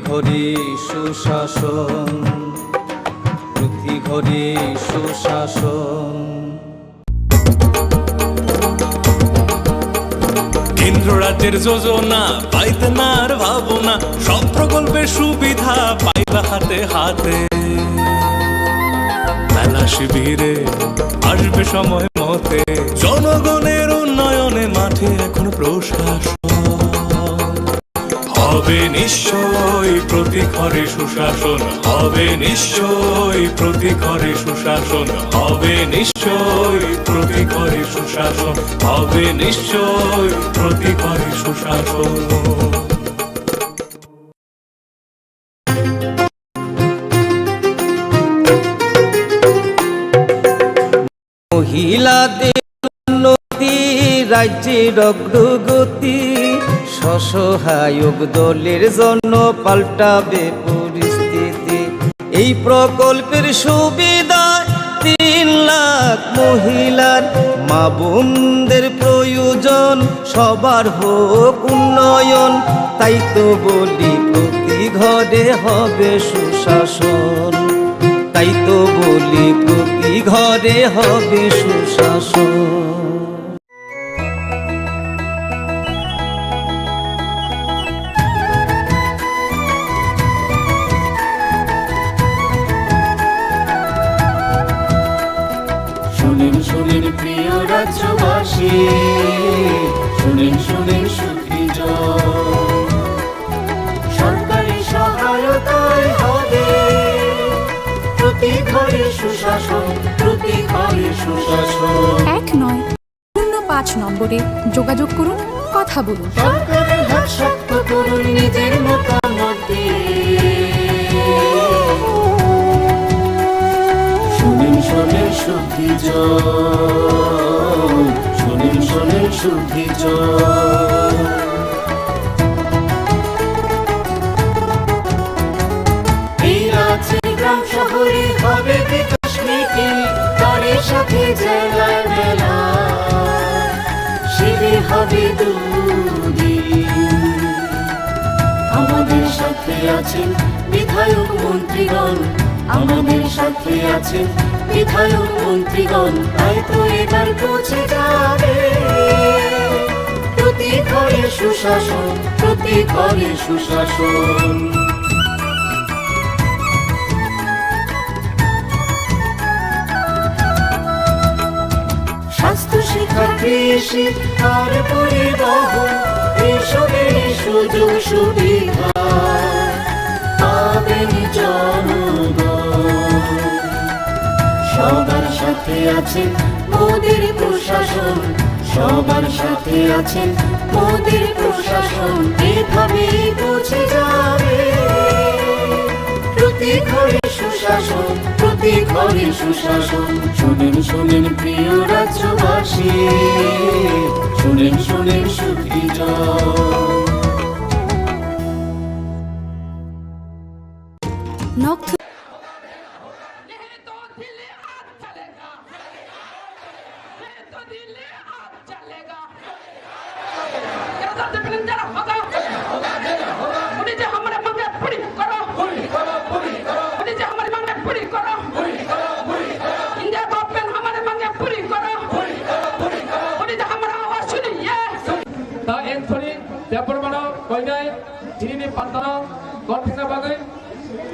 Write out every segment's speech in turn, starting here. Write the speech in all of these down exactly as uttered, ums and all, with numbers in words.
ঘরে সুশাসন, প্রতি ঘরে সুশাসন। কেন্দ্র রাজ্যের যোজনা পাইতে না আর ভাবনা, সব প্রকল্পের সুবিধা পাইবা হাতে হাতে। মেলা শিবিরে আসবে সময় মতে, জনগণের উন্নয়নে মাঠে এখন প্রশাসন। হবে নিশ্চয় প্রতি ঘরে সুশাসন, হবে নিশ্চয় প্রতি ঘরে সুশাসন, হবে নিশ্চয় প্রতি ঘরে সুশাসন, হবে নিশ্চয় প্রতি ঘরে সুশাসন। মহিলাদের উন্নতি, রাজ্যের অগ্রগতি, স্বসহায়ক দলের জন্য পাল্টাবে পরিস্থিতি। এই প্রকল্পের সুবিধায় তিন লাখ মহিলার, মা বোনদের প্রয়োজন, সবার হোক উন্নয়ন। তাই তো বলি প্রতি ঘরে হবে সুশাসন, তাই তো বলি প্রতি ঘরে হবে সুশাসন। শুনেন, শুনেন প্রিয় রাজ্যবাসী, শুনেন, শুনেন সুখী জন। সরকারি সহায়তায় হবে প্রতি ঘরে সুশাসন, প্রতি ঘরে সুশাসন। এক নয় শূন্য পাঁচ নম্বরে যোগাযোগ করুন, কথা বলুন। সরকারের হাত শক্ত করুন নিজের মতামত দিয়ে। শুনেন, শুনেন সুখী জন, শুনেন, শুনেন সুখী জন। এই রাজ্যের গ্রাম শহরে হবে বিকাশ মিটিং, তারই সাথে জেলায় মেলা, শিবির হবে দুদিন। আমাদের সাথে আছেন বিধায়ক মন্ত্রীগণ, আমাদের সাথে আছেন বিধায়ক মন্ত্রীগণ, তাই তো এবার পৌঁছে যাবে প্রতি ঘরে সুশাসন, প্রতি ঘরে সুশাসন। স্বাস্থ্য, শিক্ষা, কৃষি আর পরিবহন, এইসবের সুযোগ সুবিধা পাবেন জনগণ। সবার সাথে আছেন মোদের প্রশাসন, সবার সাথে আছেন মোদের প্রশাসন। এভাবেই পৌঁছে যাবে প্রতি ঘরে সুশাসন, প্রতি ঘরে সুশাসন। শুনেন, শুনেন প্রিয় রাজ্যবাসী, শুনেন, শুনেন সুখী জন। নখ उन्हें जो हमारे मांगे पूरी करो। उन्हें जो हमारे मांगे पूरी करो। India government हमारे मांगे पूरी करो। उन्हें जो हमारा आवाज सुनिए। Ta en sori, tepor mano, koinai, chini ni pantano, kon thengna bagwi,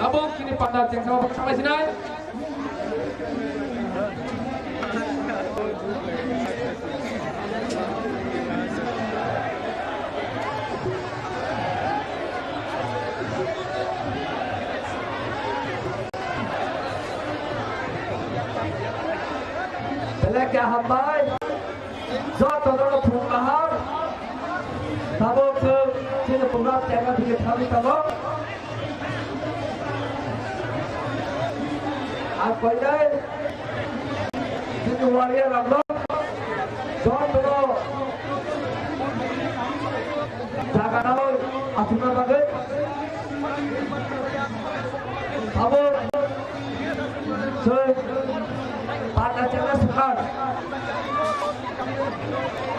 abo chini panta chengsa bagwi samai sinai. Belai khe hambai, jotono phung kaham, tabuk chwng chini program jaga thangwi tongo. Ang koinai chini warrior rokno jotono jaga nangwi achukna bagwi abo chwng panda chengna swkang.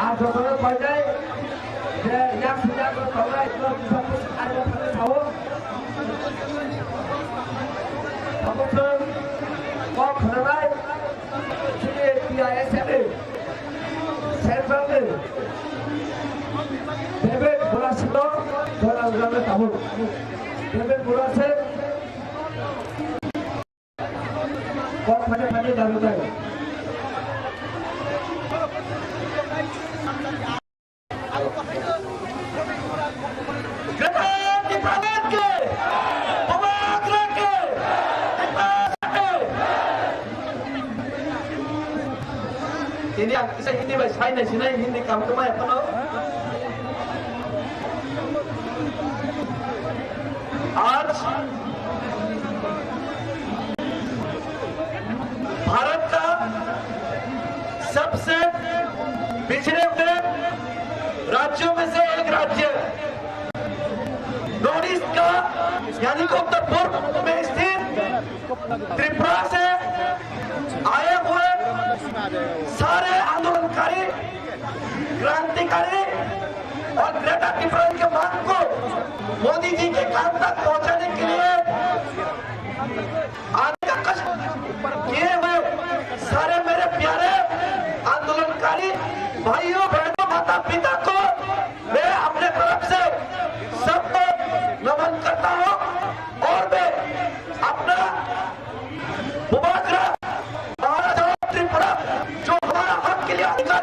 Ang jotono koinai je yak sijak tongnai, abo thangwi sao. Hamilton, kok khwnanai, chini T I S F ni Central ni David Murasilo, Donald Trump ni tabuk. David Murasilo, kok phani phani daru tai. Greater Tipraland ke! Bubagra ke! Tipraland ke! Hindi, ang isa Hindi bai sai nai sinai Hindi kam kumai apano. आज भारत का सबसे पिछड़े हुए राज्यों में से एक राज्य नॉर्थ ईस्ट का, यानी कि उत्तर पूर्व में स्थित त्रिपुरा से आए हुए सारे आंदोलनकारी, क्रांतिकारी और ग्रेटर टिप्पणी के मांग को मोदी जी के कान तक पहुंचाने के लिए आज का कष्ट किए हुए सारे मेरे प्यारे आंदोलनकारी भाइयों, बहनों, माता, पिता को मैं अपने तरफ से सबको नमन करता हूँ और मैं अपना बुबाग्रा, महाराजा त्रिपुरा जो हमारा हक के लिए अधिकार,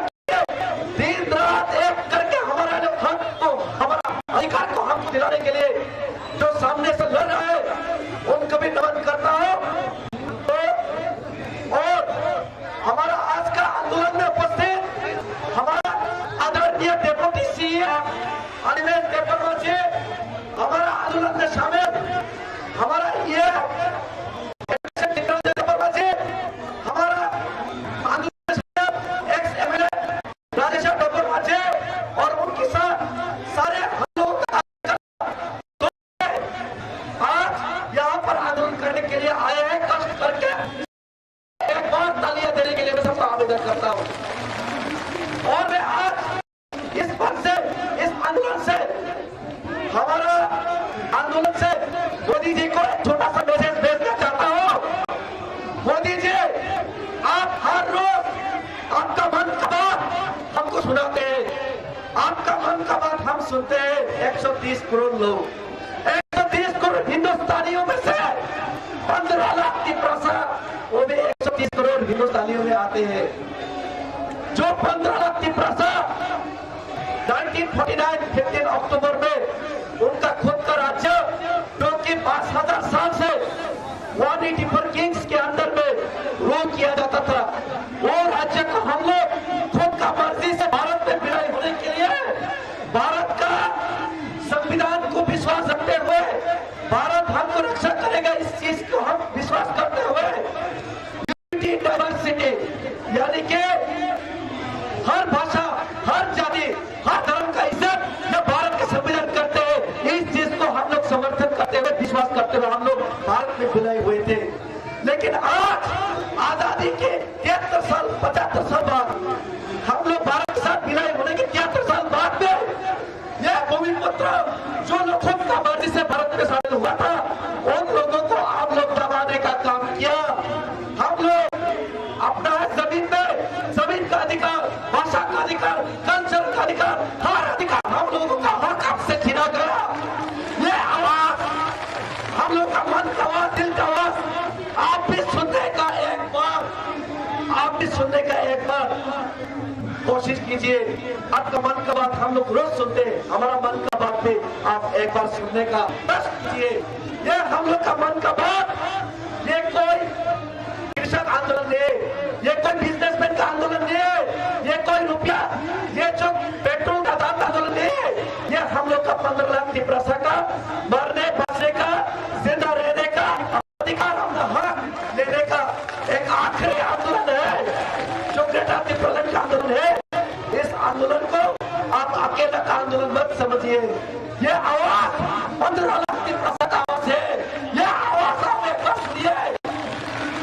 दिन रात एक करके हमारा जो हक को, हमारा अधिकार को हमको दिलाने के लिए जो सामने से लड़ रहा है, उनको भी नमन करता हूँ। तो और हमारा आज का आंदोलन में उपस्थित हमारा आदरणीय डेप्यूटी सीएम अनिमेश देबबर्मा जी, हमारा आंदोलन में शामिल हमारा ये देबबर्मा जी, हमारा आंदोलन में शामिल एक्स एमएलए राजेश देबबर्मा जी और उनके साथ सारे हम लोग आज यहाँ पर आंदोलन करने के लिए आए हैं, कष्ट करके एक बार तालियां देने के लिए मैं सबका आवेदन करता हूँ। और मैं आज इस मंच से, इस आंदोलन से, हमारा आंदोलन से मोदी जी को एक छोटा सा मैसेज भेजना चाहता हूँ। मोदी जी, आप हर रोज आपका मन का बात हमको सुनाते हैं, आपका मन का बात हम सुनते हैं। एक सौ तीस करोड़ लोग, एक सौ तीस करोड़ हिंदुस्तानियों में से पन्द्रह लाख तिपरासा, वो भी एक सौ तीस करोड़ हिंदुस्तानियों में आते हैं। जो पन्द्रह lakh Tiprasa nineteen forty nine fifteen October में उनका खुद का राज्य, जो कि पाँच हज़ार साल से वन एटी फ़ोर किंग्स के अंदर में रूल किया जाता था, वो राज्य को हम लोग खुद का मर्जी से भारत में विलय होने के लिए भारत का संविधान को विश्वास रखते हुए भारत हमको रक्षा करेगा, इस चीज को हम विश्वास करते हुए यूनिटी डाइवर्सिटी, यानी कि हर भाषा, हर जाति, हर धर्म का इज्जत ये भारत का संविधान करते हैं। इस चीज को हम लोग समर्थन करते हुए, विश्वास करते हुए हम लोग भारत में विलय हुए थे। लेकिन आज आजादी के तिहत्तर साल, पचहत्तर साल बाद हम लोग भारत के साथ विलय होने के तिहत्तर साल बाद में ये भूमि पुत्र जो लोग खुद का मर्जी से भारत में शामिल हुआ था, उन लोगों को आप लोग दबाने का काम किया। हम लोग अपना जमीन में, जमीन का अधिकार, भाषा का अधिकार, कल्चर का अधिकार, हर अधिकार हम लोगों का हक आपसे छीना गया। ये आवाज, हम लोग का मन का आवाज, दिल का आवाज, आप भी सुनने का एक बार, आप भी सुनने का एक बार कोशिश कीजिए। आपका मन का बात हम लोग रोज सुनते हैं, हमारा मन का बात भी आप एक बार सुनने का प्रयास कीजिए। ये हम लोग का मन का बात, ये कोई कृषक आंदोलन नहीं है, ये कोई बिजनेसमैन का आंदोलन नहीं है, ये कोई रुपया, ये जो पेट्रोल का दाम का आंदोलन नहीं है, ये हम लोग का पन्द्रह लाख तिपरासा का मरने बचने का, जिंदा रहने का अधिकार, अपना हक लेने का एक आखिरी आंदोलन है, जो ग्रेटर टिप्रालैंड का आंदोलन है। इस आंदोलन को आप अकेला का आंदोलन मत समझिए। ये आवाज पन्द्रह लाख तिपरासा का आवाज है। ये आवाज आप एक बार सुनिए।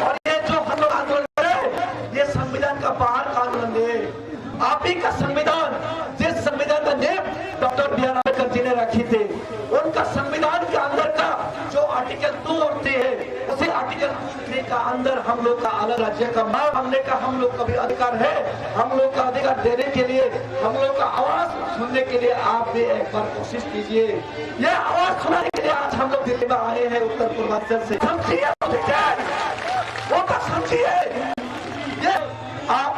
और ये जो हम लोग आंदोलन कर रहे हैं, ये संविधान का बाहर का आंदोलन नहीं है। आप ही का संविधान, जिस संविधान का नींव डॉक्टर बी आर अम्बेडकर जी ने रखी थी, उनका संविधान के अंदर का जो आर्टिकल टू और थ्री है, वो से आर्टिकल टू थ्री का अंदर हम लोग का अलग राज्य का मांग मांगने का हम लोग का भी अधिकार है। हम लोग का अधिकार देने के लिए, हम लोग का आवाज सुनने के लिए आप भी एक बार कोशिश कीजिए। ये आवाज सुनाने के लिए आज हम लोग दिल्ली में आए हैं, उत्तर पूर्वांचल से। समझिए, समझिए, वो तो समझिए। ये आप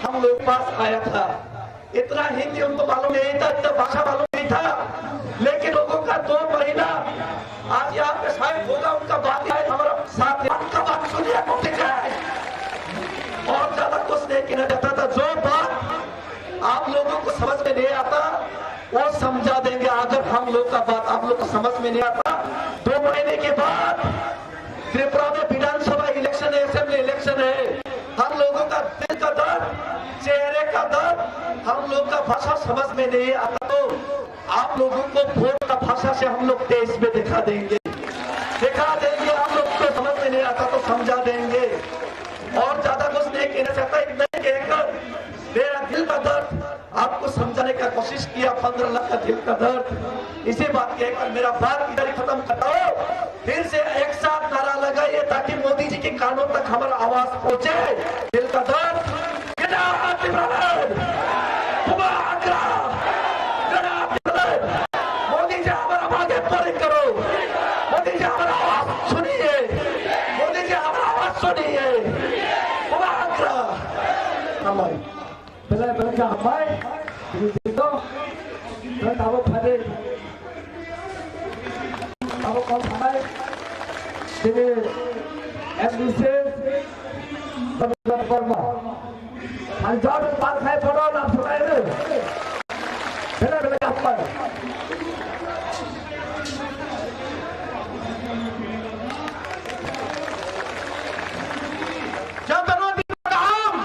हम लोग पास आया था, इतना हिंदी उनको मालूम नहीं था, इतना भाषा मालूम नहीं था, लेकिन लोगों का दो महीना, आज यहाँ पे शायद होगा उनका बात, शायद हमारा साथ है। उनका बात सुनिए, वो ठीक है। और ज्यादा कुछ नहीं कहना चाहता था। जो बात आप लोगों को समझ में नहीं आता, वो समझा देंगे। अगर हम लोग का बात आप लोग को समझ में नहीं आता, दो महीने के बाद त्रिपुरा में विधानसभा इलेक्शन है, असेंबली इलेक्शन है। हम लोगों का दिल का दर्द, चेहरे का दर्द, हम लोग का भाषा समझ में नहीं आता तो आप लोगों को वोट का भाषा से हम लोग तेईस में दिखा देंगे, दिखा देंगे। आप लोग को समझ में नहीं आता तो समझा देंगे। और ज्यादा कुछ नहीं कहना चाहता, इतना ही कहकर मेरा दिल का दर्द आपको समझाने का कोशिश किया, पन्द्रह लाख का दिल का दर्द। इसी बात कहकर मेरा बात इधर ही खत्म करता हूँ। फिर से एक साथ नारा लगाइए ताकि मोदी जी के कानों तक हमारा आवाज पहुंचे। दिल का दर्द, Get out, Timberland! Bubagra! Get out, Timberland! Modi जी हमारा आवाज पूरी करो। मोदी जी हमारा आवाज सुनिए। मोदी जी हमारा आवाज सुनिए। Bubagra! Tamai. Belai belai ka hambai. Ini dito. Belai tabo phade. Tabo kol hambai. Ini M D C. Berma. Anjor pal khai poro na phurai re. Belai belai ka hambai. Jotono di kaham.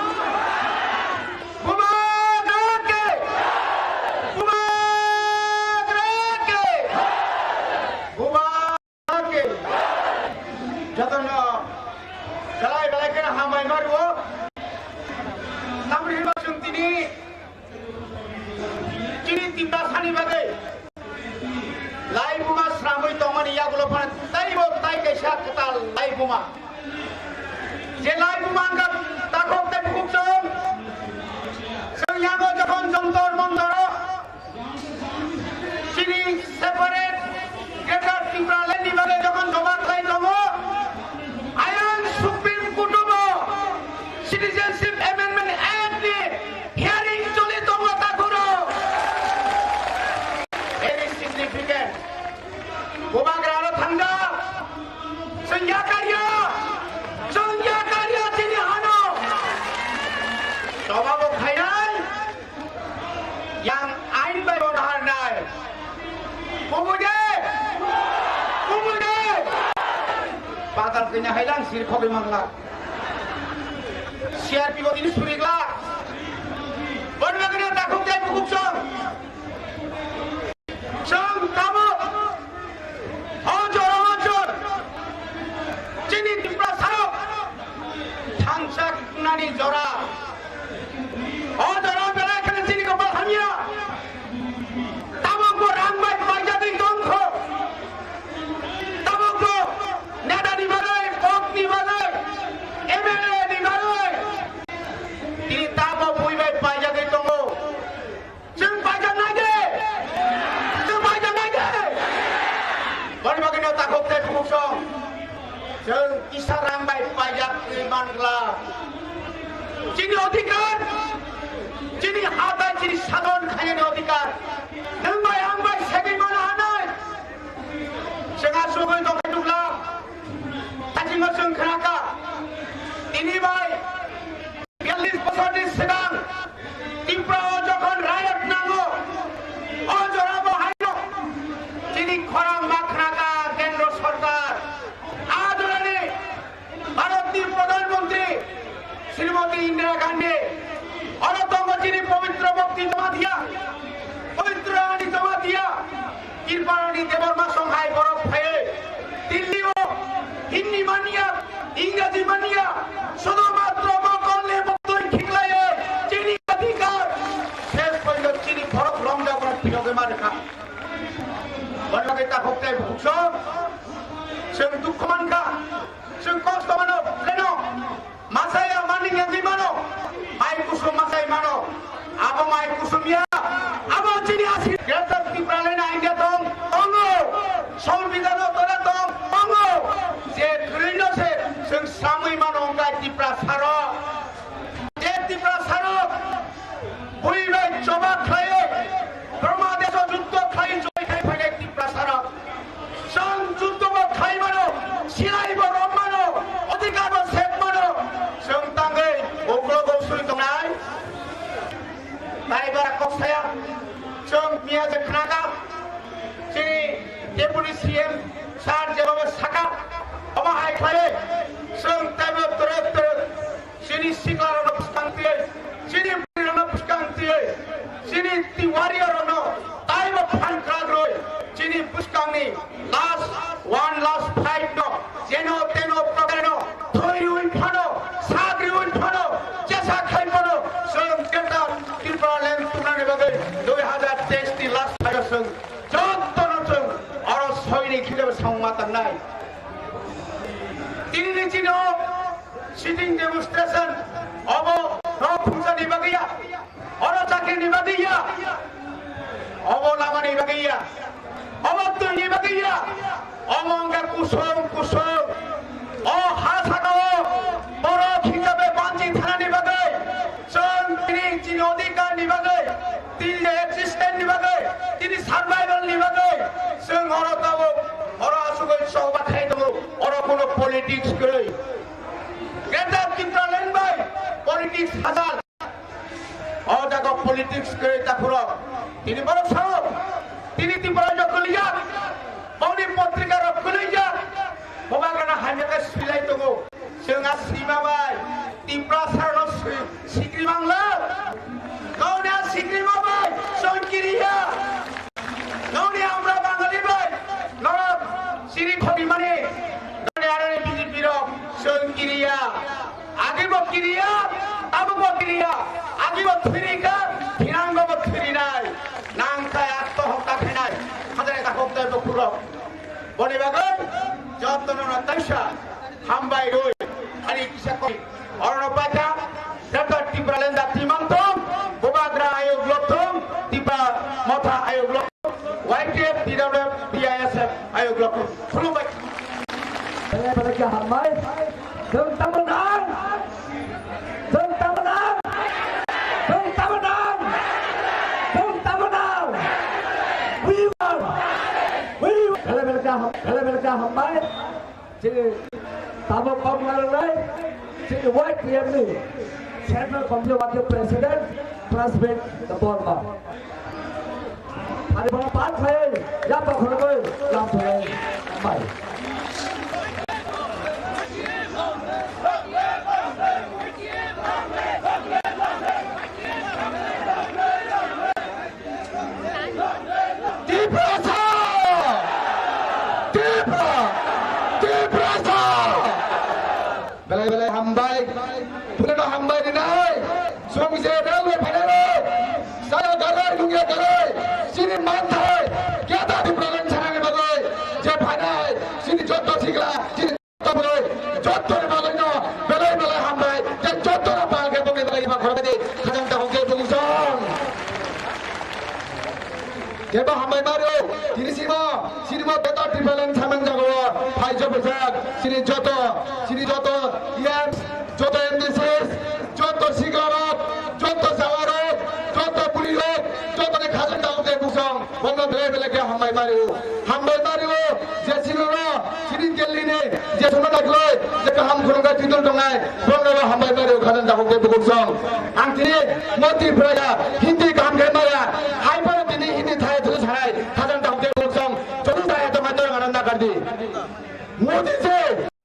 Bubagra ke. Bubagra ke. Bubagra ke. Jotono. Belai belai ke hambai maru. Tamri ba chwng tini. Chini Tiprasani bagwi laibuma sramwi tongmani yagulo phano teibo tai kaisa kwtal laibuma. Je laibuma wngkha takhuk tei bukhuk chwng. Chwng yago jokhon Jantar Mantaro chini separate Greater Tipraland ni bagwi jokhon joma khlai tongo, ayang Supreme Court o bo Citizenship Amendment Act ni hearing choli tongo takhuk rok. Very significant. Bubagra no thangjak. Chwng yakarya. Chwng yakarya chini hano. Choba bo khainai. Yang ain bai bo nahar nai. Kubui de. Kubui de. Patal kanya hailang sir khobe mangla. C R P bo tini surigla. Bon bagri takhuk jai bukhuk song. Chwng tabuk o jora o jor chini Tiprasarok thangsa wngnani jora. O jora belai kheno chini kopal hamya. Tabuk bo rang bai paijagwi tongkho. Tabuk bo neta ni bagwi, pok ni bagwi, M L A ni bagwi. Tini tabuk bui bai paijagwi tongo. Chwng paijak nai de? Chwng paijak nai de? Boni bagwino takhuk tei bukhuk song. Chwng kisa rang bai paijak twi man glak. Chini odhikar, chini ha bai chini sadon khainani odhikar. Nwng bai ang bai segwi mano hanai. Chwng asugwi tongkhe nukla. Thaisingno chwng khnakha. Tini bai Biyallis bosorni swkang Tripura o jokhon riot nango, o jora bo haino chini khorang ma khna ka Kendro Sorkar. A jorani Bharatni Pradhan Mantri Srimati Indira Gandhi, oro tongo chini Pabitra Mukti Jamatia, Pabitra Rani Jamatia, Kirpalani Debbarma songhai borok phaiwi Delhi o Hindi manya, Ingraji manya, sudhumatro mokolni bwtwi khiklaiwi chini adhikar ses poito chini borok lomjak rok phirogwi ma rwkha. Boni bagwi takhuk tei bukhuk song chwng dukhu mankha. Chwng kosto mano, leno. Masaya maning yangwi mano. Mai kusum masai mano. Abo mai kusum ya. Abo chini asi. Greater Tipraland India tong, tongo. Songbidhano tole tong, tongo. Je kwrwino se chwng samwi mano wngkha Tiprasarok. Je Tiprasarok bui bai choba khlaiwi, Brahma deso juddo khlaiwi joi khai phainai Tiprasarok. Chwng juddo bo khai mano, silai bo rom mano, odhikar bo sek mano. Chwng tangwi uklogo sui tongnai. Tai bara kok saya, chwng miya je khnaka, chini Deputy C M sir jebhabe saka, omo hai khlaiwi chwng taibo twrwk twrwk chini siklarokno bwskang twiwi, chini bwrwirokno bwskang twiwi, chini ti warriorrokno taibo phan kwlakrwi, chini bwskangni last one last fight no jeno teno prokarno thwi rwi phano, sak rwi phano, jesa khai phano, chwng Greater Tipraland tubunani bagwi dui hazar teis ni last fight o chwng jotono chwng oro soini khilebo samung ma tangnai. Tinini chino sitting demonstration obo rok phungsa ni bagwi ya, oro chakri ni bagwi ya, obo lama ni bagwi ya, obo twi ni bagwi ya, obo wngkha kusung kusung. O ha sakao borok hisabe banchi thana ni bagwi, chwng tini chini odhikar ni bagwi, tini existence ni bagwi, tini survival ni bagwi, chwng oro tabuk, oro asugwi choba khai tongo, oro kuno politics kwrwi. Greater Tipraland bai politics hajal. O jaga politics kwrwi takhurok. Tini borok sao. Tini Tripura rok kwlwijak. Boni potrika rok kwlwijak. Bubagrano hamya khe swilai tongo. Chwng a swima bai Tiprasarno swi-, sikri mangla. Kauna sikri ma bai chwng kiriya. Noni amra Bangali bai, norok siri thobi mani, noni arani B J P rok, chwng kiriya, agi bo kiriya, abo bo kiriya, agi bo thwirika, thinango bo thwirinai, nang kaya tohok ta khainai, khajani ta hok tai bo khurok. Boni bagwi, jotono no taisa, hambai rwi, ani kisa koi. Orono paita, Greater Tipraland da timang tong, Bubagra ayok lok tong, Tipra Motha ayok lok, Y T F, T W F, B I S F ayok lok tong. Khulumbai. Bele bele khe hambai. Chwng tamo nang. Chwng tamo nang. Chwng tamo nang. Chwng tamo nang. We want. We want. Bele bele khe ham-, bele bele khe hambai. Chini tabuk kok narwknai, chini Y T F ni Central Committee o wakhe President, Prasbit Debbarma. Hari bono pan khai, yapa khorokoi, lam thunai, bai. Tiprasa! Tipra! Tiprasa! Belai belai hambai. Purano hambai rinai. Songje railway phainai. Saya galai, lungya galai. Sini manthai. Kya ta Tipraland sanani bagwi. Je phainai. Sini jotto sikla. Sini Tabuk jottoni bagwino belai belai hambai, tei jottono pal khe bongni belai ima khorokdi, khajang takhuk khe bungsong. Kebo hambai mario, tini simo, sini mo beto Tipraland samang jago, phai jobojak, sini joto, sini joto E Ms, joto M D Cs, joto siklarok, joto jawarok, joto burirok, jotoni khajang takhuk khe bungsong, bongno belai belai khe hambai mario. Hambai mario, je chini no, chini Delhi ni, je sumana gloi, je kaham khulumkha titol tongnai, bongno hambai mario, khajang takhuk khe bukhuk song. Ang tini Modi phraya, Hindi kaham khe maya, hai phano tini Hindi thaya thulu sanai, khajang takhuk khe bukhuk song. Joto thaya tongma torang ano nakardi. Modi je,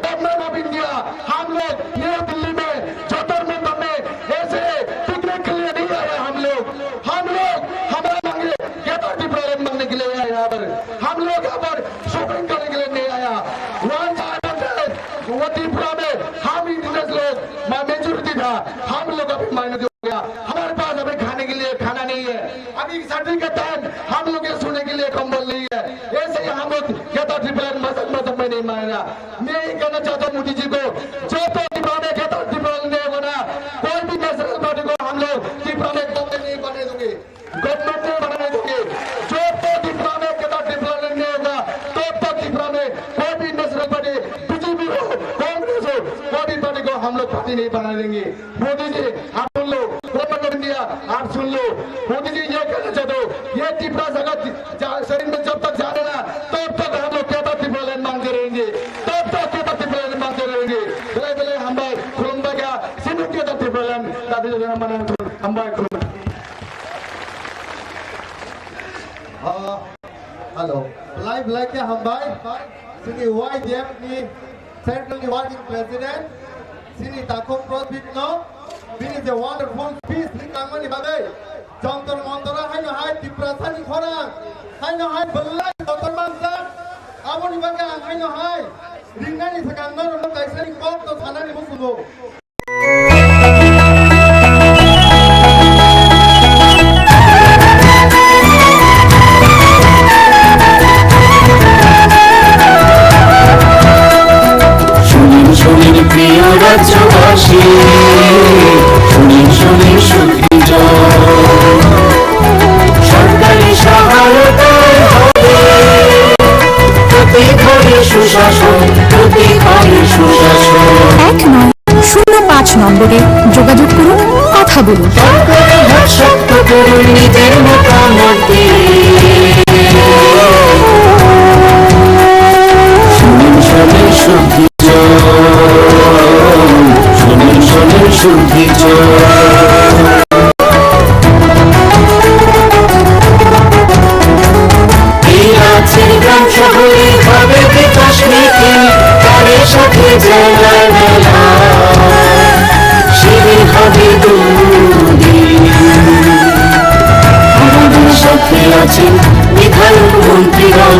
Government of India, हम लोग नई दिल्ली में जंतर मंतर में ऐसे पिकनिक के लिए नहीं आया हम लोग। हम लोग हमारे मांगे, Greater Tipraland मांगने के लिए आया यहाँ पर। हम लोग यहाँ पर शॉपिंग करने के लिए नहीं आया। वहाँ जाकर वो त्रिपुरा में हम इंडिजिनस लोग मा-, मेजोरिटी था, हम लोग अभी माइनॉरिटी हो गया। हमारे पास अभी खाने के लिए खाना नहीं है। अभी सर्दी का टाइम हम लोग के सोने के लिए कंबल नहीं है। ऐसे ही हम लोग Greater Tipraland मजहब मजहब में नहीं मानेगा। मैं ये कहना चाहता हूँ मोदी जी को, जब तक त्रिपुरा में कहता त्रिपुरा नहीं होगा ना, कोई भी नेशनल पार्टी को हम लोग त्रिपुरा में गवर्नमेंट नहीं बनने देंगे, गवर्नमेंट नहीं बनने देंगे। जब तक त्रिपुरा में कहता त्रिपुरा नहीं होगा, तब तक त्रिपुरा में कोई भी नेशनल पार्टी, बीजेपी हो, कांग्रेस हो, कोई भी पार्टी को हम लोग पार्टी नहीं बनने देंगे। मोदी जी, आप सुन लो, गवर्नमेंट ऑफ इंडिया, आप सुन लो। मोदी जी ये कहना चाहते हो, ये त्रिपुरा जगत जा-, शरीर में जब तक जाने ना, तब तक हम लोग कहता त्रिपुरा लैंड मांगते रहेंगे, तब तक कहता त्रिपुरा लैंड मांगते रहेंगे। Belai belai hambai, khulumbai kha, sini कहता त्रिपुरा लैंड, दादी दादा, mana hambai, khulumbai. Ah, hello. Belai belai khe hambai, sini Y D F ni Central ni Working President, sini Takhuk Profit no, bini je wonderful speech ni tangmani bagwi, Jantar Mantar haino hai Tiprasa ni khorang, haino hai belai kotor manjak, aboni bagwi ang haino hai ringnani swkang norokno kaisa ni kok to sanani muchungo. শুনুন, শুনুন প্রিয় রাজ্যবাসী, শুনুন, শুনুন সুখী জন। সরকারি সহায়তায় হবে প্রতি ঘরে সুশাসন, প্রতি ঘরে সুশাসন। এক নয় শূন্য পাঁচ নম্বরে যোগাযোগ করুন, কথা বলুন। সরকারি হাত শক্ত করুন নিজের মতামত দিয়ে। শুনুন, শুনুন সুখী জন, শুনুন, শুনুন সুখী জন। এই রাজ্যের গ্রাম শহরে হবে বিকাশ নীতি, তারই সাথে জেলার মেলা, শিবির হবে দুদিন। আমাদের সাথে আছেন বিধায়ক মন্ত্রীগণ,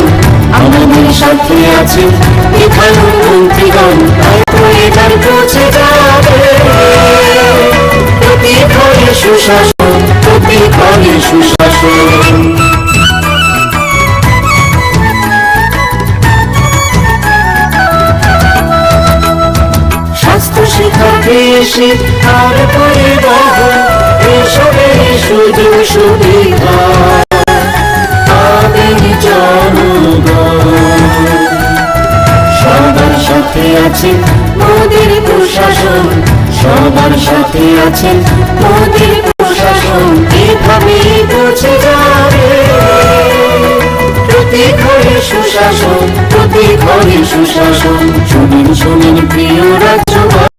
আমাদের সাথে আছেন বিধায়ক মন্ত্রীগণ। তাই তো এবার পৌঁছে যাবে প্রতি ঘরে সুশাসন, প্রতি ঘরে সুশাসন। স্বাস্থ্য, শিক্ষা, কৃষি আর পরিবহন, এসবের সুযোগ সুবিধা পাবেন জনগণ। সবার সাথে আছে মোদির প্রশাসন, সবার সাথে আছে মোদির প্রশাসন। এভাবেই পৌঁছে যাবে প্রতি ঘরে সুশাসন, প্রতি ঘরে সুশাসন। শুনুন, শুনুন প্রিয় রাজ্যবাসী।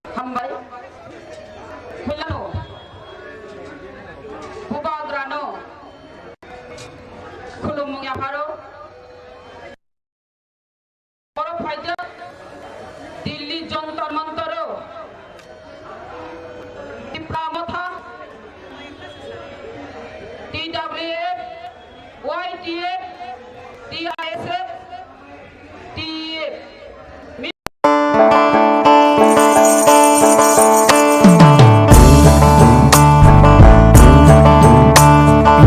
Hambai. Hello. Bubagrano. Khulumung yapharo. Oro phaijak Delhi Jantar Mantaro. Tipra Motha. T W F. Y T F, T I S F, T F.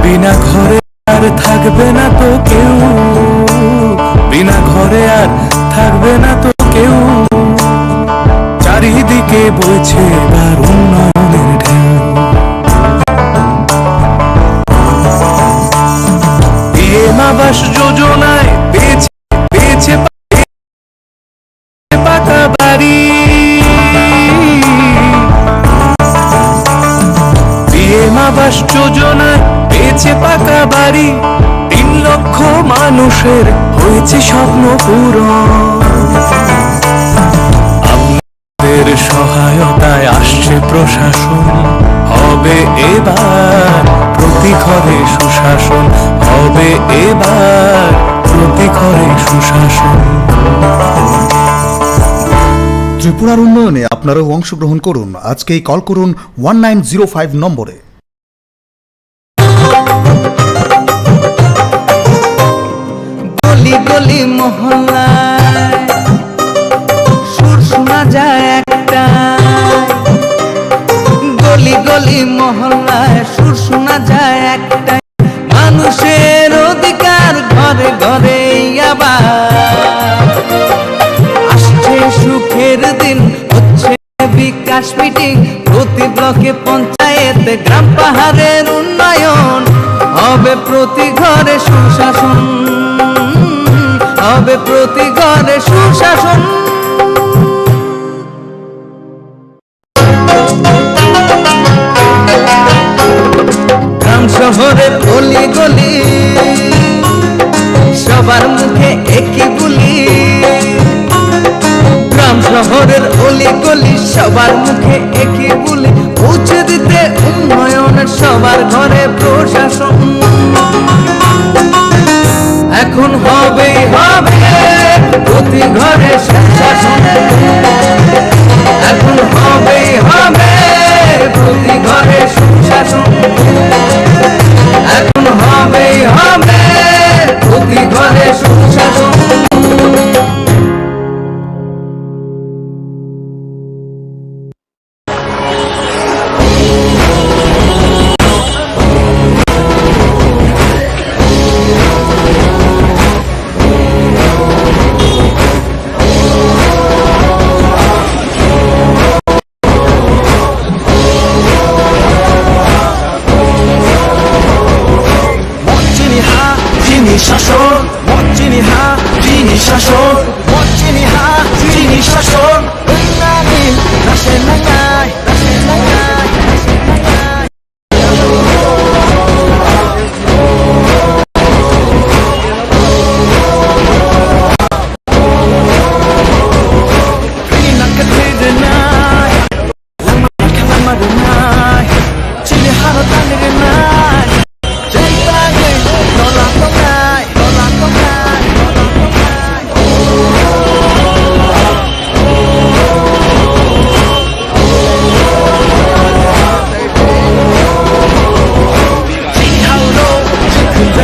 বিনা ঘরে আর থাকবে না তো কেউ, বিনা ঘরে আর থাকবে না তো কেউ, চারিদিকে বইছে এবার উন্নয়নের ঢেউ। পিএম আবাস যোজনায় পেয়েছে, পেয়েছে পাকা বাড়ি। পিএম আবাস যোজনায় পেয়েছে পাকা বাড়ি, তিন লক্ষ মানুষের হয়েছে স্বপ্ন পূরণ। আপনাদের সহায়তায় আসছে প্রশাসন, হবে এবার প্রতি ঘরে সুশাসন, হবে এবার প্রতি ঘরে সুশাসন। ত্রিপুরার উন্নয়নে আপনারাও অংশগ্রহণ করুন। আজকেই কল করুন ওয়ান নাইন জিরো ফাইভ নম্বরে। গলি গলি মহল্লায় সুর শোনা যায় একটাই। গলি গলি মহল্লায় সুর শোনা যায় একটাই, মানুষের অধিকার ঘরে ঘরে আবার। আসছে সুখের দিন, হচ্ছে বিকাশ মিটিং, প্রতি ব্লকে পঞ্চায়েতে গ্রাম পাহাড়ের উন্নয়ন, হবে প্রতি ঘরে সুশাসন, হবে প্রতি ঘরে সুশাসন। গ্রাম শহরের অলি গলি, সবার মুখে একই বুলি। গ্রাম শহরের অলি গলি, সবার মুখে একই বুলি। পৌঁছে দিতে উন্নয়নের সবার ঘরে প্রশাসন। এখন হবেই হবে প্রতি ঘরে সুশাসন। এখন হবেই হবে প্রতি ঘরে সুশাসন। এখন হবেই হবে প্রতি ঘরে সুশাসন। Mot chini ha, chini shason. Mot chini ha, chini shason. Mot chini ha, chini shason. Wngmani nase nangnai, nase nangnai, nase nangnai. Chini hano tangri rinai. Jai bagwi nola tongnai, nola tongnai, nola tongnai. Chini hao no, chini hao no,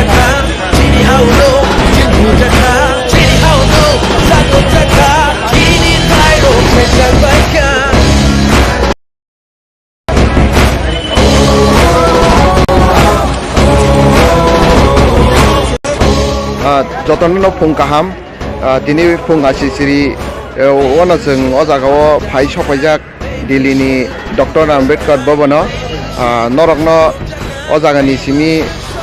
chini hao no, chini hao no, chini hao no, chini hao no, chini hao no. Ah, jotono no phung kaham. Ah, tini phung asisiri, eh, wano chwng o jaga o phai sokpaijak Delhi ni Doctor Ambedkar Bhavan o. Ah, norokno o jaga ni simi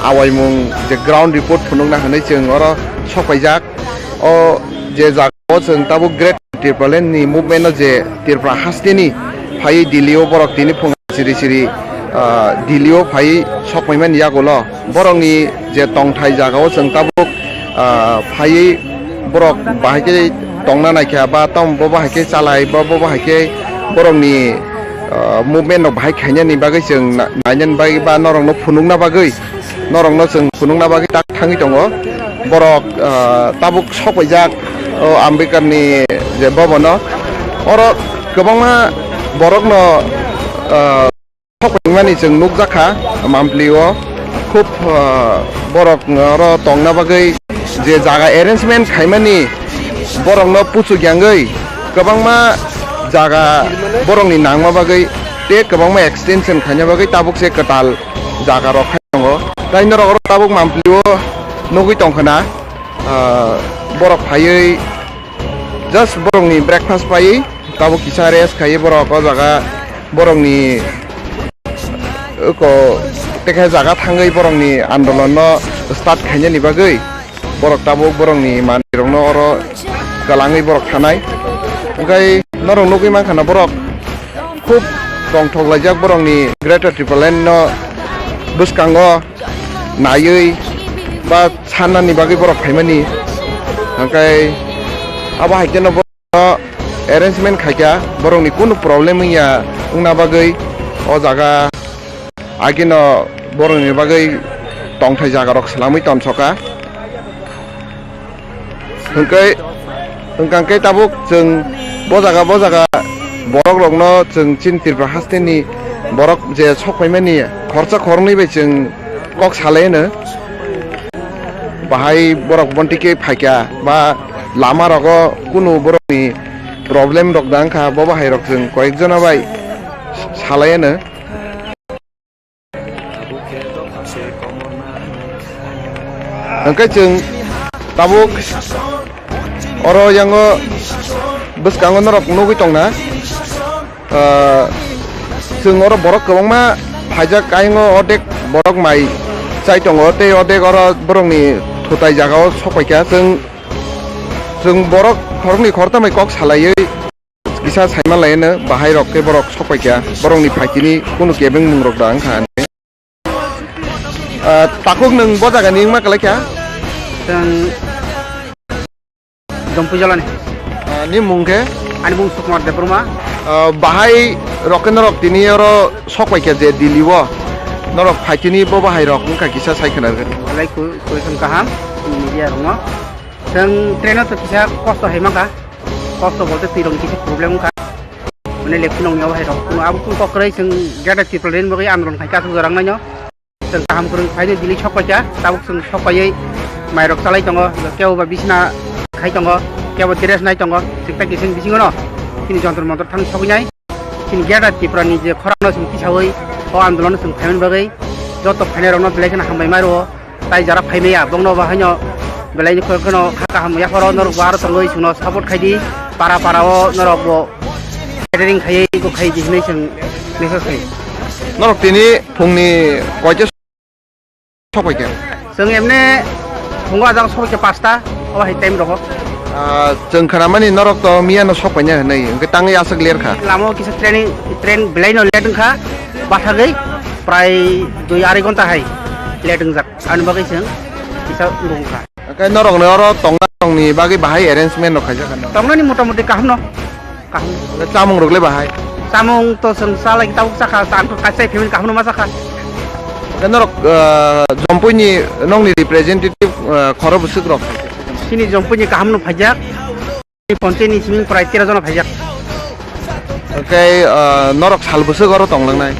awaimung je ground report phunukna hinwi chwng oro sokpaijak. O je jaga o chwng tabuk Great Tipraland ni movement no je Tripura haste ni phaiwi Delhi o borok tini phung siri siri, ah, Delhi o phaiwi sokpaimani yagulo borok ni je tongthai jaga o chwng tabuk, ah, phaiwi borok bahai khe tongna naikha ba tamo bo bahai khe chalai ba bo bahai khe borok ni, ah, movement no bahai khainani bagwi chwng na-, nainani bagwi ba norok no phunukna bagwi. Norokno chwng phunukna bagwi tak thangwi tongo. Borok, ah, tabuk sokpaijak o Ambedkar ni je bhavan o. Oro kwbangma borokno, ah, sokpaimani chwng nukjakha Mampli o. Khub, ah, borok oro tongna bagwi je jaga arrangement khaimani borokno puchuk yangwi kwbangma jaga borokni nangma bagwi tei kwbangma extension khaina bagwi tabuk se kwtal jaga rok khai tongo. Tai norok oro tabuk Mampli o nugwi tongkha na, ah, borok phaiwi just borokni breakfast paiwi tabuk kisa rest khaiwi borok o jaga borokni uko tekhe jaga thangwi borokni andolon no start khainani bagwi. Borok tabuk borokni manwirokno oro kwlangwi borok thanai. Hwnkhe norok nugwi mankha na borok khub tongthok laijak borokni Greater Tipraland no bwskango naiwi ba sannani bagwi borok phaimani. Hwnkhe abo hai kheno borok arrangement khaikha borokni kunu problem wngya wngna bagwi o jaga. Agino borokni bagwi tongthai jagarok swlamwi tonsokha. Hwnkhe, hwnkha khe tabuk chwng bo jaga, bo jaga borokrokno chwng chini Tripura hasteni borok je sok phaimani khorsa khoroknwi bai chwng kok salaino. Bahai borok bonti khe phaikha ba lama rogo kunu borokni problem rok da wngkha, bo bahairok chwng koyekjona bai salaino. Hwnkhe chwng tabuk oro yango bwskango norok nugwi tongna. Ah, chwng oro borok kwbangma phaijak, aywngo ordek borok mai chai tongo, tei ordek oro borokni thutai jagao sokpaikha. Chwng, chwng borok khoroknwi khoroktham bai kok salaiwi kisa saima laino, bahai rok khe borok sokpaikha, borokni phaitini kunu kebengmung rok da wngkha hinwi. Ah, takhuk nwng bo jagani wngma kwlaikha? Chwng Dompui Jolani. Ah, ni mung khe? Ani mung Sukumar Debbarma. Ah, bahai rok khe norok tini oro sok paikha je Delhi o. Norok phaitini bo bahai rok wngkha kisa sai khwna rwgwi. Belai ku-, question kaham, media rokno. Chwng train o to kisa kosto hai mankha. Kosto bolte twi rokni kisa problem wngkha. Mane lephi nongni o bahai rok. Kuno abo kung kok kwrwi chwng Greater Tipraland bagwi andolon khai kha aswk jorang naino. Chwng kaham kwrwng phaino Delhi sok paikha, tabuk chwng sok paiwi mairok chalai tongo, kebo ba bisna khai tongo, kebo dress nai tongo, chwng ta kiphilni bisingo no chini Jantar Mantar thang sogwinai. Chini Greater Tripura ni je khorang no chwng tisawi o andolon no chwng phaimani bagwi joto phainairokno belai kheno hambai ma rwo, tai jara phaimaya bongno bo haino belai kheno kha kaham yapharo norok bo aro tongwi chwngno support khaidi, para para o norok bo catering khaiwi eko khaidi hinwi chwng message khaio. Norok tini phungni koita sok paikha? Chwng emne phungo ajak sok paikha pasta, o hai time rogo. Ah, chwng khnamani norok to miyano sok paina hinwi, hwnkhe tangwi aswk ler kha. Lama o kisa training, train belai no late wngkha, bathagwi prai dui arai ghonta hai late wngjak, ani bagwi chwng kisa wngkha. Hwnkhe norokni oro tongna rokni bagwi bahai arrangement rok khaijak kha no? Tongnani motamoti kaham no. Kaham. Hwnkhe chamung rok le bahai? Chamung to chwng chalai tabuk chakha, chang to kaisa family kaham no ma chakha. Hwnkhe norok, ah, Jompui ni nokni representative, ah, khoro bwswk rok? Chini Jompui ni kaham no phaijak. Ponchayat ni simi prai tero jona phaijak. Hwnkhe, ah, norok sal bwswk oro tonglangnai?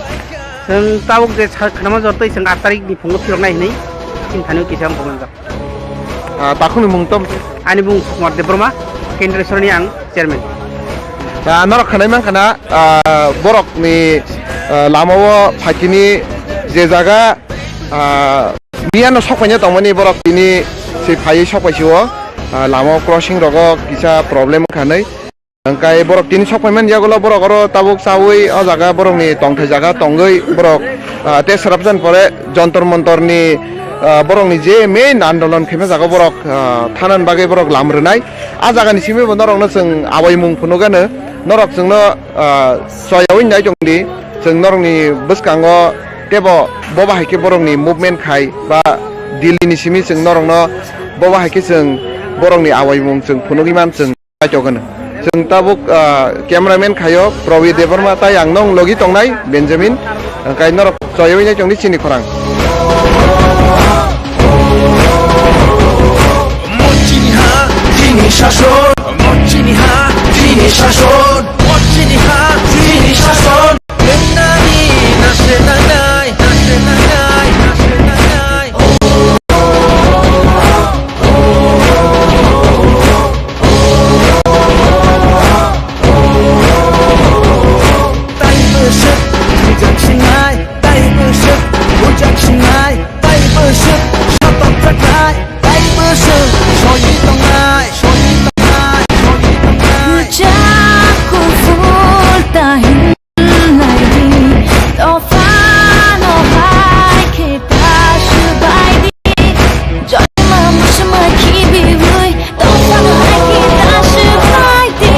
Chwng tabuk je sal khnama jotoi chwng aat tarik ni phungo phiroknai hinwi chini thani kisa wng tonglangjak. Ah, takhukni mung tamo? Ani mung Sukumar Debbarma, Kendra Sorani ang chairman. Ah, norok khanai mankha na, ah, borokni, ah, lama o phaitini je jaga, ah, miyano sok paina tongmani borok tini se phaiwi sok paisio, ah, lama o crossing rogo kisa problem wngkha hinwi. Hwnkhe borok tini sok paimani yagulo borok oro tabuk chaui o jaga borokni tongthai jaga tongwi borok, ah, tei swrapjani pore Jantar Mantar ni, ah, borokni je main andolon khaima jaga borok, ah, thanani bagwi borok lam rwnai. A jagani simi bo norokno chwng abaimung phunukgano, norok chwngno, ah, choyaui nai tongdi, chwng norokni bwskango teibo bo bahai khe borokni movement khai ba Delhi ni simi chwng norokno bo bahai khe chwng borokni abaimung chwng phunugwi man chwng. Paitokgwno. Chwng tabuk, ah, cameraman khaio Prabi Debbarma tai ang nong logi tongnai Benjamin. Hwnkhe norok choyaui nai tongdi chini khorang. Mochini ha, chini sason. Mochini ha, chini sason. Mochini ha, chini sason. Nani nase nangai, nase nangai, nase nangai. Taibo swk bujak sinai, taibo swk bujak sinai, taibo swk satok jaknai, taibo swk soi tongnai, soi tongnai, soi tongnai. Bujak kuphur ta hin Naidi, dophano hai khe ta swbaidi. Joima muchuma khibiwi, dophano hai khe ta swbaidi.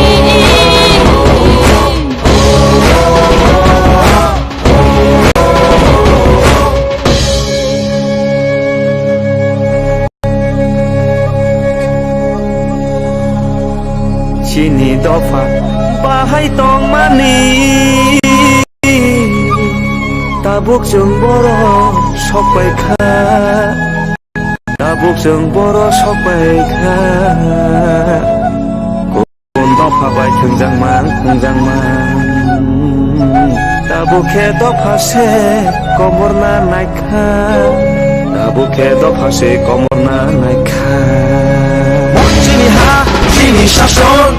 Chini dopha bahai tongmani, tabuk chwng borok sok pai kha, tabuk chwng borok sok pai kha. Dopha bai thwngjakma, thwngjakma. Tabuk khe dopha se komorna naikha. Tabuk khe dopha se komorna naikha. Chini ha, chini sason.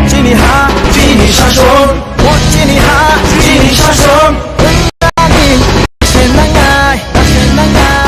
Chini ha, chini sason. Chini ha, chini sason. Nani se nangai, se nangai.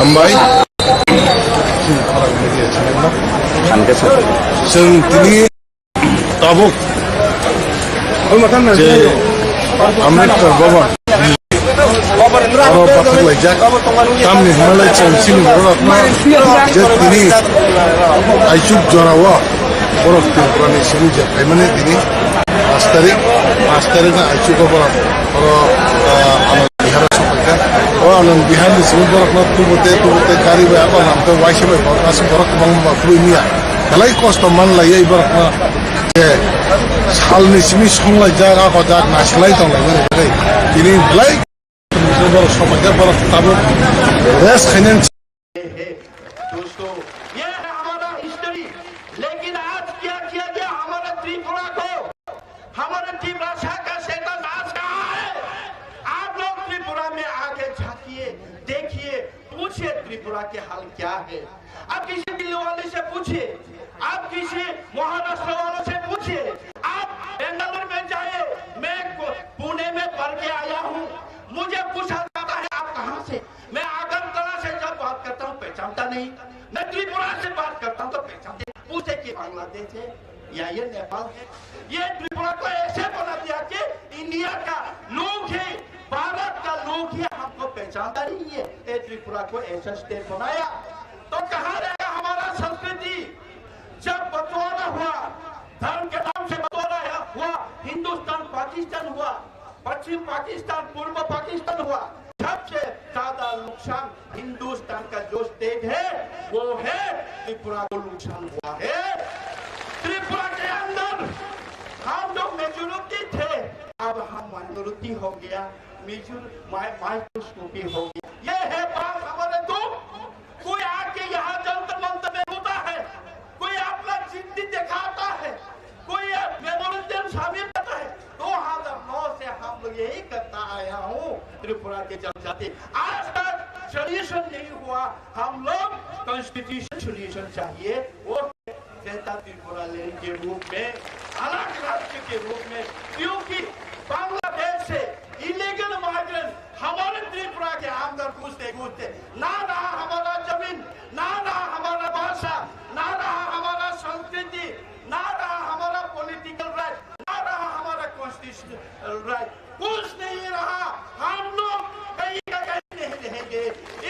Hambai. Chwng tini tabuk je Ambedkar Bhavan oro pathak laijak. Tamni hwnba lai chwng chini borok rokno je tini aichuk jora o borok Tripura ni simi je phaimani tini pash tarik, pash tarik no aichuk o borok oro, ah, Anand Bihar o sokphaikha. O Anand Bihar ni simi borok no tubu te, tubu te gari bai abo lam te waisa bai borok aswk borok kwbangma kwrwi mia. Belai kosto man lai borok no je sal ni simi song lai jak, ako jak naislai tong lai mani belai. Tini belai borok sokphaikha, borok tabuk rest khainani. है। दोस्तों, ये है हमारा हिस्ट्री। लेकिन आज क्या किया गया हमारे त्रिपुरा को, हमारे त्रिपुरा का सत्यानाश कहाँ है? आप लोग त्रिपुरा में आके झांकिए, देखिए, पूछिए त्रिपुरा के हाल क्या है। आप किसी दिल्ली वाले से पूछिए, आप किसी महाराष्ट्र वालों से पूछिए, आप बेंगलुरु में जाइए। मैं को-, पुणे में पढ़ के आया हूँ, मुझे पूछा जाता है आप कहाँ से, मैं अगरतला से जब बात करता हूँ पहचानता नहीं, मैं त्रिपुरा से बात करता हूँ तो पहचानते नहीं। पूछे कि बांग्लादेश है या ये नेपाल है। ये त्रिपुरा को ऐसे बना दिया कि इंडिया का लोग ही, भारत का लोग ही हमको पहचानता नहीं है। ये त्रिपुरा को ऐसा स्टेट बनाया तो कहाँ रहेगा हमारा संस्कृति? जब बंटवारा हुआ, धर्म के नाम से बंटवारा हुआ, हिंदुस्तान पाकिस्तान हुआ, पश्चिम पाकिस्तान, पूर्व पाकिस्तान हुआ, सबसे ज्यादा नुकसान हिंदुस्तान का जो स्टेट है, वो है त्रिपुरा को नुकसान हुआ है। त्रिपुरा के अंदर हम लोग मेजोरिटी थे, अब हम माइनॉरिटी हो गया, मेजोर-, माइ-, माइक्रोस्कोपी हो गया। ये है बात हमारे दुख। कोई आके यहाँ जंतर मंतर में रोता है, कोई अपना जिद्दी दिखाता है, कोई मेमोरेंडम साबित करता है। दो हज़ार नौ से हम लोग यही करता आया हूँ। त्रिपुरा के जनजाति आज तक सॉल्यूशन नहीं हुआ। हम लोग कॉन्स्टिट्यूशन सॉल्यूशन चाहिए, वो ग्रेटर त्रिपुरा लैंड के रूप में, अलग राज्य के रूप में, क्योंकि बांग्लादेश से इलीगल माइग्रेंट हमारे त्रिपुरा के अंदर घुसते घुसते ना रहा हमारा जमीन, ना रहा हमारा भाषा, ना रहा हमारा संस्कृति, ना रहा हमारा पॉलिटिकल राइट, ना रहा हमारा कॉन्स्टिट्यूशनल राइट, कुछ नहीं रहा। हम लोग कहीं का कहीं नहीं रहेंगे।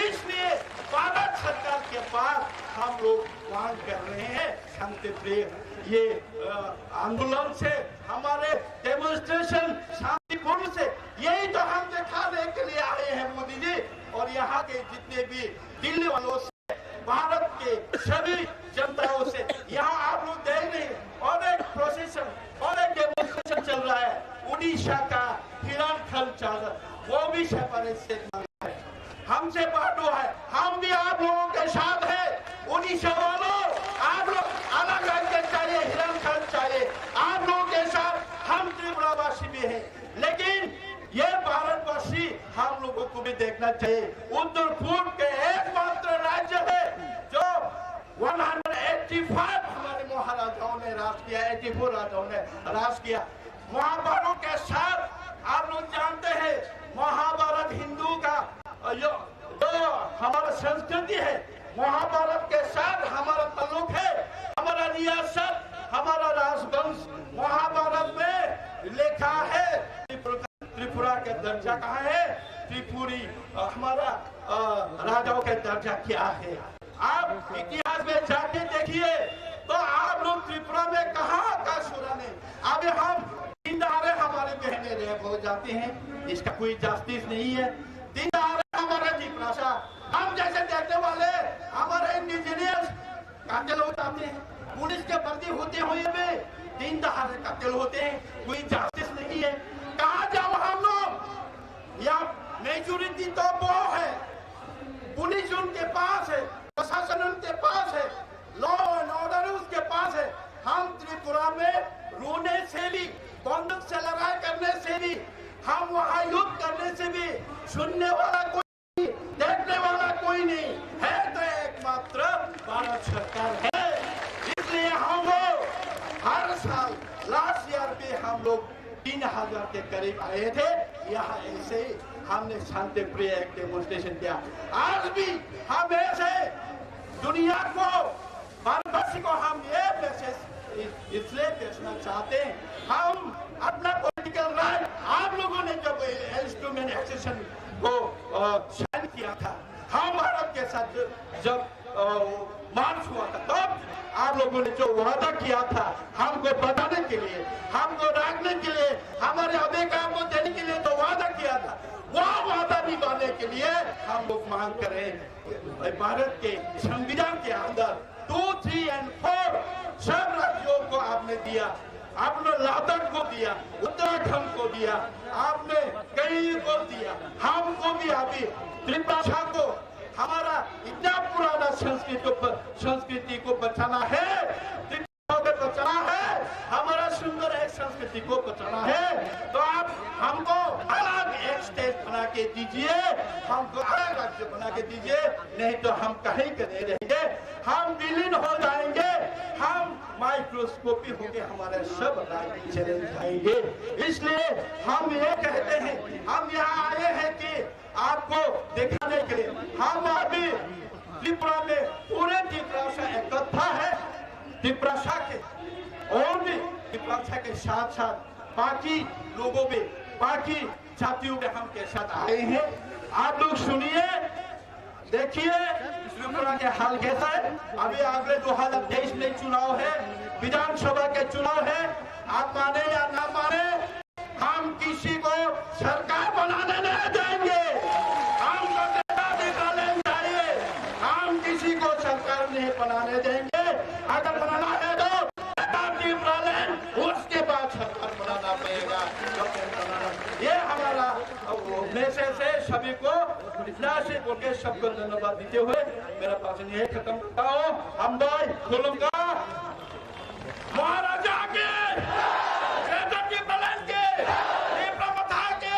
इसलिए भारत सरकार के पास हम लोग मांग कर रहे हैं, शांति प्रिय ये, अ, आंदोलन से, हमारे डेमोन्स्ट्रेशन शांतिपूर्ण से, यही तो हम दिखाने के लिए आए हैं मोदी जी। और यहाँ के जितने भी दिल्ली वालों से, भारत के सभी जनताओं से, यहाँ आप लोग देख रहे हैं, और एक प्रोसेशन और एक डेमोन्स्ट्रेशन चल रहा है। उड़ीसा का हिरण खंड चादर, वो भी सेपरेट स्टेट मांग रहा है। हमसे बात हुआ है, हम भी आप लोगों के साथ हैं। उड़ीसा वालों, आप लोग अलग राज्य चाहिए, हिरण खंड चाहिए, आप लोगों के साथ हम त्रिपुरावासी भी हैं। लेकिन ये भारतवासी हम लोगों को भी देखना चाहिए। उत्तर पूर्व के एकमात्र राज्य है जो वन हंड्रेड एटी फ़ाइव हमारे महाराजाओं ने राज किया, एटी फ़ोर राजाओं ने राज किया। महाभारत के साथ आप लोग जानते हैं, महाभारत हिंदू का, अ, जो, जो हमारा संस्कृति है, महाभारत के साथ हमारा ताल्लुक है। हमारा रियासत, हमारा राजवंश महाभारत में लिखा है। त्रिपुरा का दर्जा कहाँ है? त्रिपुरी, अ, हमारा, अ, राजाओं का दर्जा क्या है? आप इतिहास में जाके देखिए, तो आप लोग त्रिपुरा में कहाँ का सुना नहीं। अभी हम दिन दहाड़े हमारे बहनें रेप हो जाती हैं, इसका कोई जस्टिस नहीं है। दिन दहाड़े हमारा जिज्ञासा, हम जैसे देखने वाले, हमारे इंडिजिनियस कत्ल हो जाते हैं, पुलिस के वर्दी होते हुए भी दिन दहाड़े कत्ल होते हैं, कोई जस्टिस नहीं है। कहाँ जाओ हम लोग? या मेजोरिटी तो वो है, पुलिस उनके पास है, प्रशासन उनके पास है, लॉ एंड ऑर्डर उसके पास है। हम त्रिपुरा में रोने से भी, बंदूक से लड़ाई करने से भी, हम वहाँ युद्ध करने से भी सुनने वाला कोई, देखने वाला कोई नहीं है, तो एकमात्र भारत सरकार है। इसलिए हम लोग हर साल, लास्ट ईयर भी हम लोग तीन हजार के करीब आए थे। यहाँ ऐसे ही हमने शांति प्रिय एक डेमोन्स्ट्रेशन किया। आज भी हम ऐसे दुनिया को, भारतवासी को हम ये मैसेज इस-, इसलिए भेजना चाहते हैं, हम अपना पॉलिटिकल राइट, आप लोगों ने जब इंस्ट्रूमेंट एक्सेशन को, अ, साइन किया था, हम भारत के साथ जब, अ, मार्च हुआ था, तब आप लोगों ने जो वादा किया था हमको बताने के लिए, हमको रखने के लिए, हमारे अधिकार को देने के लिए जो वादा किया था, वो वादा निभाने के लिए हम लोग मांग कर रहे हैं। भारत के संविधान के अंदर टू, थ्री एंड फोर सब राज्यों को आपने दिया, आपने लद्दाख को दिया, उत्तराखंड को दिया, आपने कई को दिया। हमको भी अभी त्रिभाषा को, हमारा इतना पुराना संस्कृति को, संस्कृति को बचाना है, त्रिभाषा को बचाना है, हमारा सुंदर है संस्कृति को बचाना है, तो आप हमको अलग एक स्टेट बना के दीजिए, हमको अलग राज्य बना के दीजिए, नहीं तो हम कहीं के नहीं रहेंगे, हम विलीन हो जाएंगे, हम माइक्रोस्कोपी होके हमारे सब राज्य चले जाएंगे। इसलिए हम ये कहते हैं, हम यहाँ आए हैं कि आपको दिखाने के लिए। हम अभी त्रिपुरा में पूरे त्रिपुरा से इकट्ठा है, त्रिपुरा के और भी त्रिपुरा के साथ साथ बाकी लोगों में, बाकी जातियों में हम के साथ आए हैं। आप लोग सुनिए, देखिए त्रिपुरा के हाल कैसा है। अभी अगले दो हज़ार तेईस में चुनाव है, विधानसभा के चुनाव है। आप माने या ना माने, हम किसी को सरकार बनाने नहीं देंगे। हमको नेता निकालने चाहिए। हम किसी को सरकार नहीं बनाने देंगे। अगर बनाना है तो नेता निकालें, उसके बाद सरकार बनाना पड़ेगा। ये हमारा मैसेज है सभी को। इतना से बोल के सबको धन्यवाद देते हुए मेरा भाषण यही खत्म करता हूँ। हम भाई खुलूंगा। महाराजा के, छत्रपति शिवाजी के, विप्र प्रथा के,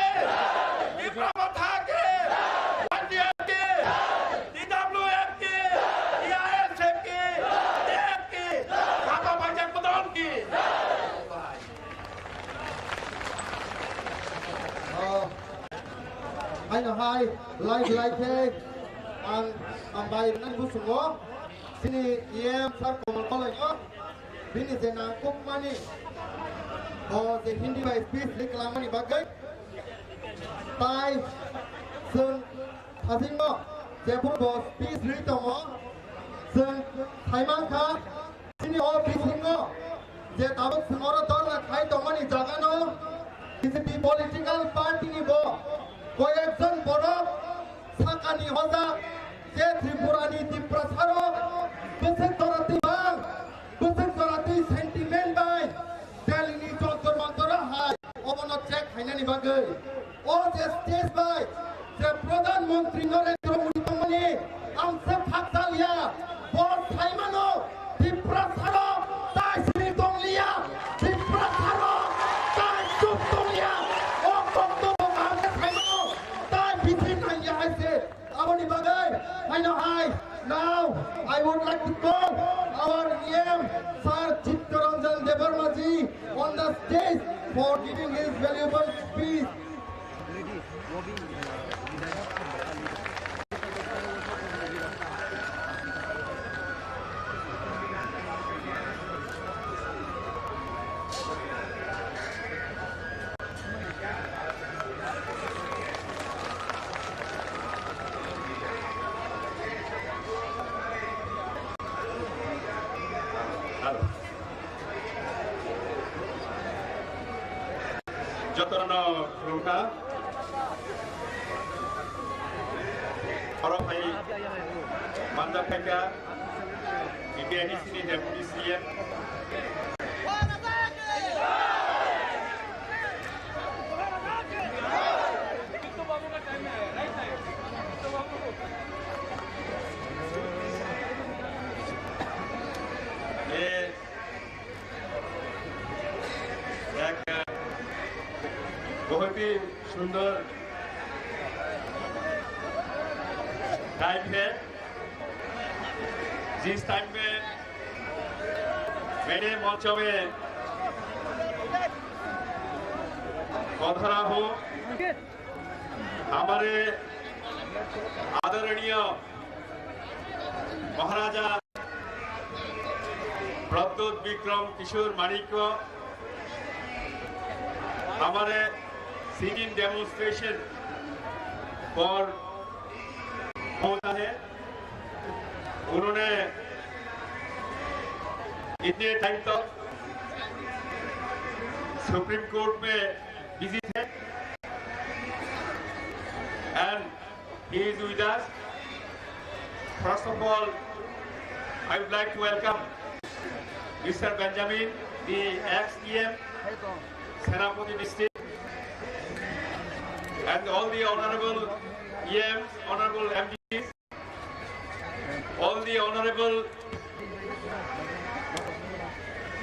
विप्र प्रथा के, वाद्य के, टीडब्ल्यूएफ के, टीआईएसएफ के, एफ के, बाबा भाईजान पटेल की। Oh, hai no hai, live live ke, ang, ang bai nang busungo, sini E M sir komal kolai no. Bini je nangkukmani, o je Hindi bai speech ri kwlangmani bagwi, tai chwng thajingo je bo speech ri tongo, chwng sai mankha, chini o bisingo je tabuk chwng oro dhorna khai tongmani jagano B J P political party ni bo koyekjon borok sakani hoja je Tripura ni Tiprasa rok bwswk jora twi bang, bwswk jora twi sentiment bai Delhi ni Jantar Mantar o hai obono check khainani bagwi o je stage bai je Pradhan Mantri Narendra Modi tongmani ang se khakchaliya, bo saimano Tiprasa rok tai sini tongliya, Tiprasa rok tai chuk tongliya, o koktobbo kaham khe saimano tai bithi nangya hai se. Aboni bagwi haino hai, now I would like to call our E M Sir Chittaranjan Debbarma ji on the stage for giving his valuable speech. Jotono khulumkha. Oro phai manjak phaikha B P N C ni Deputy C M. Eh, एक बहुत ही सुंदर टाइम है, जिस टाइम में मेरे मंच में पधरा हो। हमारे आदरणीय महाराजा प्रद्योत विक्रम किशोर माणिक्य हमारे सिंगिंग डेमोन्स्ट्रेशन पर पहुंचा है। उन्होंने इतने टाइम तक सुप्रीम कोर्ट में बिजी थे, and he is with us. First of all, I would like to welcome Mister Benjamin, the ex E M, Senapati district, and all the honorable E Ms, honorable M Ds, all the honorable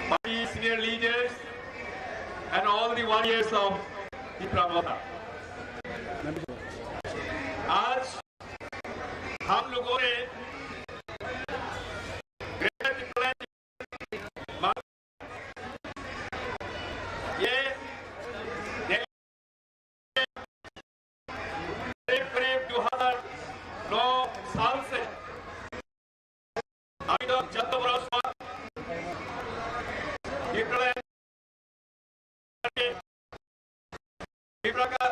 party senior leaders, and all the warriors of Tipra Motha. आज हम लोगों ने ग्रेटर टिप्रा, ये करीब करीब दो हज़ार नौ साल से अभी तक जद्दोजहद हुआ। त्रिपुरा, त्रिपुरा का,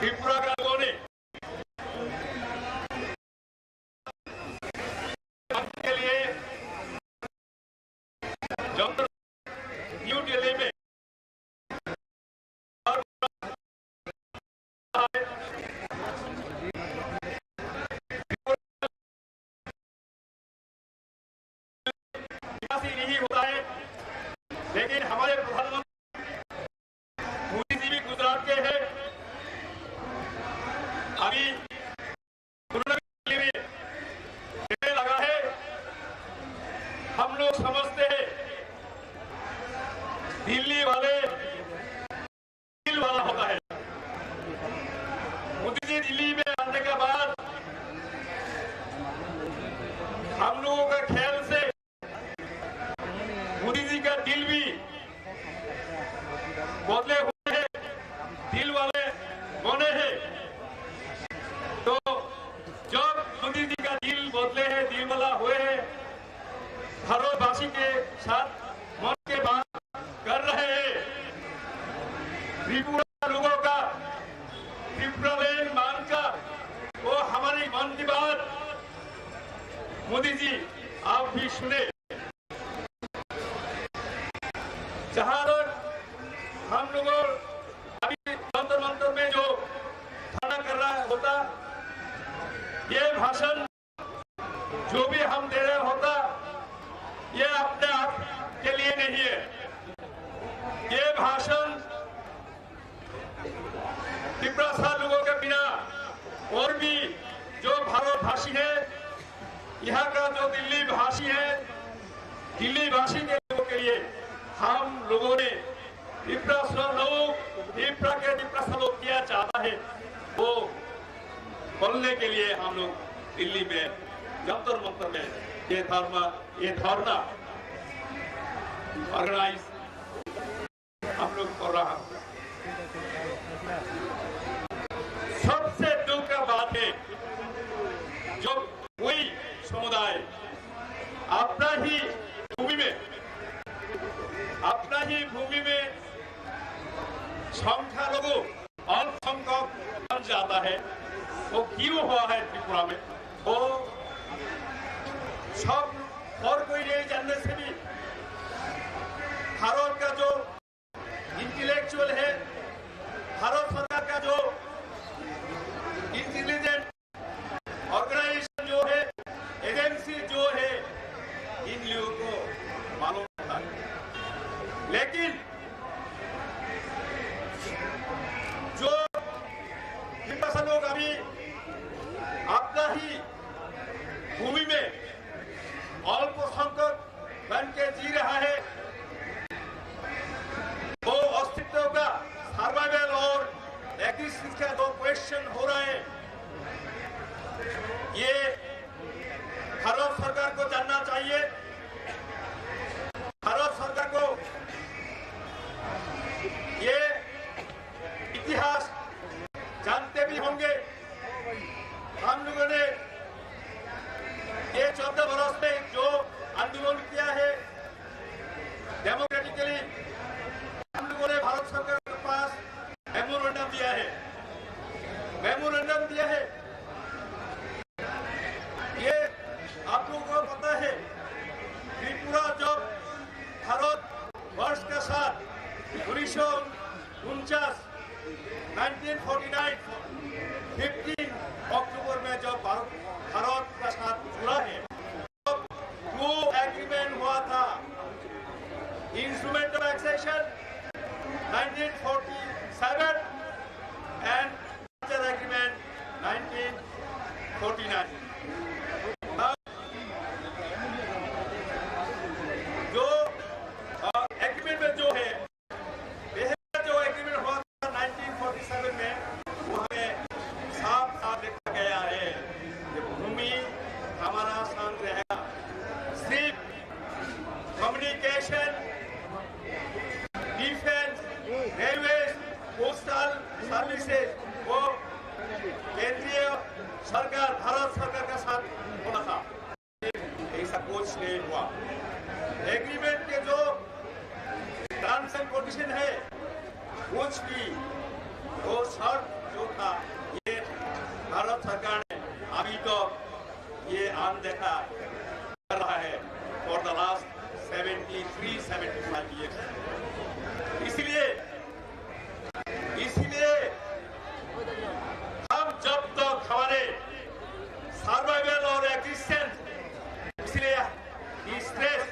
त्रिपुरा का लोगों ने के लिए जंतर, न्यू दिल्ली में विकास ही नहीं होता है, लेकिन हमारे प्रधानमंत्री मोदी जी भी गुजरात के हैं। अभी उन्होंने भी कहने लगा है, हम लोग समझते हैं दिल्ली वाले दिल वाला होता है। मोदी जी दिल्ली में आने के बाद हम लोगों का ख्याल से मोदी जी का दिल भी बदले हुए हैं, दिल वाले बने हैं। तो जब मोदी जी का दिल बदले हैं, दिल वाला हुए हैं, भारतवासी के साथ मन के बात कर रहे हैं। त्रिपुरा लोगों का, त्रिपुरा लैंड मांग का, वो हमारी मन की बात, मोदी जी, आप भी सुने। जहां तक हम लोगों अभी जंतर मंतर में जो धरना कर रहा होता, ये भाषण जो भी हम दे रहे होता, ये अपने आप के लिए नहीं है। ये भाषण तिपरासा लोगों के बिना और भी जो भारतवासी है, यहाँ का जो दिल्ली भाषी है, दिल्ली भाषी के लोगों के लिए हम लोगों ने तिपरासा लोग, तिपरा के तिपरासा लोग क्या चाहता है, वो बोलने के लिए हम लोग दिल्ली में जंतर मंतर में ये धर्मा, ये धरना ऑर्गेनाइज हम लोग कर रहा है। सबसे दुख का बात है, जो कोई समुदाय अपना ही भूमि में, अपना ही भूमि में संख्यालघु, अल्पसंख्यक बन जाता है, वो क्यों हुआ है त्रिपुरा में? वो सब और कोई नहीं जानने से भी भारत का जो इंटेलेक्चुअल है, भारत सरकार का जो इंटेलिजेंट ऑर्गेनाइजेशन जो है, एजेंसी जो है, इन लोगों को मालूम था। लेकिन जो तिपरासा लोग अभी अपना ही भूमि में अल्पसंख्यक बन उनचास, नाइनटीन फोर्टी नाइन, फिफ्टीन अक्टूबर में जब भारत, भारत का साथ जुड़ा है, तब जो एग्रीमेंट हुआ था, instrument of accession nineteen forty seven and agreement nineteen forty nine. जो एग्रीमेंट में जो है, पहला जो एग्रीमेंट हुआ था नाइनटीन फोर्टी सेवन में, वो हमें साफ साफ लिखा गया है कि भूमि हमारा संग रहेगा। सिर्फ communication, defence, railway, postal services, वो केंद्रीय सरकार, भारत सरकार का साथ होना था। ऐसा कुछ नहीं हुआ। एग्रीमेंट के जो टर्म्स एंड कंडीशन है, कुछ भी वो शर्त जो था, ये भारत सरकार ने अभी तो ये अनदेखा कर रहा है for the last seventy three seventy five years. इसलिए, इसलिए हम जब तक हमारे सर्वाइवल और एग्जिस्टेंस, इसलिए स्ट्रेस,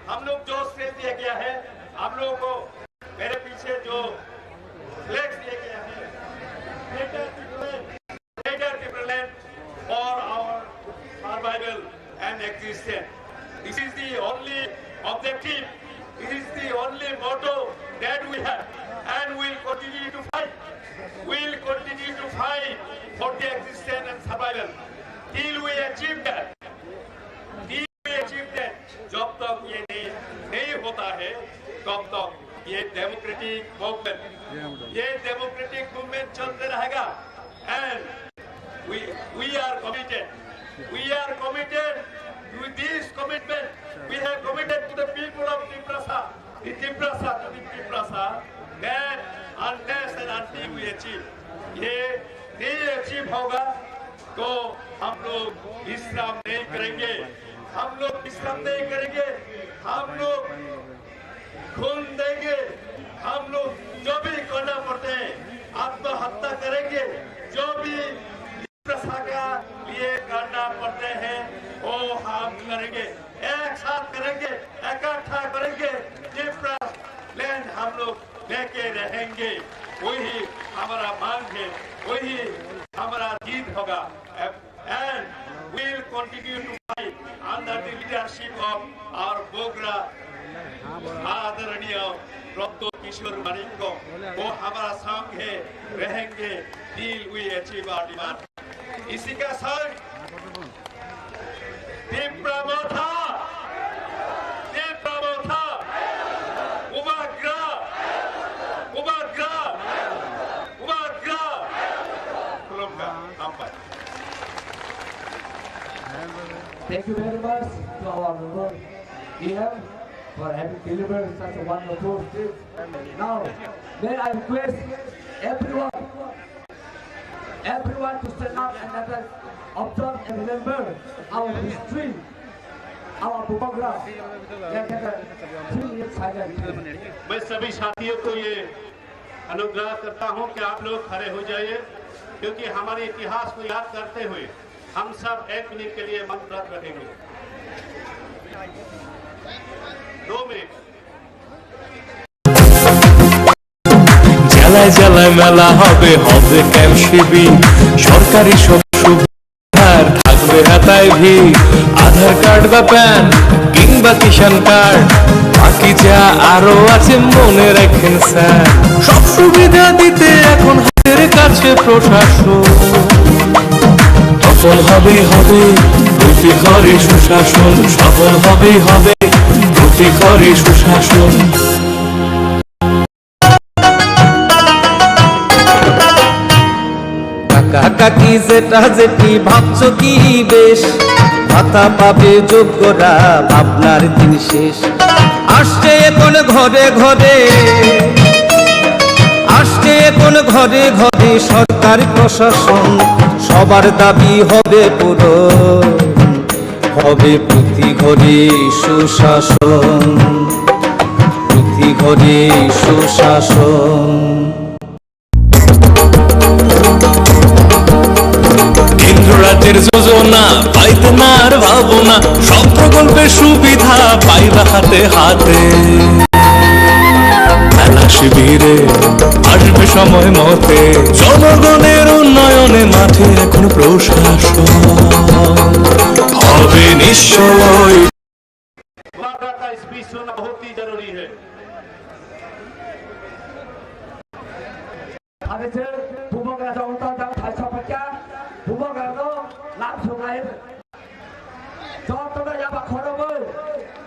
हम लोग जो स्ट्रेस दिया गया है, आप लोगों को मेरे पीछे जो फ्लैग्स दिए गए हैं, Greater Tipraland, Greater Tipraland for our survival and existence. This is the only objective, this is the only motto that we have, and we'll continue to fight. We'll continue to fight for the existence and survival till we achieve that. Till we achieve that. जब तक ये नहीं, नहीं होता है, तब तक ये डेमोक्रेटिक मूवमेंट, ये डेमोक्रेटिक मूवमेंट चलते रहेगा। And we, we are committed, we are committed with this commitment. We have committed to the people of Tiprasa, the Tiprasa to the Tiprasa, that unless and until we achieve, ये नहीं अचीव होगा, तो हम लोग विश्राम नहीं करेंगे, हम लोग विश्राम नहीं करेंगे, हम लोग खून देंगे, हम लोग जो भी करना पड़ते हैं, आत्महत्या करेंगे, जो भी प्रजा का लिए करना पड़ते हैं, वो हम करेंगे। एक साथ करेंगे, इकट्ठा करेंगे, Tipraland हम लोग लेके रहेंगे। वही हमारा मांग है, वही हमारा जीत होगा। And we'll continue to fight under the leadership of our Bogra आदरणीय प्रद्योत किशोर मानिक को। वो हमारा संग है, रहेंगे till we achieve our demand। इसी का संग Tipra Motha, Tipra Motha, Bubagra, Bubagra, Bubagra. Khulumkha, hambai. Thank you very much to our Honorable E M for having delivered such a wonderful speech. Now, may I request everyone, everyone to stand up and let us observe and remember our history, our Bubagra. Let us have a three minute silence. मैं सभी साथियों को ये अनुग्रह करता हूं कि आप लोग खड़े हो जाइए, क्योंकि हमारे इतिहास को याद करते हुए हम सब एक मिनट के लिए मंत्र रखेंगे। दो मिनट। জেলায় জেলায় মেলা হবে, হবে ক্যাম্প শিবির। সরকারি সব সুবিধার থাকবে হাতায় ভিড়। আধার কার্ড বা প্যান কিংবা কিষাণ কার্ড, বাকি যা আরো আছে মনে রাখেন স্যার। সব সুবিধা দিতে এখন হাতের কাছে প্রশাসন। সফল হবেই হবে প্রতি ঘরে সুশাসন, সফল হবেই হবে প্রতি ঘরে সুশাসন। কাকা কাকি জেঠা জেঠি ভাবছো কি বেশ, ভাতা পাবে যোগ্যরা ভাবনার দিন শেষ। আসছে এখন ঘরে ঘরে, আসছে এখন ঘরে ঘরে সরকার প্রশাসন, সবার দাবি হবে পূরণ, হবে প্রতি ঘরে সুশাসন। প্রতি ঘরে সুশাসন। কেন্দ্র রাজ্যের যোজনা পাইতে না আর ভাবনা, সব প্রকল্পের সুবিধা পাইবা হাতে হাতে। মেলা শিবিরে আসবে সময় মতে, জনগণের উন্নয়নে মাঠে এখন প্রশাসন। হবে নিশ্চয়। वादा का स्पीच सुनना बहुत ही जरूरी है। Ade se bumung rok jang tang thaisa pakya, bumung rok no lam sungai. Joto no yaba khorogwi,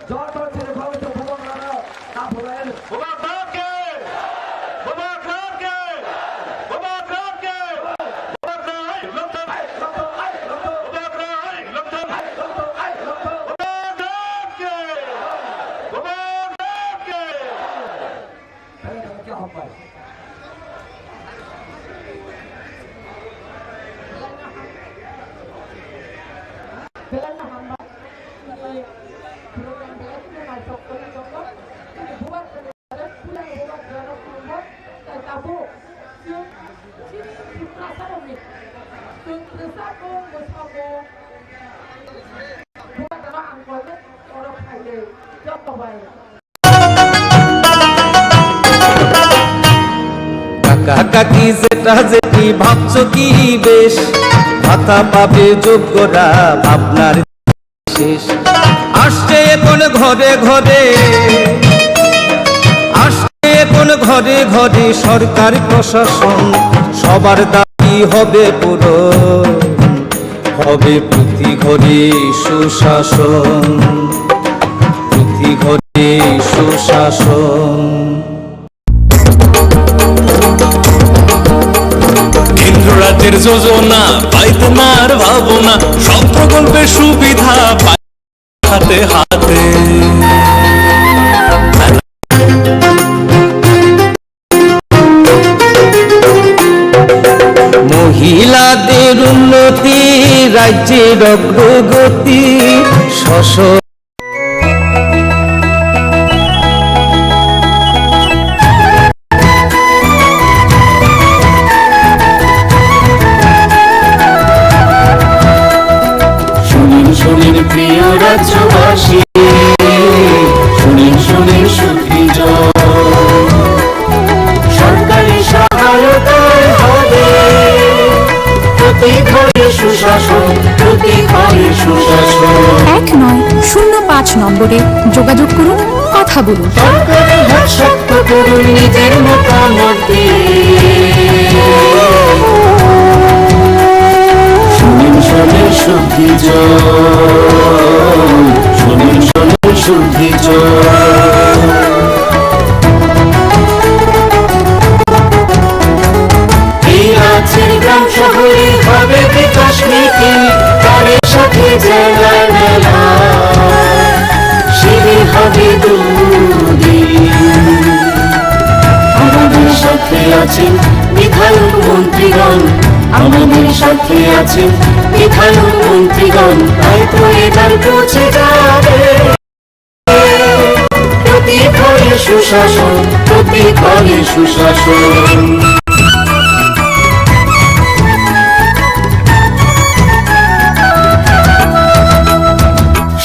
joto chini khorogwi bumung rok no lam sungai. Bumung rok ke, bumung rok ke, bumung rok ke. Belai no hambai, chini program belai kheno naithok khe tongo. Chini bubagra, chini bubagrano khulumwi, tai tabuk chwng chini Tiprasarokni chwng kwchangmung bwskango bubagrano ang koinwi oro phainwi joto bai. কাকা কাকি জেঠা জেঠি ভাবছো কি বেশ, ভাতা পাবে যোগ্যরা ভাবনার শেষ। আসছে এখন ঘরে ঘরে, আসছে এখন ঘরে ঘরে সরকার প্রশাসন, সবার দাবি হবে পূরণ। হবে প্রতি ঘরে সুশাসন, প্রতি ঘরে সুশাসন। কেন্দ্র রাজ্যের যোজনা পাইতে না আর ভাবনা, সব প্রকল্পের সুবিধা পাই হাতে হাতে। মহিলাদের উন্নতি, রাজ্যের অগ্রগতি, সশক্ত। শুনেন, শুনেন প্রিয় রাজ্যবাসী, শুনেন, শুনেন সুখী জন। সরকারি সহায়তায় হবে প্রতি ঘরে সুশাসন, প্রতি ঘরে সুশাসন। এক নয় শূন্য পাঁচ নম্বরে যোগাযোগ করুন, কথা বলুন। সরকারের হাত শক্ত করুন নিজের মতামত দিয়ে। শুনেন, শুনেন সুখী জন, শুনেন, শুনেন সুখী জন। এই রাজ্যের গ্রাম শহরে হবে বিকাশ নীতি, তারই সাথে জেলার মেলা, শিবির হবে দুদিন। আমাদের সাথে আছেন বিধায়ক মন্ত্রীগণ, আমাদের সাথে আছেন বিধায়ক মন্ত্রীগণ, তাই তো এবার পৌঁছে যাবে প্রতি ঘরে সুশাসন, প্রতি ঘরে সুশাসন।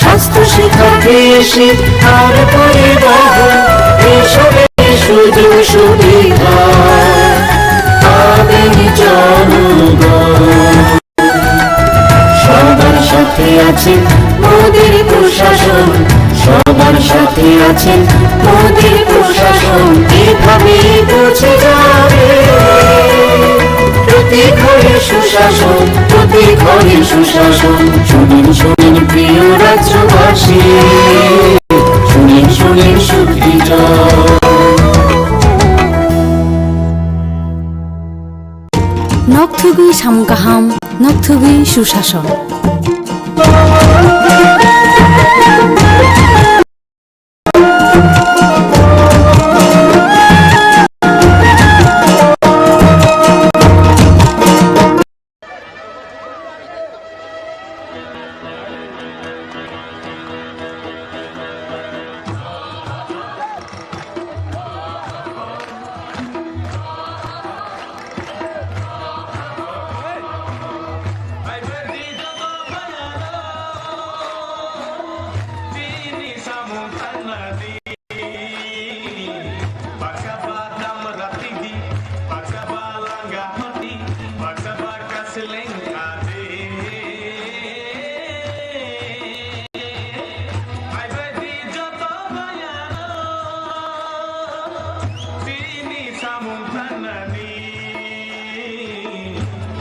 স্বাস্থ্য, শিক্ষা, কৃষি আর পরিবহন, এসবে সুযোগ সুবিধা পাবেন জনগণ। সবার সাথে আছেন মোদির প্রশাসন, সবার সাথে আছেন মোদির প্রশাসন, এভাবে পৌঁছে যাবে প্রতি ঘরে সুশাসন, প্রতি ঘরে সুশাসন। শুনেন, শুনেন প্রিয় রাজ্যবাসী, শুনেন, শুনেন সুখী জন। Nokthugwi samung kaham, nokthugwi susason.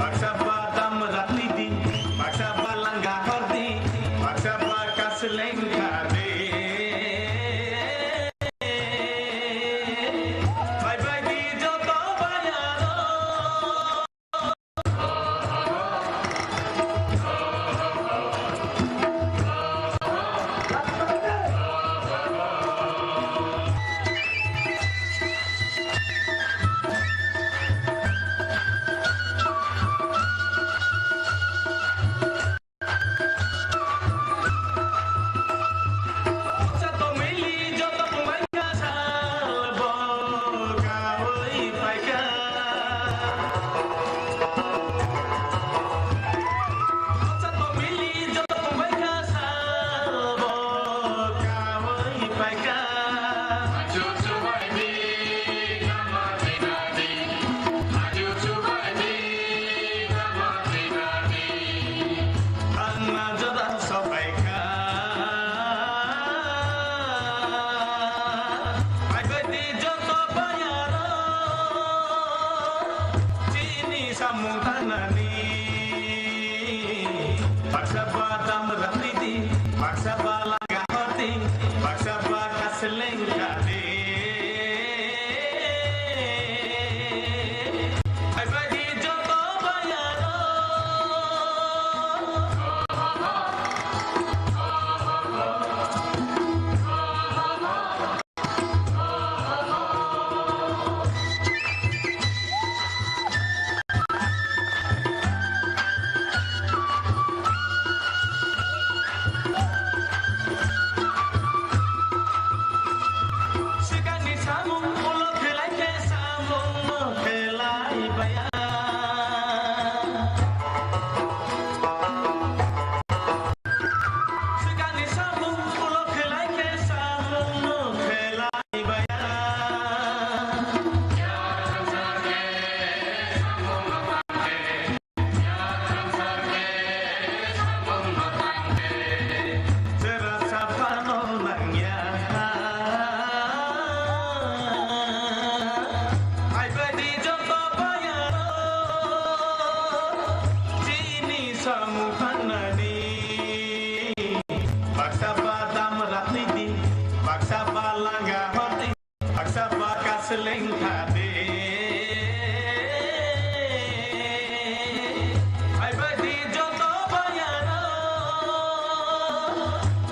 Baksa ba dam ratni di, baksa ba langa hordi, baksa ba kasleng khadi. Bai bai di joto bayaro. Samung tanani, baksa ba dam ratni di, baksa ba langa hordi, baksa ba kasleng khadi. Bai bai di joto bayaro. Swkangni samung ulo khlai khe samung no khlai baya. Swkangni samung ulo khlai khe samung no khlai baya. Sera sapano nangya. Hai bai di joto bayaro. Chini samung tanani. Baksa ba dam ratni di. Baksa ba langa hordi. Baksa ba kasleng khadi. Hai bai di joto bayaro.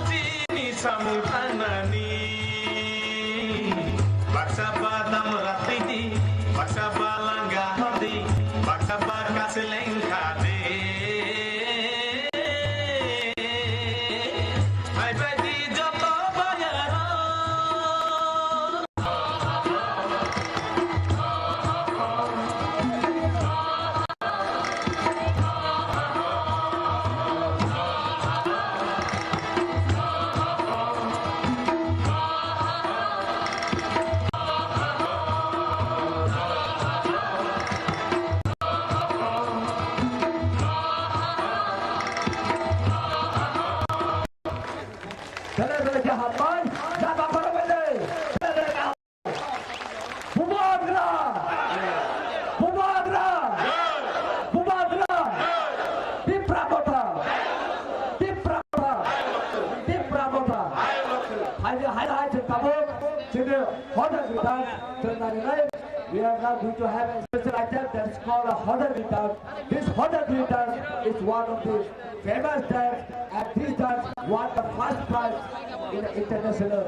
Chini samung tanani. Baksa ba dam ratni di. Baksa ba langa hordi. Baksa ba kasleng khadi. Hai bai di joto bayaro. Bubagra! Bubagra! Bubagra! Tipra Motha! Tipra Motha! Tipra Motha! Hai, hai, hai, chwng tabuk, chwngno hodar gwi dance chwng narinai. We are now going to have a special item that is called a hodar gwi dance. This hodar gwi dance is one of the famous dance, and this dance won the first prize in the international.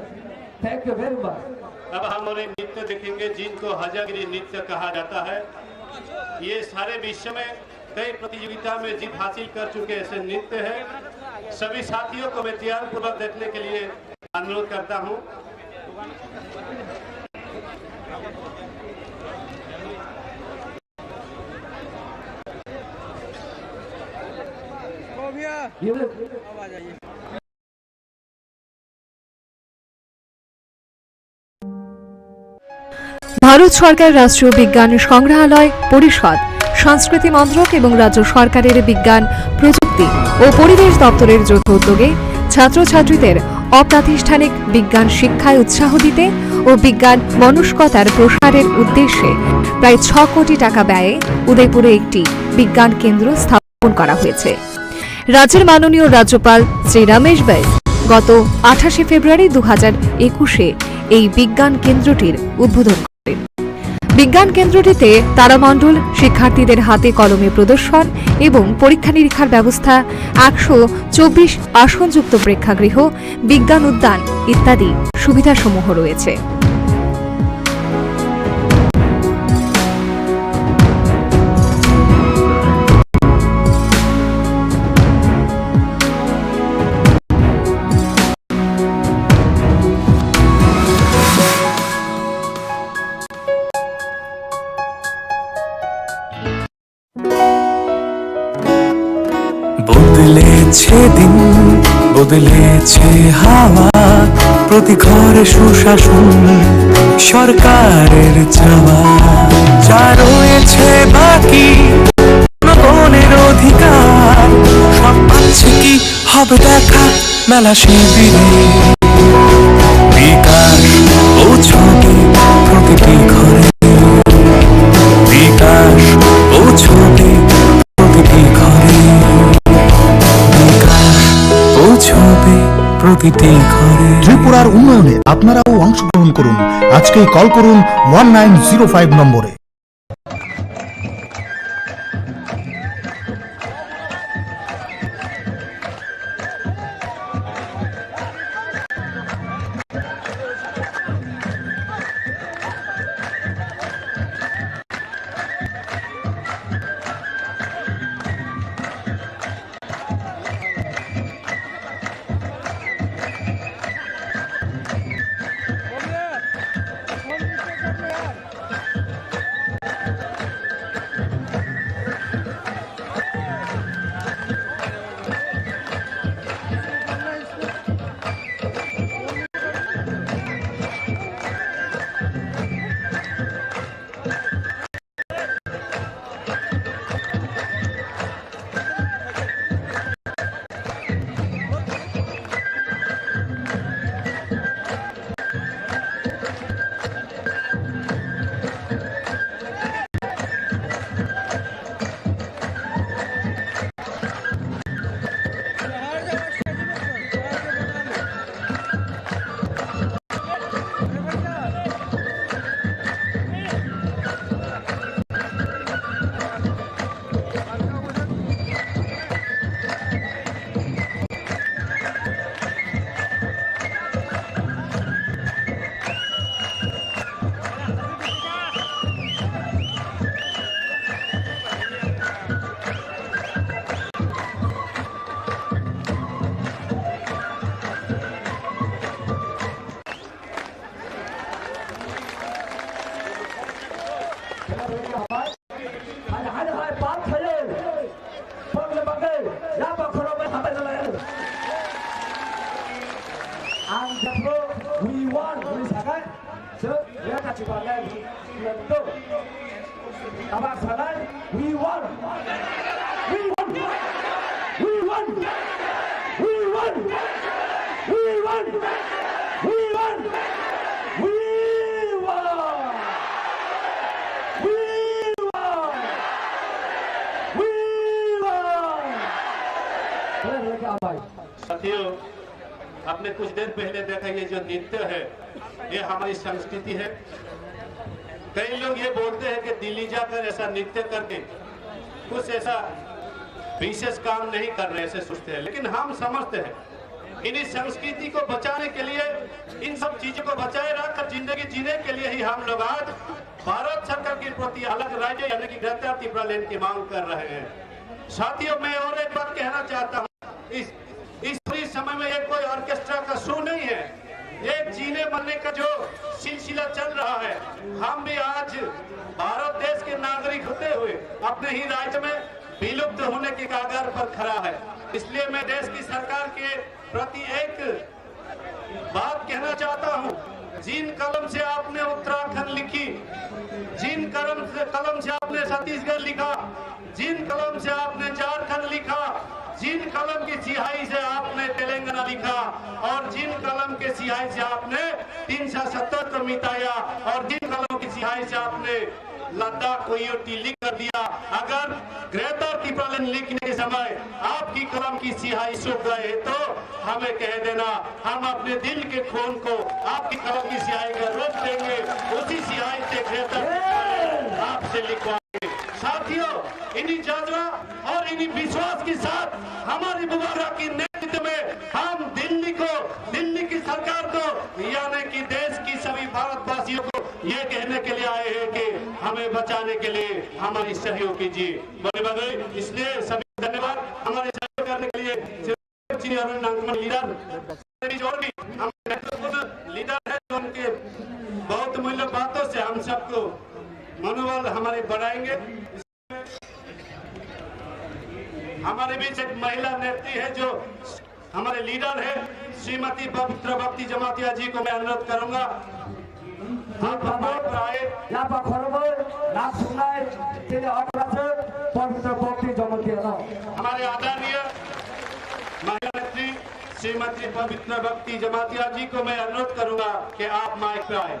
Thank you very much. अब हम और एक नृत्य देखेंगे जिनको हजागिरी नृत्य कहा जाता है। ये सारे विश्व में कई प्रतियोगिता में जीत हासिल कर चुके ऐसे नृत्य हैं। सभी साथियों को मैं तैयार पूर्वक देखने के लिए अनुरोध करता हूँ। ভারত সরকার রাষ্ট্রীয় বিজ্ঞান সংগ্রহালয় পরিষদ, সংস্কৃতি মন্ত্রক এবং রাজ্য সরকারের বিজ্ঞান, প্রযুক্তি ও পরিবেশ দপ্তরের যৌথ উদ্যোগে ছাত্রছাত্রীদের অপ্রাতিষ্ঠানিক বিজ্ঞান শিক্ষায় উৎসাহ দিতে ও বিজ্ঞান মনস্কতার প্রসারের উদ্দেশ্যে প্রায় ছ কোটি টাকা ব্যয়ে উদয়পুরে একটি বিজ্ঞান কেন্দ্র স্থাপন করা হয়েছে। রাজ্যের মাননীয় রাজ্যপাল শ্রী রমেশ বাইস গত আঠাশে ফেব্রুয়ারি দু হাজার একুশে এই বিজ্ঞান কেন্দ্রটির উদ্বোধন করেন। বিজ্ঞান কেন্দ্রটিতে তারামণ্ডল শিক্ষার্থীদের হাতে কলমে প্রদর্শন এবং পরীক্ষা নিরীক্ষার ব্যবস্থা, একশো চব্বিশ আসনযুক্ত প্রেক্ষাগৃহ, বিজ্ঞান উদ্যান ইত্যাদি সুবিধাসমূহ রয়েছে। বদলেছে দিন, বদলেছে হাওয়া, প্রতি ঘরে সুশাসন সরকারের চাওয়া। যা রয়েছে বাকি, জনগণের অধিকার, সব পাচ্ছে কি হবে দেখা মেলা শিবিরে। বিকাশ পৌঁছবে প্রতিটি ঘরে, বিকাশ পৌঁছবে প্রতিটি ঘরে, বিকাশ পৌঁছবে প্রতিটি ঘরে। ত্রিপুরার উন্নয়নে আপনারাও অংশগ্রহণ করুন। আজকেই কল করুন ওয়ান নাইন জিরো ফাইভ নম্বরে। Ang jephru we want hwnwi sakha, chwng ya kachi barnai hwnwi tong. Tabak sanai, we want. We want. We want. We want. We want. We want. We want. We want. We want. साथियों, आपने कुछ देर पहले देखा, ये जो नृत्य है, ये हमारी संस्कृति है। कई लोग ये बोलते हैं कि दिल्ली जाकर ऐसा नृत्य करके कुछ ऐसा विशेष काम नहीं कर रहे, ऐसे सोचते हैं, लेकिन हम समझते हैं, इन्हीं संस्कृति को बचाने के लिए, इन सब चीजों को बचाए रखकर जिंदगी जीने के लिए ही हम लोग आज भारत सरकार के प्रति अलग राज्य यानी कि ग्रेटर तिब्रालैंड की मांग कर रहे हैं। साथियों, मैं और एक बात कहना चाहता हूँ, इस इस पूरी समय में ये कोई ऑर्केस्ट्रा का शो नहीं है, ये जीने मरने का जो सिलसिला चल रहा है, हम भी आज भारत देश के नागरिक होते हुए अपने ही राज्य में विलुप्त होने के कगार पर खड़ा है। इसलिए मैं देश की सरकार के प्रति एक बात कहना चाहता हूँ, जिन कलम से आपने उत्तराखंड लिखी, जिन कलम से, कलम से आपने छत्तीसगढ़ लिखा, जिन कलम से आपने झारखंड लिखा, जिन कलम की स्याही से आपने तेलंगाना लिखा और जिन कलम के स्याही से आपने तीन सौ सत्तर को मिटाया और जिन कलम की स्याही से आपने लद्दाख को यूटी लिख कर दिया, अगर ग्रेटर तिप्रालैंड लिखने के समय आपकी कलम की स्याही सूख गए तो हमें कह देना, हम अपने दिल के खून को आपकी कलम की स्याही का रूप देंगे, उसी स्याही से ग्रेटर तिप्रालैंड आपसे लिखवाएंगे। साथियों, इन्हीं जज्बा और इन्हीं विश्वास के साथ हमारे बुबागरा के नेतृत्व में हम दिल्ली को, दिल्ली की सरकार को, यानी कि देश की सभी भारतवासियों को ये कहने के लिए आए हैं कि हमें बचाने के लिए हमारी सहयोग कीजिए। बड़े बड़े, इसलिए सभी धन्यवाद हमारे सहयोग करने के लिए। श्री अरुण नांगमल लीडर, और भी हमारे महत्वपूर्ण लीडर हैं जो उनके बहुत मूल्य बातों से हम सबको मनोबल हमारे बढ़ाएंगे। हमारे बीच एक महिला नेत्री है जो हमारे लीडर है, श्रीमती पवित्र भक्ति जमातिया जी को मैं अनुरोध करूंगा, आप हमारे पर आए। Yapha khoroknwi, nak swngnai, chini otraswk Pabitra Bhakti Jamatia no. हमारे आदरणीय महिला नेत्री श्रीमती पवित्र भक्ति जमातिया जी को मैं अनुरोध करूंगा कि आप माइक पर आए।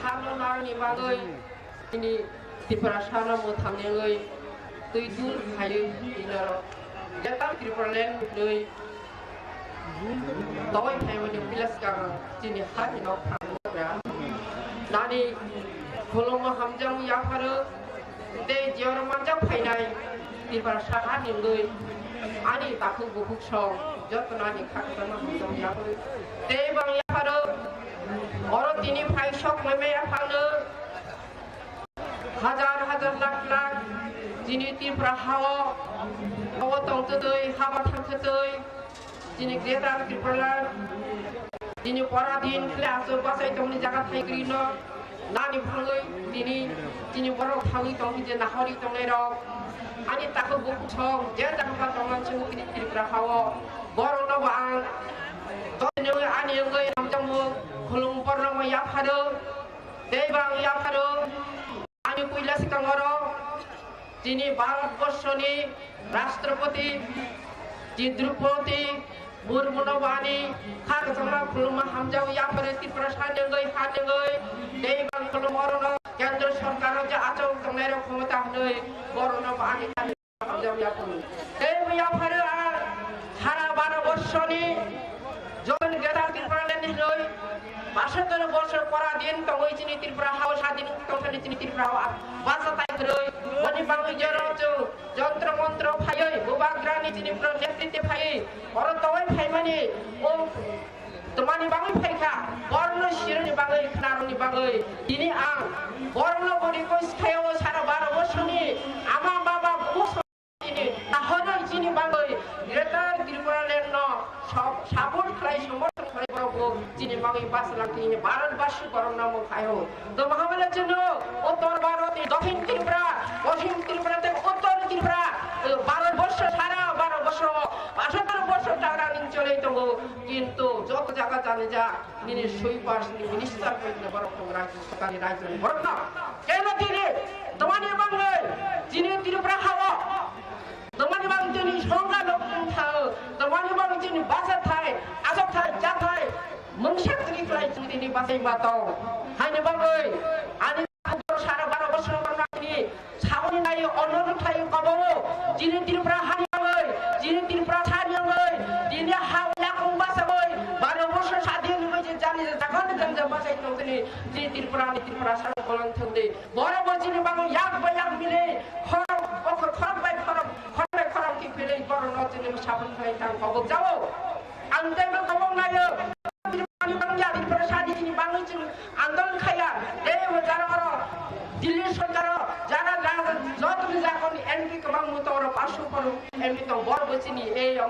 Hapno narwkni bagwi chini Tiprasano mwthangwi twi dul khaiwi twi norok. Greater Tipraland hwnwi tongwi phaimani puila swkang chini hani nok thangwi nokra. Nani khulumma hamjakmung yapharo tei jiyoro manjak phainai Tiprasa hani wngwi ani takhuk bukhuk song jotono ani kha kwchangma hamjakmung yapharo. Tei bang yapharo oro tini phai sok meme yaphangno hajar hajar lakh lakh chini Tripura hao, hao tongtwtwi, haba thangtwtwi, chini Greater Tipraland, chini pora din khle aswk bachai tongni jaga thai kwrwino, nani phangwi tini chini borok thangwi tongwi je nahori tongnairok, ani takhuk bukhuk song je jaga tongma chini Tripura hao, borokno bo ang ani wngwi hamjakmung khulum borokno yapharo. Tei bang yapharo ani puila swkang oro chini Bharat borshoni Rashtrapati chi Droupadi Murmuno bo ani kha kwchangma khulumma hamjao yapharo Tiprasa nengwi ha nengwi tei bang khulum orono Kendra Sorkar je achuk tongnai rok khomota hwnwi borokno bo ani Tei bo yapharo ang sara baro borshoni join Greater Tipraland hinwi pasottoro borsor pora din tongwi chini Tripura hao sadin tongthani chini Tripura hao basa tai kwrwi boni bangwi jero chwng jontro montro phaiwi bubagrani chini pro netrite phaiwi oro tongwi phaimani o Twmani bagwi phaikha, borokno sironi bagwi, khwnarokni bagwi. Tini ang borokno bo request khaio, sara baro borsoni ama baba bukhuk songni nahorwi chini bagwi Greater Tripura Land no sop-, support khlai, somorthon khlai borok bo chini bagwi bachwlak tini Bharat basi borokno mung khaio. Tamo hamya chwngno Uttor Bharat ni Dokhin Tripura, Poschim Tripura tei Uttor Tripura, eh, Bharat borsho sara Bharat borsho, atharo borsho tagra ning chole tongo. Kintu joto jaga jani ja nini sweepers ni minister koi ni borok tongo rajyo sorkar ni rajyo ni borok no. Keno tini twmani bangwi chini Tripura hao Twmani bang chini songkha no tha, twmani bang chini basa thai, asok thai, ja thai, mungsa tini klai chini tini basai ma tong. Haini bagwi ani sara baro bosor baro tini saboni nai ono thai kobo. Chini Tripura hani bagwi, chini Tripura thani bagwi, chini ha yakung basa bagwi, baro bosor sadi ni bagwi jani jani jani basai tong tini, chini Tripura ni Tripura sara bolong thangdi. Borok bo chini bagwi yak bai yak mili khorok, khorok bai khorok, khorok bai khorok ki pili borok no chini sabun khai tang kobok jao. Ang tei bo kobok nayo. Chini bagwi ya, chini bagwi sadi chini bagwi chini andolon khaya. Tei bo jara oro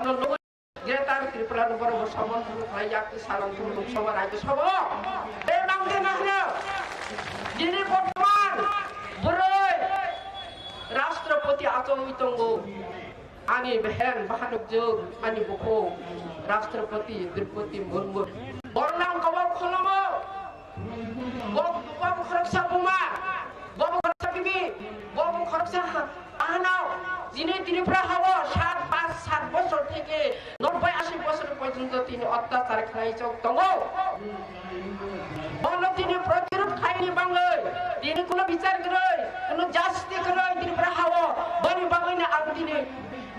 Greater Tripura no borok bo somorthon khlai yak, salam thung thung sobo Rajya Sabha. Tei nang de nang no. Dini bortoman bwrwi Rashtrapati achogwi tongo. Ani behen bahanok jwk, ani bukhuk Rashtrapati Draupadi Murmu. Borok nang kobok kholomo. Bo, bo, bo khoroksa buma, bo, bo khoroksa bibi, bo, bo khoroksa ha-, ano, jini Tripura hao sat, pas, sat bosor theke nobboi, ashi bosor porjonto tini otyachar khlai chok tongo. Bono tini protirod khlaini bangwi, tini kuno bichar kwrwi, kuno justice kwrwi Tripura hao, boni bangwino ang tini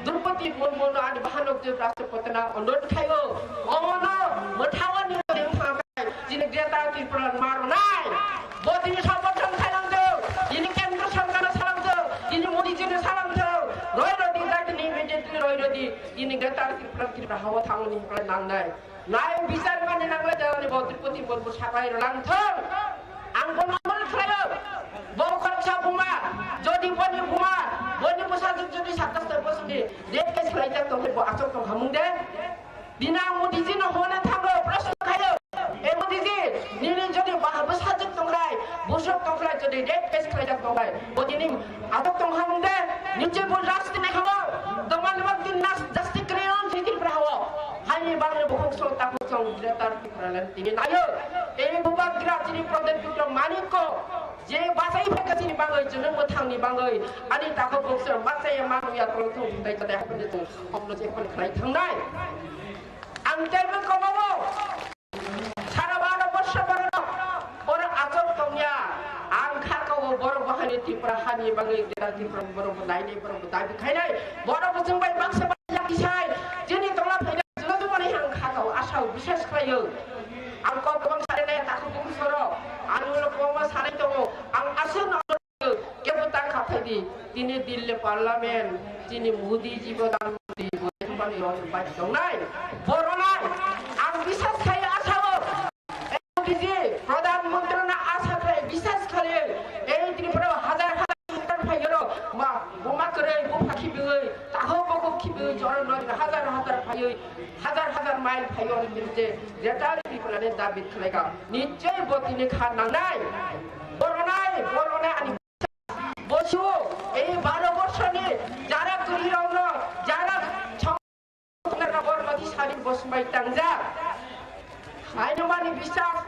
Draupadi Murmuno ani bahanok je Rashtrapati no onurodh khlaio, omono mwthangwi tongkha. Chini Greater Tripura maronai. Bo tini somorthon khailangthok. Chini Kendra Sorkar salangthok. Chini Modi jino salangthok. Roy rodi jatini immediately roy rodi. Chini Greater Tripura, Tripura hao thangni hinkhlai nangnai. Nai bichar mani nanglai jalani bo Draupadi Murmu sapai rwlangthok. Ang bo normal khlaio. Bo khoroksa buma. Jodi boni buma. Boni bwsajwk jodi satas ta bosni. Rape case khlaijak tongkhe bo achuk tongkha mung de. Bini ang Modiji no hona thango, proshno khayo. E Modiji, nini jodi ba-, bwsajwk tongkhlai, bwswk tongkhlai, jodi rape case khlaijak tongkhlai, bo tini atok tongkha mung de, nini bo rajniti khago, doman bak din nas justice kriyon si Tripura hao. Haini bangni bukhuk song takhuk song Greater Tipraland tini nayo. E bubagra chini Pradyut Putra Manik ko. Je bachai phaikha chini bagwi, chwng mwthangni bagwi, ani takhuk bwswk bachai manu ya tolong thung thai chadai haphande chwng omno je phone khlai thangnai. Ang teibo kobogo sara baro borsa borok, borok achok tongya. Ang kha kobo borok bahani Tripura hani bagwi, Greater Tripura borok bo nainai, borok bo dabi khainai, borok bo chwng bai baksa bai ya kisai, chini tola phaina chwng mani ang kha ko, asa biswas khlaio. Ang kok kwbang sanai nai, takhuk bukhuk soro, ang ulo kwbangma sanai tongo, ang aswk no kebo ta kha phai di, tini Delhi Parliament, chini Modi ji bo dan Modi bo, mani rok bai tongnai, boronai, ang biswas khai asao, Modi ji, Pradhan Mantri na asa khai, biswas khai, ei Tripura hajar hajar voter phai yoro, ma, buma kwrwi, bupha khibiwi, takhuk bukhuk khibiwi, jorok no hajar hajar phaiwi, Hajar hajar mile phaio hinwi je Greater Tipraland dabi khlaikha. Nichoi bo tini kha nangnai. Boronai, boronai ani bosu, ei baro borsoni jara kwrwirokno, jara chongna bormati sabin bosmai tangjak. Haino mani biswas,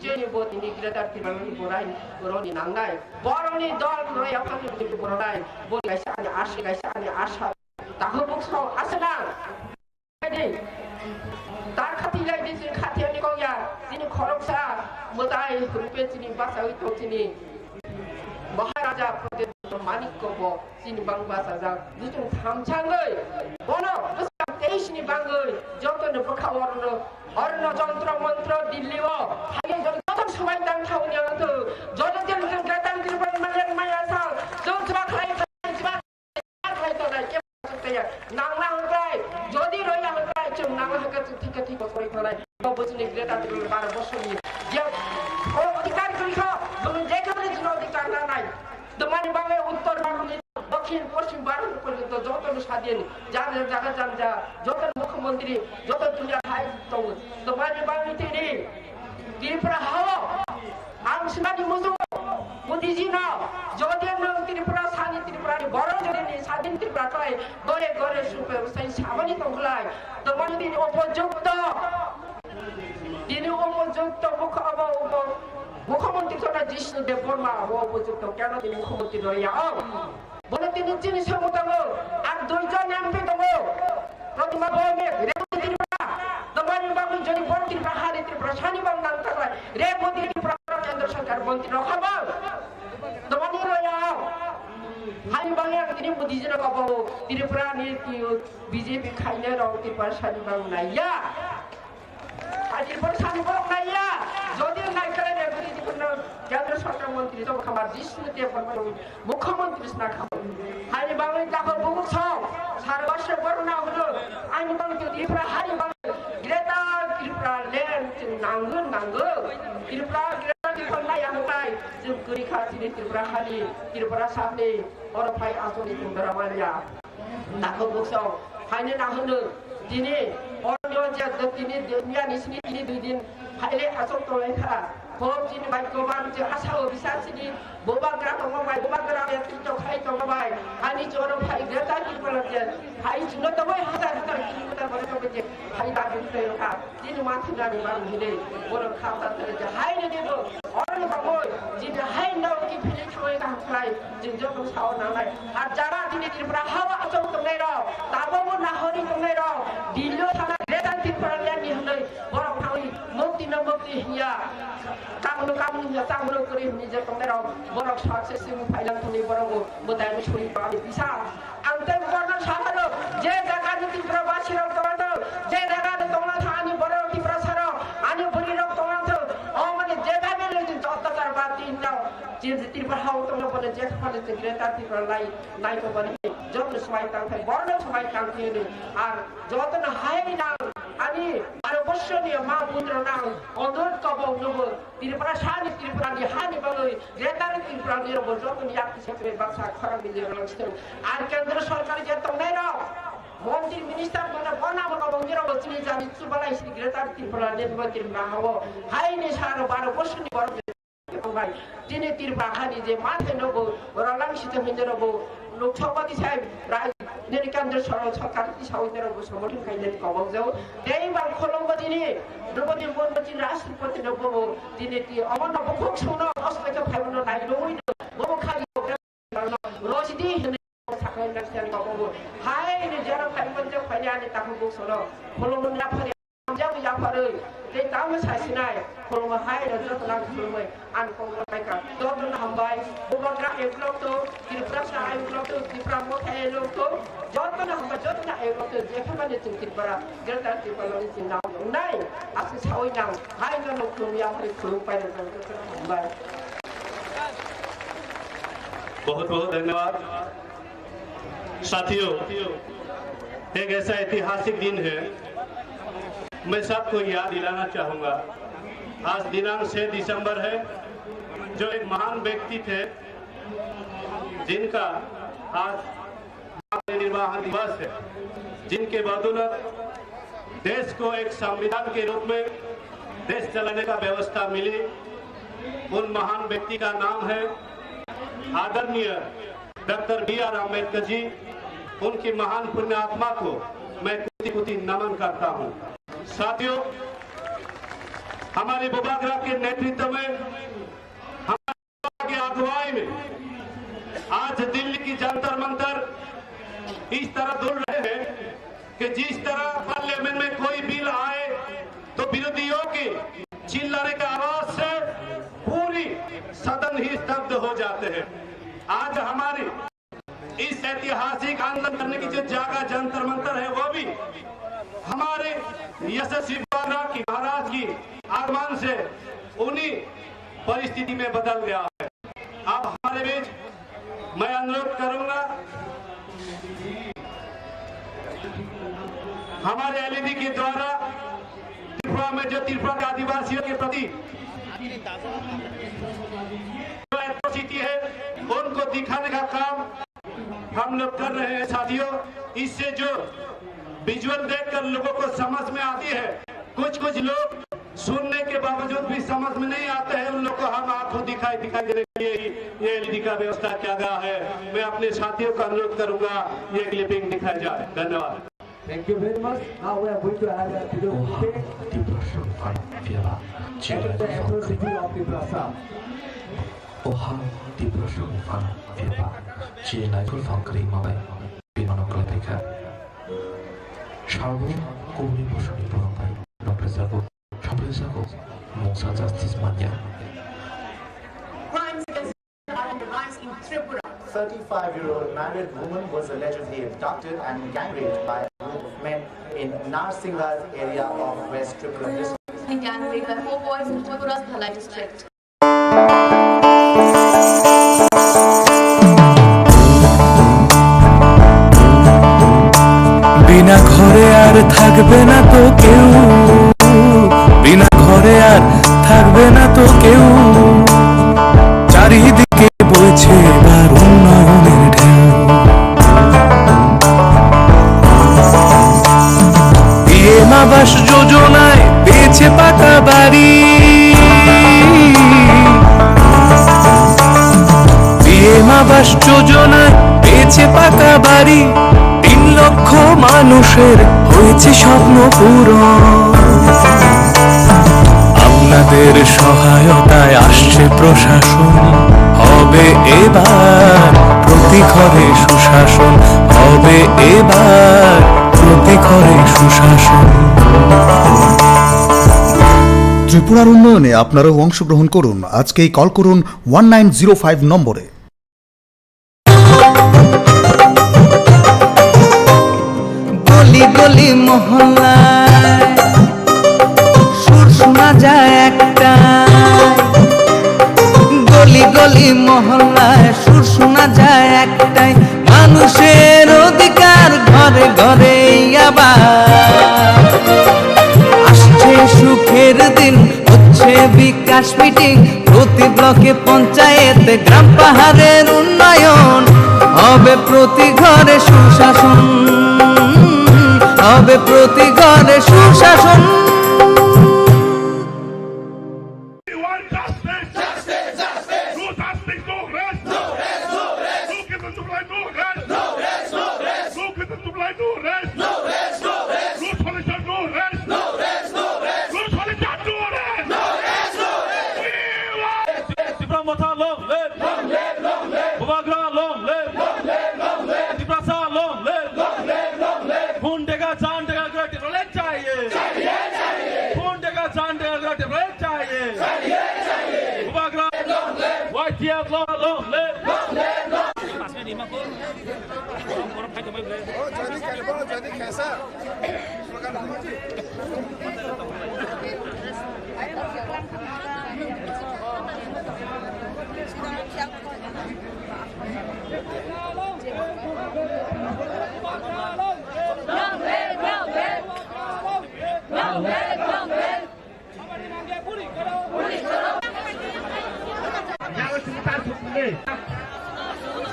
Chini bo tini Greater Tipraland ni borai boroni nangnai. Boroni dol roi aphani bini boronai. Bo kaisa ani asa, kaisa ani asa. Takhuk bukhuk asa nang. Kadi. Tar khati lai di chini khati ani kongya. Chini khoroksa mwtai rupe chini basawi tong chini. Maharaja Pradyut Manik ko bo. Chini bang bachajak, bwswng thamsangwi, bono bwskang teis ni bangwi jotono bwkha orno, orno jontro montro Delhi o, hai joto joto swbai tang thauni ang tu, joto jen jen Greater Tipraland maya sa, joto jeba khlai khlai jeba khlai tongnai, kebo chukteya, nangna hwnkhlai, jodi roya hwnkhlai, chwng nangna hwnkhe chwng thikhe thik bosori tongnai, bo bwswngni Greater Tipraland baro bosoni, je, o odhikar kwrwi kho, bwswng je khe bwswng odhikar nanai, twmani bagwi uttor bangni Dokhin, poschim, Bharat porjonto jotono sadin, jan jan jaga jan ja, jotono mukhyamantri, joto duniya hai tongo. Twmani bagwi tini Tripura hao ang sinani muchungo, Modiji no, jodi nwng Tripura sani Tripura ni borok jodi ni sadin Tripura khlai, gore gore supe usai sabani tongkhlai, twmani tini upojukto, tini upojukto mukha abo upo, mukhyamantri sona Jishnu Debbarma abo upojukto, keno tini mukhyamantri no ya o. Bono tini chini samung tongo, ar duijon M P tongo. Protima Bhowmik, Reboti Tripura, tomani bagwi jodi boro Tripura, hari Tripura, sani bang nang taklai, Reboti Tripura, Kendra Sorkar montri rok habo. Tomani roya, hani bagwi ang tini Modi ji rok habo, Tripura ni B J P khainai rok Tripura sani bang naiya. Ani borok sani borok naiya, jodi nai khe Reboti Tripura no Kendra Sorkar montri tong khamar Jishnu Debbarma mukhyamantri sna khamar. Hani bagwi takhuk bukhuk song, sarbasya borok na hwno, ani bagwi Tripura hani bagwi Greater Tripura land chwng nangwi nangwi. Tripura Greater Tripura naiya hwnkhe chwng kwrwi kha chini Tripura hani, Tripura sakni oro phai aswkni chwng dora manya. Takhuk bukhuk song, Haino na hwno, tini orno je tini duniani sini tini dui din phaile asok tonglaikha. Hok chini bai kobar je asao bisa chini bubagra tongma bai, bubagra ya tito khai tongma bai. Ani choro phai Greater Tipraland je phai chino tongoi hazar hazar kilometer bore tongoi je phai da din tongoi kha. Tini manthina ni bang hine, borok kha ta tere je hai ne debo, oro ni bagoi, jini hai no ki phili thangoi kaham khlai, jini joto sao nangnai. Ar jara tini Tripura hao achok tongnai rok, tabo bo nahori tongnai rok, Delhi o thana Greater Tipraland ni hwnwi borok thangwi mukti no mukti hinya, kamono kamono hinya, chamono kwrwi hwnwi je tongnai rok, borok success wngwi phailang thangwi borok bo mwtai no suri tongani bisa. Ang tei borno sakano, je jaga ni Tripura basi rok tongna thang, je jaga ni tongna thang ani borok Tripura sarok, ani buri rok tongna thang, o mani je jaga ni jin joto tar ba tin no, jin Tripura hao tongna bono je khapani je Greater Tipraland nai to bani, joto swmai tang thai, borno swmai tang thai ni, ar joto no hai nang, ani aro bosoni ma putra nang, onur kobong nubo, Tripura sani Tripura ni hani bagwi, Greater Tipraland ni rok bo joto ni yak kisa kisa baksa khorang ni rok siteng. Ar kendra sarkar je tongnai rok, montri minister bono bona bono bongni rok bo chini jani chubalai si Greater Tipraland ni bo Tripura hao. Hai ni sar baro bosoni borok bai. Chini Tripura hani je mathai no bo rolang siteng hinjero bo Lok Sabha tisai rai nini kendra sor-, sarkar tisai hinjero bo somorthon khainani kobok jao. Tei bang kholombo chini Droupadi Murmu chini Rashtrapati no bo Tini ti omo no bukhuk songno osle khe phaibono nai rwui no bobo khali rosidi hwnwi sakhai na siyan bobo hai ni jara phaibo je phai ani takhuk buk sono khulumung na phari amjak ya pharwi tei tamo sasinai khulumo hai no joto nang khulumui ang kongno paika joto no hambai bubagra eklok to Tiprasa eklok to Tipra motha eklok to joto no hambai joto no eklok to je khamani chwng Tripura Greater Tipraland ni chwng nang nai aswk saui nang. बहुत बहुत धन्यवाद। साथियों, एक ऐसा ऐतिहासिक दिन है, मैं सबको याद दिलाना चाहूंगा। आज दिनांक छह दिसंबर है, जो एक महान व्यक्ति थे, जिनका आज निर्वाह दिवस है, जिनके बदौलत देश को एक संविधान के रूप में देश चलाने का व्यवस्था मिली। उन महान व्यक्ति का नाम है आदरणीय डॉक्टर बी आर अम्बेडकर जी। उनकी महान पुण्य आत्मा को मैं कोटि कोटि नमन करता हूँ। साथियों, हमारे बुबाग्रा के नेतृत्व में हमारे की अगुवाई में आज दिल्ली की जंतर मंतर इस तरह डुल रहे हैं कि जिस तरह पार्लियामेंट में कोई बिल आए तो विरोधियों के चिल्लाने का आवाज से पूरी सदन ही स्तब्ध हो जाते हैं। आज हमारी इस ऐतिहासिक आंदोलन करने की जो जगह जंतर मंतर है, वो भी हमारे यशस्वी बाबा की, महाराज की आगमन से उन्हीं परिस्थिति में बदल गया है। अब हमारे बीच मैं अनुरोध करूंगा, हमारे एलईडी के द्वारा त्रिपुरा में जो त्रिपुरा के आदिवासियों के प्रति जो एट्रोसिटी है, उनको दिखाने का काम हम लोग कर रहे हैं साथियों। इससे जो विजुअल देखकर लोगों को समझ में आती है, कुछ कुछ लोग सुनने के बावजूद भी समझ में नहीं आते हैं, उन लोग को हम आंखों दिखाई दिखाई देने के लिए ही ये एलईडी का व्यवस्था किया गया है। मैं अपने साथियों का अनुरोध करूंगा, ये क्लिपिंग दिखाई जाए। धन्यवाद। Thank you very much. Now we are going to have a video clip. Oha, Tiprasa ni phan phiyaba, chini atrocity of Tiprasa. Oha, Tiprasa ni phan phiyaba, chini laiful phan kwrwi manai, bimano kwlai phaikha. Sarbo kubuni bosoni borok bai, nokle jago, sample jago, mungsa justice manya. Crimes against Rise in Tripura. Thirty-five-year-old married woman was allegedly abducted and gang raped by a group of men in Narsinghar area of West Tripura district. Gang raped by four boys in Tripura's Dhalai district. বিনা ঘরে আর থাকবে না তো কেউ, বিনা ঘরে আর থাকবে না তো কেউ, চারিদিকে বইছে এবার উন্নয়নের ঢেউ। যোজনায় পেয়েছে পাকা বাড়ি। পিএম আবাস যোজনায় পেয়েছে পাকা বাড়ি। তিন লক্ষ মানুষের হয়েছে স্বপ্ন পূরণ। আপনাদের সহায়তায় আসছে প্রশাসন। হবে এবার প্রতি ঘরে সুশাসন। হবে এবার প্রতি ঘরে সুশাসন। ত্রিপুরার উন্নয়নে আপনারাও অংশগ্রহণ করুন। আজকেই কল করুন ওয়ান নাইন জিরো ফাইভ নম্বরে। গলি গলি মহল্লায় সুর শোনা যায় একটাই। গলি গলি মহল্লায় সুর শোনা যায় একটাই। মানুষের অধিকার ঘরে ঘরে আবার। আসছে সুখের দিন, হচ্ছে বিকাশ মিটিং। প্রতি ব্লকে পঞ্চায়েতে গ্রাম পাহাড়ের উন্নয়ন। হবে প্রতি ঘরে সুশাসন। হবে প্রতি ঘরে সুশাসন। We want justice. Justice, justice. No justice, no rest. No rest, no rest. No Kiptun Tubelai, no rest. No rest, no rest. No Kiptun Tubelai, no rest. No rest, no rest. No Solishar, no rest. No rest, no rest. No Solishar, no rest. No rest, no rest. We want Tipra Motha, long live. Long live, long live. Bubagra, long live. Long live, long live. Tiprasa, long live. Long live, long live. Khun dega, jaan dega, Tipraland chahiye. Chahiye, chahiye. Khun dega, jaan dega, Tipraland chahiye. Chahiye, chahiye. Bubagra, long live. Y T F, long, long live. Long live, long live.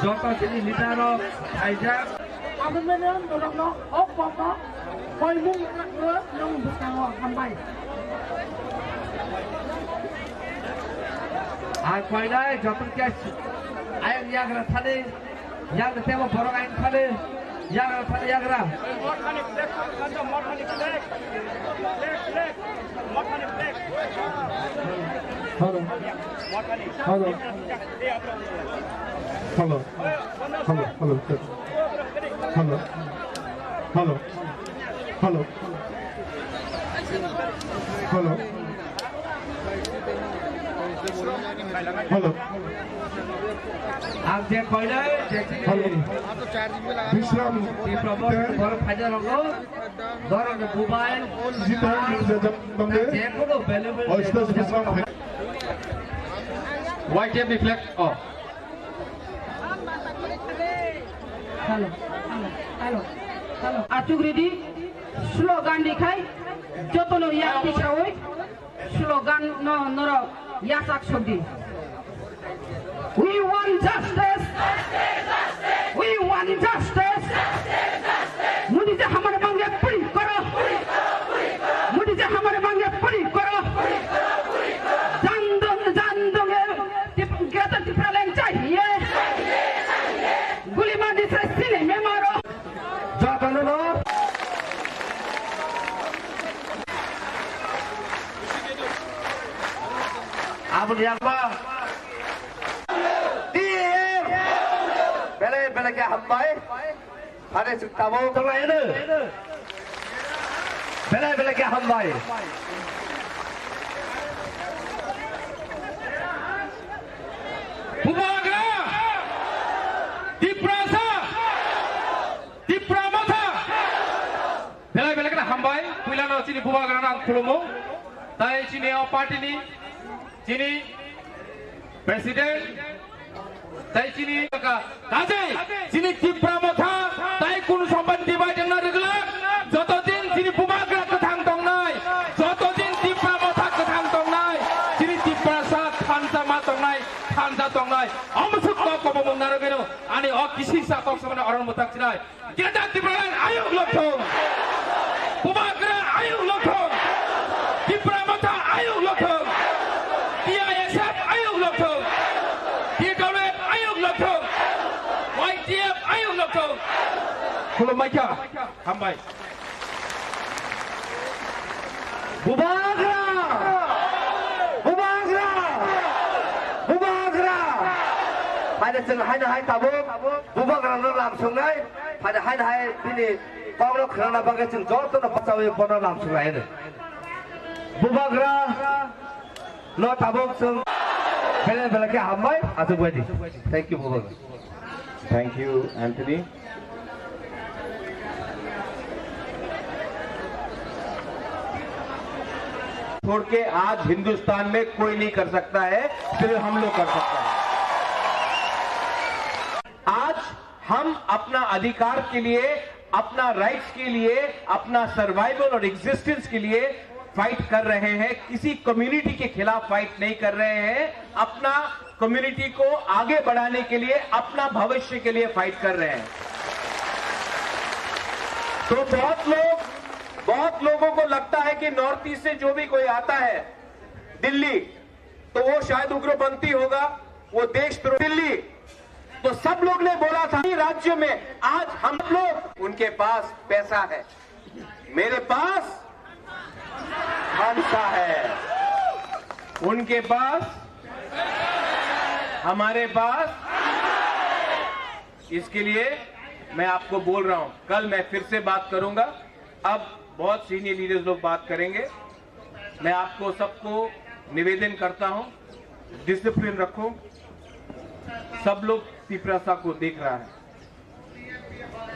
Joto chini leader rok khaijak. Aboni norokno o kokno koimung nwng bwskango hambai. Ang koinai joto khe ayang yagra thani. Yang de tebo borok ain thani, yagra thani yagra. Hello. Hello. Hello. Hello. Hello. Hello. Hello. Hello. Hello. Hello. Ang je koinai je chini Hello. Bishram. Tipra bor bor phaida rogo. Doro ni mobile. Jita ni jajak tamde. Je kono available. Oista Bishram. Y T F reflect. Oh. Hello, hello, hello, hello. Achuk ready? Slogan dikhai, jotono yak tisawi, slogan no norok yasak sokdi. We want justice. We want justice. Modi ji hamare mange puri karo. Modi ji hamare mange puri karo. Jandong, jandong. Tip-, Greater Tipraland chahiye. Guli mandi se sine me maro. Jotono no. Aboni yakba. T M. Belai belai khe hambai. Hade chwng tabuk. Tonglai eno. Belai belai khe hambai. Bubagra! Tiprasa! Tipra Motha! Belai belai khe hambai. Puilano chini Bubagra nang khulumo. Tai chini o party ni chini President, tai chini ka, kajai, chini Tipra Motha, tai kunu sompan divide wngna rwglak, joto din chini Bubagra kwthang tongnai, joto din Tipra Motha kwthang tongnai, chini Tiprasa thansa ma tongnai, thansa tongnai, omo swk kok kobo mung narwgwino, ani o kisisa kok samani oron mwthak chinai. Greater Tipraland ayuk lokthung. Bubagra ayuk lokthung. Tipra Motha ayuk lokthung, T I S F ayuk lokthung, T W F ayuk lokthung, Y T F ayuk lokthung. Khulumbaikha, hambai. Bubagra! Bubagra! Bubagra! Haino chwng haino hai tabuk Bubagrano lam sungnai, haino haino hai bini kokno khwnana bagwi chwng jotono bachaui bono lam sungnai hino. Bubagra no tabuk chwng belai belai khe hambai achukbaidi. Thank you, Bubagra. Thank you, Anthony. छोड़ के आज हिंदुस्तान में कोई नहीं कर सकता है, सिर्फ हम लोग कर सकते हैं। आज हम अपना अधिकार के लिए, अपना राइट्स के लिए, अपना सर्वाइवल और एग्जिस्टेंस के लिए फाइट कर रहे हैं, किसी कम्युनिटी के खिलाफ फाइट नहीं कर रहे हैं, अपना कम्युनिटी को आगे बढ़ाने के लिए, अपना भविष्य के लिए फाइट कर रहे हैं। तो बहुत लोग, बहुत लोगों को लगता है कि नॉर्थ ईस्ट से जो भी कोई आता है दिल्ली, तो वो शायद उग्रपंथी होगा, वो देशद्रोही। दिल्ली, तो सब लोग ने बोला था, राज्य में आज हम लोग, उनके पास पैसा है, मेरे पास खालसा है, उनके पास, हमारे पास। इसके लिए मैं आपको बोल रहा हूं, कल मैं फिर से बात करूंगा। अब बहुत सीनियर लीडर्स लोग बात करेंगे। मैं आपको सबको निवेदन करता हूं, डिसिप्लिन रखो। सब लोग तिपरासा को देख रहा है,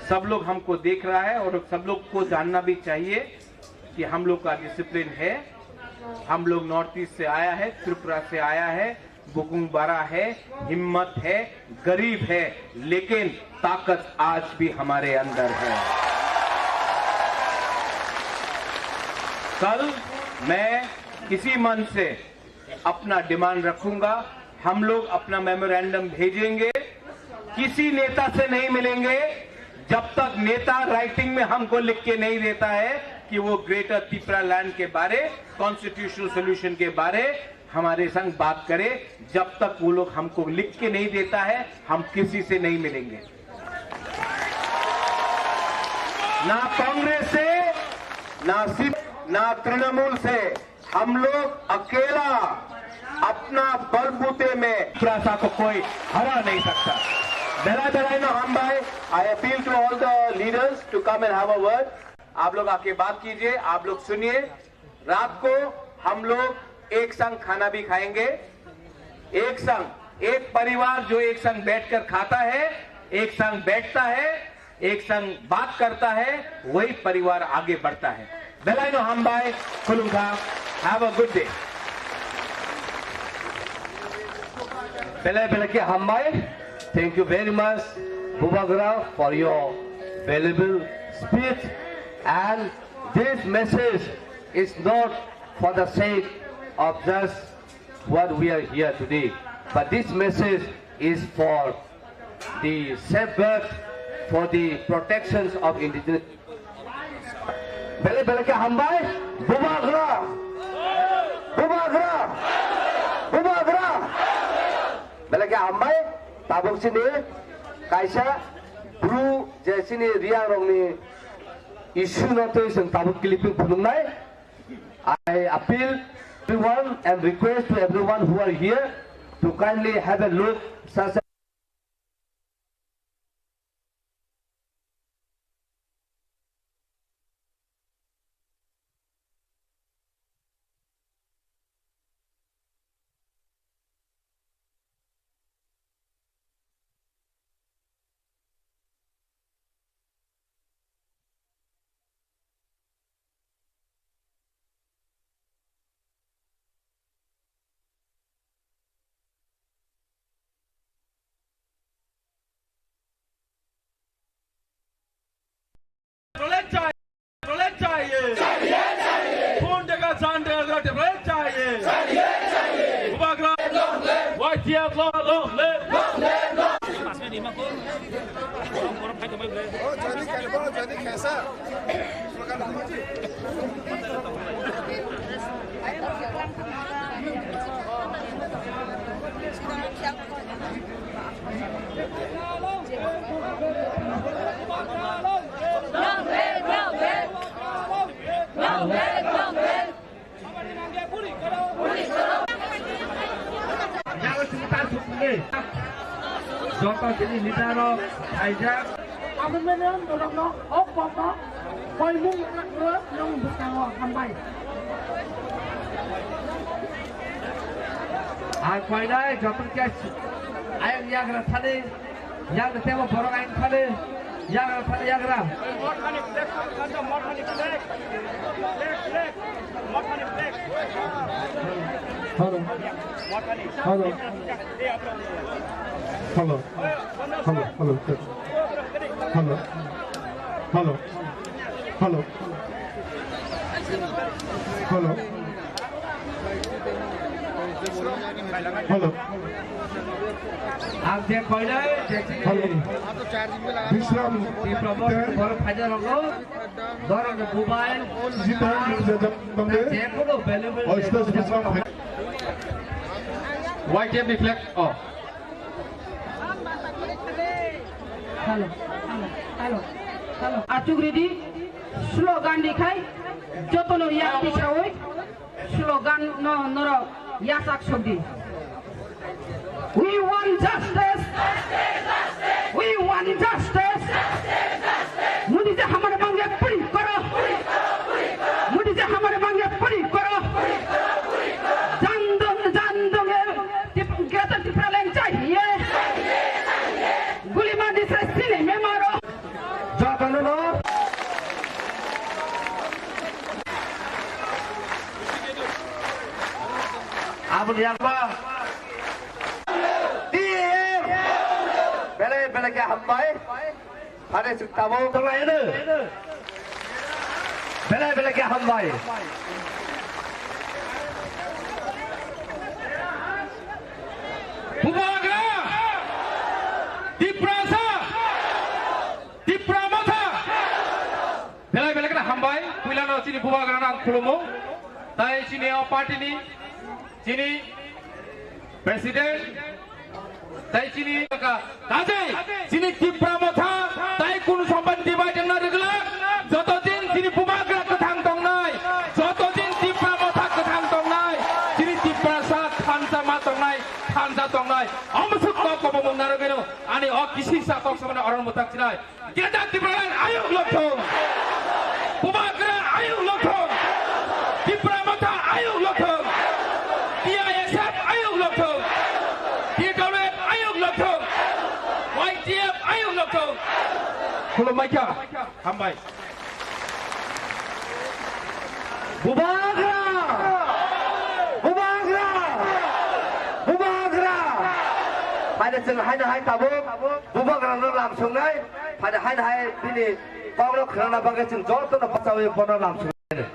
सब लोग हमको देख रहा है और सब लोग को जानना भी चाहिए कि हम लोग का डिसिप्लिन है। हम लोग नॉर्थ ईस्ट से आया है, त्रिपुरा से आया है, बुकुंग बड़ा है, हिम्मत है, गरीब है, लेकिन ताकत आज भी हमारे अंदर है। कल मैं इसी मंच से अपना डिमांड रखूंगा, हम लोग अपना मेमोरेंडम भेजेंगे, किसी नेता से नहीं मिलेंगे जब तक नेता राइटिंग में हमको लिख के नहीं देता है कि वो ग्रेटर तिपरा लैंड के बारे, कॉन्स्टिट्यूशनल सॉल्यूशन के बारे हमारे संग बात करे। जब तक वो लोग हमको लिख के नहीं देता है, हम किसी से नहीं मिलेंगे, ना कांग्रेस से, ना सी, ना तृणमूल से। हम लोग अकेला अपना बलबूते में तिपरासा को कोई हरा नहीं सकता। Belai belai no hambai, I appeal to all the leaders to come and have a word. आप लोग आके बात कीजिए, आप लोग सुनिए। रात को हम लोग एक संग खाना भी खाएंगे, एक संग, एक परिवार जो एक संग बैठकर खाता है, एक संग बैठता है, एक संग बात करता है, वही परिवार आगे बढ़ता है। Belai no hambai, khulumkha, have a good day. Belai belai khe hambai. Thank you very much, Bubagra, for your valuable speech. And this message is not for the sake of just what we are here today, but this message is for the safeguard, for the protections of indigenous. Belai belai khe hambai, Bubagra, Bubagra, Bubagra. Belai khe hambai, tabuk chini kaisa bru je chini Reang rokni issue no twi chwng tabuk clipping phunuknai. I appeal everyone and request to everyone who are here to kindly have a look such Development चाहिए। खून का चांद का development चाहिए। Bubagra, Y T F long, long live। Joto chini leader rok phaijak. Aboni mene norokno o kokno koimung rok nwng bwskango hambai. Ang koinai joto khe ayang yagra thani, yagra tebo borok ayang thani, yagra thani yagra. Hello. Hello. Hello. Hello. Hello. Hello. Hello. Hello. Hello. Hello. Ang je koinai, je chini. Hello. Bishram. Tipra Motha, bor phaida rogo. Dorong bubai. Jita, jita, jita. Jekunu available. Oh, it's the Muslim. Y T F ni flag. Oh. Hello, hello, hello, hello. Achuk ready. Slogan dikhai. Jotono yak tisawi. Slogan no norok yasak sokdi. We want justice. We want justice. Modi ji hamare mange puri koro. Modi ji hamare mange puri koro. Jandong, jandong, eh, Tip-, Greater Tipraland chahiye. Guli mandi se sine me maro. Jotono no. Aboni yakba. T M. Belai belai khe hambai. Phare suk tabo. Belai belai khe hambai. Bubagra. Tiprasa. Tipra Motha. Belai belai kheno hambai, puilano chini bubagrano ang khulumo. Tai chini o party ni, chini president, tai chini ka, kajai, chini Tipra Motha, tai kunu somban divide na rigla, joto din chini bubagra kwthang tongnai, joto din Tipra Motha kwthang tongnai, chini Tiprasa thansa ma tongnai, thansa tongnai, omusuk kok kobo mung narogeno, ani o kisi sa kok somana oron mutak chinai. Greater Tipraland ayuk lokthung. Bubagra ayuk lokthung. Tipra Motha ayuk lokthung. T I S F ayuk lokthung. T W F ayuk lokthung. Y T F ayuk lokthung. Khulumbaikha. Hambai. Bubagra! Bubagra! Bubagra! Haino chwng haino hai tabuk bubagrano lam sungnai, haino haino hai bini kokno khwnana bagwi chwng jotono bachaui bono lam sungnai.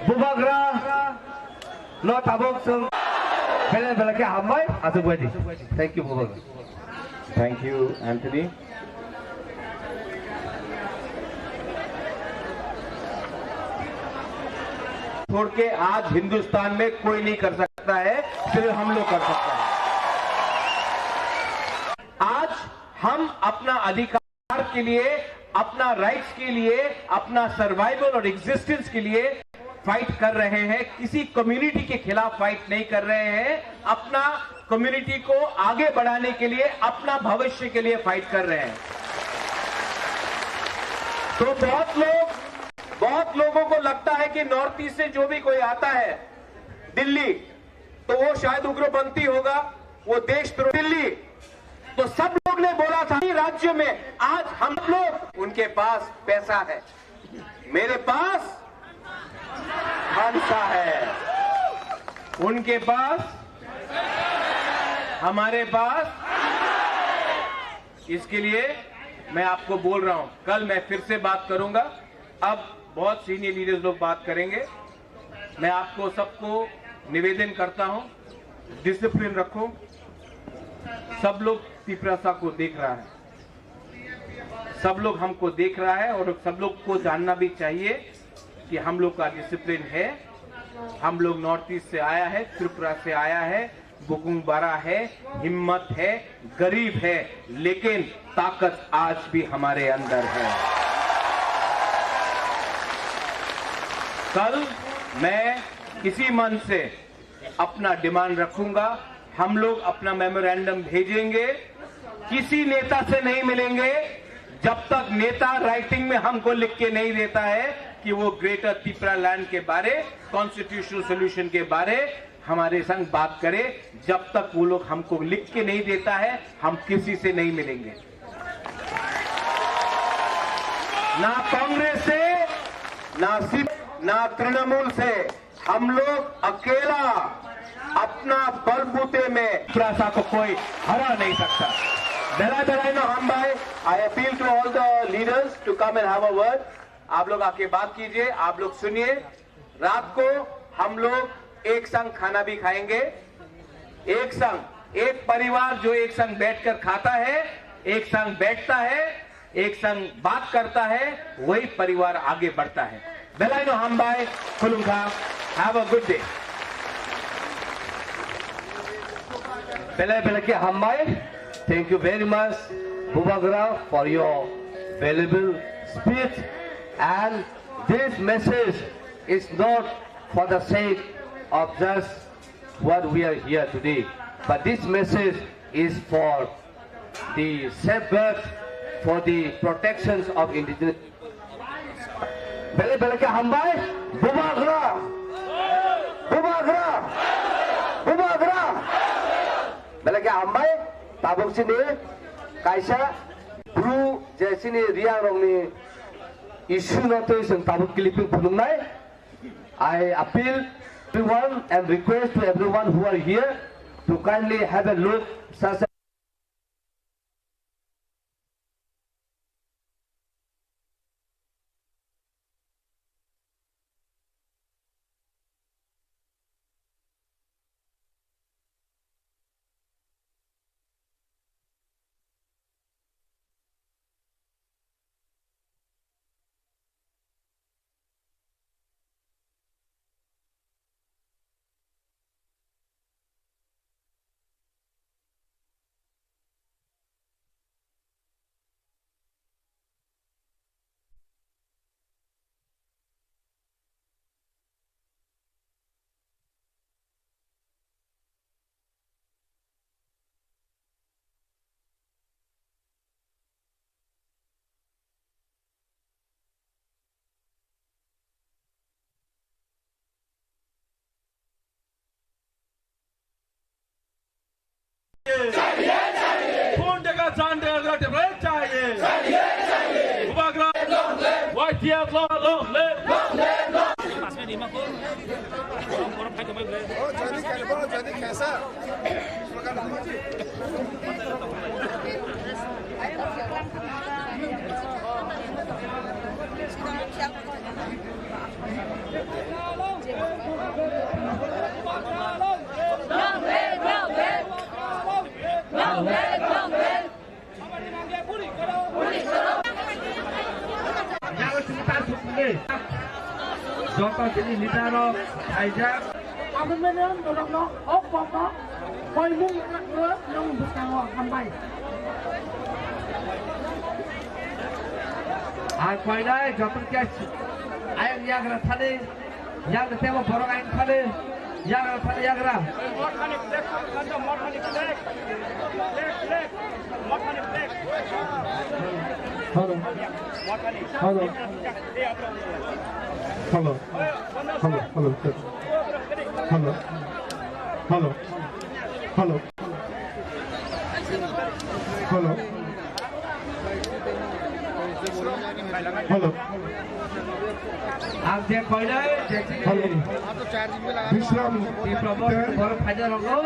Bubagra no tabuk chwng belai belai khe hambai achuk bai di. Thank you, bubagra. Thank you, Anthony. छोड़ के आज हिंदुस्तान में कोई नहीं कर सकता है, सिर्फ हम लोग कर सकते हैं। आज हम अपना अधिकार के लिए, अपना राइट्स के लिए, अपना सर्वाइवल और एग्जिस्टेंस के लिए फाइट कर रहे हैं, किसी कम्युनिटी के खिलाफ फाइट नहीं कर रहे हैं, अपना कम्युनिटी को आगे बढ़ाने के लिए, अपना भविष्य के लिए फाइट कर रहे हैं। तो बहुत लोग, बहुत लोगों को लगता है कि नॉर्थ ईस्ट से जो भी कोई आता है दिल्ली, तो वो शायद उग्रपंथी होगा, वो देशद्रोही। दिल्ली, तो सब लोग ने बोला था, राज्य में आज हम लोग, उनके पास पैसा है, मेरे पास खालसा है, उनके पास, हमारे पास। इसके लिए मैं आपको बोल रहा हूं, कल मैं फिर से बात करूंगा। अब बहुत सीनियर लीडर्स लोग बात करेंगे। मैं आपको सबको निवेदन करता हूं, डिसिप्लिन रखो। सब लोग तिपरासा को देख रहा है, सब लोग हमको देख रहा है और सब लोग को जानना भी चाहिए कि हम लोग का डिसिप्लिन है। हम लोग नॉर्थ ईस्ट से आया है, त्रिपुरा से आया है, बुकुंग बारा है, हिम्मत है, गरीब है, लेकिन ताकत आज भी हमारे अंदर है। कल मैं इसी मंच से अपना डिमांड रखूंगा, हम लोग अपना मेमोरेंडम भेजेंगे, किसी नेता से नहीं मिलेंगे जब तक नेता राइटिंग में हमको लिख के नहीं देता है कि वो ग्रेटर तिपरा लैंड के बारे, कॉन्स्टिट्यूशनल सॉल्यूशन के बारे हमारे संग बात करे। जब तक वो लोग हमको लिख के नहीं देता है, हम किसी से नहीं मिलेंगे, ना कांग्रेस से, ना सी, ना तृणमूल से। हम लोग अकेला अपना बलबूते में तिपरासा को कोई हरा नहीं सकता। Belai belai no hambai, I appeal to all the leaders to come and have a word. आप लोग आके बात कीजिए, आप लोग सुनिए। रात को हम लोग एक संग खाना भी खाएंगे, एक संग, एक परिवार जो एक संग बैठकर खाता है, एक संग बैठता है, एक संग बात करता है, वही परिवार आगे बढ़ता है। Belai no hambai, khulumkha, have a good day. Belai belai khe hambai. Thank you very much, Bubagra, for your valuable speech. And this message is not for the sake of just what we are here today, but this message is for the safeguard, for the protections of indigenous. Belai belai khe hambai, Bubagra, Bubagra, Bubagra. Belai khe hambai, tabuk chini kaisa bru je chini Reang rokni issue no twi chwng tabuk clipping phunuknai. I appeal everyone and request to everyone who are here to kindly have a look such खून टका जान टका का टिप्रा चाहिए। बुबाग्रा। YTF long live। Joto chini leader rok khaijak. Abo mene norokno o kokno koimung nwng bwskango hambai. Ang koinai joto khe ayang yagra thani. Yagra tebo borok ain thani. Yagra thani yagra. Hello. Hello. Hello. Hello. Hello. Hello. Hello. Hello. Hello. Hello. Ang je koinai, je chini Hello. Bishram Tiprabot Ten. Borok phaida rogo,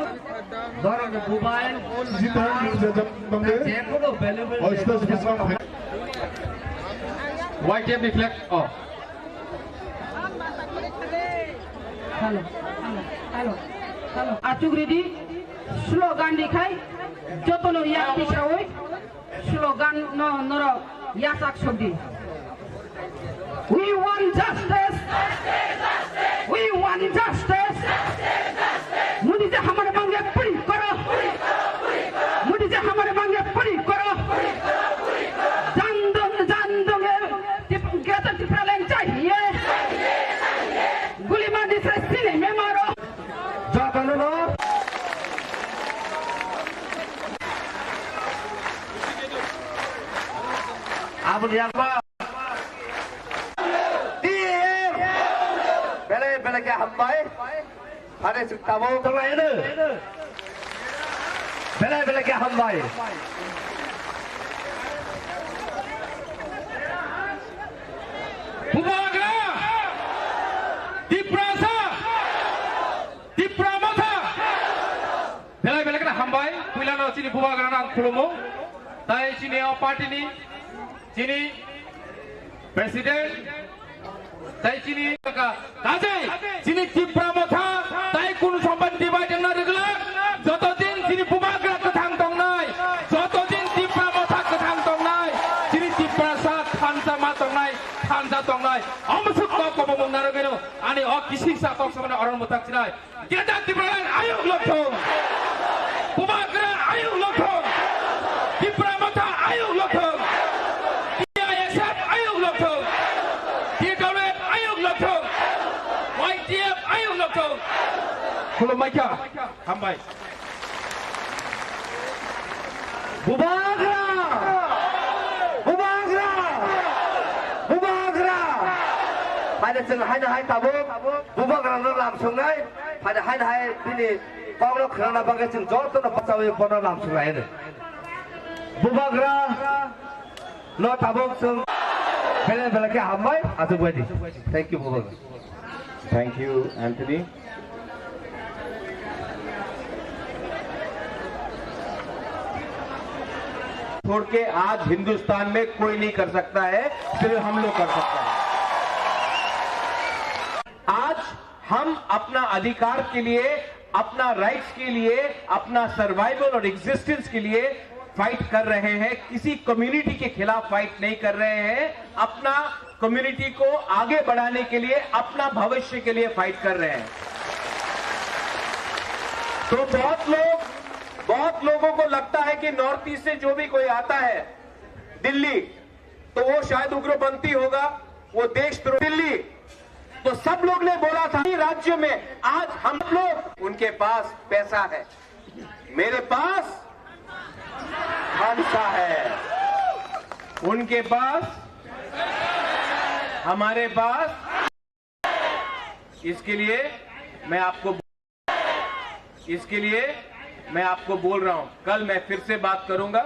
borok ni mobile, Jita Jajab Bamde. Je kono available Oisto je Bishram. Y T F reflect. Oh. Hello, hello, hello, hello. Achuk ready, slogan dikhai, jotono yak tisawi, slogan no norok yasak sokdi. We want justice. We want justice. Modi ji hamare mange puri karo. Modi ji hamare mange puri karo. Jandong, jandong, eh, Tip-, Greater Tipraland chahiye. Guli mandi se sine me maro. Jotono no. Yangma. T A F. Belai belai khe hambai. Phare chwng tabuk. Tonglaino. Belai belai khe hambai. Bubagra. Tiprasa. Tipra Motha. Belai belai kheno hambai, puilano chini Bubagrano ang khulumo. Tai chini o party ni, chini president, tai chini ka, kajai, chini Tipra Motha, tai kunu sompan divide wngna rwgwlak, joto din chini Bubagra kwthang tongnai, joto din Tipra Motha kwthang tongnai, chini Tiprasa thansa ma tongnai, thansa tongnai, omo swk kok kobo mung narwgwino, ani o kisingsa kok samani oron mwthang chinai. Greater Tipraland ayuk lokthung. Bubagra ayuk lokthung. Tipra Motha ayuk lokthung. T I S F ayuk lokthung. T W F ayuk lokthung. Y T F ayuk lokthung. Khulumbaikha. Hambai. Bubagra! Bubagra! Bubagra! Haino chwng haino hai tabuk Bubagrano lam sungnai, haino haino hai bini kokno khwnana bagwi chwng jotono bachaui bono lam sungnai hino. Bubagra no tabuk chwng belai belai khe hambai achukbaidi. Thank you, Bubagra. Thank you, Anthony. छोड़ के आज हिंदुस्तान में कोई नहीं कर सकता है, सिर्फ हम लोग कर सकते हैं। आज हम अपना अधिकार के लिए, अपना राइट्स के लिए, अपना सर्वाइवल और एग्जिस्टेंस के लिए फाइट कर रहे हैं, किसी कम्युनिटी के खिलाफ फाइट नहीं कर रहे हैं, अपना कम्युनिटी को आगे बढ़ाने के लिए, अपना भविष्य के लिए फाइट कर रहे हैं। तो बहुत लोग, बहुत लोगों को लगता है कि नॉर्थ ईस्ट से जो भी कोई आता है दिल्ली, तो वो शायद उग्रपंथी होगा, वो देशद्रोही। दिल्ली, तो सब लोग ने बोला था, राज्य में आज हम लोग, उनके पास पैसा है, मेरे पास खालसा है, उनके पास, हमारे पास। इसके लिए मैं आपको, इसके लिए मैं आपको बोल रहा हूं, कल मैं फिर से बात करूंगा।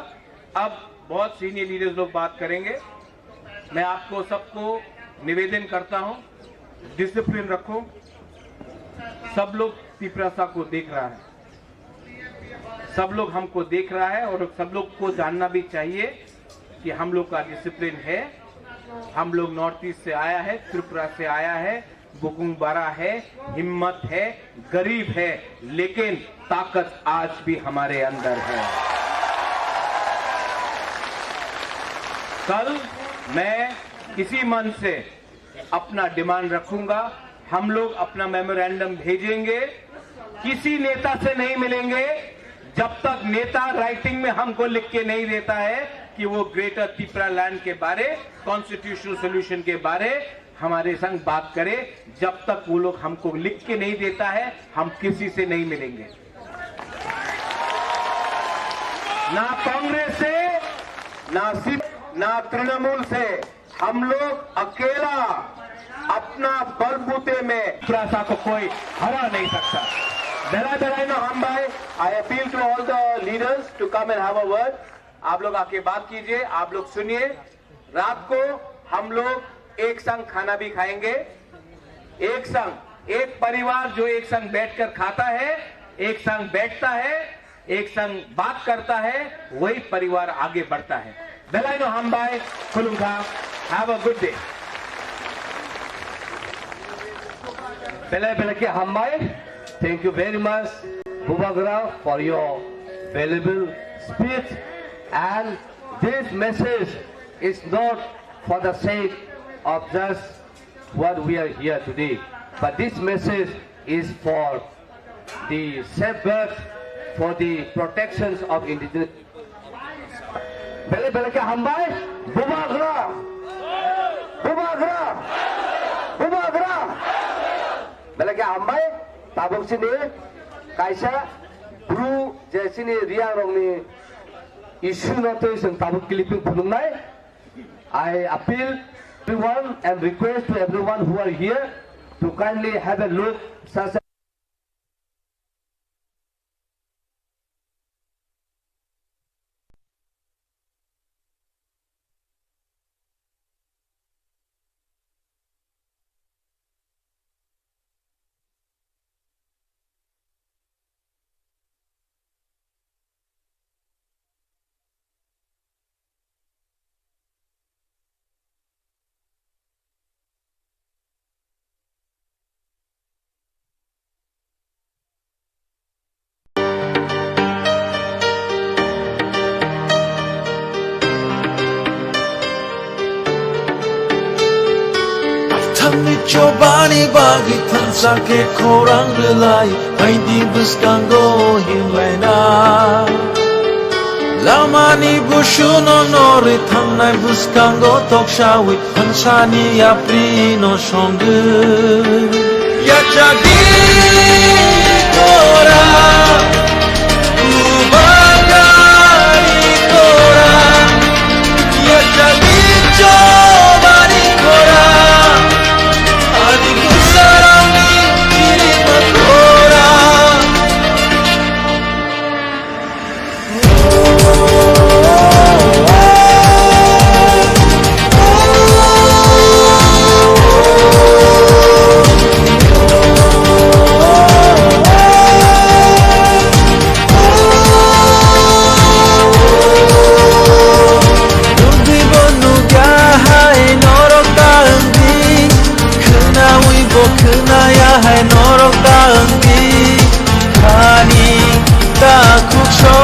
अब बहुत सीनियर लीडर्स लोग बात करेंगे। मैं आपको सबको निवेदन करता हूं, डिसिप्लिन रखो। सब लोग तिपरासा को देख रहा है, सब लोग हमको देख रहा है और सब लोग को जानना भी चाहिए कि हम लोग का डिसिप्लिन है। हम लोग नॉर्थ ईस्ट से आया है, त्रिपुरा से आया है, बुकुंग बड़ा है, हिम्मत है, गरीब है, लेकिन ताकत आज भी हमारे अंदर है। कल मैं इसी मंच से अपना डिमांड रखूंगा। हम लोग अपना मेमोरेंडम भेजेंगे, किसी नेता से नहीं मिलेंगे जब तक नेता राइटिंग में हमको लिख के नहीं देता है कि वो ग्रेटर तिपरा लैंड के बारे, कॉन्स्टिट्यूशनल सॉल्यूशन के बारे हमारे संग बात करे। जब तक वो लोग हमको लिख के नहीं देता है, हम किसी से नहीं मिलेंगे। ना कांग्रेस से, ना सी, ना तृणमूल से। हम लोग अकेला अपना बलबूते में तिपरासा को कोई हरा नहीं सकता। Belai belai no hambai, I appeal to all the leaders to come and have a word. आप लोग आके बात कीजिए, आप लोग सुनिए। रात को हम लोग एक संग खाना भी खाएंगे, एक संग, एक परिवार जो एक संग बैठकर खाता है, एक संग बैठता है, एक संग बात करता है, वही परिवार आगे बढ़ता है। Belai no hambai, khulumkha, have a good day. Belai belai khe hambai. Thank you very much, Bubagra, for your valuable speech. And this message is not for the sake of just what we are here today, but this message is for the safeguard, for the protections of indigenous. Belai belai khe hambai, Bubagra, Bubagra, Bubagra. Belai khe hambai, tabuk chini kaisa bru je chini Reang rokni issue no twi chwng tabuk clipping phunuknai. I appeal everyone and request to everyone who are here to kindly have a look such Thangni chobani bagwi thansa khe khorang rwlai, aidi bwskango himlaina. Lamani busuno norwi thangnai bwskango toksawi thangsani yaprino songwi. Yachadi kora, ubakai kora, yachadi chobani kora, ani kusarangni chirima kora. Khwnawi bo khwnaya hai norok ta wngdi, khani ta khukso.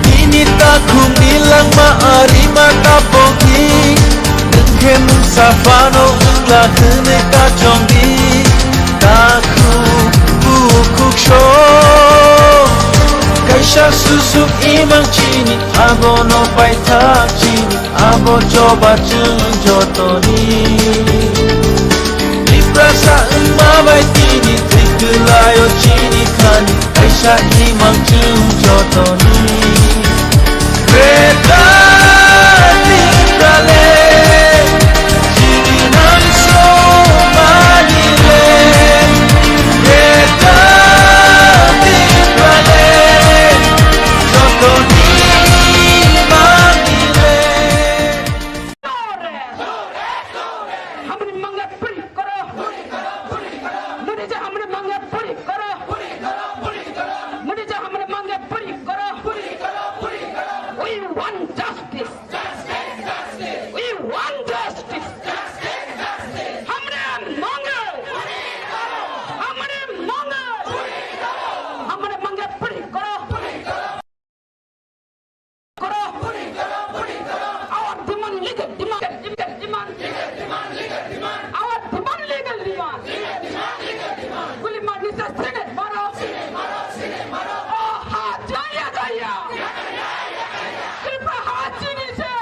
Nini takhukni langma arima ta pokdi, nwng khe mungsa phano wngla hwnwi ta chongdi, takhuk bukhuk so. Kaisa susuk imang chini, abono paithak chini, abo choba chwng jotoni. Tiprasa wngma bai tini thwi kwlaio chini khani, kaisa imang chwng jotoni. Greater Tipraland, chini nangso manile. Greater Tipraland, jotoni manile. Hamri mangga puri koro. Mudi ja hamri mangga puri koro. Mudi ja hamri mangga puri koro. We want justice. We want justice. Hamri mangga. Hamri mangga. Hamri mangga puri koro. Koro. Our demand, legal demand, legal demand. Our demand, legal demand. Guli marni se sine maro. Oh, ha, jaya, jaya. Tripura ha chini se.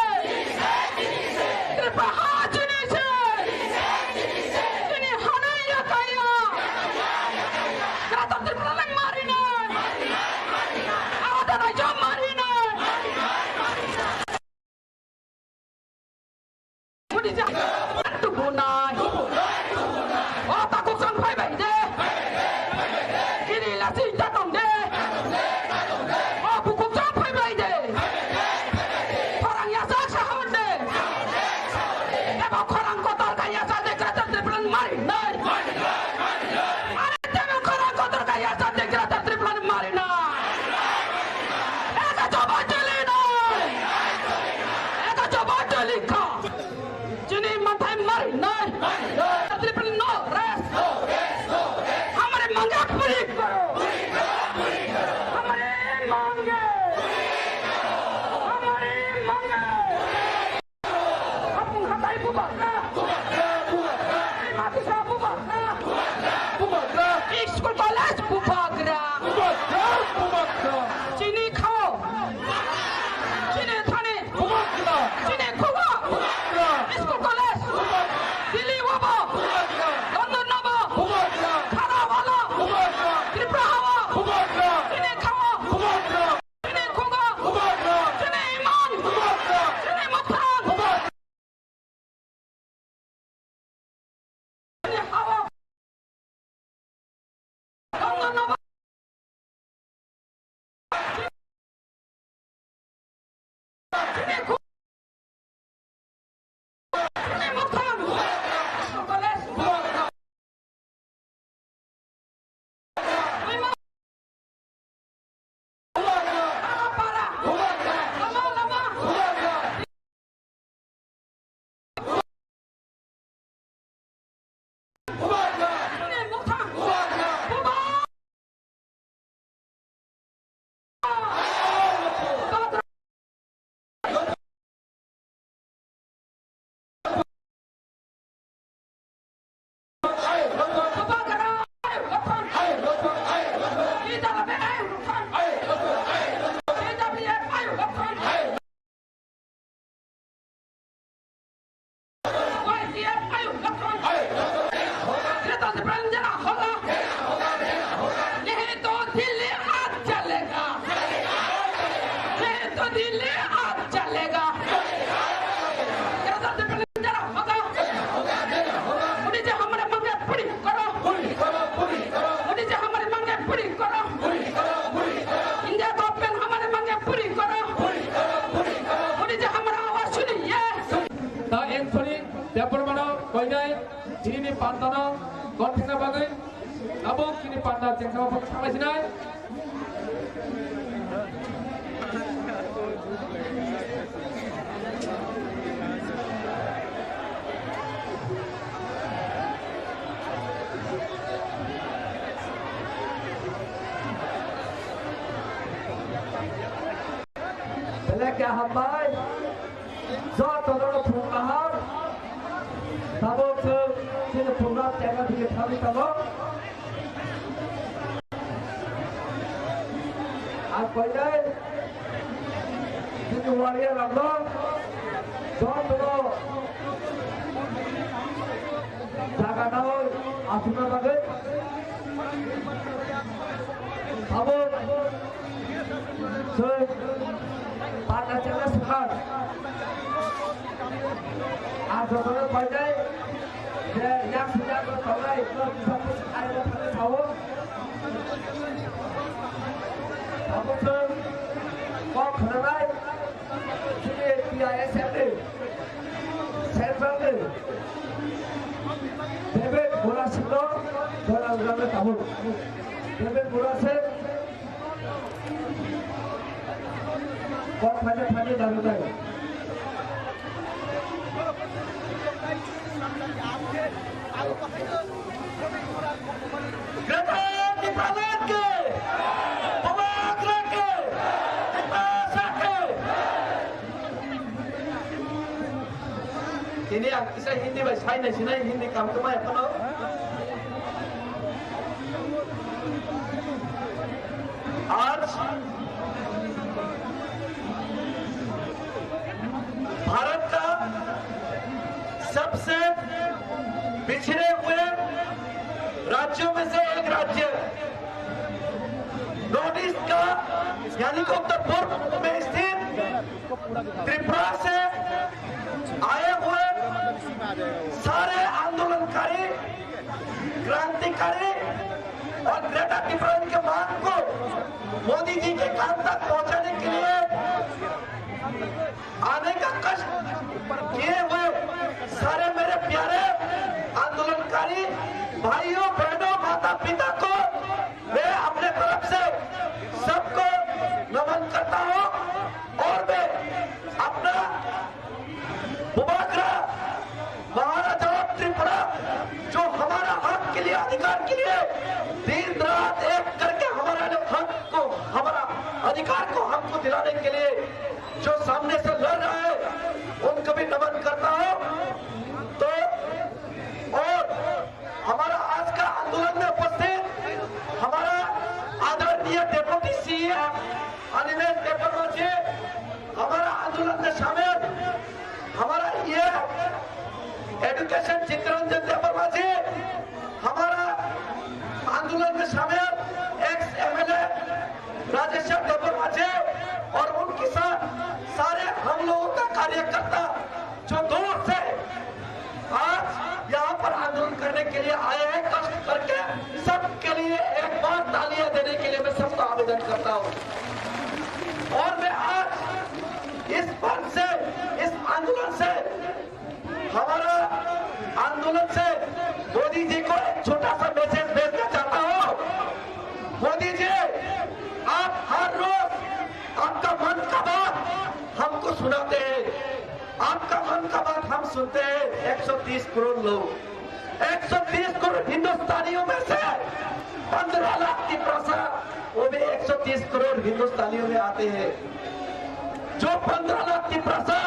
Tripura ha chini se. Chini hana ya kaya. Greater Tipraland marinai. Awadana jo marinai. Mudi ja. Tubunai. O takhuk chang phai bai de. Kini lasi ta tong de. O bukhuk chang phai bai de. Khorang yachak sa hor de. Eba khorang kotor kha yachak de, Greater Tipraland marinai. Are tebo khorang kotor kha yachak de, Greater Tipraland marinai. Eka choba choli nai. Eka choba choli kha. Chini manthai marinai. Triple no rest. Hamare mangga puri karo. Hamare mangga. Hamare mangga. Hapung hatai bubagra. Bubagra, bubagra. Matisa bubagra. Bubagra, bubagra. School college bubagra. Bubagra, bubagra. Chini khao. Chini thani. Bubagra. Chini khugo. Bubagra. School college. Bubagra. Delhi wabo. Bubagra. London nobo. Bubagra. Khana walo. Bubagra. Tripura hawo. Bubagra. Chini khao. Bubagra. Ta Anthony Debbarmano koinai chini pantano kothekna bagwi abo chini panta chengkha bagwi thanglasinai. Belai khe hambai. Jotono phung kaham. Tabuk chwng chini program jaga thangwi tongo. Ang koinai chini warrior rokno jotono jaga nai asukna bagwi. Tabuk Chwng panda chengna swkang. Ang jotono koinai je yak sijak tongnai no kisa kisa aina thangwi sao. Abo chwng kok khwnanai chini T I S F ni central ni David Murasingno jora rwna tabuk. David Murasing Kok phaide phaide daludai. Greater Tipraland ke! Bubagra ke! Tiprasa ke! Tini ang kisa Hindi bai sai nai sinai Hindi kam tuma ya kono. आज भारत का सबसे पिछड़े हुए राज्यों में से एक राज्य नॉर्थ ईस्ट का यानी कि उत्तर पूर्व में स्थित त्रिपुरा से आए हुए सारे आंदोलनकारी, क्रांतिकारी और ग्रेटर टिप्रालैंड के मांग को मोदी जी के कान तक पहुंचाने के लिए आने का कष्ट किए हुए सारे मेरे प्यारे आंदोलनकारी भाइयों, बहनों, माता, पिता को मैं अपने तरफ से सबको नमन करता हूँ और मैं अपना बुबाग्रा महाराजा ऑफ त्रिपुरा जो हमारा हक के लिए, अधिकार के लिए दिन रात एक करके हमारा जो हक को, हमारा अधिकार को हमको दिलाने के लिए जो सामने से लड़ रहा है, उनको भी नमन करता हूँ। तो और हमारा आज का आंदोलन में उपस्थित हमारा आदरणीय डेप्यूटी सीएम अनिमेश देबबर्मा जी, हमारा आंदोलन में शामिल हमारा ये एजुकेशन चित्तरंजन देबबर्मा जी, हमारा आंदोलन में शामिल एक्स एमएलए राजेश्वर देबबर्मा जी और उनके साथ सारे हम लोगों का कार्यकर्ता जो दूर से आज यहाँ पर आंदोलन करने के लिए आए हैं, कष्ट करके, सबके लिए एक बार तालियां देने के लिए मैं सबका आवेदन करता हूँ। और मैं आज इस मंच से, इस आंदोलन से, हमारा आंदोलन से मोदी जी को एक छोटा सा मैसेज भेजना चाहता हूँ। मोदी जी, आप हर रोज आपका मन का बात हमको सुनाते हैं। आपका मन का बात हम सुनते हैं, एक सौ तीस करोड़ लोग, एक सौ तीस करोड़ हिंदुस्तानियों में से पन्द्रह लाख तिपरासा, वो भी एक सौ तीस करोड़ हिंदुस्तानियों में आते हैं। जो पन्द्रह lakh Tiprasa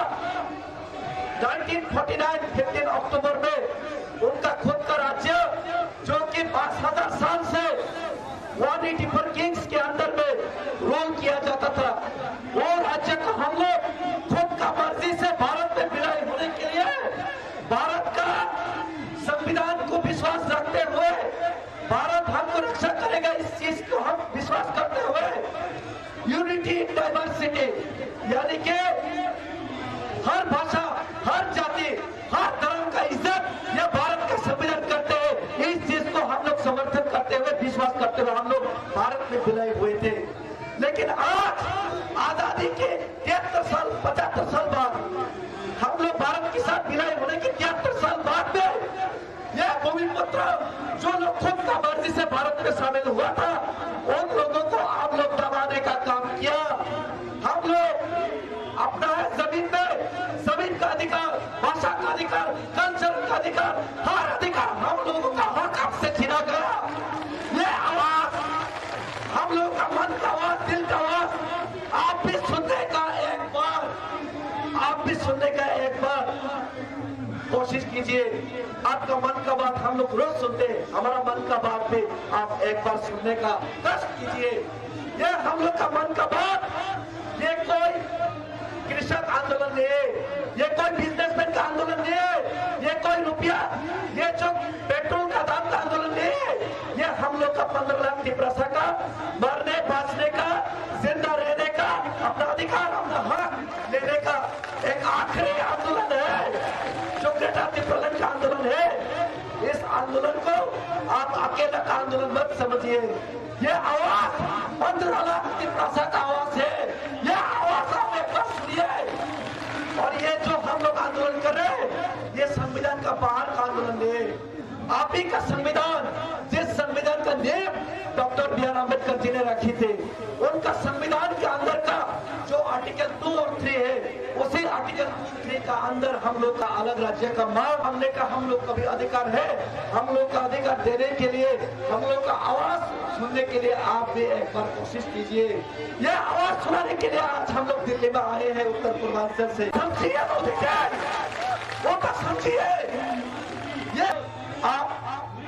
nineteen forty nine fifteen October में उनका खुद का राज्य, जो कि पाँच हज़ार साल से वन एटी फ़ोर किंग्स के अंदर में रूल किया जाता था, वो राज्य को हम लोग खुद का मर्जी से भारत में विलय होने के लिए भारत का संविधान को विश्वास रखते हुए भारत हमको रक्षा करेगा, इस चीज को हम विश्वास करते हुए यूनिटी इन डाइवर्सिटी, यानी कि हर भाषा, हर जाति, हर धर्म का इज्जत यह भारत का संविधान करते हैं। इस चीज को हम लोग समर्थन करते हुए, विश्वास करते हुए हम लोग भारत में विलय हुए थे। लेकिन आज आजादी के तिहत्तर साल, पचहत्तर साल बाद हम लोग भारत के साथ विलय था, उन लोगों को आप लोग दबाने का काम किया। हम लोग अपना है जमीन पे, जमीन का अधिकार, भाषा का अधिकार, कल्चर का अधिकार, हर अधिकार हम लोगों का हक आपसे छीना गया। ये आवाज, हम लोग का मन का आवाज, दिल का आवाज, आप भी सुनने का एक बार, आप भी सुनने का एक बार कोशिश कीजिए। आपका मन का बात हम लोग रोज सुनते हैं, हमारा मन का बात भी आप एक बार सुनने का कष्ट कीजिए। ये हम लोग का मन का बात, ये कोई कृषक आंदोलन नहीं है, ये कोई बिजनेसमैन का आंदोलन नहीं है, ये कोई रुपया, ये जो पेट्रोल का दाम का आंदोलन नहीं है, ये हम लोग का पंद्रह लाख तिपरासा का मरने बांचने का, जिंदा रहने का, अपना अधिकार, अपना हक लेने का एक आखिरी आंदोलन है, जो ग्रेटर तिप्रालैंड का आंदोलन है। इस आंदोलन को आप अकेला का आंदोलन मत समझिए। ये आवाज पंद्रह लाख तिपरासा का आवाज है। ये आवाज आप एक बार सुनिए। और ये जो हम लोग आंदोलन कर रहे हैं, ये संविधान का बाहर का आंदोलन नहीं है। आप ही का संविधान, जिस संविधान का नींव डॉक्टर बी आर अम्बेडकर जी ने रखी थी, उनका संविधान के अंदर का जो आर्टिकल टू और थ्री है, उसी आर्टिकल टू थ्री का अंदर हम लोग का अलग राज्य का मांग करने का हम लोग का भी अधिकार है। हम लोग का अधिकार देने के लिए, हम लोग का आवाज सुनने के लिए आप भी एक बार कोशिश कीजिए। ये आवाज सुनाने के लिए आज हम लोग दिल्ली में आए हैं, उत्तर पूर्वांचल से। समझिए मोदी जी, वो तो समझिए। ये आप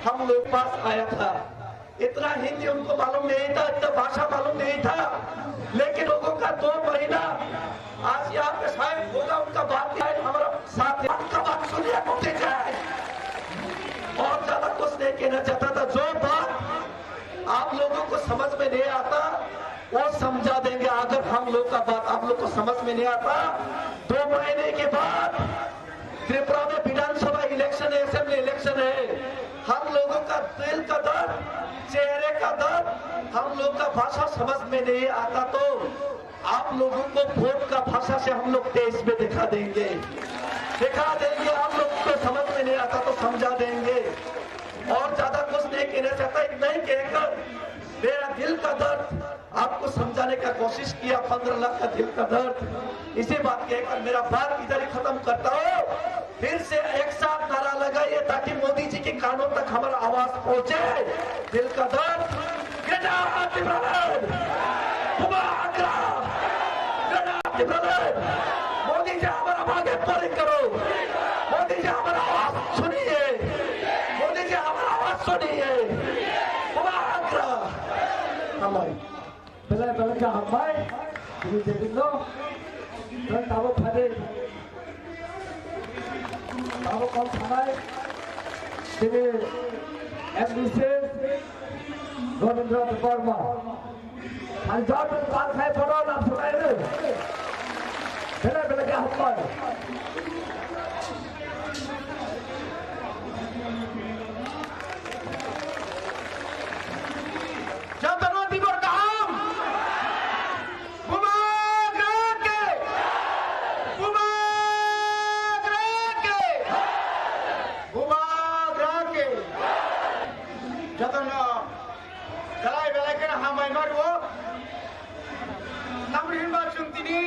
हम लोग पास आया था, इतना हिंदी उनको मालूम नहीं था, इतना भाषा मालूम नहीं था, लेकिन लोगों का दो महीना आज यहाँ पे शायद होगा, उनका बात, शायद हमारा साथ है। उनका बात सुनिए, मोदी जी। और ज्यादा कुछ नहीं कहना चाहता था। जो बात आप लोगों को समझ में नहीं आता, वो समझा देंगे। अगर हम लोग का बात आप लोग को समझ में नहीं आता, दो महीने के बाद त्रिपुरा में विधानसभा इलेक्शन है, असेंबली इलेक्शन है। हम लोगों का दिल का दर्द, चेहरे का दर्द, हम लोग का भाषा समझ में नहीं आता तो आप लोगों को वोट का भाषा से हम लोग तेईस में दिखा देंगे, दिखा देंगे। आप लोगों को समझ में नहीं आता तो समझा देंगे। और ज्यादा कुछ नहीं कहना चाहता, इतना ही कहकर मेरा दिल का दर्द आपको समझाने का कोशिश किया, पंद्रह लाख का दिल का दर्द। इसी बात कहकर मेरा बात इधर ही खत्म करता हूँ। फिर से एक साथ नारा लगाइए ताकि मोदी जी के कानों तक हमारा आवाज पहुंचे। दिल का दर्द, ग्रेटर तिप्रालैंड, बुबाग्रा, ग्रेटर तिप्रालैंड। मोदी जी हमारा मांगे पूरी करो, मोदी जी हमारा आवाज सुनिए, मोदी जी हमारा आवाज सुनिए। Bubagra. Hambai. Belai belai khe hambai. Bini jepitno. Dan tabuk phadi. Tabuk kok sanai. Bini M D C Robindra Debbarma. Ang jawab tu tak khai photo nak sunai tu. Belai belai khe hambai. Jotono tibor kaham. Bubagra ke. Bubagra ke. Bubagra ke. Jotono belai belai khe hambai mario. Tamni hinba chwng tini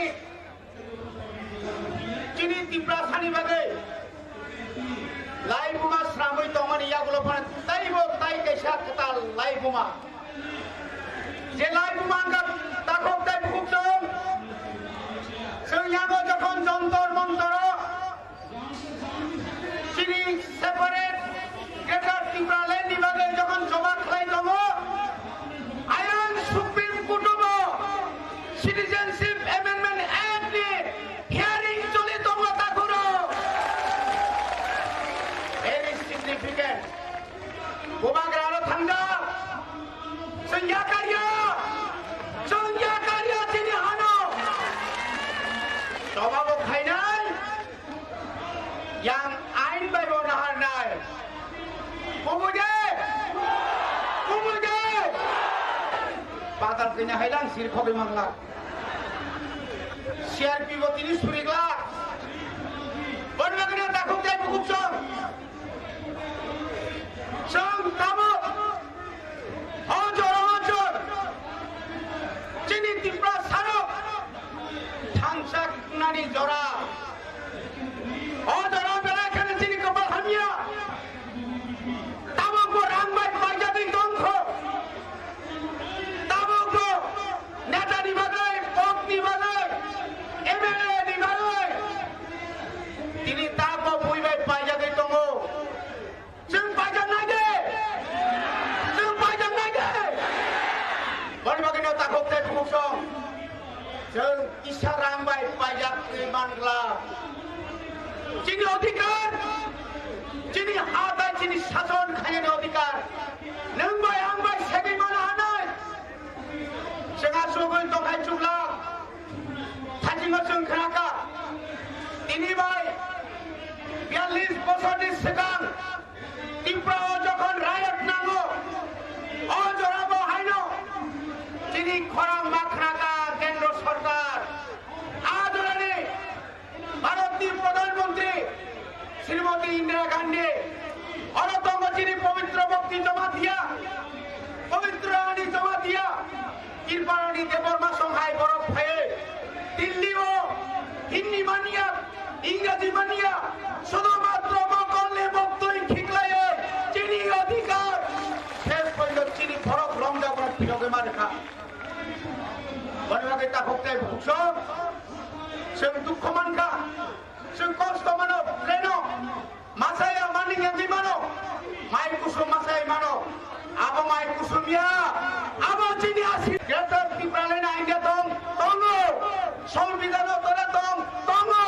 chini Tiprasani bagwi laibuma sramwi tongmani yagulo phano teibo tai kaisa kwtal laibuma. Je laibuma wngkha takhuk tei bukhuk chwng. Chwng yago jokhon Jantar Mantaro chini separate Greater Tipraland ni bagwi jokhon choba khlai tongo, ayang Supreme Court o bo Citizenship Amendment Act ni hearing choli tongo takhuk rok. Very significant. Bubagra aro thangjak. Chwng yakarya. Chwng yakarya chini hano. Choba bo khainai. Yang ain bai bo naharnai. Kubui de! Kubui de! Badal kanya hailang sir khobe mangla. C R P bo tini surigla. Bon bagani takhuk jai bukhuk chwng. Chwng tabuk. O jora Chini odhikar, chini ha bai chini sason khainani odhikar. Nwng bai ang bai segwi mano hanai. Chwng asugwi tongkhai chukla. Thajingo chwng khnakha. Tini bai biyallis bosorni swkang Tripura o jokhon riot nango, o jorabo haino chini khorang ma khnakha Kendro Sorkar. A jorani Bharatni Pradhan Mantri Srimati Indira Gandhi, oro tongo chini Pabitra Bhakti Jamatia, Pabitra Rani Jamatia, Kripa Rani Debbarma song hai borok phaiwi Delhi o Hindi manya, Ingraji manya, sudhumatro mokolni moktwi khiklaiwi chini adhikar, ses porjonto chini borok romjak borok phirogwi ma rwkha. Boni bagwi takhuk tei bukhuk song chwng dukhu mankha, chwng kosto mano, pleno, masaya mani yangwi mano, mai kusum masai mano, abo mai kusum ya, abo chini asi. Greater Tipraland India tong, tongo, Songbidhano tole tong, tongo,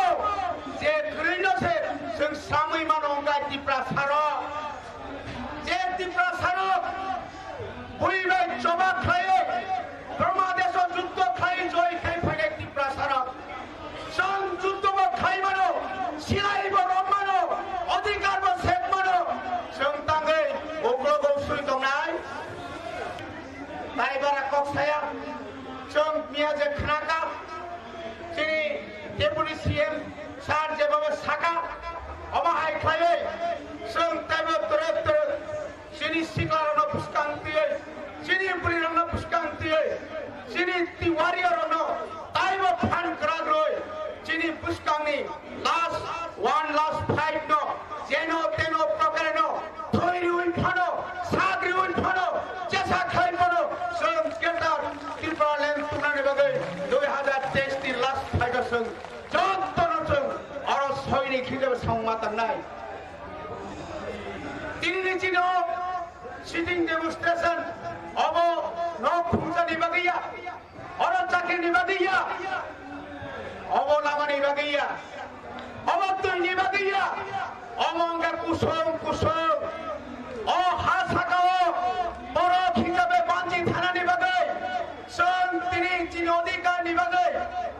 je kwrwino se chwng samwi mano wngkha Tiprasa rok, je Tiprasa rok bui bai choba khlaiwi, Brahma deso juddo khlai joi khai phainai Tiprasa rok. Chwng juddo bo khai mano, silai bo rom mano, adhikar bo sek mano. Chwng tangwi uklogo swi tongnai. Tai bara kok saya, chwng miya je khnakha, chini Deputy C M sir jebhabe sakha, omo hai khlaiwi chwng taibo twrwk twrwk chini siklarokno bwskang twiwi, chini bwrwirokno bwskang twiwi, chini ti warriorrokno taibo phan kwrak rwi, chini bwskangni last one last fight no jeno teno prokareno thwi rwi phano, sak rwi phano, chesa khai phano, chwng Greater Tipraland tubunani bagwi dui hazar teis ni last fight o chwng jotono chwng oro soinik hisabe songma tangnai. Tinini chini o sitting demonstration obo nok khumjani bagwi ya, oro chakrini bagwi ya, obo lamani bagwi ya, obo twini bagwi ya, omo wngkha kusung kusung. O ha sakao borok hisabe banchi thanani bagwi, chwng tini chini odhikar ni bagwi,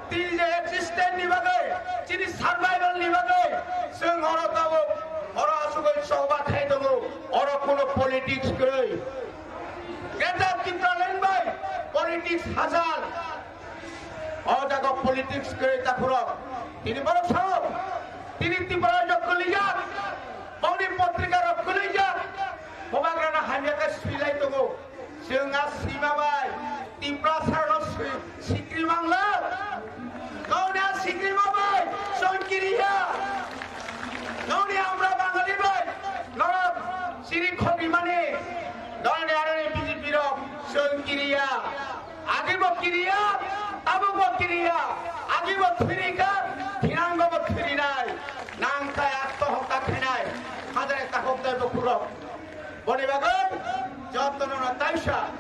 tini je existence ni bagwi, chini survival ni bagwi, chwng oro tabuk, oro asugwi choba khai tongo, oro kuno politics kwrwi. Greater Tipraland bai politics hachal. O jaga politics kwrwi takhurok. Tini borok sao, tini Tripura rok kwlijak, boni potrika rok kwlijak, Bubagrano hamya khe swilai tongo. Chwng a sima bai Tiprasa rok swi-, sikri mangla. Nokni a sikri ma bai chwng kiriya. Nokni amra Bangali bai norok siri khobimani. Nokni aroni B J P rok chwng kiriya. Agi bo kiriya, tabuk bo kiriya. Agi bo thwirika, thinango bo thwirinai. Nangkha atto hokka khainai. Hajare takhuk dai bo khurok. Boni bagwi jotono no taisa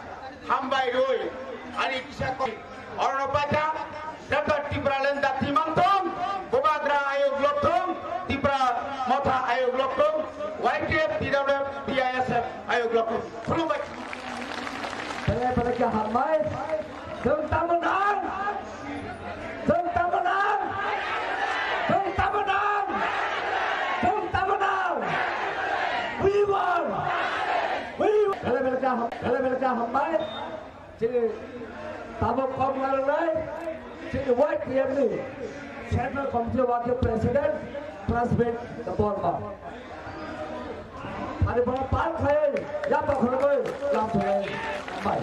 hambai rwi ani kisa ko-, orono paita Greater Tipraland dati mantong, Bubagra ayok loktong, Tipra Motha ayok loktong, Y T F, T W F, T I S F ayok loktong. Khulumbai. Bele bele khe hambai. Chwng tamo nang? Chwng tamo nang? Chwng tamo nang? Chwng tamo nang? We want! We want! Bele bele khe ham-, bele bele khe hambai. Chini tabuk kok lalai. Chini Y T F ni Central Committee Working President, Classmate Debbarma. Ani bono par khai, ya pa khoroi, lam thoi, bai.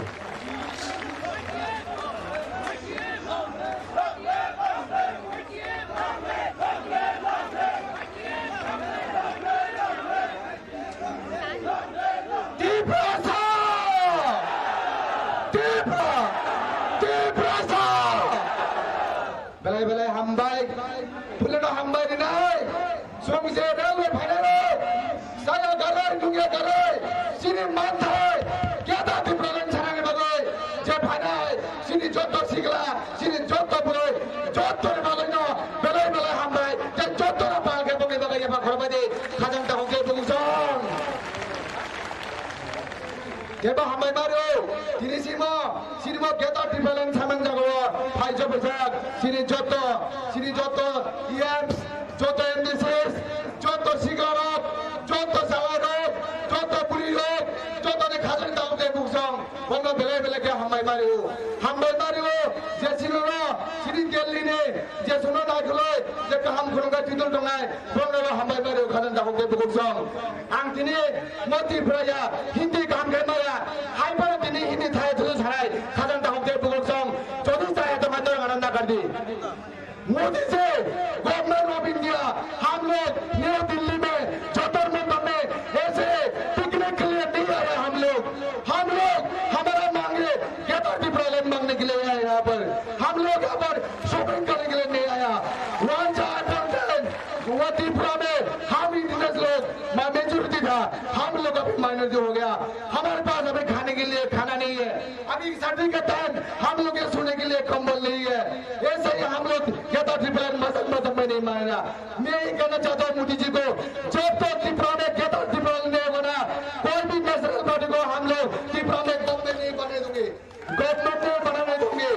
Tiprasa! Tipra! Tiprasa! Belai belai hambai, phuleno hambai rinai. Chwng je railway phainai rok, saya galai, nungya galai, chini manthai, keda Tipraland sanani bagwi je phainai, chini jotto sikla, chini jotto bwrwi, jottoni bagwino belai belai Khorbaidi khajang takhuk tei bukuchong. Jeba hambai mario, tini simo, sirimo Greater Tipraland samang jago, phai jobajak, sini joto, sini joto E Ms, joto M D Cs, joto sigarok, joto salarok, joto burirok, joto ni khajang takhuk tei bukuchong. Bono belai belai khe hambai mario. Hambai mario, je sinono, sini Delhi ni, je suno naikhwlwi, je kaham khulumkha title tongnai, bono hambai mario khajang takhuk tei bukuchong. Ang tini moti phraya, Hindi kaham khe maya, hai phano tini Hindi thaya thulu sanai, khajang takhuk tei bukuchong. Jodi chaya tongmani norok ano nakardi. Modi ji, government of India, हम लोग न्यू दिल्ली में जंतर मंतर में ऐसे पिकनिक के लिए नहीं आया हम लोग। हम लोग हमारा मांगे, ग्रेटर टिप्रालैंड मांगने के लिए आए यहाँ पर। हम लोग यहाँ पर शॉपिंग करने के लिए नहीं आया। वन चार वो त्रिपुरा में हम इंडिजिनस लोग मेजोरिटी था, हम लोग अभी माइनॉरिटी हो गया। हमारे पास अभी खाने के लिए खाना नहीं है। अभी सर्दी का टाइम हम लोग के सोने के लिए कंबल नहीं है। ऐसे ही हम लोग ग्रेटर टिप्रालैंड मजाक मजाक में नहीं मानेगा। मैं ये कहना चाहता हूँ मोदी जी को, जब तक त्रिपुरा में ग्रेटर टिप्रालैंड नहीं होगा ना, कोई भी नेशनल पार्टी को हम लोग त्रिपुरा में गवर्नमेंट नहीं बनने देंगे, गवर्नमेंट नहीं बनने देंगे।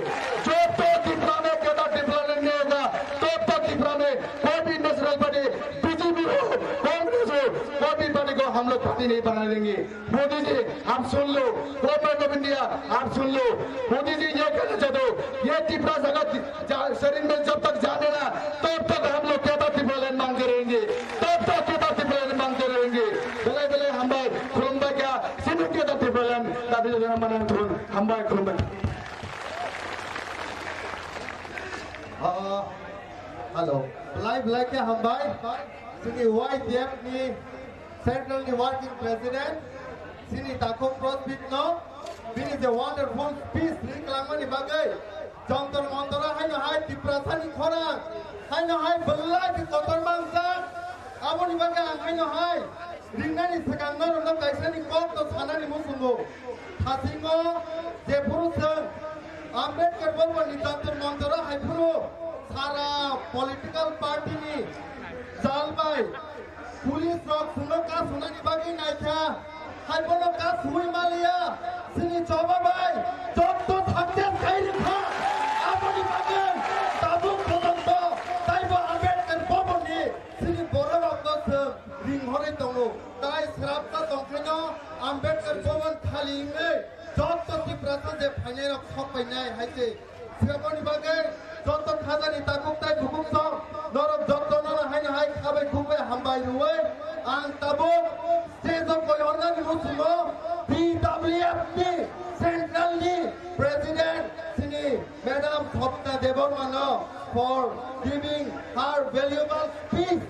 जब तक त्रिपुरा में ग्रेटर टिप्रालैंड नहीं होगा, तब तक त्रिपुरा में कोई भी नेशनल पार्टी, बीजेपी हो, कांग्रेस हो, कोई भी पार्टी को हम लोग पार्टी नहीं बनने देंगे। मोदी जी, आप सुन लो, गवर्नमेंट ऑफ इंडिया, आप सुन लो। मोदी जी, ये कहना चाहते हो, ये त्रिपुरा जगत जा-, शरीर में जब तक जान है ना, तब तक हम लोग ग्रेटर टिप्रालैंड मांगते रहेंगे, तब तक ग्रेटर टिप्रालैंड मांगते रहेंगे। Belai belai hambai, khulumbai kha, sini Greater Tipraland, dabi jana manang thun, hambai khulumbai. Ah, hello. Belai belai khe hambai, sini Y T F ni Central ni Working President, sini takhuk Prosbit no, bini je wonderful speech ri kwlangmani bagwi, Jantar Mantar haino hai Tiprasa ni khorang, haino hai belai khe kotor mangjak, aboni bagwi ang haino hai ringnani swkang norokno kaisa ni kok no sanani muchungo. Thasingo jephuru chwng Ambedkar Bhavan ni Jantar Mantar o haiphuru sara political party ni jal bai police rok chwngno kasunani bagwi naikha, haibono kasui maliya, chini choba bai jotto success khai rwkha, aboni bagwi tabuk pojonto taibo Ambedkar Bhavan ni chini bororokno chwng ringhorwi tongo. Tai srapsa tongkhaino Ambedkar Bhavan khali wngwi jotto Tiprasa je phainairok sok painai hai se. Swkangni bagwi jotto khajani takhuk tai bukhuk song norok jotto nono haino hai khabai khukbai hambai rwui ang tabuk stage o koi hornani muchungo T W F ni Central ni President chini Madam Swapna Debbarma no for giving her valuable speech.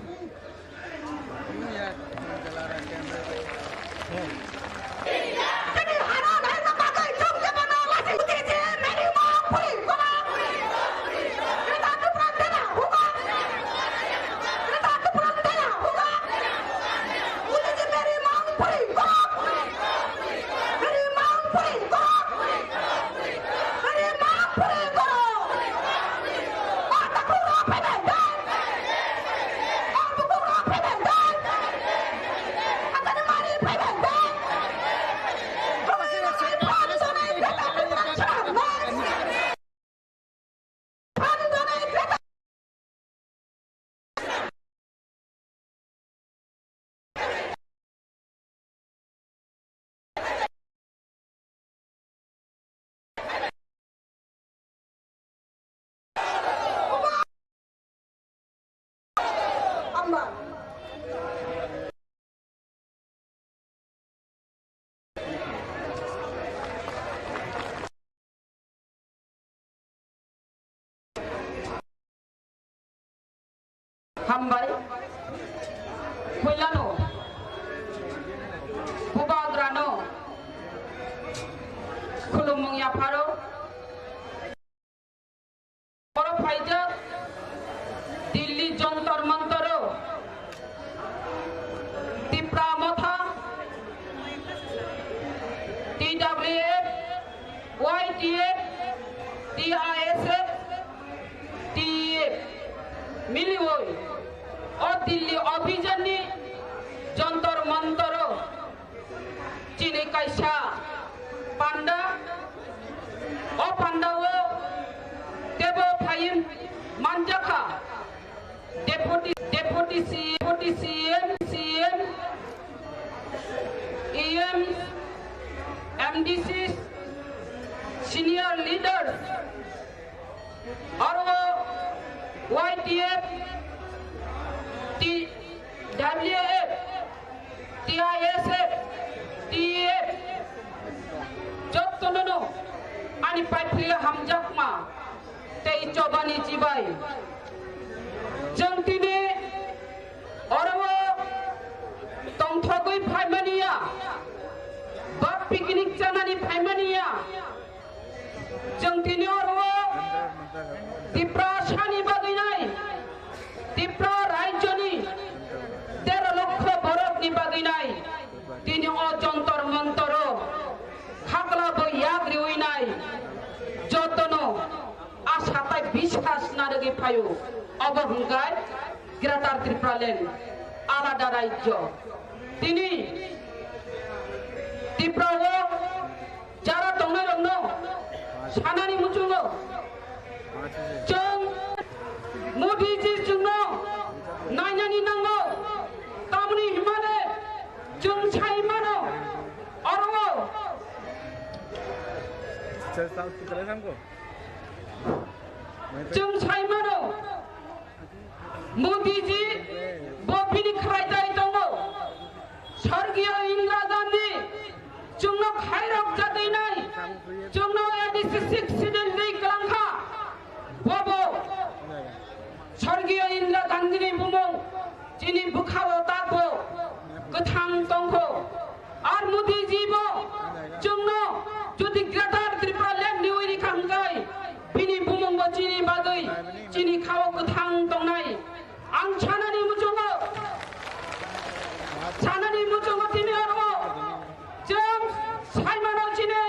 Hambai. Puilano Bubagrano khulumung yapharo. Oro phaijak Delhi Jantar Mantaro Tipra Motha, T W F, Y T F, T I S F, T E F miliwi o Delhi Abhijan ni kaisa panda, o pandao tebo phaiwi manjakha Deputy, Deputy C M, Deputy C M, C M, E M, M D Cs, senior leaders, aro Y T F, T W F, T I S F, T E F, jottono no ani paipri hamjakma tei chobani chibai. Chwng tini oro o tongthogwi phaimani ya, ba picnic chanani phaimani ya. Chwng tini oro o Tiprasani bagwi nai, Tipra rajyoni dero lokho borokni bagwi nai, tini o Jantar Mantaro khaklabo yak riwi nai, jotono asa tai biswas narwgwi phaio, obo hwnkhe Greater Tipraland, alada rajyo. Tini Tripura o jara tongnai rokno sanani muchungo chwng Modi ji chwngno nainani nango, tamni hwnmale chwng sai mano oro chwng sai mano. Modi ji bo bini khlai tai tongo. Sorgiyo Indira Gandhi chwngno khairok jatwi nai, chwngno A D C six schedule ri kwlangkha. Bobo Sorgiyo Indira Gandhi ni bumung chini bwkhao tabo kwthang tongkho. Ar Modi ji bo chwngno jodi Greater Tripura Land ni uri kha hwnkhe bini bumung bo chini bagwi chini khao kwthang tongnai. Ang sanani muchungo, sanani muchungo tini oro chwng saimano chini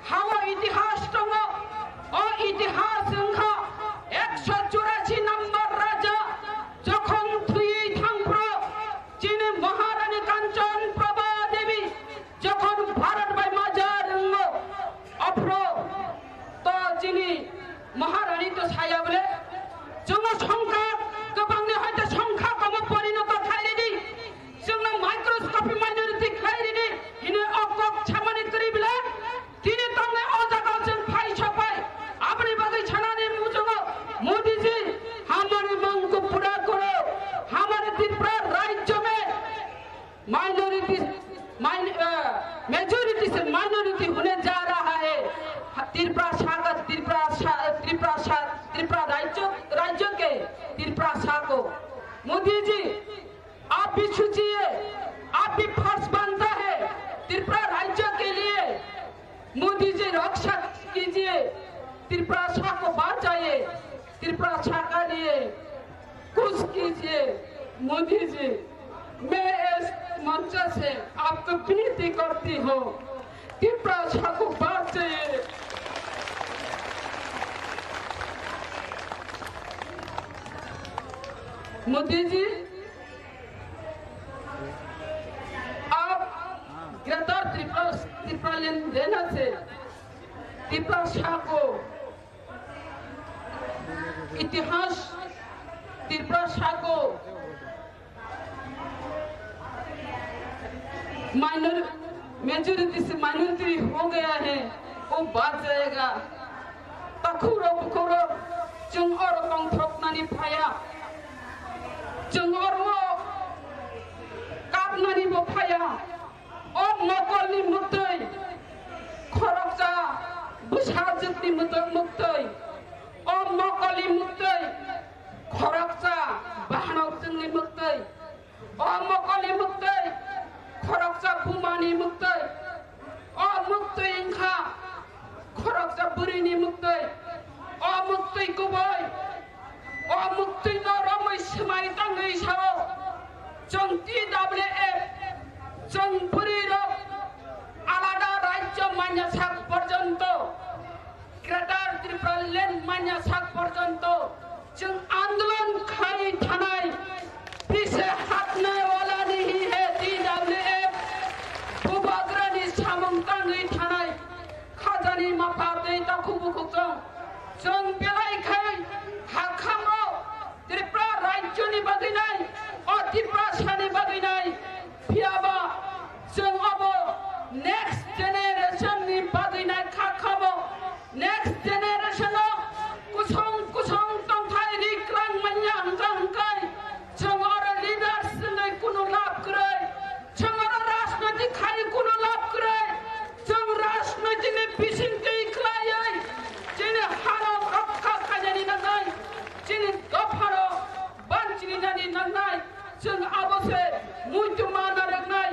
hao itihas tongo. O itihas wngkha ekso churashi number raja jokhon thwiwi thangphro chini Maharani Kanchan Prabha Devi jokhon Bharat bai majar wngo, aphro to chini Maharani to saya bole, chwngno songkha kwbangni hoite songkha komo porinoto khlai ridi, chwngno microscopy minority khlai ridi, hini o kok chamani kwrwi bole, tini tongnai o jaga chwng phai sopai, aboni bagwi sanani muchungo Modi ji, hamari mang ko pura koro, hamare Tripura rajyo mein minority, min-, uh, majority se minority hone ja raha hai. Tripura sarkar, Tripura sa-, Tripura sa-, Tripura rajyo, rajyo ke Tripura sa ko. Modi ji, aap bhi sochiye, aap bhi farz banta hai Tripura rajyo ke liye. Modi ji, rakshak kijiye, Tripura sa ko bachaiye, Tripura sa ka liye kuch kijiye, Modi ji. Main is mancha se aapko vinti karti hu, Tripura sa ko bachaiye. Modi ji, आप ग्रेटर त्रिपुरा, त्रिपुरालैंड देना से त्रिपुरा सा को इतिहास, त्रिपुरा सा को minor, majority से माइनॉरिटी हो गया है, वो बात रहेगा। Takhurok bukhurok chwng oro tongthoknani phaya, chwng oro kapnani bo phaya. O mokolni mwktwi khoroksa bwsajwkni mwtwi, mwktwi, o mokolni mwktwi khoroksa bahanok chwngni mwktwi. O mokolni mwktwi khoroksa bumani mwktwi. O mwktwi wngkha khoroksa bwrwini mwktwi. O mwktwi kubui. O mwktwino romwi swmai tangwi sao. Chwng T W F, chwng bwrwirok alada rajyo manya sak porjonto, Greater Tripura Land manya sak porjonto, chwng andolon khai thanai, pise hatne wala nahi hai T W F, bubagrani sa muitu ma narwknai,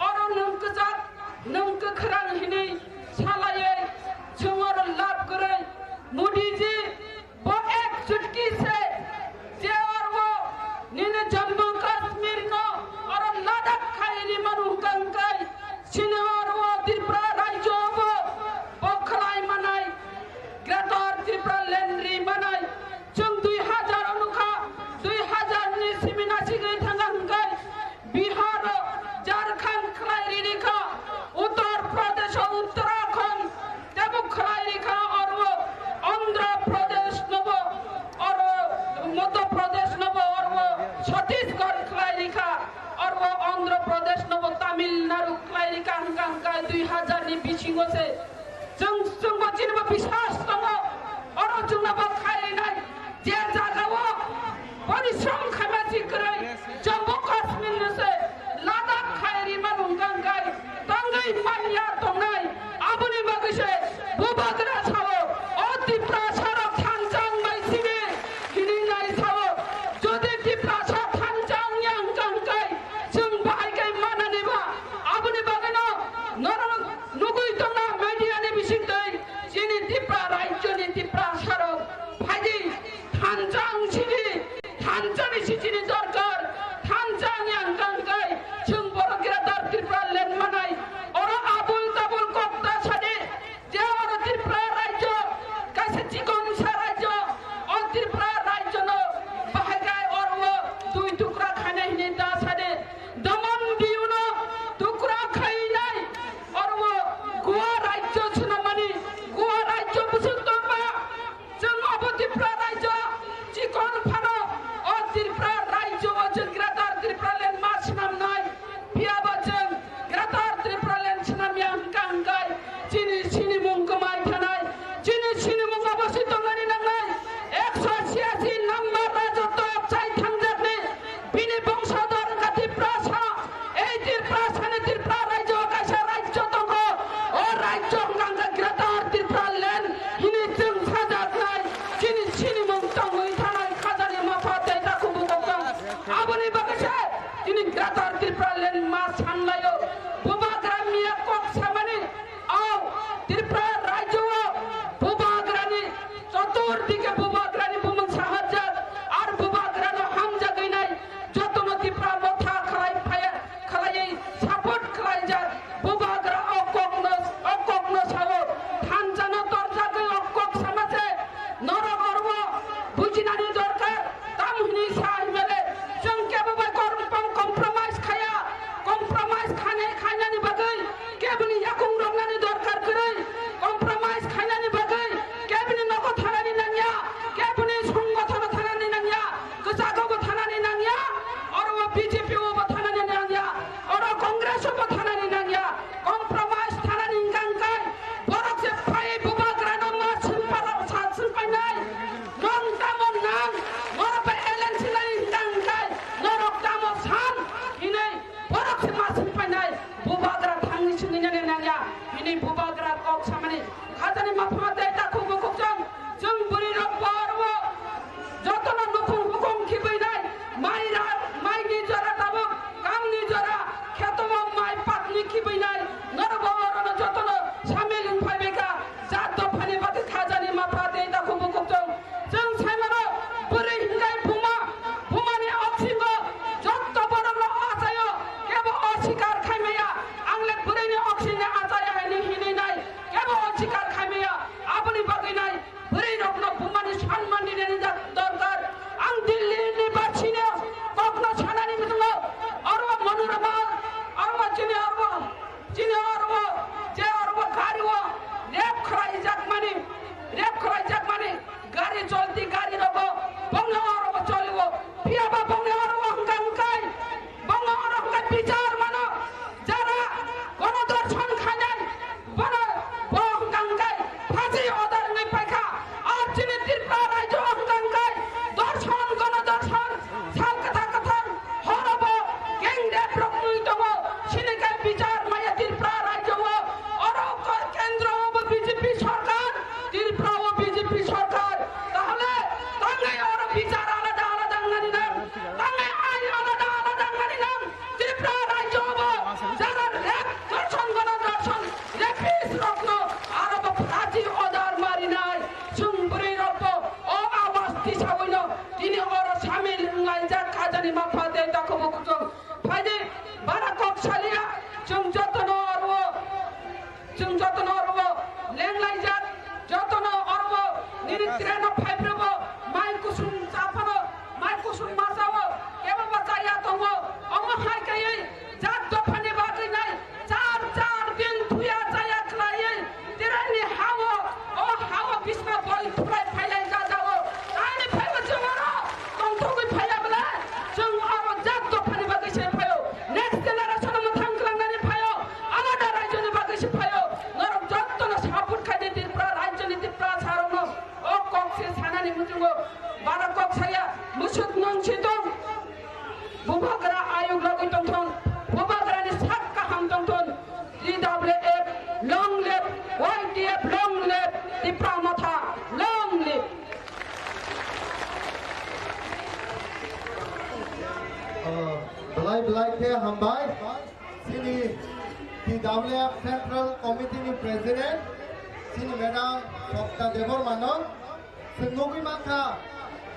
oro nwng kwchak, nwng kwkhrang hinwi salaiwi chwng oro lab kwrwi. Modi ji, bo ek chutki se je oro nini Jammu Kashmir no oro Ladakh khai ri manu hwnkha hwnkhe, chini oro Tripura rajyo bo, bo khlai manai, Greater Tripura Land ri manai. Chwng dui hazar o nukha, dui hazar ni simi nasigwi thangkha hwnkhe Bihar o Jharkhand khlai riri kha, Uttar Pradesh o Uttarakhand tebo khlai ri kha, oro Andhra Pradesh nobo, oro Madhya Pradesh nobo, oro Chhattisgarh khlai ri kha, oro Andhra Pradesh nobo Tamil Nadu khlai ri kha hwnkha hwnkhe dui hazar ni bisingo se. Chwng, chwngbo chinibo biswas tongo, oro chwngnobo khainai, je jagao porishrom khaima si kwrwi, Jammu Kashmir no se Ladakh khai rima nungkang kai tangwi manya tongnai, aboni bagwi se bubagra sao, o Tiprasa rok thansa wngbai sini hini nai sao, jodi Tiprasa thansa wngya wngkang kai chwng bahai kai manani ba, aboni bagwi no norok Nugwi tongna media ni bisingtwi chini Tipra rajyo ni Tiprasa rok phaidi thansa wngsidi, thansa ni sitini dorkar, thansa wngya wngkang kai chwng borok Greater Tripura land manai, oro abul tabul kok ta sadi, je oro Tripura rajyo kaisa chikon sa rajyo, o Tripura rajyo no bahai kai oro o dui tukra khainai hinwi ta sadi, Daman Diu no tukra khainai. Oro Goa rajyo swnamani, Goa rajyo bwswk tongba, chwng obo Tripura rajyo chikon phano, o Tripura rajyo o chwng Greater Tripura land ma swnamnai, phiyaba chwng Greater Tripura land swnamya hwnkha hwnkhe chini sinimung kwmai thanai, chini sinimung obo se tongnani nangnai, ekso chhiyasi number rajotw chai thangjakni, bini bongso dor wngkha Tiprasa. Ei Tiprasani Tripura rajyo kaisa rajyo tongo. O rajyo wngkha hwnkha Greater Tripura land hini chwng sajaknai. Chini sinimung tongwi thanai khajani mapha tei takhuk bukhuk tong. Aboni bagwi se chini Greater Tripura land ma sanlaio. Bubagra miya kok samani. O Tripura rajyo o bubagrani, choturdike bubagrani bumung saharjak, ar bubagrano hamjagwi nai, jotono Tripura motha khlai phaya, khlaiwi support khlaijak, bubagra o kokno, o kokno sao, thansano torjagwi o kok sama se, norok oro bujinani dorkar. Tam hwnwi sa hwnmale, chwng kebo bai kor-, kom-, compromise khaya, compromise khainai khainani bagwi keboni yakung romnani dorkar kwrwi, compromise khainani bagwi keboni nogo thanani nangya, keboni songothono thanani nangya, kwchago bo thanani nangya, oro o B J P o bo thanani nangya, oro Congress o bo thanani nangya. Compromise thanani hwnkha hwnkhe borok se phai bubagrano ma swngpara-, sa-, swngpainai. Nwng tamo nang, norok bai alliance lai hwnkha hwnkhe norok tamo san hinwi borok se ma swngpainai. Bubagra thangwi swngwi nani nangya hinwi bubagra kok samani khajani maphama tei takhuk bukhuk chwng, chwng bwrwi rok bo oro jotono nukhung bukhung khibwi nai, mai ra, mai ni jora tabuk, kam ni jora, kheto o mai pat ni khibwi nai, norok bo oro no jotono samil wng phai bai kha, jat dophani bagwi khajani mapha tei takhuk bukhuk chwng, chwng sai mano, bwrwi hinkhai buma, buma ni oksingo, jotto borok no achaio, kebo osikar khai maya, ang le bwrwi ni oksing ni achaya hai ni hinwi nai, kebo osikar Khe hambai, chini T W F Central Committee ni President, chini Madam Sapta Debbarma no, chwng nugwi mankha,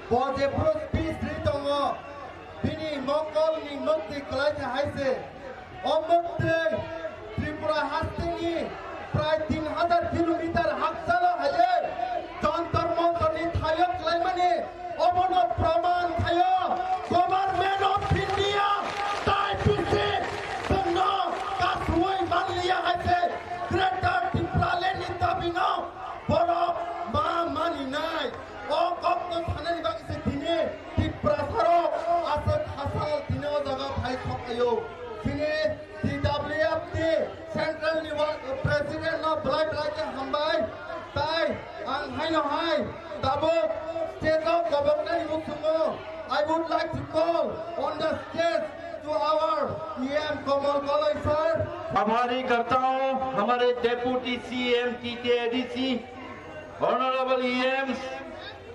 bo jephuru speech rwi tongo, bini mokol ni mwktwi kwlai khe hai se, o mwktwi Tripura hasteni prai tin hazar kilometer hakchalo hai Jantar Mantar ni thaio kwlaimani, obono praman khaio Government of India, tai bisi chwngno kasui manliya hai se Greater Tipraland ni dabi no borok ma maninai. O kokno sanani bagwi se tini Tiprasarok aswk hasal tini o jaga phai sok ayo. Chini T W F ni Central ni wa-, President no belai belai khe hambai. Tai ang haino hai tabuk stage o koboknani muchungo I would like to call on the stage to our E M Kamal Koloi sir. आभारी करता हूँ हमारे deputy CM TTADC, honourable ईएम्स,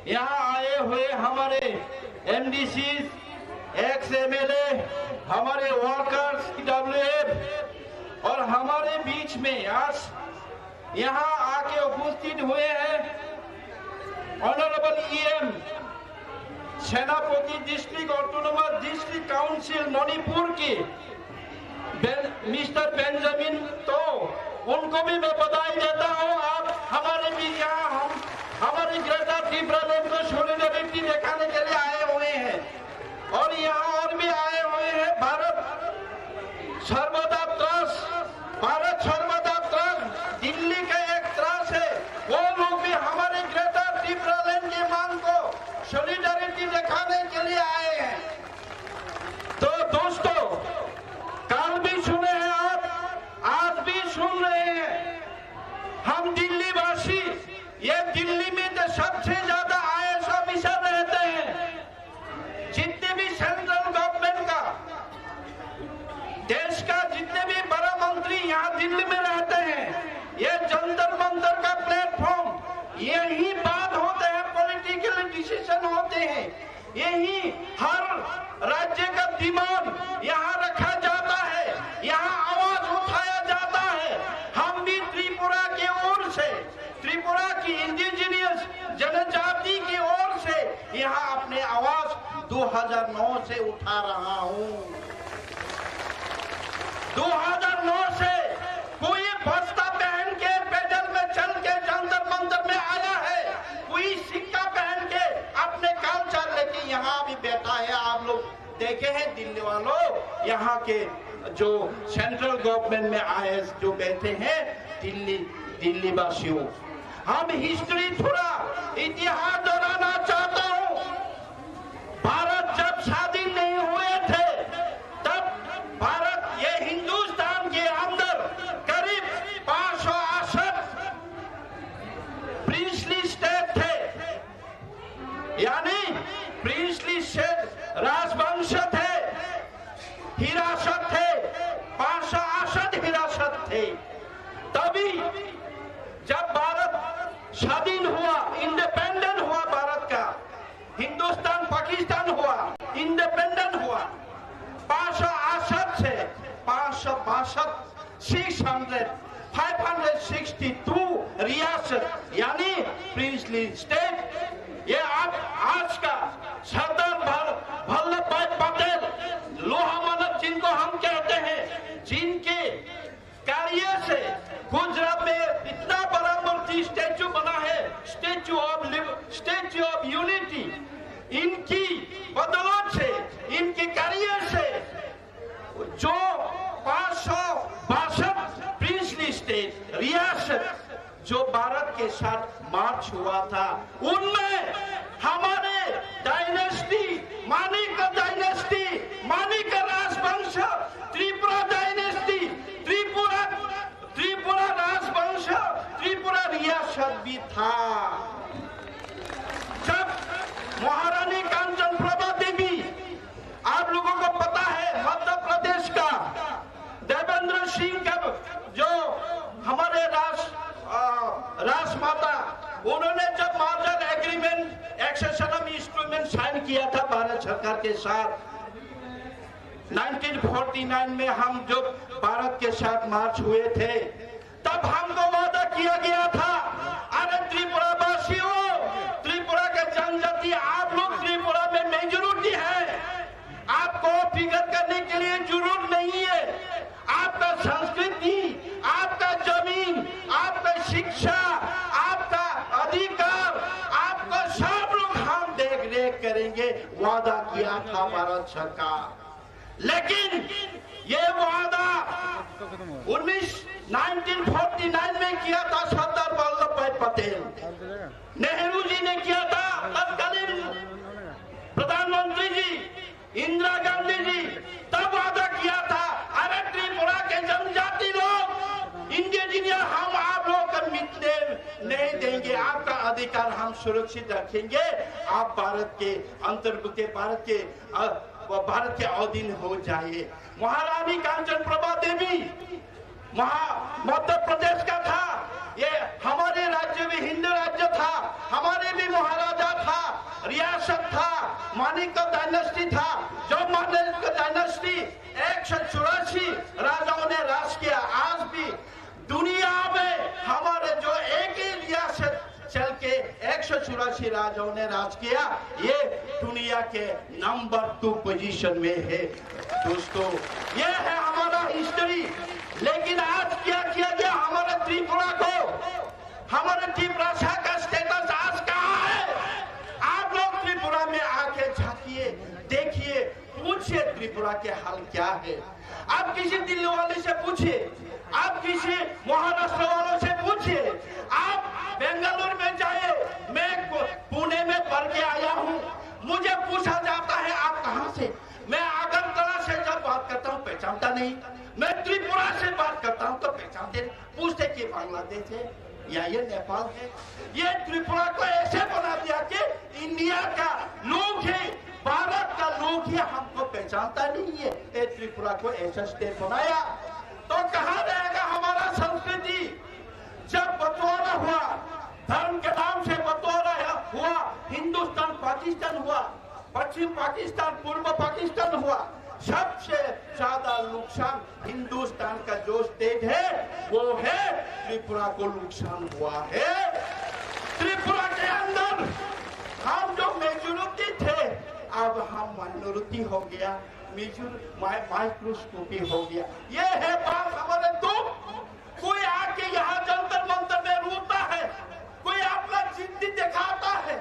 यहाँ आए हुए हमारे MDC, ex MLA, हमारे वर्कर्स, डब्ल्यूएफ और हमारे बीच में आज यहाँ आके उपस्थित हुए हैं ऑनरेबल ईएम, सेनापति district autonomous district council Manipur के बेन-, मिस्टर बेंजामिन, तो उनको भी मैं बधाई देता हूँ। आप हमारे भी यहाँ हम, हमारे ग्रेटर टिब्रालैंड को सॉलिडारिटी दिखाने के लिए आए हुए हैं। और यहाँ और भी आए हुए हैं भारत सर्वदा ट्रस्ट, भारत सर्वदा ट्रस्ट, दिल्ली का एक ट्रस्ट है, वो लोग भी हमारे ग्रेटर टिब्रालैंड की मांग को सॉलिडारिटी दिखाने के लिए आए हैं। तो दोस्तों, कल भी सुने हैं आप, आज भी सुन रहे हैं। हम दिल्ली वासी, ये दिल्ली में तो सबसे ज्यादा आईएएस ऑफिसर रहते हैं। जितने भी सेंट्रल गवर्नमेंट का, देश का जितने भी बड़ा मंत्री यहाँ दिल्ली में रहते हैं, ये जंतर मंतर का प्लेटफॉर्म, यही बात होते हैं, पॉलिटिकल डिसीजन होते हैं। यही हर राज्य का डिमांड यहाँ रखा जाता है, यहाँ आवाज उठाया जाता है। हम भी त्रिपुरा की ओर से, त्रिपुरा की इंडिजिनियस जनजाति की ओर से यहाँ अपने आवाज दो हज़ार नौ से उठा रहा हूँ। दो हज़ार नौ से कोई बस्ता पहन के, पैदल में चल के जंतर मंतर में आया है, कोई सिक्का पहन के अपने कल्चर लेके यहाँ भी बैठा है। आप लोग देखे हैं दिल्ली वालों, यहाँ के जो सेंट्रल गवर्नमेंट में आईएएस जो बैठे हैं, दिल्ली, दिल्ली वासियों, हम हिस्ट्री थोड़ा इतिहास दोहराना चाहता हूँ। भारत जब स्वाधीन नहीं हुए थे, तब भारत, ये हिंदुस्तान के अंदर करीब पाँच सौ अड़सठ प्रिंसली स्टेट थे, यानी प्रिंसली स्टेट, राजवंश थे, हिरासत थे, पाँच सौ अड़सठ हिरासत थे। तभी जब भारत स्वाधीन हुआ, इंडिपेंडेंट हुआ भारत का, हिंदुस्तान पाकिस्तान हुआ, इंडिपेंडेंट हुआ, पाँच सौ अड़सठ से पाँच सौ बासठ, six hundred, five hundred sixty two रियासत यानी प्रिंसली स्टेट, ये आप आज का सरदार भल-, वल्लभ भाई पटेल, लोहा मानव जिनको हम कहते हैं, जिनके कार्य से गुजरात में इतना बड़ा मूर्ति स्टैचू बना है, statue of lib-, statue of unity. इनकी बदौलत से, इनके कार्य से जो पाँच सौ बासठ प्रिंसली स्टेट, रियासत, जो भारत के साथ मर्ज हुआ था, उनमें हमारे डायनेस्टी, मानिक डायनेस्टी, मानिक राजवंश, त्रिपुरा डायनेस्टी, त्रिपुरा, त्रिपुरा राजवंश, त्रिपुरा रियासत भी था। जब महारानी कांचन प्रभा देवी, आप लोगों को पता है, मध्य प्रदेश का देवेंद्र सिंह का जो हमारे राज-, अ, राजमाता, उन्होंने जब merger agreement, accession of instrument sign किया था भारत सरकार के साथ, नाइनटीन फोर्टी नाइन में हम जब भारत के साथ मार्च हुए थे, तब हमको वादा किया गया था, अरे त्रिपुरा वासियों, त्रिपुरा के जनजाति, आप लोग त्रिपुरा में मेजोरिटी है, आपको फिक्र करने के लिए जरूरत नहीं है। आपका संस्कृति, आपका जमीन, आपका शिक्षा, आपका अधिकार, आपका सब लोग हम देख रेख करेंगे, वादा किया था भारत सरकार। लेकिन ये वादा उन्नीस नाइनटीन फोर्टी नाइन में किया था सरदार वल्लभ भाई पटेल, नेहरू जी ने किया था, तत्कालीन प्रधानमंत्री जी इंदिरा गांधी जी तब वादा किया था, अरे त्रिपुरा के जनजाति लोग, इंडिजिनियस, हम आप लोग का मिटने नहीं देंगे, आपका अधिकार हम सुरक्षित रखेंगे, आप भारत के अंतर्भुक्त, भारत के, अ, भारत के अधीन हो जाइए। महारानी कांचन प्रभा देवी महा मध्य प्रदेश का था, ये हमारे राज्य भी हिंदू राज्य था, हमारे भी महाराजा था, रियासत था, माणिक्य डायनेस्टी था। जो माणिक्य डायनेस्टी एक सौ चौरासी राजाओं ने राज किया, आज भी दुनिया में हमारे जो एक ही रियासत चल के एक सौ चौरासी राजाओं ने राज किया, ये दुनिया के नंबर टू पोजीशन में है। दोस्तों, ये है हमारा हिस्ट्री। लेकिन आज क्या किया गया हमारे त्रिपुरा को? हमारे त्रिपुरा का स्टेटस आज कहाँ है? आप लोग त्रिपुरा में आके झांकिए, देखिए, पूछिए त्रिपुरा के हाल क्या है। आप किसी दिल्ली वाले से पूछिए, आप किसी महाराष्ट्र वालों से पूछिए, आप बेंगलुरु में जाए, मैं पुणे में पढ़ के आया हूँ, मुझे पूछा जाता है आप कहाँ से? मैं अगरतला से जब बात करता हूँ पहचानता नहीं, मैं त्रिपुरा से बात करता हूँ तो पहचानते नहीं। पूछते कि बांग्लादेश है या ये नेपाल है। ये त्रिपुरा को ऐसे बना दिया कि इंडिया का लोग ही, भारत का लोग ही हमको पहचानता नहीं है। ये त्रिपुरा को ऐसा स्टेट बनाया तो कहाँ रहेगा हमारा संस्कृति? जब बंटवारा हुआ, धर्म के नाम से बंटवारा हुआ, हिंदुस्तान पाकिस्तान हुआ, पश्चिम पाकिस्तान, पूर्व पाकिस्तान हुआ, सबसे ज्यादा नुकसान हिंदुस्तान का जो स्टेट है वो है त्रिपुरा को नुकसान हुआ है। त्रिपुरा के अंदर हम जो मेजोरिटी थे, अब हम माइनॉरिटी हो गया, मेजोर माइक्रोस्कोपी हो गया। ये है बात हमारे दुख। कोई आके यहाँ जंतर मंतर में रोता है, कोई अपना जिद्दी दिखाता है,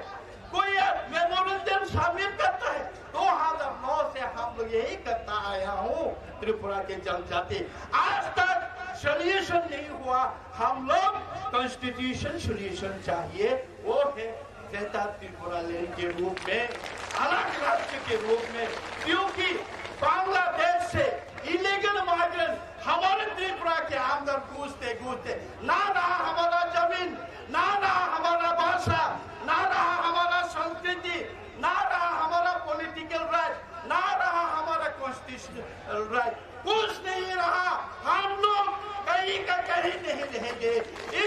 कोई मेमोरेंडम शामिल करता है। दो हज़ार नौ से हम लोग यही करता आया हूँ। त्रिपुरा के जनजाति आज तक सॉल्यूशन नहीं हुआ। हम लोग कॉन्स्टिट्यूशन सॉल्यूशन चाहिए, वो है ग्रेटर त्रिपुरा लैंड के रूप में, अलग राज्य के रूप में, क्योंकि बांग्लादेश से इलीगल माइग्रेंट हमारे त्रिपुरा के अंदर घुसते घुसते ना रहा हमारा जमीन, ना रहा हमारा भाषा, ना रहा हमारा संस्कृति, ना रहा हमारा पॉलिटिकल राइट, ना रहा हमारा कॉन्स्टिट्यूशनल राइट, कुछ नहीं रहा। हम लोग कहीं का कहीं नहीं रहेंगे।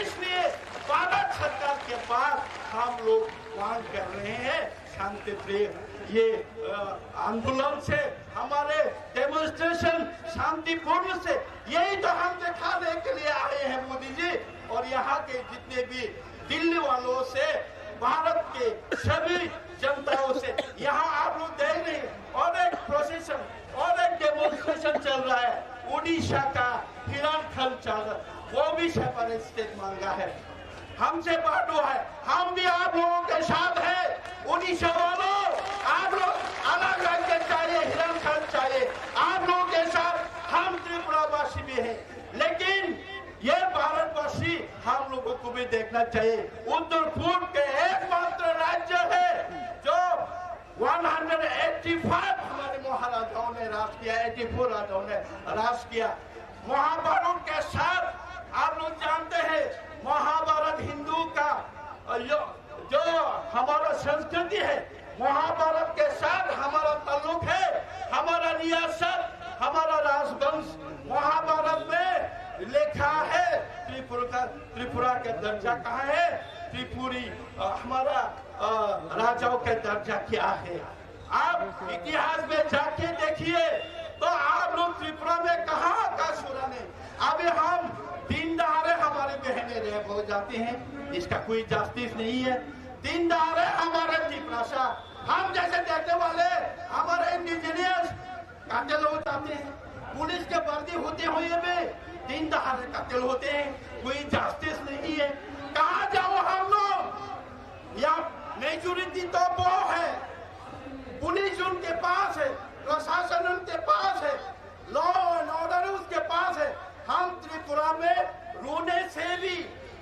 इसलिए भारत सरकार के पास हम लोग मांग कर रहे हैं, शांति प्रिय ये, अ, आंदोलन से, हमारे डेमोन्स्ट्रेशन शांतिपूर्ण से, यही तो हम दिखाने के लिए आए हैं मोदी जी। और यहाँ के जितने भी दिल्ली वालों से, भारत के सभी जनताओं से, यहाँ आप लोग देख रहे हैं, और एक प्रोसेशन और एक डेमोन्स्ट्रेशन चल रहा है, उड़ीसा का हिरानखंड चल रहा है, वो भी सेपरेट स्टेट मांगा है। हमसे बात हुआ है, हम भी आप लोगों के साथ हैं। उड़ीसा वालों, आप लोग अलग राज्य चाहिए, हिरानखंड चाहिए, आप लोगों के साथ हम त्रिपुरावासी भी हैं। लेकिन ये भारतवासी हम लोगों को भी देखना चाहिए। उत्तर पूर्व के एकमात्र राज्य है जो वन हंड्रेड एटी फ़ाइव हमारे महाराजाओं ने राज किया, एटी फ़ोर राजाओं ने राज किया। महाभारत के साथ आप लोग जानते हैं, महाभारत हिंदू का, अ, यो, जो हमारा संस्कृति है, महाभारत के साथ हमारा ताल्लुक है। हमारा रियासत, हमारा राजवंश महाभारत में लिखा है। त्रिपुरा का, त्रिपुरा का दर्जा कहाँ है? त्रिपुरी, अ, हमारा, अ, राजाओं का दर्जा क्या है? आप इतिहास में जाके देखिए, तो लोग त्रिपुरा में कहाँ का सुनाने? अभी हम दिन दहाड़े हमारे बहनें रेप हो जाती हैं, इसका कोई जस्टिस नहीं है। दिन दहाड़े हमारे तिपरासा, हम जैसे देखने वाले हमारे इंडिजिनियस कत्ल हो जाते हैं, पुलिस के वर्दी होते हुए भी दिन दहाड़े कत्ल होते हैं, कोई जस्टिस नहीं है। कहाँ जाओ हम लोग? या मेजोरिटी तो वो है, पुलिस उनके पास है, प्रशासन उनके पास है, लॉ एंड ऑर्डर उसके पास है। हम त्रिपुरा में रोने से भी,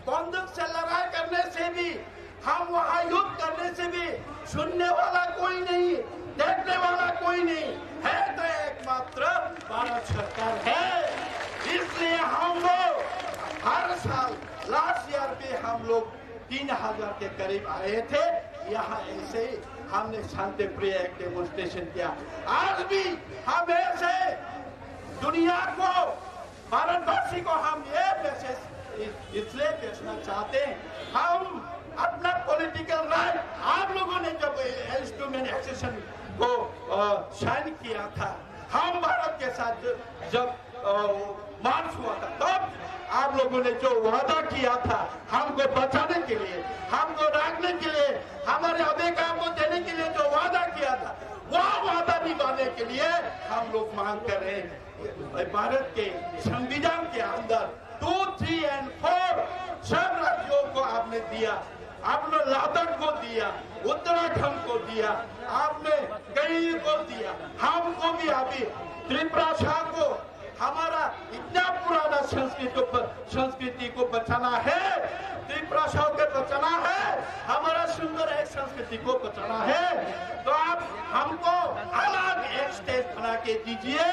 बंदूक से लड़ाई करने से भी, हम वहाँ युद्ध करने से भी सुनने वाला कोई नहीं, देखने वाला कोई नहीं है, तो एकमात्र भारत सरकार है। इसलिए हम लोग हर साल, लास्ट ईयर पे हम लोग तीन हजार के करीब आए थे। यहाँ ऐसे ही हमने शांतिप्रिय एक डेमोन्स्ट्रेशन किया। आज भी हम ऐसे दुनिया को, भारतवासी को हम ये मैसेज इस-, इसलिए भेजना चाहते हैं, हम अपना पॉलिटिकल राइट, आप लोगों ने जब इंस्ट्रूमेंट एक्सेशन को, अ, साइन किया था, हम भारत के साथ जब, अ, मार्च हुआ था, तब आप लोगों ने जो वादा किया था हमको बचाने के लिए, हमको रखने के लिए, हमारे अधिकार को देने के लिए जो वादा किया था, वो वादा निभाने के लिए हम लोग मांग कर रहे हैं। भारत के संविधान के अंदर टू, थ्री एंड फोर सब राज्यों को आपने दिया, आपने लद्दाख को दिया, उत्तराखंड को दिया, आपने कई को दिया, हमको भी अभी त्रिपुरा को हमारा इतना पुराना संस्कृति को, संस्कृति को बचाना है, त्रिपुरा के बचाना है, हमारा सुंदर एक संस्कृति को बचाना है। तो आप हमको अलग एक स्टेट बना के दीजिए,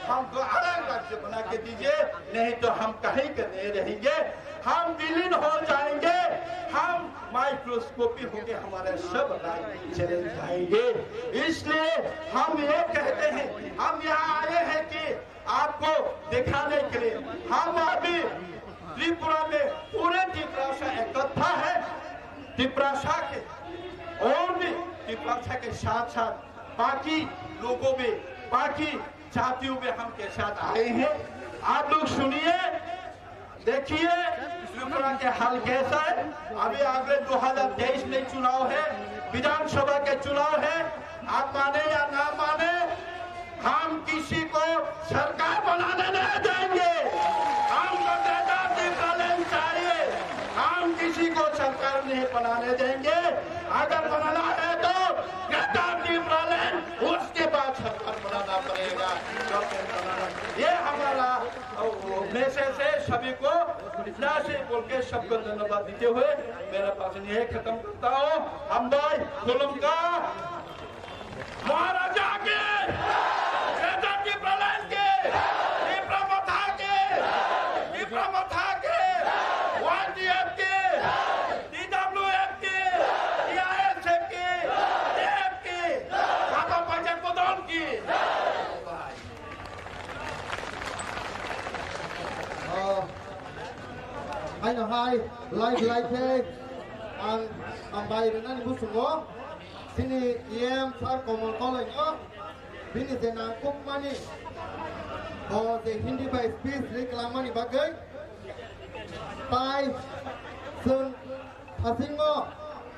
हमको अलग राज्य बना के दीजिए, नहीं तो हम कहीं के नहीं रहेंगे, हम विलीन हो जाएंगे, हम माइक्रोस्कोपी होके हमारे सब राज्य चले जाएंगे। इसलिए हम ये कहते हैं, हम यहाँ आए हैं कि आपको दिखाने के लिए हम अभी त्रिपुरा में पूरे तिपरासा इकट्ठा है। तिपरासा के और भी तिपरासा के साथ साथ बाकी लोगों में, बाकी जातियों में हम के साथ आए हैं। आप लोग सुनिए, देखिए त्रिपुरा के हाल कैसा है। अभी अगले दो हज़ार तेईस में चुनाव है, विधानसभा के चुनाव है। आप माने या ना माने, हम किसी को सरकार बनाने नहीं देंगे। हमको ग्रेटर टिप्रालैंड चाहिए, हम किसी को सरकार नहीं बनाने देंगे। अगर बनाना है तो ग्रेटर टिप्रालैंड, उसके बाद सरकार बनाना पड़ेगा। ये हमारा मैसेज है सभी को। इतना से बोल के सबको धन्यवाद देते हुए मेरा भाषण यही खत्म करता हूँ। हम भाई खुलम का महाराजा के, राजा की प्रलय के, विप्र मथा के, विप्र मथा के, वाईटीएफ के, टीडब्ल्यूएफ के, टीआईएसएफ के, एएफ के, बाबा पंचायत पदन की। Oh, haino hai, live, live khe ang, ang bai rwnani busungo chini E M sir Komol Koloi no bini je nangkukmani, o je Hindi bai speech ri kwlangmani bagwi tai chwng Thasingo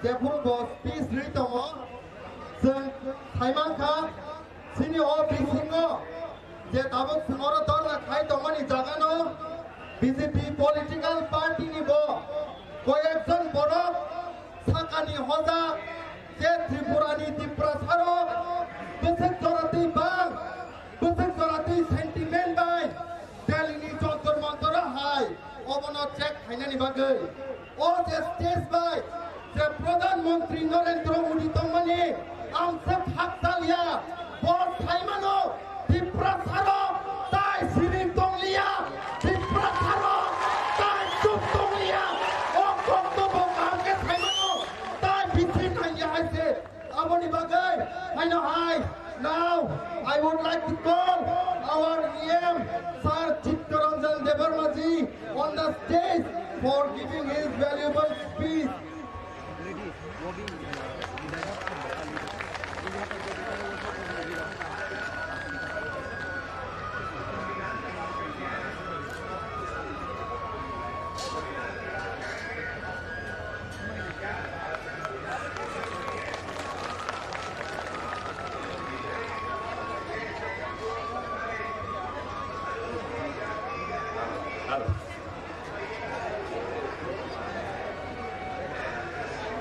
jephuru bo speech rwi tongo, chwng saimankha, chini o bisingo je tabuk chwng oro dorna khai tongmani jagano B J P political party ni bo koyekjon borok sakani hoja je Tripura ni Tiprasa rok bwswk jora twi bang, bwswk jora twi sentiment bai Delhi ni Jantar Mantar o hai obono check khainani bagwi. O je stage bai je Pradhan Mantri Narendra Modi tongmani ang se khakchaliya, bo saimano Tiprasa rok tai siring tongliya, Tiprasa rok tai chuk tongliya, o kokto bo kaham khe saimano tai bithi nangya hai se. Aboni bagwi haino hai. Now, I would like to call our E M, Sir Chittaranjan Debbarma ji, on the stage for giving his valuable speech.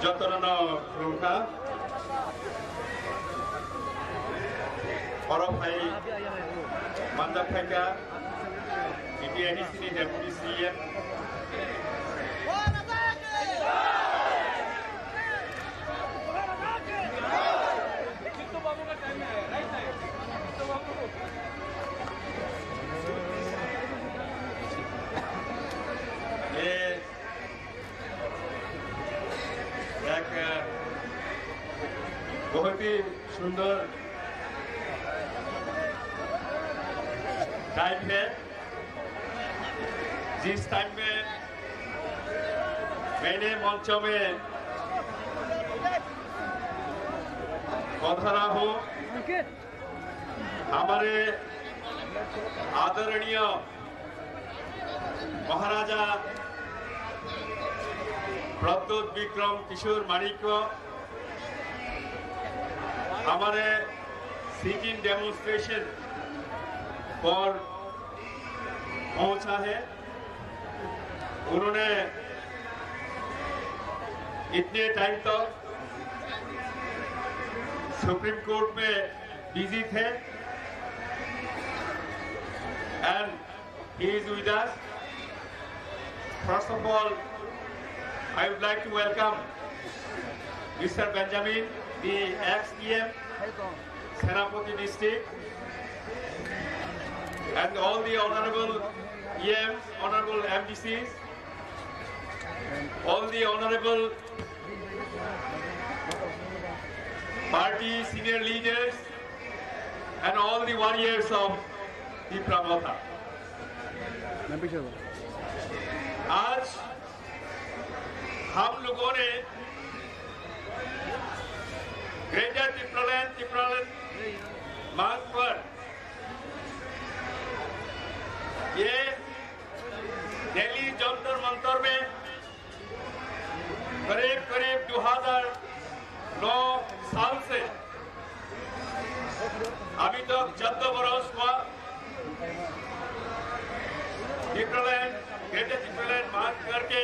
Jotono khulumkha. Oro phai manjak phaikha B T N C ni Deputy C E M. ये एक बहुत ही सुंदर टाइम है, जिस टाइम में मैंने मंच में पधारा हूँ, हमारे आदरणीय महाराजा प्रद्योत विक्रम किशोर माणिक्य हमारे सिट इन डेमोन्स्ट्रेशन पर पहुंचा है। उन्होंने इतने टाइम तक सुप्रीम कोर्ट में बिजी थे, and he is with us. First of all, I would like to welcome Mister Benjamin, the ex E M, Senapati district, and all the honorable E Ms, honorable M D Cs, all the honorable party senior leaders, and all the warriors of Tipra Motha. आज हम लोगों ने ग्रेटर टिप्रालैंड, टिप्रालैंड मार्ग पर ये दिल्ली जंतर मंतर में करीब करीब दो हज़ार नौ साल से अभी तक चौदह बरस हुआ। टिप्रालैंड, ग्रेटर टिप्रालैंड मार्च करके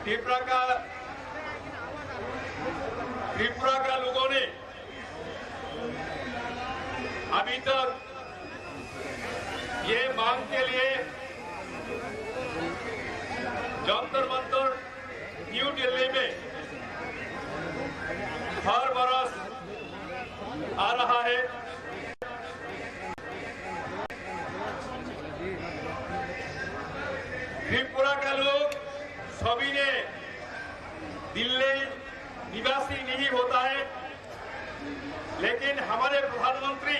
त्रिपुरा का, त्रिपुरा का लोगों ने अभी तक ये मांग के लिए जंतर मंतर न्यू दिल्ली में हर बरस आ रहा है। त्रिपुरा का लोग सभी ने दिल्ली निवासी नहीं होता है, लेकिन हमारे प्रधानमंत्री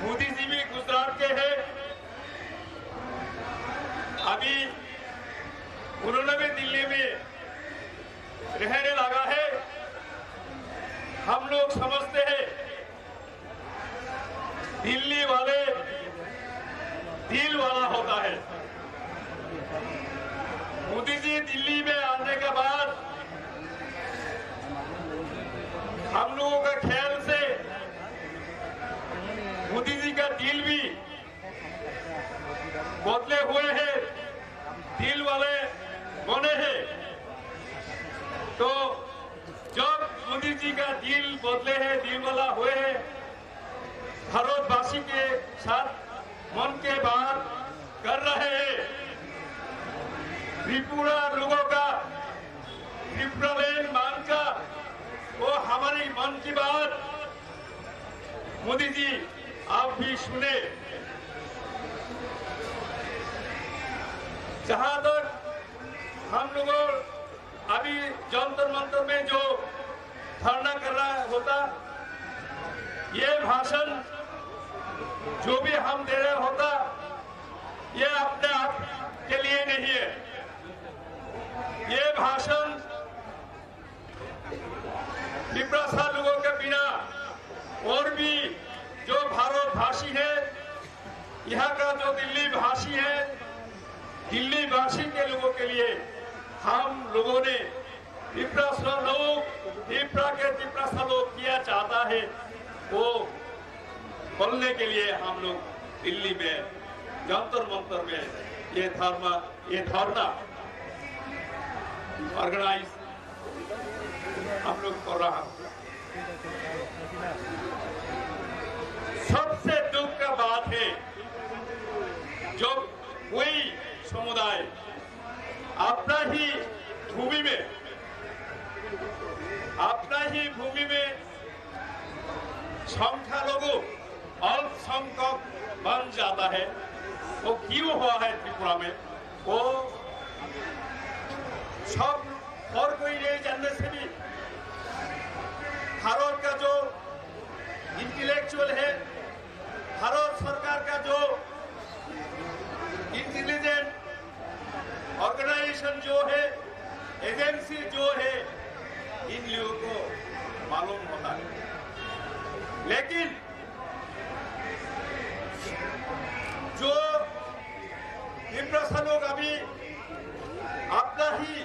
मोदी जी भी गुजरात के हैं। अभी उन्होंने भी दिल्ली में रहने लगा है। हम लोग समझते हैं, दिल्ली वाले दिल वाला होता है। मोदी जी दिल्ली में आने के बाद हम लोगों का ख्याल से मोदी जी का दिल भी बदले हुए हैं, दिल वाले बने हैं। तो जब मोदी जी का दिल बदले हैं, दिल वाला हुए हैं, भारतवासी के साथ मन की बात कर रहे हैं, त्रिपुरा लोगों का, त्रिपुरालैंड मांग का, वो हमारी मन की बात मोदी जी, आप भी सुने। जहां तक हम लोगों अभी जंतर मंतर में जो धरना कर रहा होता, ये भाषण जो भी हम दे रहे होता, ये अपने आप के लिए नहीं है। ये भाषण तिप्रासा लोगों के बिना और भी जो भारतवासी है, यहाँ का जो दिल्ली भाषी है, दिल्ली वासी के लोगों के लिए हम लोगों ने तिप्रासा लोग, तिप्रा के तिप्रासा लोग किया चाहता है, वो बोलने के लिए हम लोग दिल्ली में जंतर मंतर में ये धर्मा, ये धरना ऑर्गेनाइज हम लोग कर रहा हूँ। सबसे दुख का बात है, जब कोई समुदाय अपना ही भूमि में, अपना ही भूमि में संख्यालघु, अल्पसंख्यक बन जाता है, वो क्यों हुआ है त्रिपुरा में? वो सब और कोई नहीं जानने से भी भारत का जो इंटेलेक्चुअल है, भारत सरकार का जो इंटेलिजेंट ऑर्गेनाइजेशन जो है, एजेंसी जो है, इन लोगों को मालूम होता है। लेकिन जो तिब्रसा लोग अभी अपना ही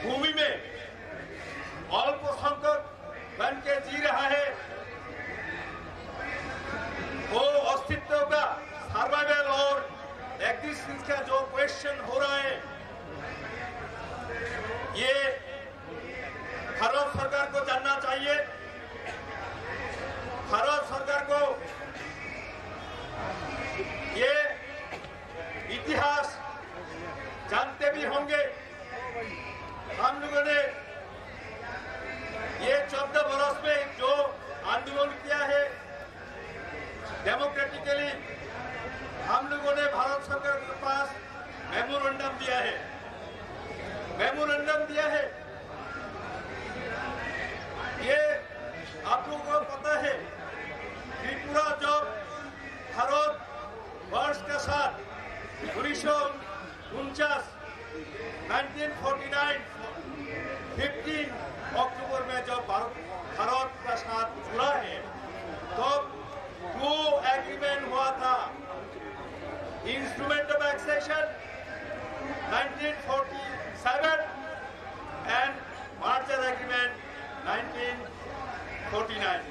भूमि में अल्पसंख्यक बन के जी रहा है, वो अस्तित्व का, सर्वाइवल और एग्जिस्टेंस का जो क्वेश्चन हो रहा है, ये भारत सरकार को जानना चाहिए। भारत सरकार को ये इतिहास जानते भी होंगे। हम लोगों ने ये चौदह बरस में जो आंदोलन किया है डेमोक्रेटिकली, हम लोगों ने भारत सरकार के पास मेमोरेंडम दिया है, मेमोरेंडम दिया है। ये आप लोगों को पता है, त्रिपुरा जब भारत वर्ष के साथ उन्नीस सौ उनचास, नाइनटीन फोर्टी नाइन, फिफ्टीन अक्टूबर में जब भारत, भारत का साथ जुड़ा है, तब दो एग्रीमेंट हुआ था, instrument of accession nineteen forty seven and merger agreement nineteen forty nine.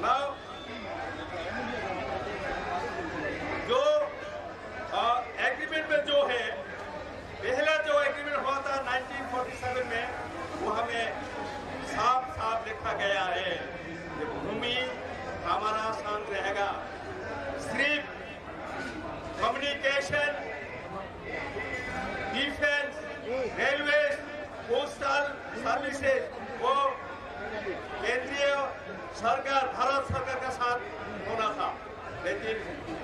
Now, जो एग्रीमेंट में जो है, पहला जो एग्रीमेंट हुआ था नाइनटीन फोर्टी सेवन में, वो हमें साफ साफ लिखा गया है कि भूमि हमारा संग रहेगा। सिर्फ communication, defence, railway, postal services, वो केंद्रीय सरकार, भारत सरकार का साथ होना था, लेकिन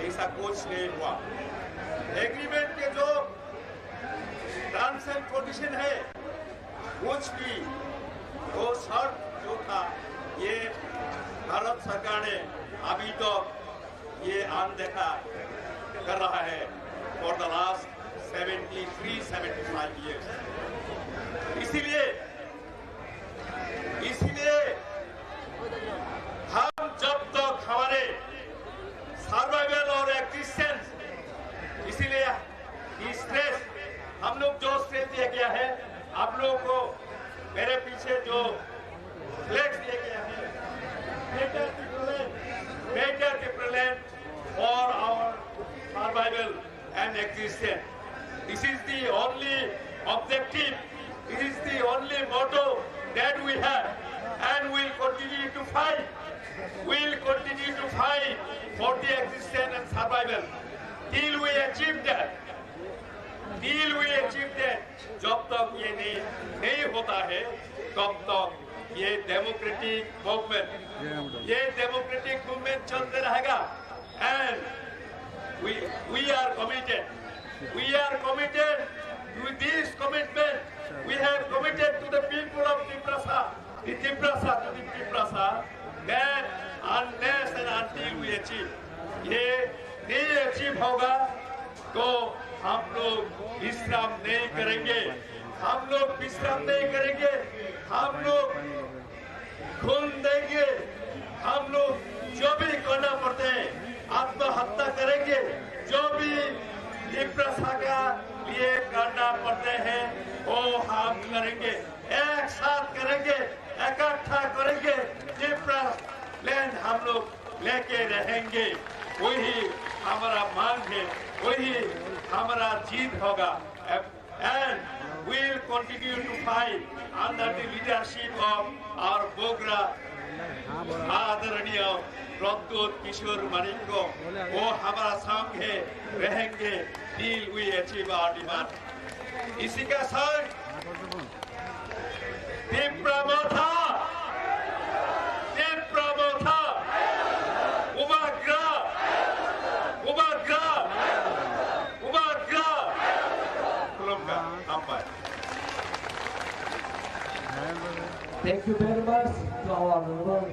ऐसा कुछ नहीं हुआ। एग्रीमेंट के जो टर्म्स एंड कंडीशन है, कुछ भी वो शर्त जो था, ये भारत सरकार ने अभी तक ये अनदेखा कर रहा है for the last seventy three seventy five years। इसीलिए, इसीलिए हम जब तक हमारे सर्वाइवल और एग्जिस्टेंस, इसीलिए स्ट्रेस, हम लोग जो स्ट्रेस दिया गया है, आप लोगों को मेरे पीछे जो फ्लेक्स दिया गया है, Greater Tipraland, Greater Tipraland for our survival and existence। This is the only objective, this is the only motto that we have, and we'll continue to fight, we'll continue to fight for the existence and survival till we achieve that, till we achieve that। जब तक ये नहीं, नहीं होता है, तब तक ये डेमोक्रेटिक मूवमेंट, ये डेमोक्रेटिक मूवमेंट चलते रहेगा। And we, we are committed, we are committed to this commitment, we have committed to the people of Tiprasa, the Tiprasa to the Tiprasa, that unless and until we achieve, ये नहीं अचीव होगा तो हम लोग विश्राम नहीं करेंगे, हम लोग विश्राम नहीं करेंगे, हम लोग खून देंगे, हम लोग जो भी करना पड़ते हैं, आत्महत्या करेंगे, जो भी तिप्रासा का लिए करना पड़ते हैं, वो हम करेंगे, एक साथ करेंगे, इकट्ठा करेंगे। तिप्रालैंड हम लोग लेके रहेंगे, वही हमारा मांग है, वही हमारा जीत होगा। And will continue to fight under the leadership of our Bogra Adharaniya Pradyot Kishore Manikya, wo hamara sanghe rahenge till we achieve our demand. Isi ka sangh Tipra Motha, Tipra Motha, Bubagra, Bubagra, Bubagra. Khulumkha, hambai. Thank you very much to our Honorable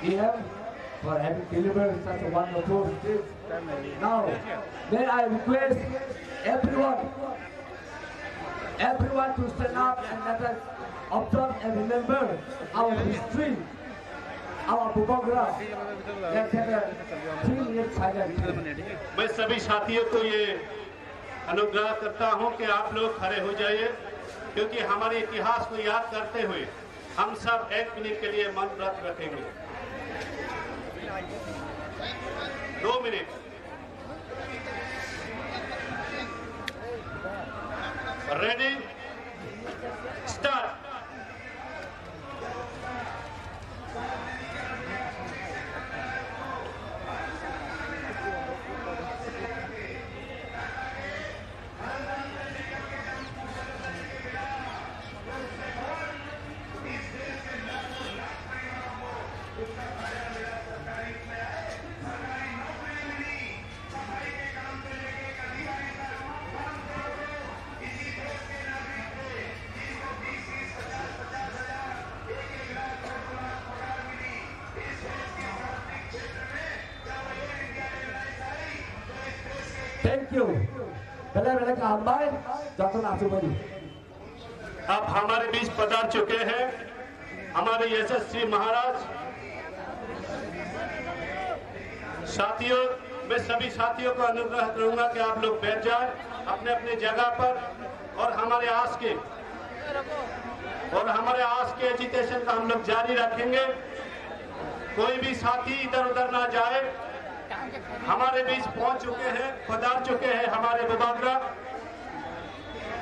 E M for having delivered such a wonderful speech. Now, may I request everyone, everyone to stand up and let us observe and remember our history, our Bubagra. Let's have a three minute silence. मैं सभी साथियों को ये अनुग्रह करता हूं कि आप लोग खड़े हो जाइए, क्योंकि हमारे इतिहास को याद करते हुए हम सब एक मिनट के लिए मौन व्रत रखेंगे। दो minute. Ready? Start. Thank you. Belai belai kaham bai, joto no achuk bai di. अब हमारे बीच पधार चुके हैं हमारे यशस्वी महाराज। साथियों, मैं सभी साथियों को अनुग्रह करूंगा कि आप लोग बैठ जाएं अपने अपने जगह पर और हमारे आज के और हमारे आज के एजिटेशन का हम लोग जारी रखेंगे। कोई भी साथी इधर उधर ना जाए। हमारे बीच पहुंच चुके हैं, पधार चुके हैं हमारे बुबागरा।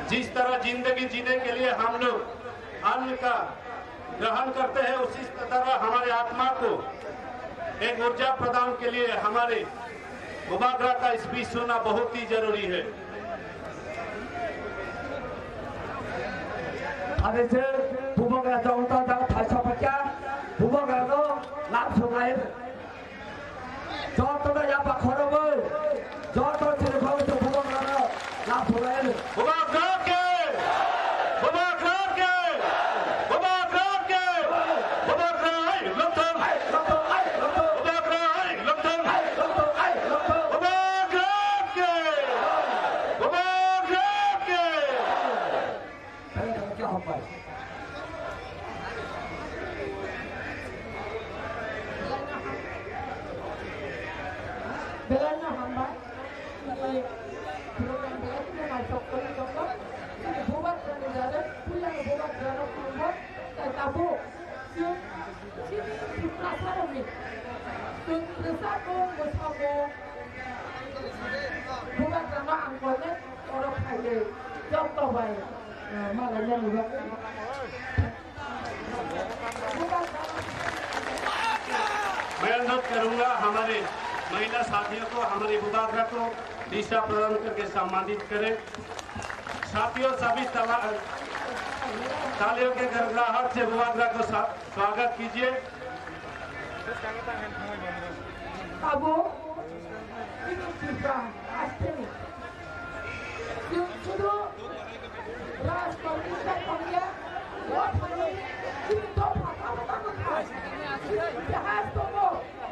जिस तरह जिंदगी जीने के लिए हम लोग अन्न का ग्रहण करते हैं, उसी तरह हमारे आत्मा को एक ऊर्जा प्रदान के लिए हमारे बुबागरा का स्पीच सुनना बहुत ही जरूरी है। Ade se bubagra jong ta jang thaisa pakya, bubagra no lam sunai. Joto no yapa khoroboi, joto chini khoroboi bubagra no lam sunai. Bubagra ke, bubagra ke, bubagra ke, bubagra hai lokthang. Bubagra hai lokthang. Bubagra ke, bubagra ke. Belai no hambai. Program belai kheno naithok khe tongo. Chini bubagrani jare, puilano bubagrano khulumgo. Tai tabuk chini Tiprasarokni chwng kwcharo mwsamo bubagrano ang koinai oro phaiwi joto bai, eh, malainani bagwi. मैं अनुरोध करूंगा हमारे महिला साथियों को, हमारे बुबागरा को दीक्षा प्रदान करके सम्मानित करें। साथियों, सभी तला-, तालियों के गड़गड़ाहट से बुबागरा को सा-, स्वागत कीजिए। Abo, ini kita, asteni. Chwng sudu rajkormi sai tongya, o thani chini dopha tabuk tabuk kha. Chini itihas tongo,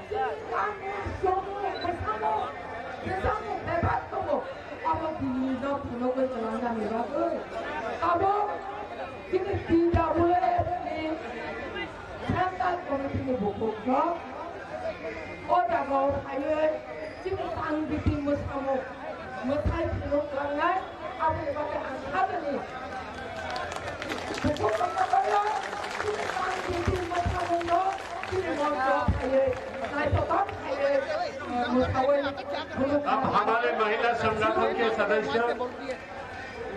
chini kanmung, chomung, mwsamung, rijamung bebak tongo. Abo tini no phunugwi kwlangnani bagwi. Abo chini T W F ni Central Committee ni bukhuk no o jaga o phaiwi chini tang biti mwsamung mwthai phunuk langnai, aboni bagwi ang sajani bukhuk no khabaio chini tang biti mwsamung no chini moncho phaiwi naithotok phaiwi mwsawi phunuk अब langnai. हमारे महिला संगठन के सदस्य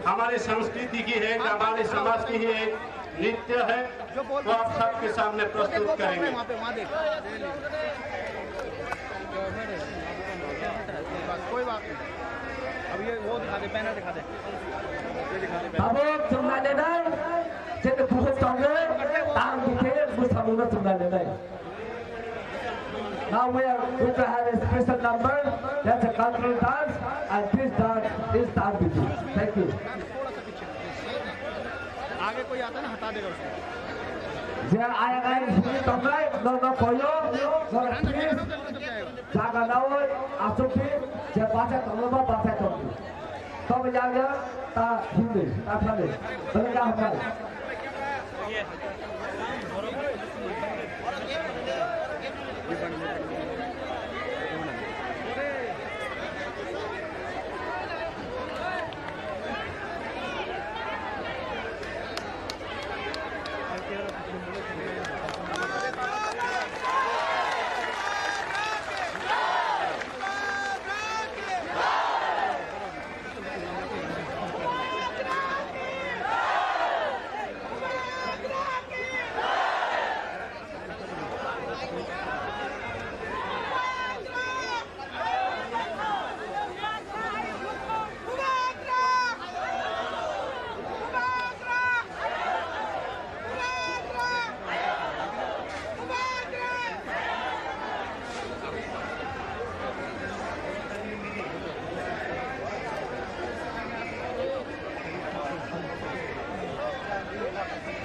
हमारी संस्कृति की है, हमारे समाज की ही एक नृत्य है, तो आप सबके सामने प्रस्तुत करेंगे। कोई बात नहीं, अब ये वो दिखा दे, बैनर दिखा दे। Tabuk chwng nainai, chini bukhuk tongwi, tang bikhe bwsamungno chwng nainai. Now we are going to have a special number, that's a cultural dance, and this dance is Tang Bithi. Thank you. आगे कोई आता ना, हटा देगा उसको। Je ayang ayang simi tongnai, no no koyo, no please, jaga nawi, asukdi, je bachai tongno ba bachai tongdi. Tobo yagya ta hindi, ta thani. Bale ka hambai.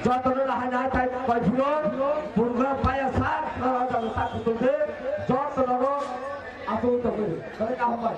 Jotono lahai nai tai koi phuru, burgra paya sa, noro jang tak kutung de, jotono ro atung tongwi. Kare ka hambai.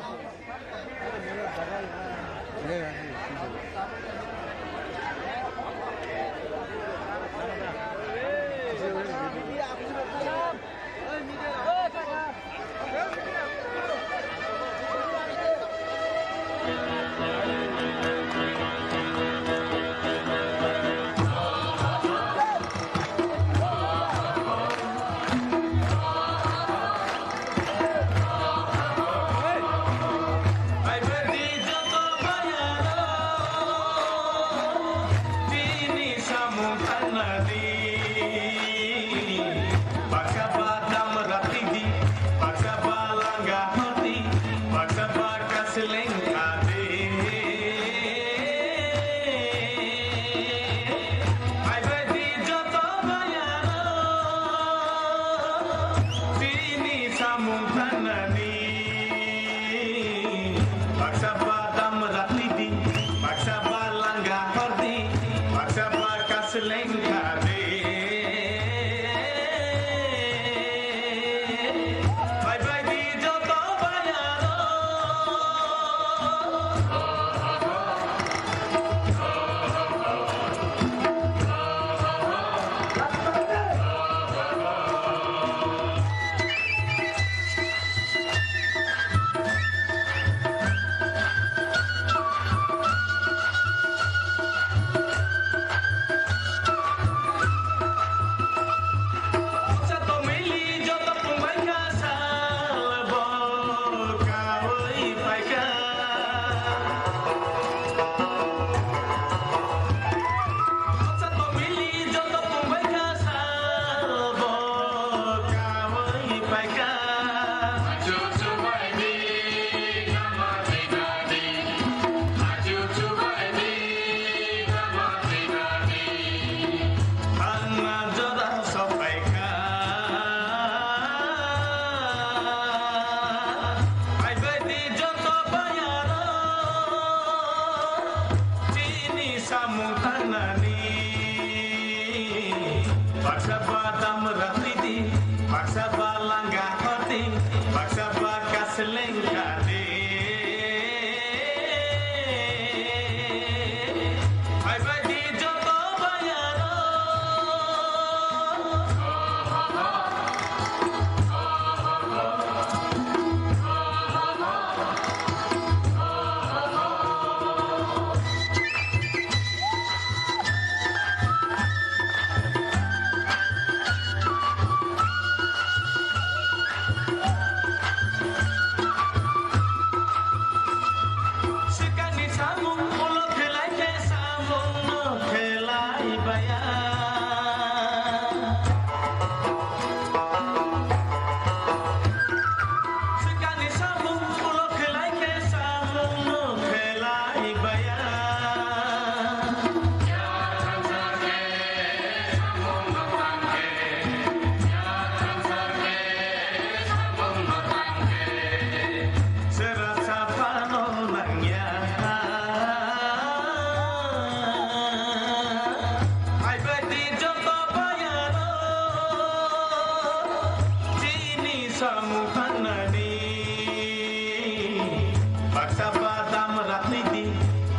Baksa ba dam ratwi di,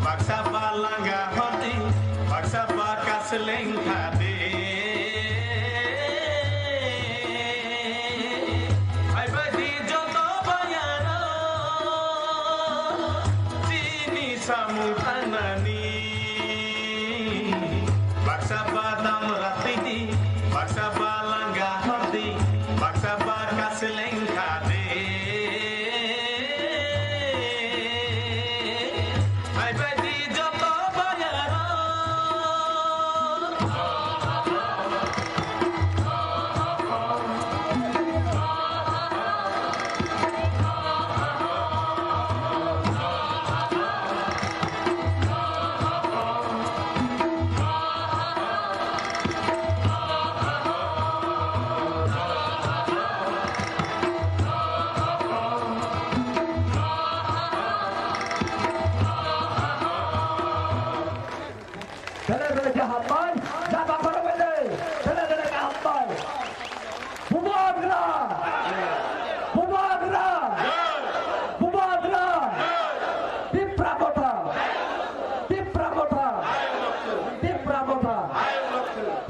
baksa ba langa hor di, baksa ba kasleng kha de. Phaibai di joto bayaro, chini samung tangnani. Baksa ba dam ratwi di, baksa ba langa hor di, baksa ba kasleng kha de. Phaibai di joto bayaro. Dele dele khe hambai, jaba khoroknwi de. Dele dele khe hambai. Bubagra! Bubagra! Bubagra! Tipra Motha! Tipra Motha! Tipra Motha!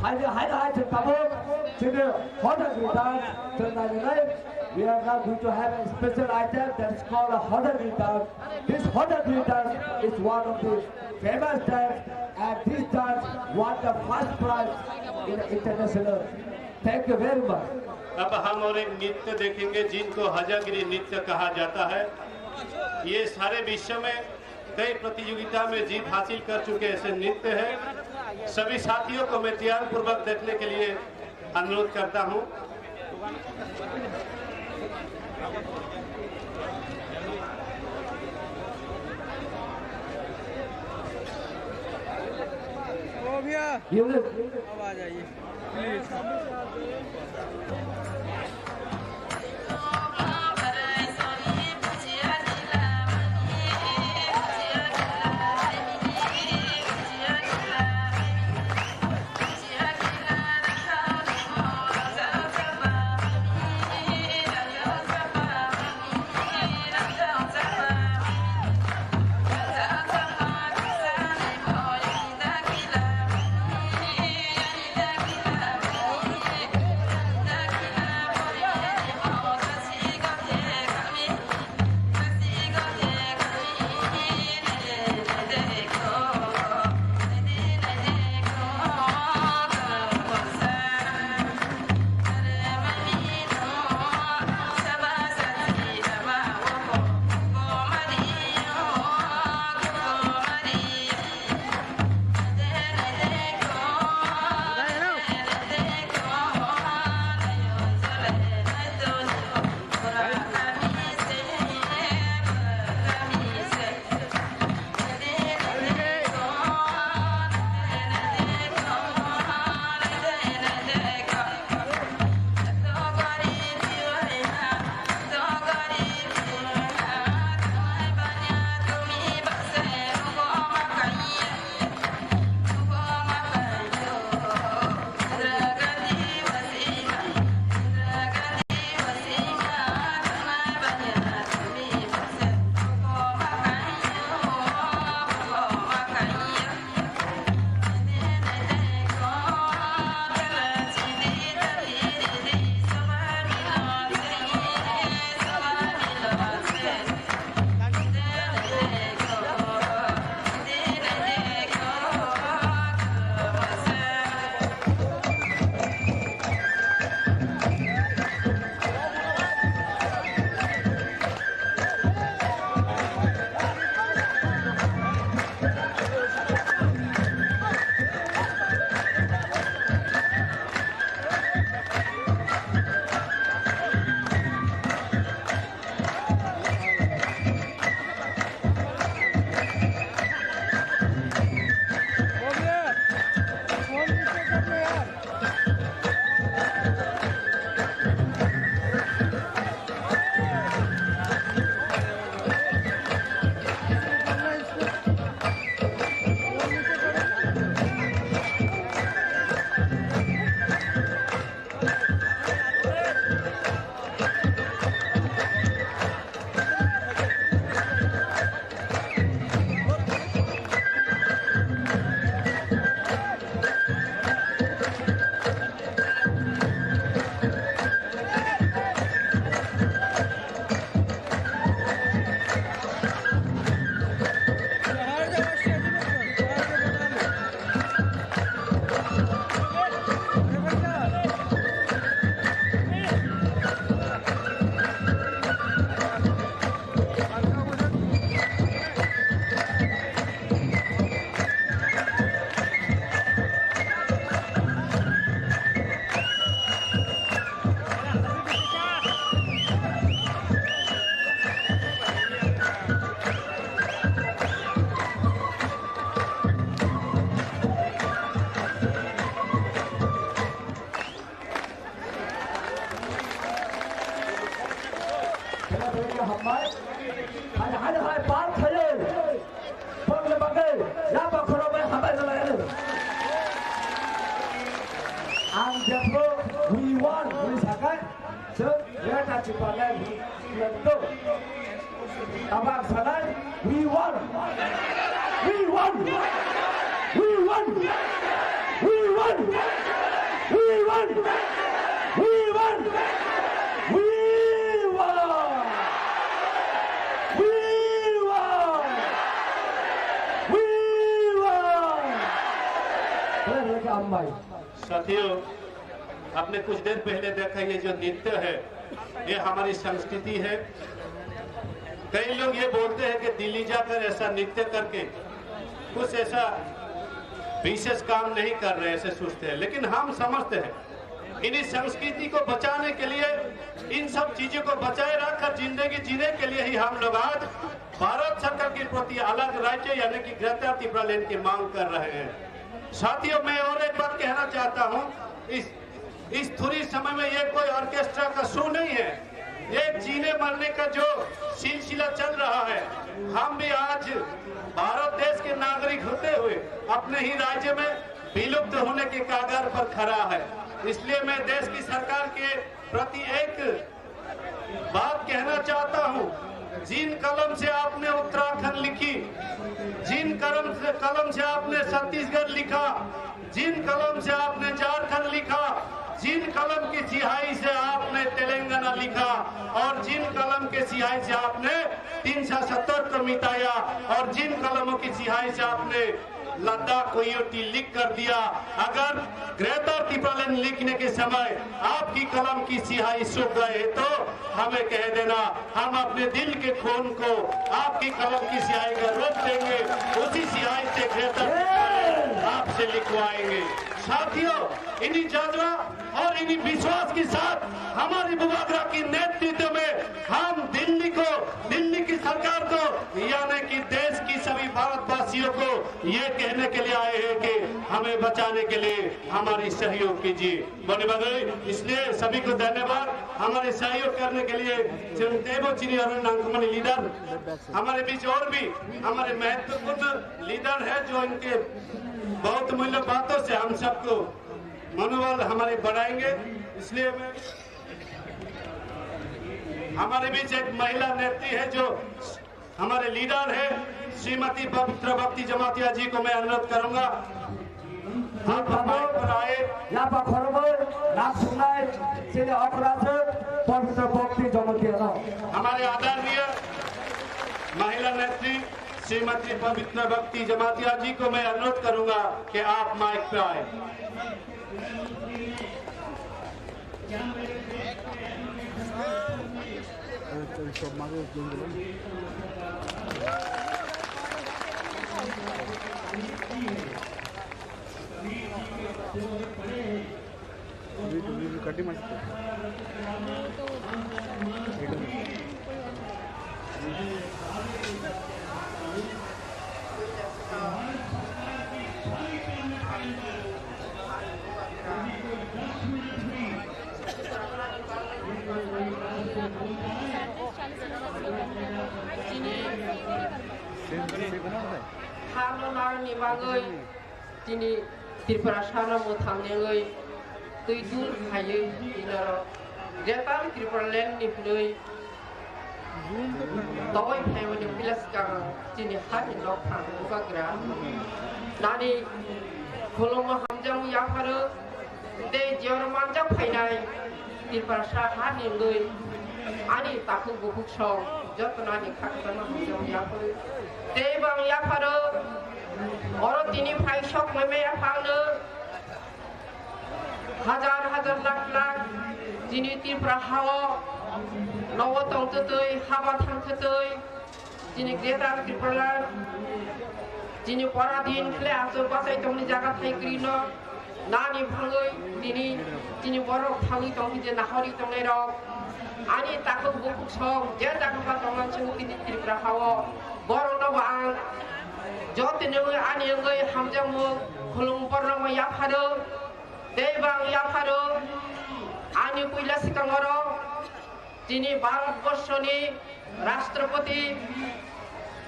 Haide, haide, haide, tabuk, chini Hojagri dance, chwng nainai. We are now going to have a special item that is called a Hojagri dance. This Hojagri dance is one of the famous dance, and this dance won the first prize in the international. Thank you very much. अब हम और एक नृत्य देखेंगे जिनको हजागिरी नृत्य कहा जाता है। ये सारे विश्व में कई प्रतियोगिता में जीत हासिल कर चुके ऐसे नृत्य हैं। सभी साथियों को मैं ध्यानपूर्वक देखने के लिए अनुरोध करता हूँ। ओ भैया, अब आ जाइए। Hai, hai, hai, par khayo. Bongni bagwi, yaba khoro bai habai rwlai ano. Ang jephru we want, we sakai, so, yata chipa lai, we want. Tabak sanai, we want. We want. We want. We want. We want. We want. We want. We want. We want. Khlai khlai khe ambai. साथियों, आपने कुछ देर पहले देखा, ये जो नृत्य है, ये हमारी संस्कृति है। कई लोग ये बोलते हैं कि दिल्ली जाकर ऐसा नृत्य करके कुछ ऐसा विशेष काम नहीं कर रहे, ऐसे सोचते हैं, लेकिन हम समझते हैं, इन्हीं संस्कृति को बचाने के लिए, इन सब चीजों को बचाए रखकर जिंदगी जीने के लिए ही हम लोग आज भारत सरकार के प्रति अलग राज्य यानी कि ग्रेटर तिब्रालैंड की मांग कर रहे हैं। साथियों, मैं और एक बात कहना चाहता हूँ, इस इस थोड़ी समय में ये कोई ऑर्केस्ट्रा का शो नहीं है, ये जीने मरने का जो सिलसिला चल रहा है। हम भी आज भारत देश के नागरिक होते हुए अपने ही राज्य में विलुप्त होने के कगार पर खड़ा है। इसलिए मैं देश की सरकार के प्रति एक बात कहना चाहता हूँ, जिन कलम से आपने उत्तराखंड लिखी, जिन कलम से, कलम से आपने छत्तीसगढ़ लिखा, जिन कलम से आपने झारखंड लिखा, जिन कलम की सिहाई से आपने तेलंगाना लिखा और जिन कलम के सिहाई से आपने तीन सौ सत्तर को मिटाया और जिन कलमों की सिहाई से आपने लद्दाख को यूटी लिख कर दिया। अगर ग्रेटर तिब्रालैंड लिखने के समय आपकी कलम की सिहाई सूख गए तो हमें कह देना, हम अपने दिल के खून को आपकी कलम की सिहाई का रूप देंगे, उसी सिहाई से ग्रेटर तिब्रालैंड आपसे लिखवाएंगे। साथियों, इन्हीं जज्बा और इन्हीं विश्वास के साथ हमारी बुबागरा के नेतृत्व में हम दिल्ली को, दिल्ली की सरकार को, यानी कि देश की सभी भारतवासियों को ये कहने के लिए आए हैं कि हमें बचाने के लिए हमारी सहयोग कीजिए। बने बधाई, इसलिए सभी को धन्यवाद हमारे सहयोग करने के लिए। Chwng teibo chini aro nangkukmani leader, हमारे बीच और भी हमारे महत्वपूर्ण लीडर है जो इनके बहुत मूल्य बातों से हम सबको मनोबल हमारे बढ़ाएंगे। इसलिए मैं, हमारे बीच एक महिला नेत्री है जो हमारे लीडर है, श्रीमती पवित्र भक्ति जमातिया जी को मैं अनुरोध करूंगा, आप माइक पर आए। Yaba khoroknwi nak sungnai chini okra se Pabitra Bhakti Jamatia no. हमारे आदरणीय महिला नेत्री श्रीमती पवित्र भक्ति जमातिया जी को मैं अनुरोध करूंगा कि आप माइक पर आए। Hano narwkni bagwi tini Tripura sana mwthang nengwi twi dul khaiwi tini oro Greater Tripura Land ni hwnwi tongwi phaimani puila swkang chini hani nok phang bubagra nani khulumma hamjakmung yapharo tei jiyoro manjak phainai Tiprasa hani wngwi ani takhuk bukhuk song jotono ani khakchangma hamjakmung yapharo tei bang yapharo oro tini phai sok mai maya phangno. Hajar hajar lakh lakh chini Tripura hao nogo tongtwtwi haba thangtwtwi chini Greater Tripura chini pora din khle aswk bachai tongni jaga thai kwrwino nani bhangwi tini chini borok thangwi tongwi je nahori tongnai rok ani takhuk bukhuk song je jaga ba tongna chini Tripura hao borokno bo ang joto nungwi ani wngwi hamjakmung khulum borokno yapharo. Tei bang yapharo ani puila swkang oro chini Bharat borshoni Rashtrapati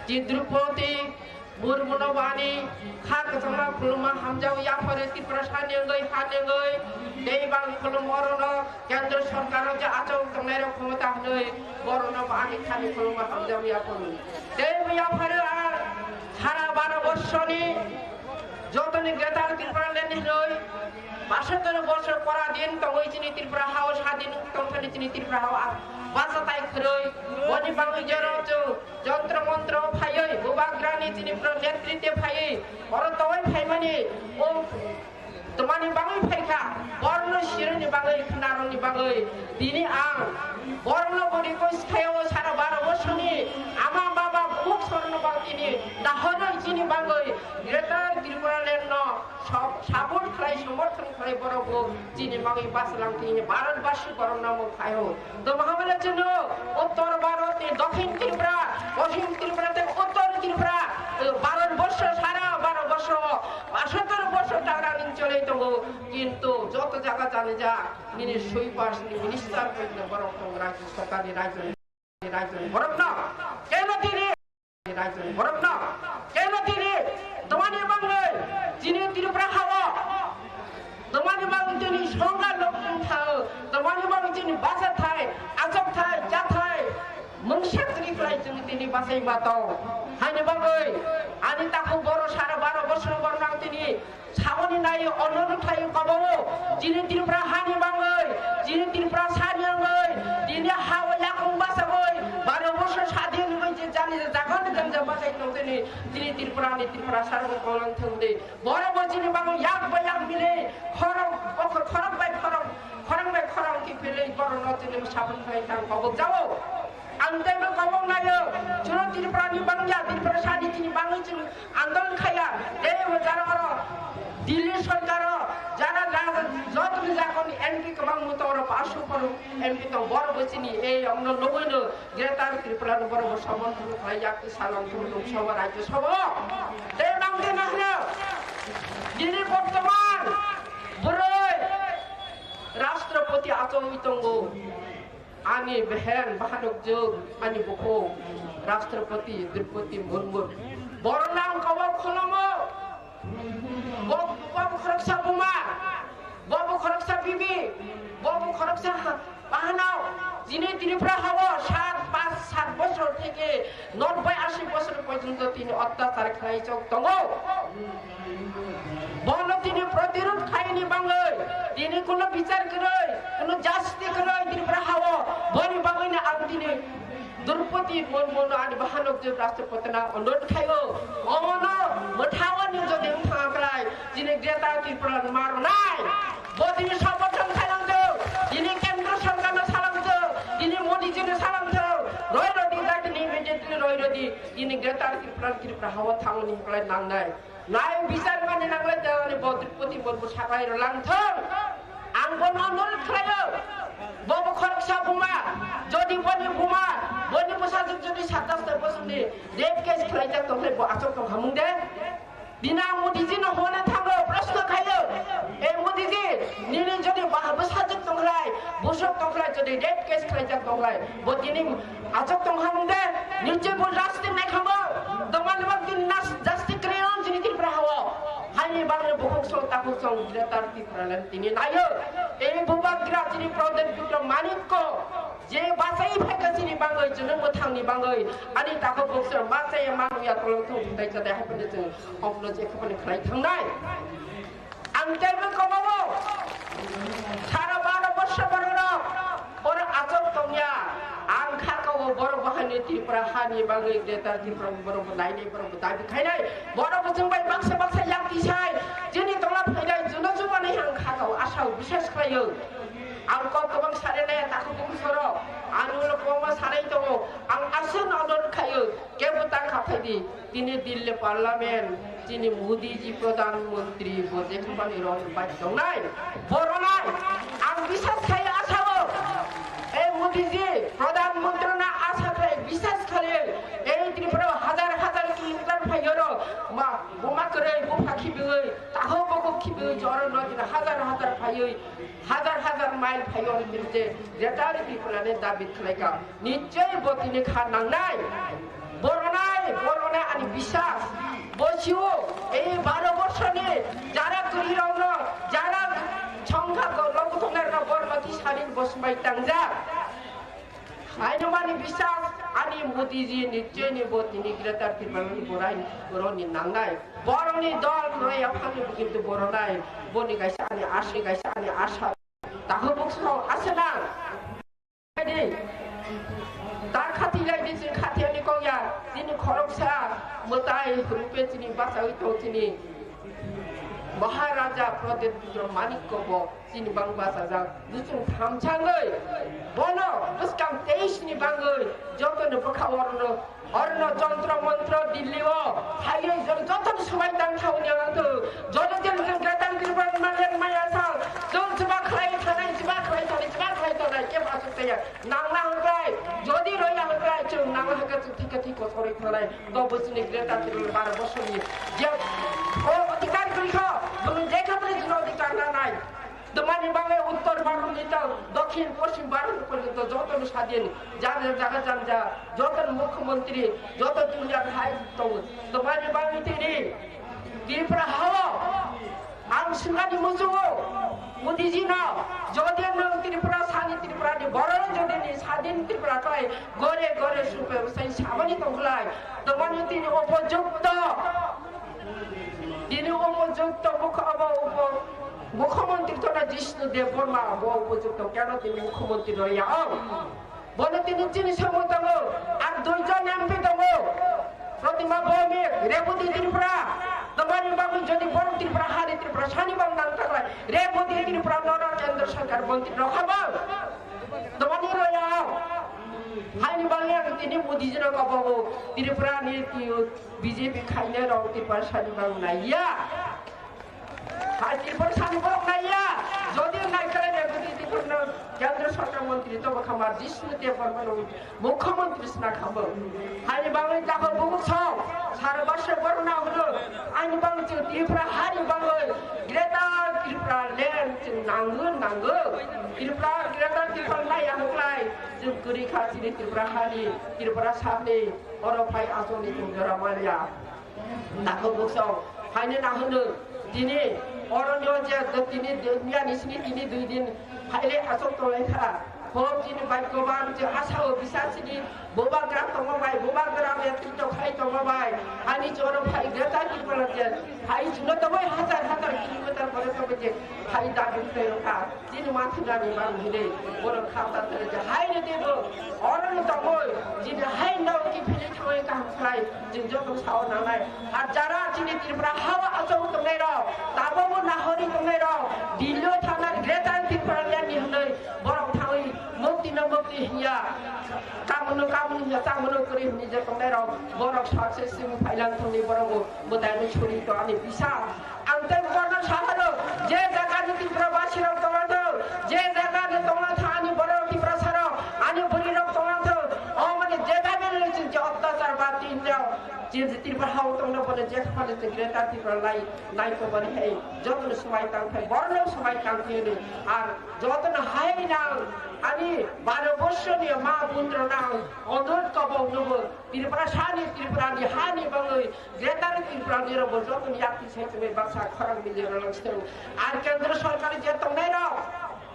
Ji Droupadi Murmuno bo ani kha kwchangma khulumma hamjao, yapharo Tiprasa ni wngwi, ha ni wngwi, tei bang khulumma orono Kendra Sorkaro je achuk tongnairok khomota hwnwi, borokno bo ani khani khulumma hamjao yapharo. Tei bo yapharo ang sara baro borsoni jotoni Greater Tipraland hwnwi, pasatoro bosor pora din tongwi chini Tripura hao sadin tongthani chini Tripura hao a-, bachatai khwrwi, boni bagwi jero chwng jontro montro phaiwi, bubagrani chini pro netritwe phaiwi, oro tongwi phaimani, o twmani bagwi phaikha, borno sironi bagwi, khwnaroni bagwi, tini ang borno bo request khaio, sara baro borsoni ama baba bukhuk sorno bang tini dahorwi chini bagwi Greater Tripura Land no sab-, support khlai, somorthon khlai borok bo chini bagwi bachwlang tini Bharat basi borok no mung khaio. Tamo hamle chwngno Uttor Bharat ni Dokhin Tripura, Poschim Tripura tei Uttor Tripura, eh, Bharat borsho, sara Bharat borsho, pasatoro borsho tagra ning chole tongo, kintu joto jaga jani ja nini sweepers ni minister bai borok tongo, rajya sarkar ni rajya ni, rajya ni borok no keno tini Borokno keno tini twmani bagwi chini Tripura hao twmani bagwi chini songkar lok thao, twmani bagwi chini bacha thai, achok thai, cha thai, mungsa tini khlai chini tini bachai ma tong. Haini bagwi ani takhuk boro sara baro bosor borno ang tini Saboni nai onurodh khlai kobo, chini Tripura hani bagwi, chini Tripura sani bagwi, chini ha o yakung bachagwi, baro bosor sadin wngwi je jani je jaga ni jang jang bachai tong tini, chini Tripura ni Tripura sarbo kolang thangdi. Borok bo chini bagwi yak bai yak mili, khorok, khorok bai khorok, khorang bai khorang kiphilwi borok no chini saboni khlai tang kobo jao. Ang teibo kobong naio, chwng Tripura ni bangya, Tripura sani chini bangwi chwng andolon khaiya. Tei bo jara oro Delhi sorkar o jara jara joto ni jakoni M P kwbang muto oro paanch sho khorok M P tong, borok bo chini ei ongno nugwi no Greater Tripura no borok bo somon thung khlai yak, salon thung Lok Sabha, Rajya Sabha. Tei bang tei nahno dini bortoman bwrwi Rashtrapati achomwi tongo. Ani behen bahanokjwk, ani bukhuk Rashtrapati Droupadi Murmu. Borok nang kobo kholomo. Bo, bo khoroksa buma, bo, bo khoroksa bibi, bo, bo khoroksa ha-, bahanok. Chini Tripura hao sat, panch, sat bosor theke nobboi, ashi bosor porjonto tini otyachar khlai chok tongo. Bono tini protirod khaini bagwi, tini kuno bichar kwrwi, kuno justice kwrwi Tripura hao, boni bagwino ang tini Droupadi Murmuno ani bahanok je Rashtrapati no onurodh khaio, omono mwthangwi jodi wngthang khlai, tini Greater Tripura ni marnai, bo tini somorthon khailangthok, tini Kendra Sorkar no salangthok, tini Modi ji no salangthok, roi rodi, tini immediately roi rodi, tini Greater Tripura, Tripura hao thangni khlai nangnai. Nai bichar mani nanglai jani bo Droupadi Murmu saklai rwlang thung. Ang bono onurodh khlaio. Bo bo khoroksa buma, jodi boni buma, boni bwsajwk jodi satas ta bosongni rape case khlaijak tongkhe bo achok tong hamung de. Bini ang Modi ji no hona thango, proshno khaio. E Modi ji, nini jodi ba-, bwsajwk tongkhlai, bwsajwk tongkhlai, jodi rape case khlaijak tongkhlai, bo tini achok tong hamung de, nini je bo justice naikhango, doman bak din nas justice kriyon jini Tripura hao. Haini bagwi bukhuk song takhuk song Greater Tipraland tini naio. Ei bubagra chini Pradyut Putra Manik ko je bachai phaikha chini bagwi, chini mwthangni bagwi, ani takhuk bukhuk song bachai manwi ya tolong thung thai chadai haphani chwng omno je khapani khlai thangnai. Ang teibo kobogo sara baro borsha bororok oro achok tongya. Ang kha kobo borok bahani Tripura hani bagwi Greater Tripura borok bo nainai, borok bo dabi khainai. Borok bo chwng bai baksa baksa yak tisai chini tola phainai, juno jumanai ang kha kobo asao biswas khlaio. Ang kok kwbang sanai nai takhuk bukhuk soro, ang ulo kwbangma sanai tongo. Ang aswkno onurodh khaio, kebo ta kha phaidi. Tini Delhi Parliament, chini Modi ji Pradhan Mantri bo je khapani rong bai tongnai, boronai ang biswas khai asao. E Modi ji Pradhan Mantri na asa khai biswas khai, e Tripura hajar hajar kilometer phai oro ma, buma kwrwi, bupha khibiwi, taho bokok khibiwi, joro nodi hajar hajar phai. Hajar hajar mile phaiwi je Greater Tipraland ni dabi khlaikha. Nichoi bo tini kha nangnai. Boronai, boronai ani biswas. Bosio, ei baro borsoni jara kwrwirokno, jara chongkha lokuthoknairokno borno tisani bosmai tangjak. Haino mani biswas ani Modiji nichoi ni bo tini Greater Tipraland ni borai boroni nangnai. Boroni dol roi aphani bo kintu boronai. Boni kaisa ani asri kaisa ani asa. Takhuk bukso asa nang. Tar khati lai di sing khati ani kong ya. Tini khoroksa mwtai rupe tini basawi tong tini. Maharaja Pradyut Putro Manik Kobo. Chini bang bachajak, nuchung thamchangwi bono bwskang teis ni bangwi jotono bwkha orno, orno jontro montro Delhi o phaiwi jor jotono swbai tang thauni ang tu. Jono jel jel Greater Tipraland malen maya sang, jol chuba khlai thanai, chuba khlai thanai, chuba khlai thanai, kebo asuk taya. Nangna hwnkhe, jodi roya hwnkhe, chwng nangna hwnkhe chwng thikhe thik kosorwi thanai. Bo bwswkni Greater Tipraland baro bosoni je o odhikar kwrwi kho, bwrwi je khe bwrwi jino odhikar nanai. Twmani bagwi uttor Bharat ni tang, dokhin poschim Bharat porjonto jotono sadin, jar jar jaga janja, jotono mukhyamantri, joto duniya hai tongo. Twmani bagwi tini Tripura hao ang swngani muchungo Modiji no, jodi nwng Tripura sani Tripura ni borok jodi ni sadin Tripura khlai gore gore supe usai sabani tongkhlai, twmani tini upojukto Tini o mujukto mukho-, abo upo-, mukhyamantri tona Jishnu Debbarma, abo upojukto keno tini mukhyamantri rw ya o. Bono tini chini samung tongo, ar duijon M P tongo. Protima Bhowmik, Rebhuti Tripura, tomani bagwi jodi borok Tripura, hari Tripura, sani bang nang taklai, Rebhuti Tripura, noro Kendra Sarkar montri rok habang. Tomani rw ya o. Haini bagwi ang tini Modiji rok abogo, Tripura ni tini B J P khainai rok Tiprasani bang naiya. Hai Tiprasani borok naiya. Jodi nai khlai nai bwtwi Tiprano Kendra Sorkar montri tobo khamar Jishnu Debbarma rok mukhyamantri sna khambo. Haini bagwi takhuk bukhuksong sara basra borok na hwno. Ani bagwi chwng Tripura hani bagwi Greater Tripura land chwng nango nango. Tripura Greater Tripura naiya hwklai chwng kwrwi kha chini Tripura hani Tripura sakni oro phai aswkni chwng jora manya. Takhuk bukhuksong haino na hwno tini oro nw je tini duniya ni sini tini dui din phaile aswk tonglaikha. Hok chini bai kwbang je asao bisa chini bubagra tongma bai, bubagra ya tito khai tongma bai. Ani choro phai Greater Tipraland je phai chino tongoi hajar hajar kilometer pore tongoi je phai dabi tongoi rokha. Chini mathunani bang hinui borok kha ta tongoi je hai no tebo oro no tongoi chini hai no ki phili thangoi kaham khlai chwng joto sao nangnai. Ar jara chini Tripura hao achou tongnai rok, tabok bo nahori tongnai rok, Delhi o thangna Greater Tipraland ni hinui borok thangoi mukti no mukti hinya. Kamono kamono hiya, chamono kwrwi hinwi je tongnai rok, borok success simi phailang thangni borok bo mwtai no suri to ani bisa. Ang tei borno sahalo je jaga ni Tripura basi rok tongna thang, je jaga ni tongna thang ani borok Tripura sarok, ani buri rok tongna thang, o mani je jaga ni chwng je otyachar ba tin rok, je Tripura hao tongna bono je khapani chwng Greater Tripura lai, lai to bani hai, joto no swmai tang thai, borno swmai tang thai ni, ar joto no hai nang, ani baro borsoni ma bun rok nang, onurod kobok nubo, Tripura sani, Tripura ni hani bagwi, Greater Tripura ni rok bo joto ni yakti sai tongwi baksa khorang bili rok lang sitong. Ar Kendra Sorkar je tongnai rok,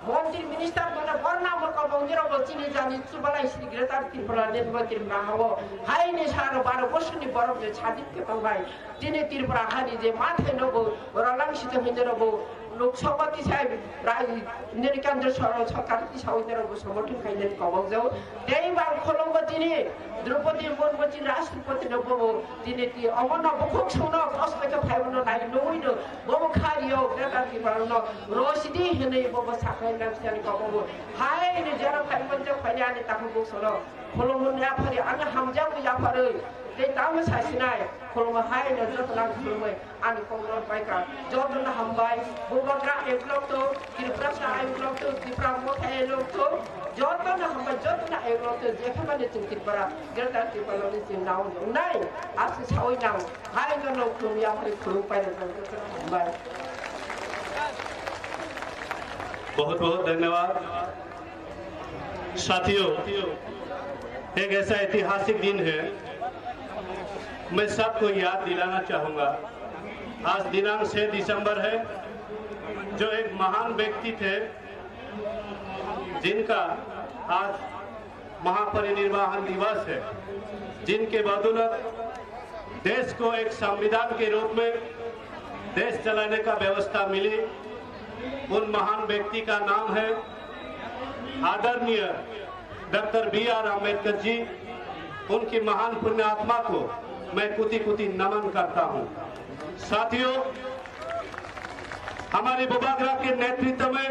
Montri Minister bono borna moko bongni rok bo chini jani chubalai sini Greater Tripura ni bo Tripura hao. Hai ni saro baro borsoni borok je chadi ke tongbai. Tini Tripura hani je mathai no bo rolang sitong hinwi rok bo Lok Sabha tisai rai nini Kendra Sor-, Sorkar tisai hinwi rok bo somorthon khainani kobok jao. Tei bang khulumbo tini Draupadi Murmu chini Rashtrapati no bobo tini ti omono bukhuk songno kosoi khe phaibono nai nugui no bobo khario Greater Tipraland no rosidi hinui bobo sakhai nang siani kobobo hai ni jero phaibo je phai ani takhuk buksono khulumbo yaphari ani hamjakbo yapharwi tei tamo sasinai khulumbo hai no joto nang khulumwi. Ani kokno paikha. Jotono hambai. Bubagra eklok to, Tiprasa eklok to, Tipra Motha eklok to. Jotono hambai, jotono eklok to. Jekhamani chwng Tripura, Greater Tipraland ni chwng naui nai. Aswk saui nang. Hai no no khulum ya, hai khulum pai rok jotono hambai. बहुत बहुत धन्यवाद। साथियों, एक ऐसा ऐतिहासिक दिन है, मैं सबको याद दिलाना चाहूँगा। आज दिनांक छह दिसंबर है, जो एक महान व्यक्ति थे, जिनका आज महापरिनिर्वाण दिवस है, जिनके बदौलत देश को एक संविधान के रूप में देश चलाने का व्यवस्था मिली। उन महान व्यक्ति का नाम है आदरणीय डॉक्टर बी आर अम्बेडकर जी। उनकी महान पुण्य आत्मा को मैं कोटि कोटि नमन करता हूँ। साथियों, हमारे बुबागरा के नेतृत्व में,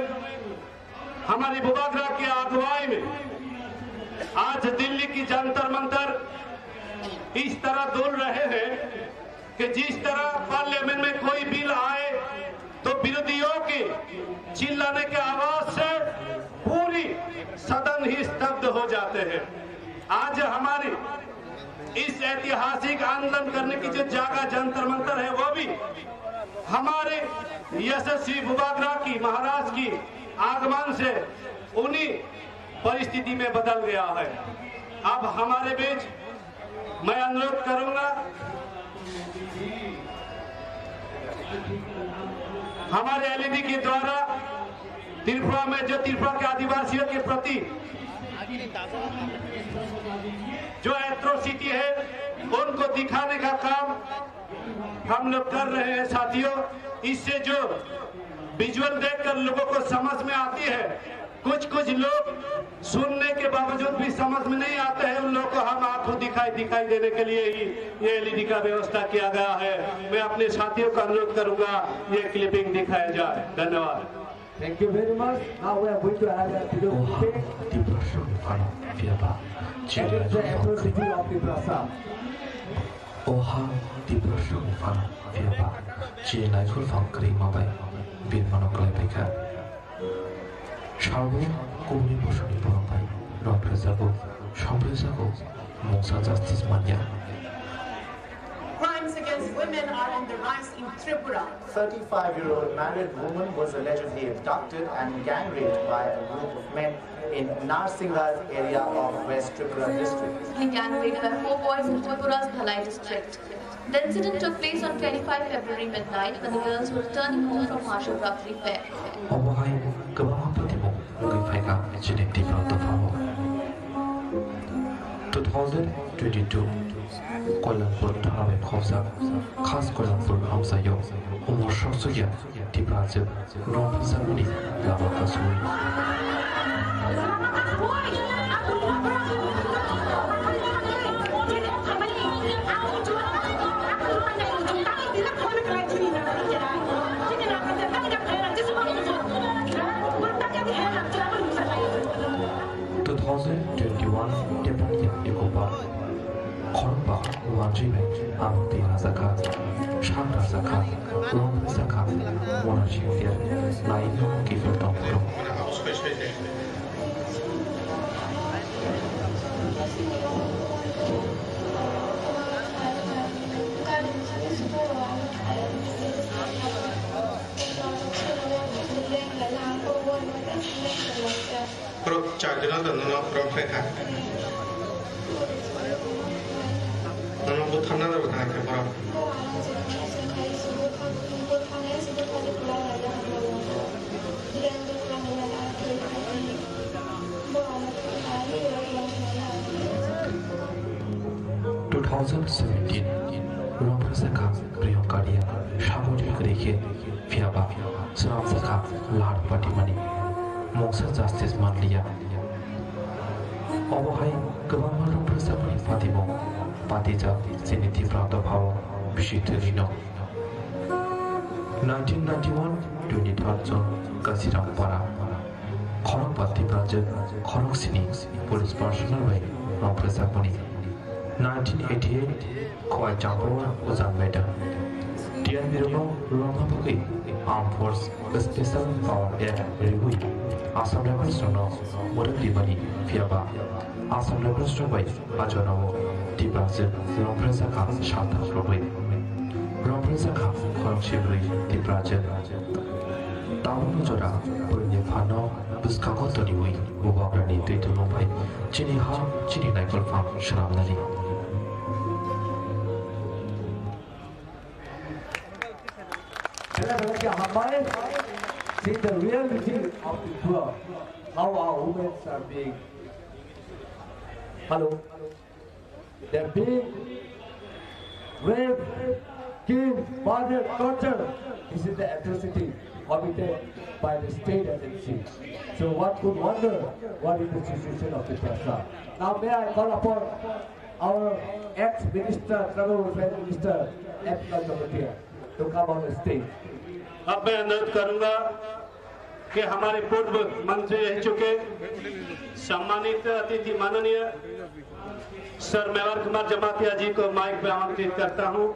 हमारी बुबागरा की अगुवाई में आज दिल्ली की जंतर मंतर इस तरह डोल रहे हैं कि जिस तरह पार्लियामेंट में कोई बिल आए तो विरोधियों के चिल्लाने के आवाज से पूरी सदन ही स्तब्ध हो जाते हैं। आज हमारी इस ऐतिहासिक आंदोलन करने की जो जगह जंतर मंतर है, वो भी हमारे यशस्वी बुबागरा की महाराज की आगमन से उन्हीं परिस्थिति में बदल गया है। अब हमारे बीच मैं अनुरोध करूंगा हमारे एलईडी के द्वारा त्रिपुरा में जो त्रिपुरा के आदिवासियों के प्रति जो एट्रोसिटी है उनको दिखाने का काम हम लोग कर रहे हैं साथियों। इससे जो विजुअल देखकर लोगों को समझ में आती है, कुछ कुछ लोग सुनने के बावजूद भी समझ में नहीं आते हैं, उन लोगों को हम आंखों दिखाई दिखाई देने के लिए ही ये एलईडी का व्यवस्था किया गया है। मैं अपने साथियों का अनुरोध करूंगा, ये क्लिपिंग दिखाया जाए। धन्यवाद। Thank you very much. Now we are going to have a video clip. Oha, Tiprasani phano phiyaba, chini laifang kwrwi. That is the atrocity of Tiprasa. Oha, Tiprasani phano phiyaba, chini laifang kwrwi mabai birmano kwlaipaikha. Salbo kubuni bosoni borok bai rok rwjago, somrwjago, mungsa justice manya. Crimes against women are on the rise in Tripura. Thirty-five-year-old married woman was allegedly abducted and gang raped by a group of men in Narsinghar area of West Tripura district. Gang raped by four boys in Tripura's Dhalai district. The incident took place on twenty-five February midnight when the girls were returning home from Mahashivaratri fair. Obo hai kwbangma patimung wngwi phaikha chini Tipra dophao. Two thousand twenty-two Koilanpur thana bai khobjak, khas Koilanpur amchaio umor sokchukya Tipra jwk rong phwrwngjakmani lama kasui. Two thousand twenty-one Tepan October, khorokba wanjwi bai ang twi rajakha, sak rajakha, rong rajakha, mona singter, laino kifel tongphuru. Borok char jona da nono borok khlai kha. Nono butharna da bwthang khe borok. Two thousand seventeen, Rongphasa kha Priyanka Riya, saboni kwrwi khe. Phiyaba swnamsa kha lar patimani mungsa justice manliya. Obo hai kwbangma rwngphrusamani patimung patijak chini Tipra dophao bisi thwinwino. Nineteen ninety-one, twenty-third June, Kasiram para. Khorokba Tipra jwk khorok sini police personnel bai rwngphrusamani. Nineteen eighty-eight, Khowai Champao Ujan Medal. T R B rokno lobna bagwi Armed Force Special Power Act riwi Assam Rifles rokno mwrwk rimani phiyaba Assam Rifles rok bai a jorao Tipra jwk rwngphrusa kha salthak rwgwi. Rwngphrusa kha khorok sibri Tipra jwk. Tabukni jora bwrwini phano bwskango toniwi Bubagrani twi thumung bai chini ha chini naikol phang swnamnani. Bela bela khe hambai. See the reality of the poor. How our women are being. Hello. They're being raped, killed, murdered, tortured. This is the atrocity committed by the state agency. So one could wonder what is the situation of the Tiprasa. Now may I call upon our ex-minister, tribal welfare minister, M P Jamatia, to come on the stage. अब मैं अनुरोध करूंगा कि हमारे पूर्व मंत्री रह चुके सम्मानित अतिथि माननीय सर मेवार कुमार जमातिया जी को माइक पे आमंत्रित करता हूं।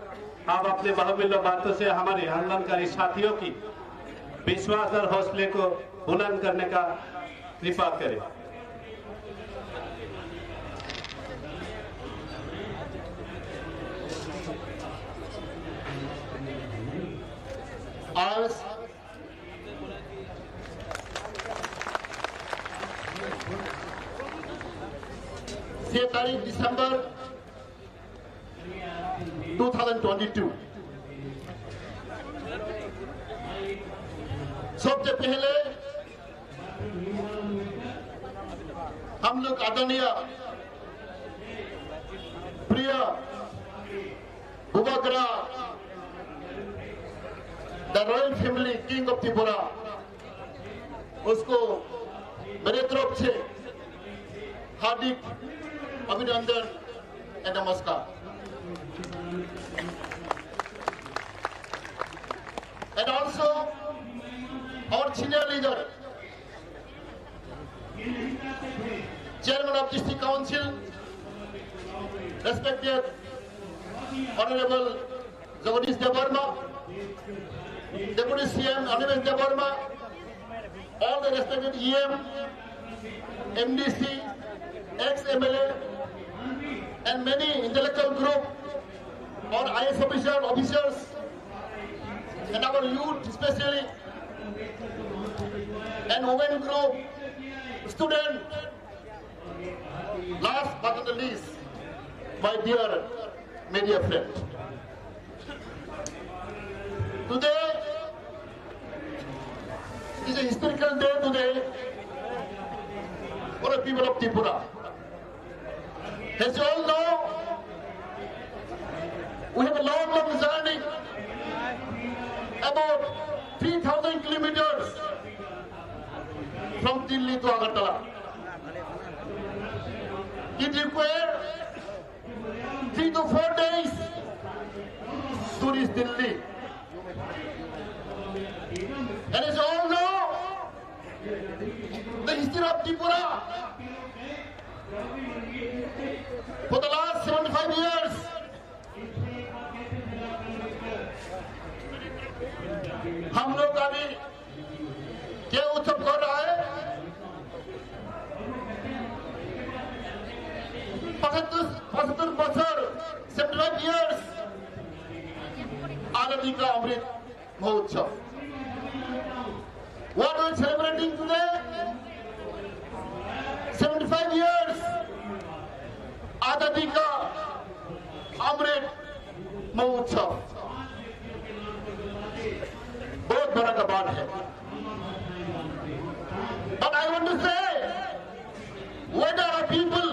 आप अपने बहुमूल्य बातों से हमारे आंदोलनकारी साथियों की विश्वास और हौसले को बुलंद करने का कृपा करें। आज छह तारीख दिसंबर दो हज़ार बाईस। सबसे पहले हम लोग आदरणीय प्रिय बुबाग्रा, the royal family, King of Tripura, उसको मेरे तरफ से हार्दिक अभिनंदन and नमस्कार। And also our senior leader, Chairman of District Council, respected Honorable Jagadish Debbarma, Deputy C M Animesh Debbarma, all the respected E M, M D C, ex M L A, and many intellectual group, our I A S officer, officers, and our youth especially, and women group, student, last but not the least, my dear media friend. Today is a historical day today for the people of Tripura. As you all know, we have a long, long journey, about three thousand kilometers from Delhi to Agartala. It requires three to four days to reach Delhi. And as you all know, the history of Tripura, for the last seventy-five years, हम लोग अभी क्या उत्सव कर रहा है? पचहत्तर, पचहत्तर बछर, seventy five years, आजादी का अमृत Mahotsav. What we are celebrating today? Seventy five years आजादी का अमृत महोत्सव। बहुत बड़ा का बात है। But I want to say, whether our people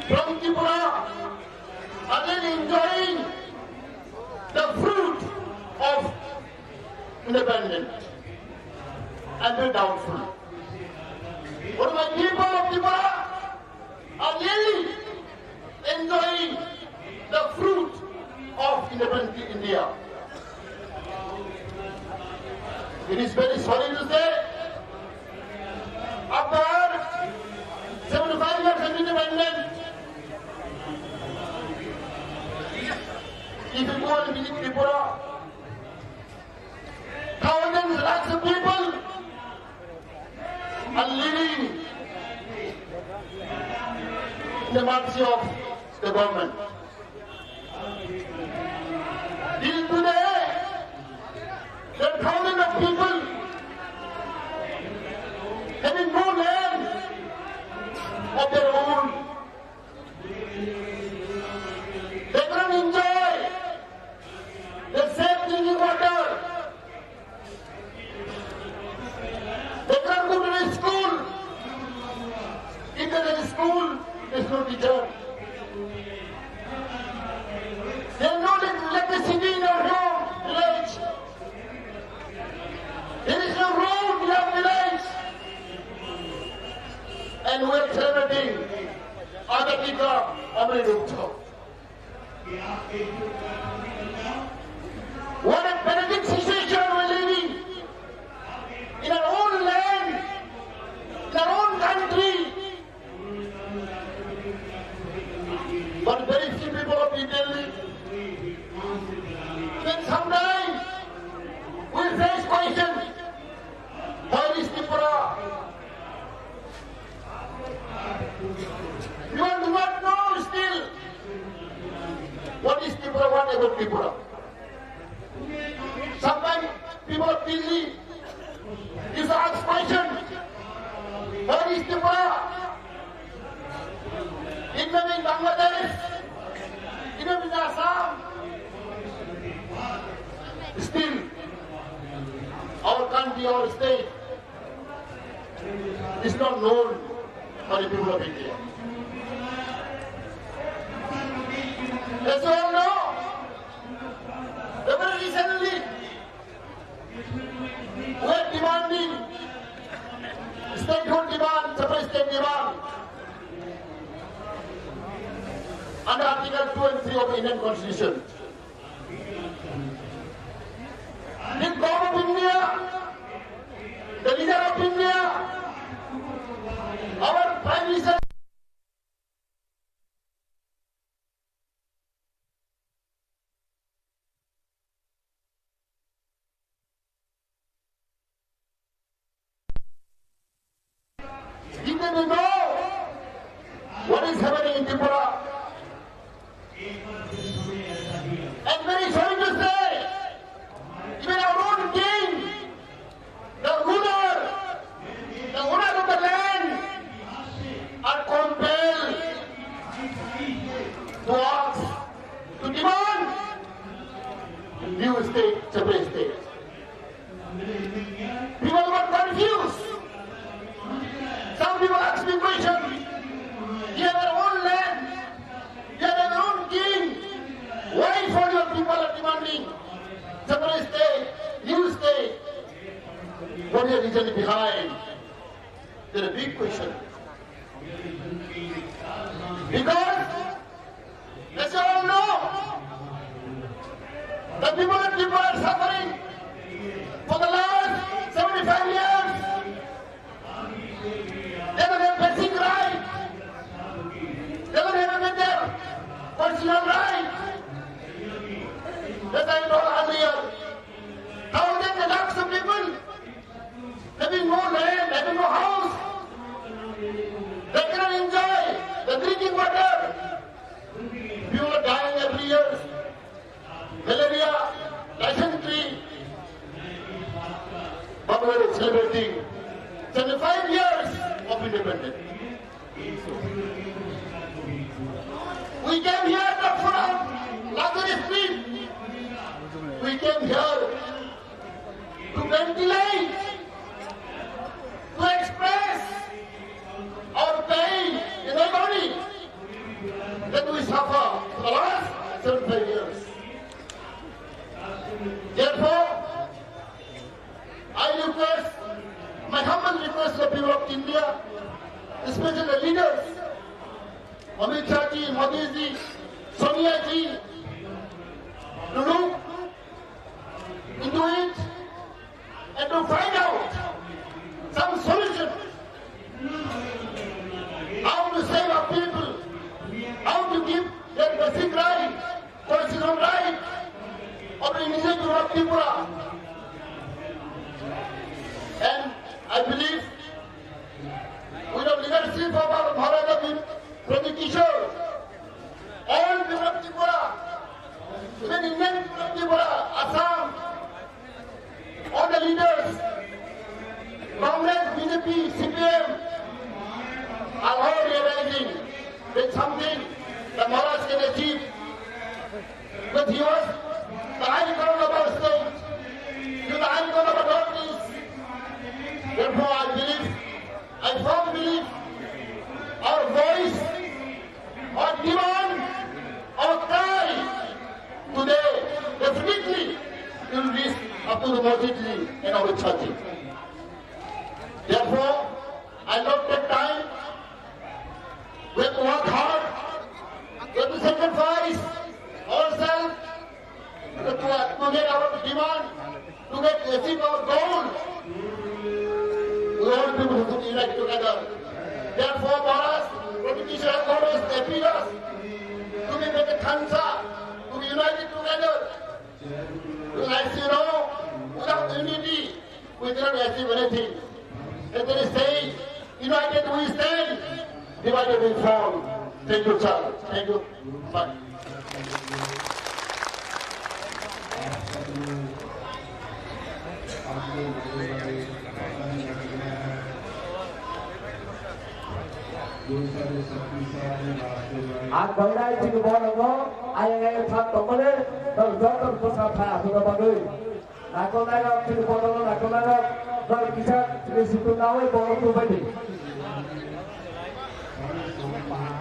from Tripura are really enjoying the fruit of independence? I feel doubtful. What my people of Tripura are really enjoying the fruit of independent India? It is very sorry to say, after seventy five years of independence, if you go and visit Tripura, thousands, lakhs of people are living in the mercy of the government. Till today, there are thousands of people What a pathetic situation we're living in our own land, in our own country. But very few people of India live. Then sometimes we face question, where is Tripura? People do not know still what is Tripura, what about Tripura. Sometimes people of Delhi used to ask question, where is Tripura? Even in Bangladesh, even in Assam, still our country, our state is not known by the people of India. As you all know, very recently, we are demanding statehood demand, separate state demand under Article two and three of the Indian Constitution. The government of India, the leader of India, our Prime Minister, did they know what is happening in Tripura? And very sorry to say, even our own king, the ruler, the owner of the land, are compelled to ask, to demand new state, separate state. People were confused. Some people ask me question, you have your own land, you have your own king. Why for your people are demanding separate state, new state? What is the reason behind? There is a big question. Because, as you all know, the people of Tripura are suffering for the last seventy-five years. They don't have basic right. They don't have their constitutional right. As I told earlier, thousands and lakhs of people having no land, having no house. They cannot enjoy the drinking water. People are dying every year. Malaria, dysentery. Bangladesh celebrating seventy-five years of independence. We came here not for a luxury trip. We came here to ventilate, to express our pain and agony that we suffer for the last seventy-five years. Therefore, I request, my humble request to the people of India, especially the leaders, Amit Shah ji, Modi ji, Sonia ji, to look into it and to find out some solution. How to save our people, how to give their basic right, constitutional right of the initiative of Tripura. And I believe with the leadership of our Maharaja Pradyut Kishore, all people of Tripura, even Indian people of Tripura, Assam, all the leaders, Congress, B J P, C P M, are all realizing that something the Maharaj can achieve. But he was the icon of our state, he was the icon of our Northeast. Therefore, I believe, I firmly believe, our voice, our demand, our cry today definitely will reach up to the Modi ji and our Shah ji. Therefore, I not take time. We have to work hard. achieve our goal, we all people have to unite together. Therefore, for us, politicians, for us, M Ps, to be make a thansa, to be united together. As you know, without unity, we cannot achieve anything. As they say, united we stand, divided we fall. Thank you, sir. Thank you. Bye. Ang bai nai chini borokno ayang ayang thang tongmani, norok joto bwsa phai aswkna bagwi. Naikolnairok chini borokno naikolnairok, norok kisa chini situng nawi borok tubadi.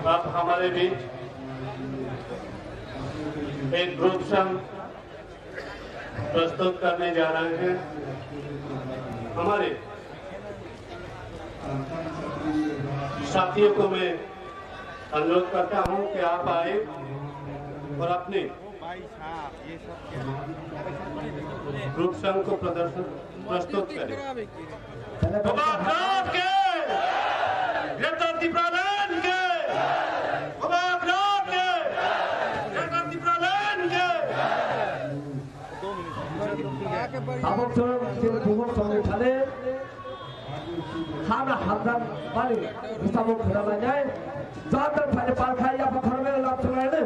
अब हमारे बीच एक group song प्रस्तुत करने जा रहे हैं। हमारे साथियों को मैं अनुरोध करता हूं कि आप आए और अपने ग्रुप सॉन्ग को प्रदर्शन, प्रस्तुत करें। बाबा रामदेव के! Greater Tipraland के! बाबा रामदेव के! Greater Tipraland के! Tabuk chwng chini bumung songni thani hana hamjak mani bwsamo khwna lainai, jadar phani palkhai yapha khoroknwi lab chwlainai.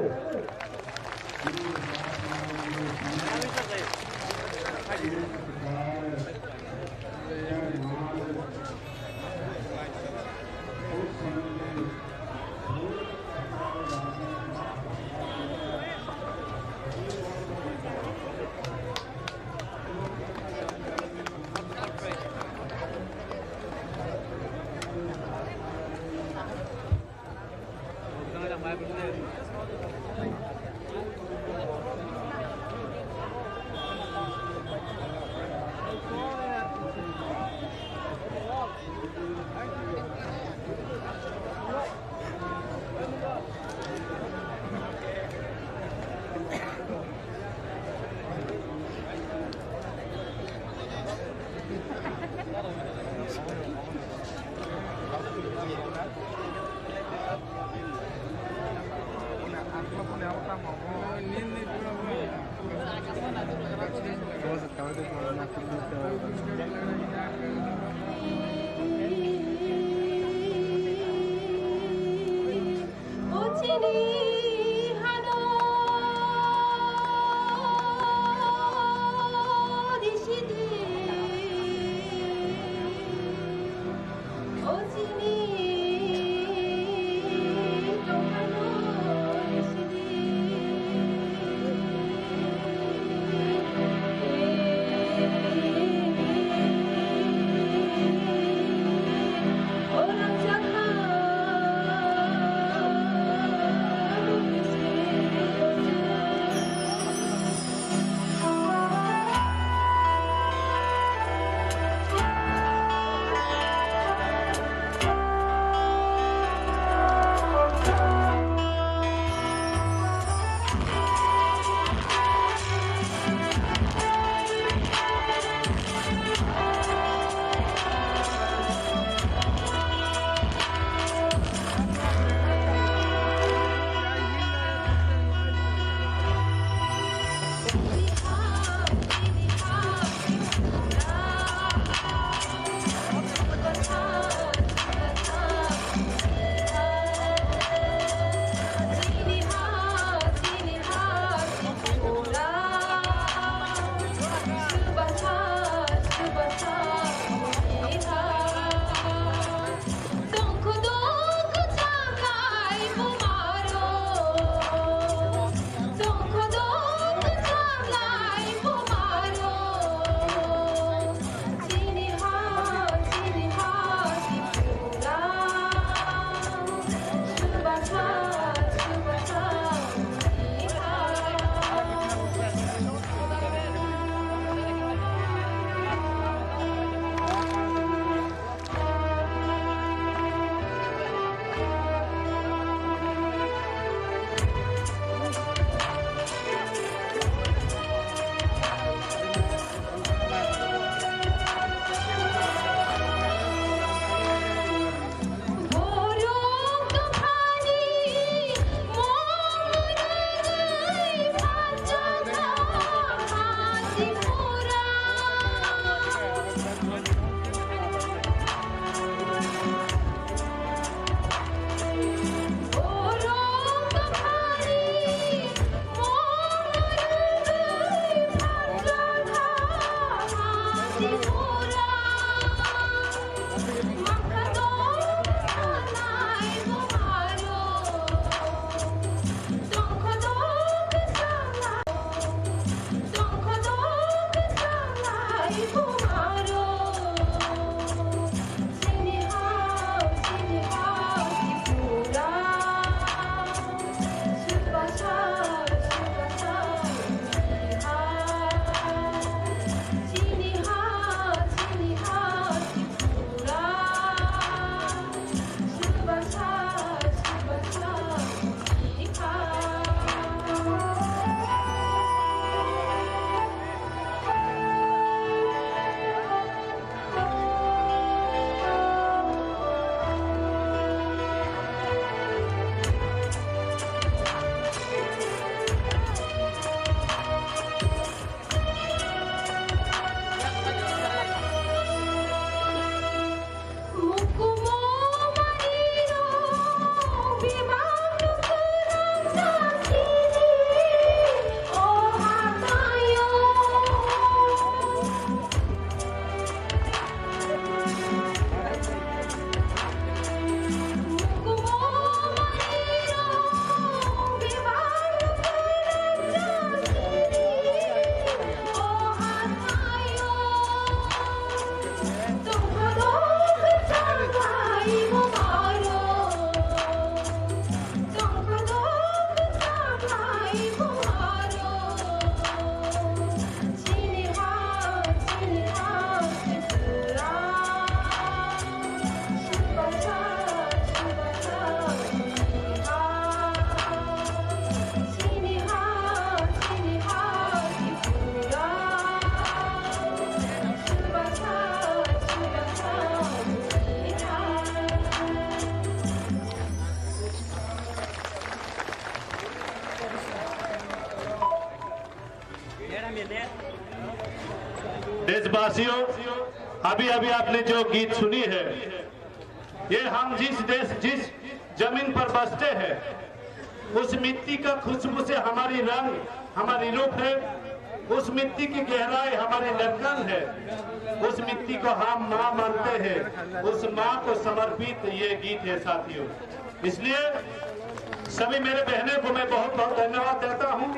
देशवासियों, अभी अभी आपने जो गीत सुनी है, ये हम जिस देश, जिस जमीन पर बसते हैं, उस मिट्टी का खुशबू से हमारी रंग, हमारी रूप है, उस मिट्टी की गहराई हमारी धड़कन है, उस मिट्टी को हम माँ मानते हैं, उस माँ को समर्पित ये गीत है साथियों। इसलिए सभी मेरे बहनों को मैं बहुत बहुत धन्यवाद देता हूँ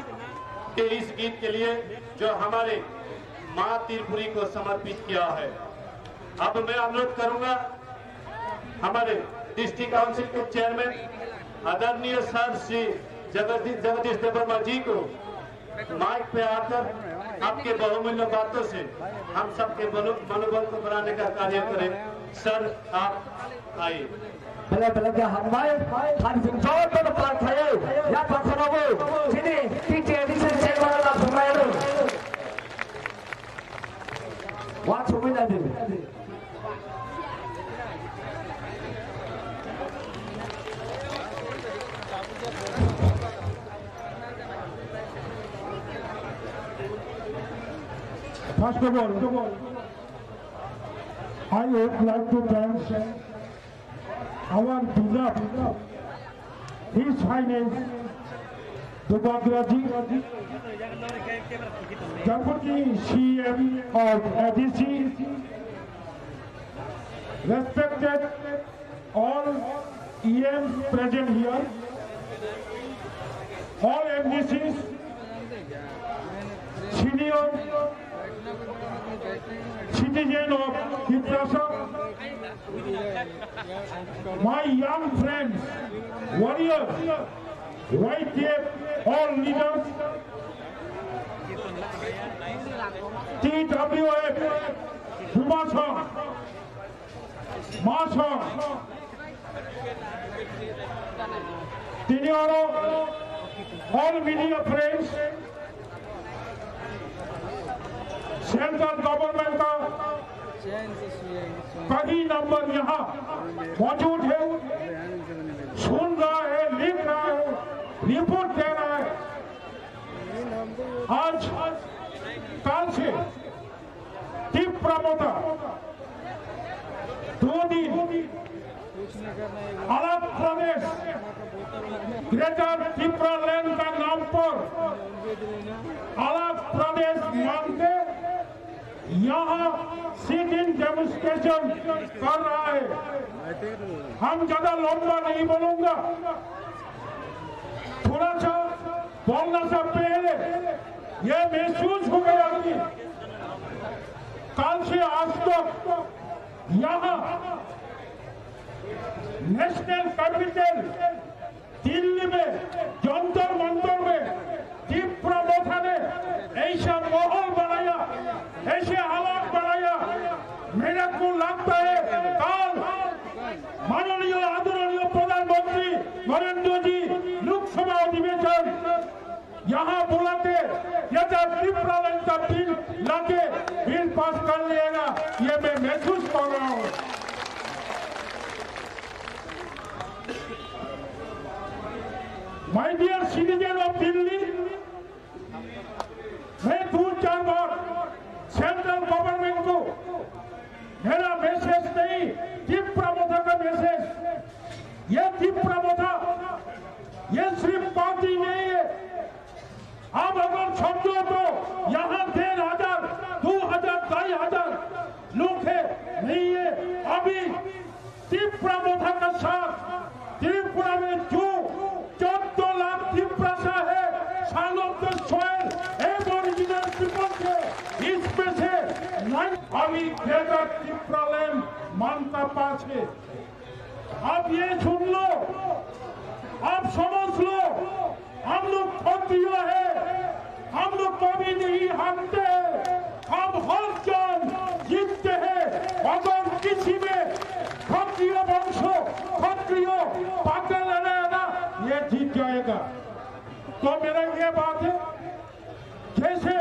कि इस गीत के लिए जो हमारे माँ त्रिपुरी को समर्पित किया है। अब मैं अनुरोध करूंगा हमारे डिस्ट्रिक्ट काउंसिल के चेयरमैन आदरणीय सर श्री जगदीश, जगदीश देवर्मा जी को माइक पे आकर आपके बहुमूल्य बातों से हम सबके मनो-, मनोबल को बढ़ाने का कार्य करें। सर, आप आइए। Bele bele ke hambai, han sing jor to par khaye, ya pakhana bo, chini, T T A D C chairman la sumai lo. Wa chumui na di. First of all, I would like to thank our beloved His Highness Dubagraji, Deputy C M of A D C, respected all E Ms present here, all M D Cs, senior citizen of Tiprasa, my young friends, warriors, Y T F, all leaders, T W F, Dumasong, Masong, tini oro all media friends, central government ka kahi number yaha maujud hai, sun raha hai, likh raha hai, report de raha hai. Aaj, kal se Tipra Motha, do din Alag Pradesh, Greater Tipraland ka naam par Alag Pradesh mangte yaha sit-in demonstration kar raha hai. Hum zyada lamba nahi bolunga, thoda sa बोलना से पहले ये महसूस हो गया कि कल से आज तक यहाँ नेशनल कैपिटल दिल्ली में जंतर मंतर में तीव्र मोर्चा ने ऐसा माहौल बनाया, ऐसे हालात बनाया। मेरे को लगता है कल माननीय आदरणीय प्रधानमंत्री नरेंद्र जी लोकसभा अधिवेशन यहाँ बुला के ये जो टिप्रालैंड का बिल लाके बिल पास कर लेगा, ये मैं महसूस कर रहा हूँ। My dear citizen of Delhi, मैं दो चार बार सेंट्रल गवर्नमेंट को मेरा मैसेज नहीं, तीव्र मोर्चा का मैसेज। ये तीव्र मोर्चा, ये सिर्फ पार्टी नहीं है। आप अगर समझो तो यहाँ डेढ़ हजार, दो हजार, ढाई हजार लोग हैं, नहीं है। अभी तीव्र मोर्चा का साथ त्रिपुरा में जो चौदह लाख तिप्रासा है, son of the soil, aboriginal people के, इसमें से नहीं, अभी ग्रेटर तिप्रालैंड मान्यता पाछे। अब ये सुन लो, अब समझ लो, हम लोग क्षत्रिय है, हम लोग कभी नहीं हारते हैं, हम हर जंग जीतते हैं। अगर किसी में क्षत्रिय वंश, क्षत्रिय पकड़ लेना, ये जीत जाएगा। तो मेरा ये बात है, जैसे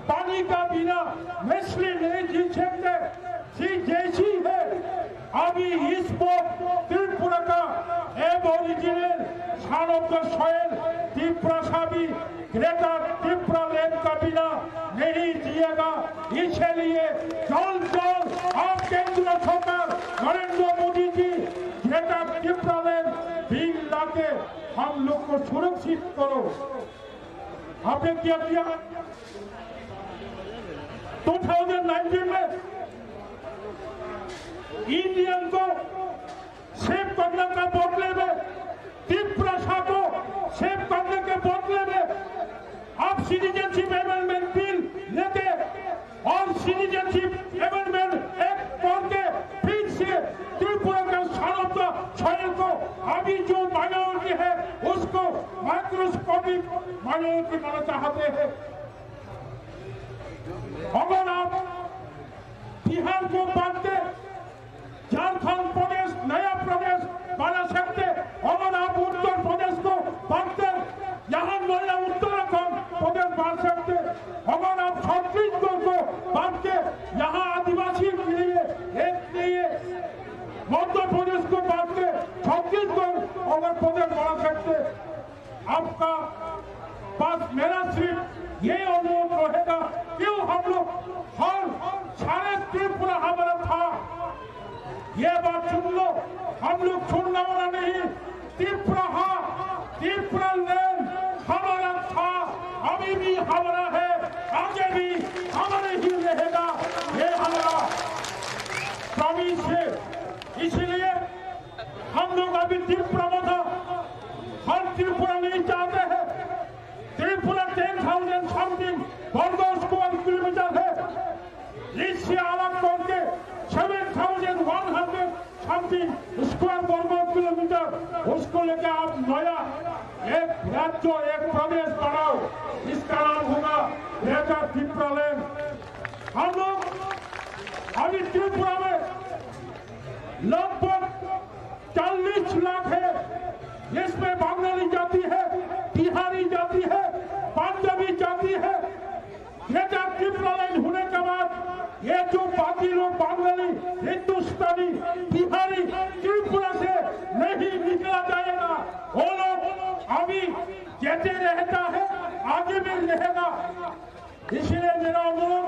पानी का बिना मछली नहीं जी सकते, ठीक जैसी है अभी इस वक्त त्रिपुरा का aboriginal, son of the soil, Tiprasa भी ग्रेटर तिप्रालैंड का बिना जाएगा। इसलिए जल्द जल्द आप केंद्र सरकार नरेंद्र मोदी जी ग्रेटर टिप्रालैंड बिल लाके हम लोग को सुरक्षित करो। आपने क्या किया? दो हज़ार उन्नीस में इंडियन को सेफ करने का बदले में, तिप्रासा को सेफ करने के बदले में आप सिटीजनशिप अमेंडमेंट बिल लेके और सिटीजनशिप अमेंडमेंट एक्ट करके फिर से त्रिपुरा का सड़क का शहर को अभी जो माइनॉरिटी है उसको माइक्रोस्कोपिक माइनॉरिटी बनाना चाहते हैं। अगर आप बिहार को बांट के झारखंड प्रदेश नया प्रदेश बना सकते, अगर आप उत्तर प्रदेश को बांट कर यहाँ नया उत्तराखंड प्रदेश बना सकते, अगर आप छत्तीसगढ़ को बांट के यहाँ आदिवासी के लिए एक लिए मध्य प्रदेश को बांट के छत्तीसगढ़ अगर प्रदेश बना सकते, आपका पास मेरा सिर्फ ये अनुरोध रहेगा, क्यों हम लोग हर सारे त्रिपुरा हमारा था, ये बात सुन लो, हम लोग छोड़ने वाला नहीं। तिप्राहा, तिप्रालैंड हमारा था, अभी भी हमारा है, आगे भी हमारे ही रहेगा, ये हमारा प्रॉमिस है। इसीलिए हम लोग अभी तिप्रा मोथा, हम त्रिपुरा नहीं चाहते हैं। त्रिपुरा टेन थाउजेंड समथिंग वर्ग स्क्वायर किलोमीटर है, इससे अलग करके seven thousand one hundred something square वर्ग किलोमीटर, उसको लेके आप नया एक राज्य, एक प्रदेश बनाओ, इसका नाम होगा ग्रेटर तिप्रालैंड। हम लोग अभी त्रिपुरा में लगभग चालीस लाख है, इसमें बंगाली जाति है, बिहारी जाति है, पंजाबी जाति है। ग्रेटर तिप्रालैंड होने के बाद ये जो बाकी लोग बंगाली, हिंदुस्तानी, बिहारी त्रिपुरा से नहीं निकला जाएगा। वो लोग अभी जैसे रहता है, आगे भी रहेगा। इसलिए मेरा अनुरोध,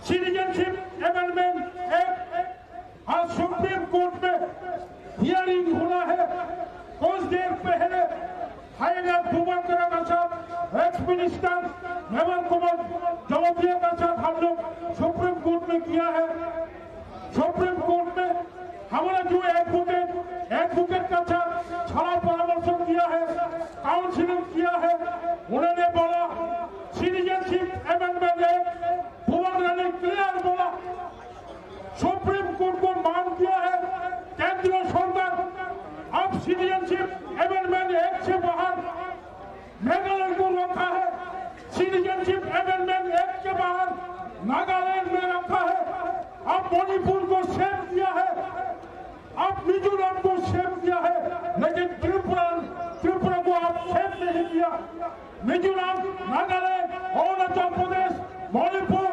सिटीजनशिप अमेंडमेंट एक्ट आज सुप्रीम कोर्ट में हियरिंग होना है। कुछ देर पहले हाईवे बुबाकरा का साथ एक्स मिनिस्टर मेमन कुमार जमातिया का साथ हम लोग सुप्रीम कोर्ट में किया है। सुप्रीम कोर्ट में हमारा जो एडवोकेट, एडवोकेट का साथ सलाह परामर्श किया है, काउंसलिंग किया है, उन्होंने बोला सिटीजनशिप अमेंडमेंट एक्ट बुबाकरा ने क्लियर बोला। सुप्रीम कोर्ट को मांग किया है केंद्र सरकार, अब सिटीजनशिप अमेंडमेंट एक्ट से बाहर मेघालय को रखा है, सिटीजनशिप अमेंडमेंट एक्ट के बाहर नागालैंड में रखा है, अब मणिपुर को सेफ किया है, अब मिजोरम को सेफ किया है, लेकिन त्रिपुरा, त्रिपुरा को आप सेफ नहीं किया। मिजोरम, नागालैंड, अरुणाचल प्रदेश, मणिपुर,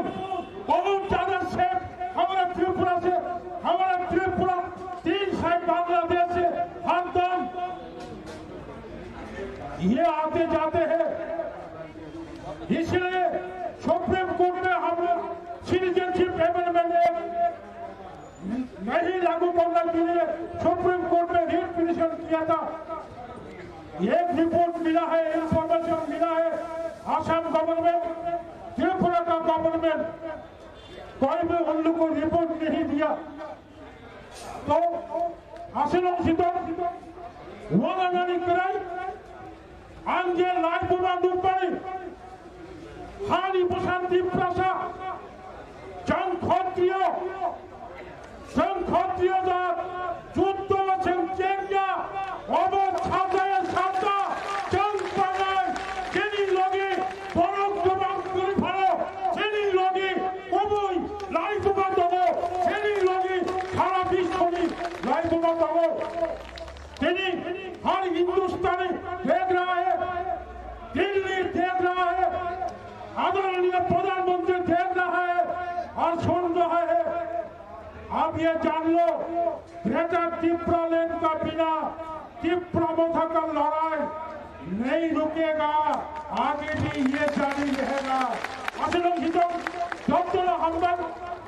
बहुत ज्यादा सेफ हमारा त्रिपुरा से, हमारा त्रिपुरा तीन साइड बांग्लादेश से हरदम ये आते जाते हैं। इसलिए सुप्रीम कोर्ट में हम लोग सिटीजनशिप अमेंडमेंट एक्ट नहीं लागू करने के लिए सुप्रीम कोर्ट में रिट पिटिशन किया था। एक रिपोर्ट मिला है, इंफॉर्मेशन मिला है, आसाम गवर्नमेंट, त्रिपुरा का गवर्नमेंट, कोई भी उन लोग को रिपोर्ट नहीं दिया। तो आसिलों सितों वाला नानी कराई Ang je laibuma nukmani hani bwsang Tiprasa, chwng Khotrio, chwng Khotrio jat, juddo chwng chengya, obo sajaya sajya, chwng panai, chini logi borok kwbang kwrwi phano, chini logi kubui laibuma tongo, chini logi sara biswni laibuma tongo. Tini har Hindustani dekh raha hai, Delhi dekh raha hai, आदरणीय प्रधानमंत्री देख रहा है और सुन रहा है। अब ये जान लो, ग्रेटर तिप्रालैंड का बिना तिप्रा मोथा का लड़ाई नहीं रुकेगा, आगे भी ये जारी रहेगा। Aswk wng sijak, jotono hambai,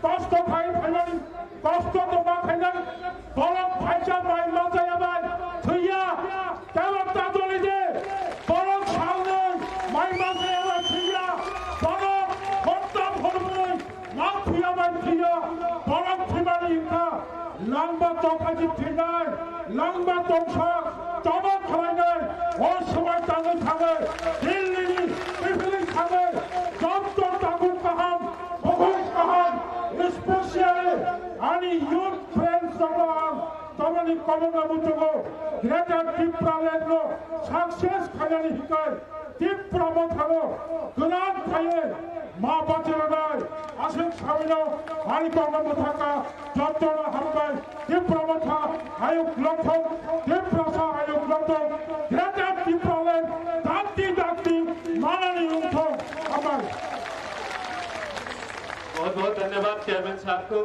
kosto khai phainani, kosto tongma khainai, borok phaisa bai ma chaya bai thwiya, teibo ta doli de, borok salnwi mai ma chaya bai thwiya, borok hopta phormui ma thwiya bai thwiya, borok thwimani wngkha. Langma tongkha je thwinai, langma tongsa, choba khwlainai, o swmai tangwi thangwi, Delhi ni, Delhi ni thangwi, joto tabuk kaham, bukhuk kaham, especially ani youth friends rokno ang tamani komono muchungo, Greater Tipraland no success khainani hikai, Tipra Motha no gwnang khaiwi ma bachirwnai aswk sawino ani kokno mwthangkha, jotono hambai. Tipra Motha ayuk longthong, Tiprasa ayuk longthong, Greater Tipraland dakti dakti manani wngthong. Hambai. बहुत बहुत धन्यवाद चेयरमैन साहब को।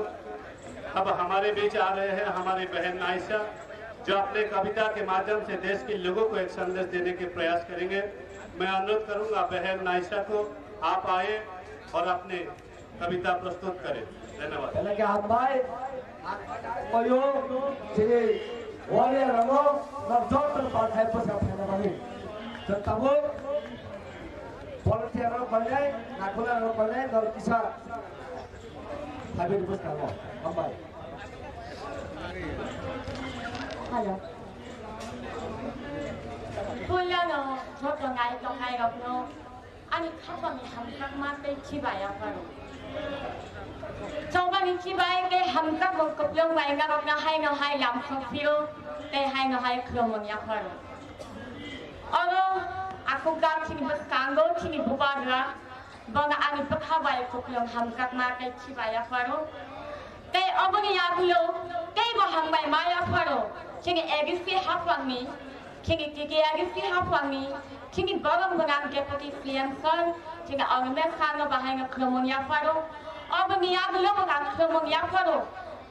अब हमारे बीच आ रहे हैं हमारी बहन नाइसा, जो अपने कविता के माध्यम से देश के लोगों को एक संदेश देने के प्रयास करेंगे। मैं अनुरोध करूंगा बहन नाइसा को, आप आए और अपने कविता प्रस्तुत करें। धन्यवाद। Belai khe hambai. Koyo, chini warrior rokno, nok joto palthai bwsa phaina bagwi. Chwng tabuk volunteer rok painai, nakula rok painai, nok kisa. Habit bwskango. Hambai. Hello. Puilano joto nai tongnai rokno ani khapangni hamjakma tei khibai yapharo. Chobani khibai tei hamjakmung kwplwng bai narokno haino hai lamsok phio tei haino hai khulumung yapharo. Oro aswk jak chini bwskango chini bubagra. Bono ani bwkha bai kwplwng hamjakma tei khibai yapharo. Tei oboni yagulo teibo hambai ma yapharo. Chini A D C hapangni, chini T T A D C hapangni, chini borok gwnang Deputy C M sir, chini Animesh sir no bahai no khulumung yapharo. Oboni yagulo bo ang khulumung yapharo.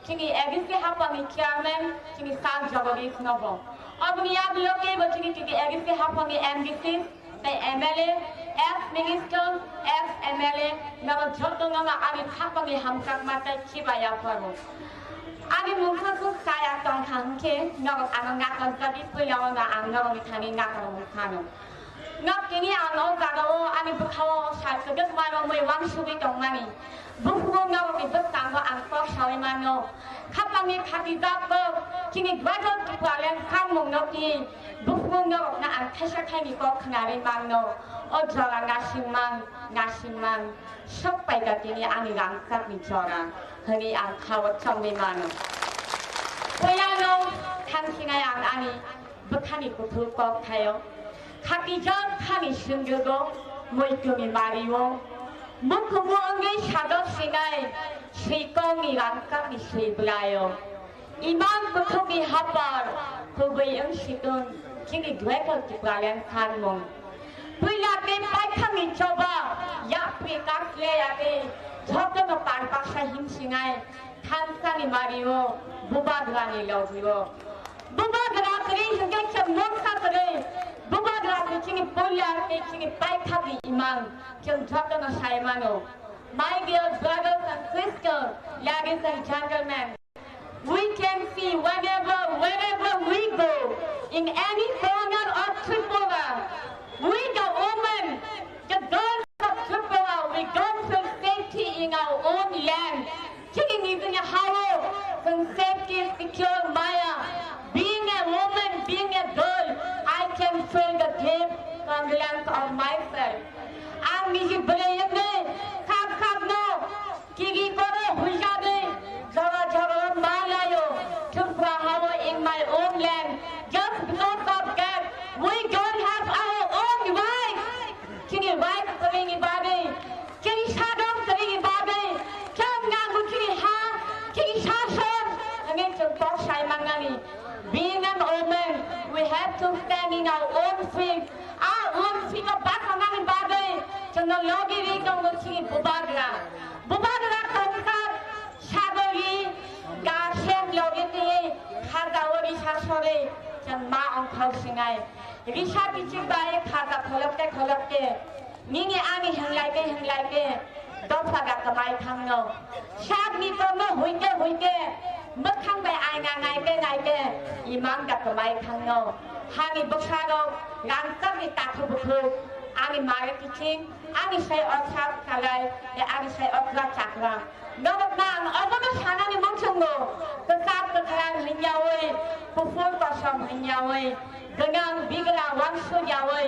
Chini A D C hapangni chairman, chini sir Jagadish nobo. Oboni yagulo teibo chini T T A D C hapangni M D C, tei M L A, ex minister, ex M L A, norok joto no ani khapangni hamjakma tei khibai yapharo. Ani mungsa su saya tongkha hwnkhe norok ano nakarjagwi puila o no ang norokni thani nakarwi phano. Nok tini ang o jaga o ani bwkha o sal kwdwkma romwi wansugwi tongmani. Buphuru norokni bwskango ang kok saui mano. Khapangni khatijak kok, chini Greater Tipraland sanmung nokni buphuru norokno ang thaisa thaini kok khnarwi manno. O jora nasimang, nasimang, sok paikha tini ani rangchakni jora, hwnwi ang khao chongwi mano. Puilano thangsinai ang ani bwkhani kuthuk kok thaio. Khatijak khani sundrugo, muituni mario. Mukumu wngwi sadok sinai, swi kongni rangkakni swi bwlaio. Imang kuthukni hapar, kubui wng situng, chini Greater Tipraland sanmung. Puila tei paithakni choba, yapri kasle ati, jotono par baksa himsinai, thansani mario, bubagrani logio. Bubagra kwrwi hwnkhe khe mungsa kwrwi. Bubagra khe chini puila tei chini paithakni imang. Chwng jotono sai mano. My dear brothers and sisters, ladies and gentlemen, we can see whenever, wherever we go, in any corner of Tripura, we the women, the girls of Tripura, we don't feel safety in our own land. Chini nijini hao, chwng safety, secure maya. Being a woman, being a girl, I can feel the deep confidence of myself. Ang niji bwrwi wngwi khap khapno kiri koro huijagwi jora jora malayo. Tripura hao in my own land. Just because of that, we don't have our own rights. Chini rights kwrwini bagwi Chini sadok kwrwini bagwi, chwng nango chini ha, chini sason, hwnwi chwng kok sai mannani. Being an woman, we have to stand in our own feet. Our own feet o basanani bagwi, chwngno logi ri tongo chini bubagra. Bubagra tongkha sagori, gasem logi twi, khaja o risa sori, chwng ma ongkhor sinai. Risa bichik bai khaja kholokte kholokte, nini ani hwnlai Hinglai khe dopha ga kwmai thangno. Sakni tongno huike huike mwkhang bai aina naike naike imang ga kwmai thangno. Hani bwsarok rangchakni takhuk bukhuk, ani mare kiching, ani sai otha kalai, ani sai otla chakla. Norokno ang obono sanani muchungo, kwchak kwkhrang hinyawi, kuphur kosom hinyawi, gwnang bigra wansukyawi,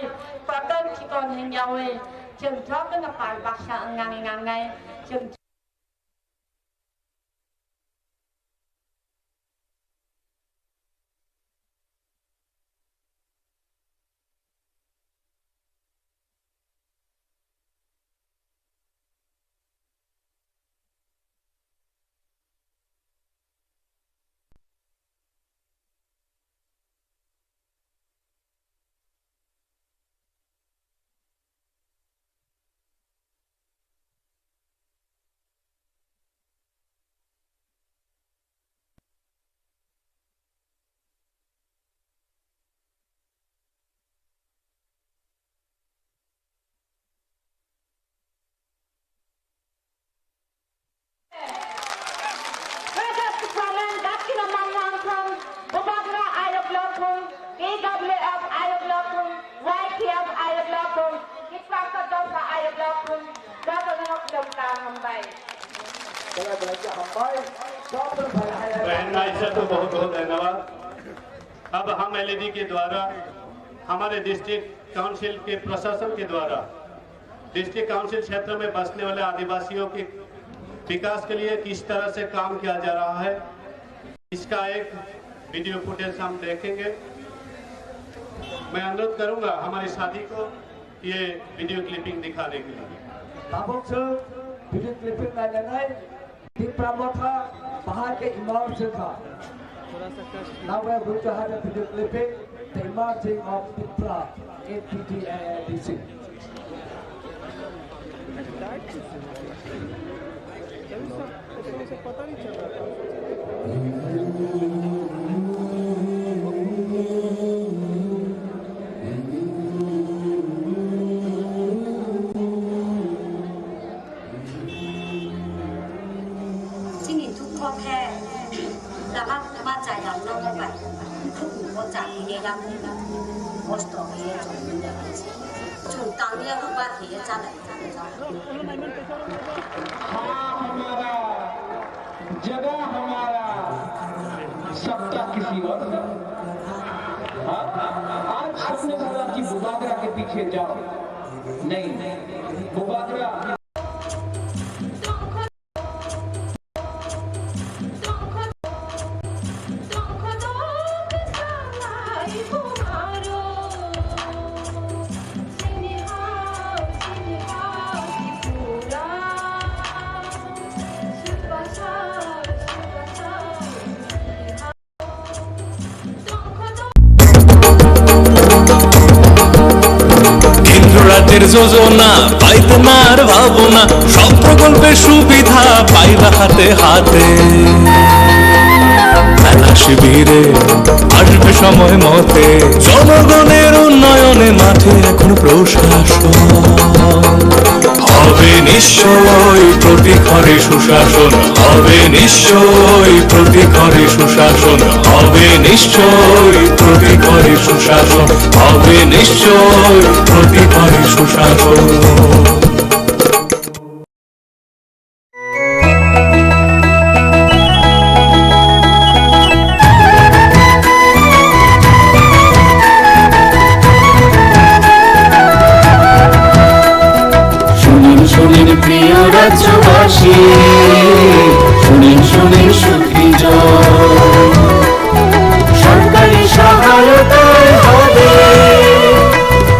kotor chikon hinyawi, chwng jotono pal baksa wngnani nangnai, chwng Kajak Kupalan, Dakshina Manwangthang, Bubagra Ayok Lokhung, K W F Ayok Lokhung, Y P F Ayok Lokhung, Kitvangsa Dosa Ayok Lokhung, Jotono Khulumkha, Hambai. Bhai, भाई, भाई, भाई। पहनना इससे तो बहुत बहुत धन्यवाद। अब हम एलईडी के द्वारा, हमारे डिस्ट्रिक्ट काउंसिल के प्रशासन के द्वारा डिस्ट्रिक्ट काउंसिल क्षेत्र में बसने वाले आदिवासियों के विकास के लिए किस तरह से काम किया जा रहा है, इसका एक वीडियो फुटेज हम देखेंगे। मैं अनुरोध करूंगा हमारे साथी को ये वीडियो क्लिपिंग दिखाने के लिए। Tabuk se video clipping nainai. Tipra Motha, bahai khe emerge kha. Now we are going to have a video clipping, the emerging of Tipra in T T A A D C. Chini dukho khe lama ma chayam no mo bai. Khukmu bo chani de ya mo. Kosto khe ye chong ni da. Chung tang ye ru ba khe ye cha dai. हाँ हमारा, जगह हमारा, सत्ता किसी और। हाँ? आज सबने बोला कि बुबागरा के पीछे जाओ। नहीं, बुबागरा কেন্দ্র রাজ্যের যোজনা পাইতে না আর ভাবনা, সব প্রকল্পের সুবিধা পাইবা হাতে হাতে। মেলা শিবিরে আসবে সময় মতে, জনগণের উন্নয়নে মাঠে এখন প্রশাসন। হবে নিশ্চয় প্রতি ঘরে সুশাসন, হবে নিশ্চয় প্রতি ঘরে সুশাসন, হবে নিশ্চয় প্রতি ঘরে সুশাসন, হবে নিশ্চয় প্রতি ঘরে সুশাসন। শুনিন, শুনিন প্রিয় রাজ্যবাসী, শুনিন, শুনিন সুখী জন। সরকারি সহায়তায় হবে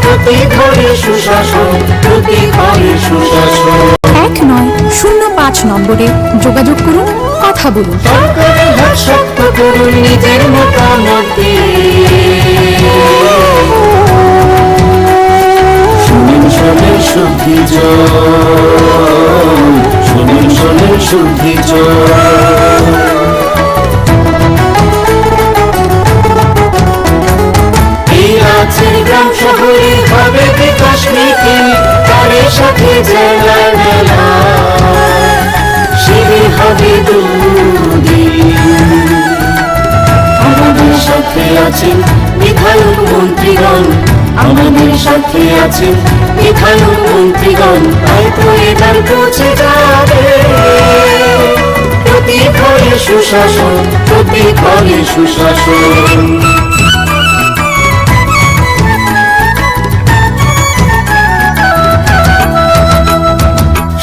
প্রতি ঘরে সুশাসন, প্রতি ঘরে সুশাসন। এক নয় শূন্য পাঁচ নম্বরে যোগাযোগ করুন, কথা বলুন। সরকারের হাত শক্ত করুন নিজের মতামত দিয়ে। শুনুন, শুনুন সুখী জন, শুনুন, শুনুন সুখী জন। এই রাজ্যের গ্রাম শহরে হবে বিকাশ নীতি, তারই সাথে জেলা মেলা শিবির হবে দুদিন। আমাদের সাথে আছেন বিধায়ক মন্ত্রীগণ, আমাদের সাথে আছেন বিধায়ক মন্ত্রীগণ, তাই তো এবার পৌঁছে যাবে প্রতি ঘরে সুশাসন, প্রতি ঘরে সুশাসন।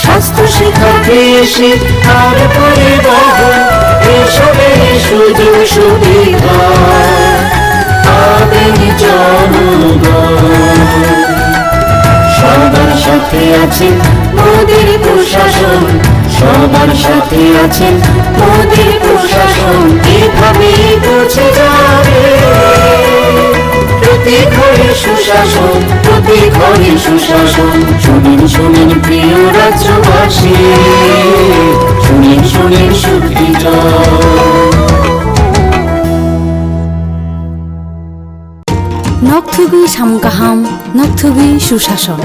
স্বাস্থ্য, শিক্ষা, কৃষি আর পরিবহন, এসবে সুযোগ সুবিধা পাবেন জনগণ। সবার সাথে আছেন মোদির প্রশাসন, সবার সাথে আছেন মোদির প্রশাসন, এভাবেই পৌঁছে যাবে প্রতি ঘরে সুশাসন, প্রতি ঘরে সুশাসন। শুনেন, শুনেন প্রিয় রাজ্যবাসী, শুনেন, শুনেন সুখী জন। Nokthugwi samung kaham, nokthugwi susason.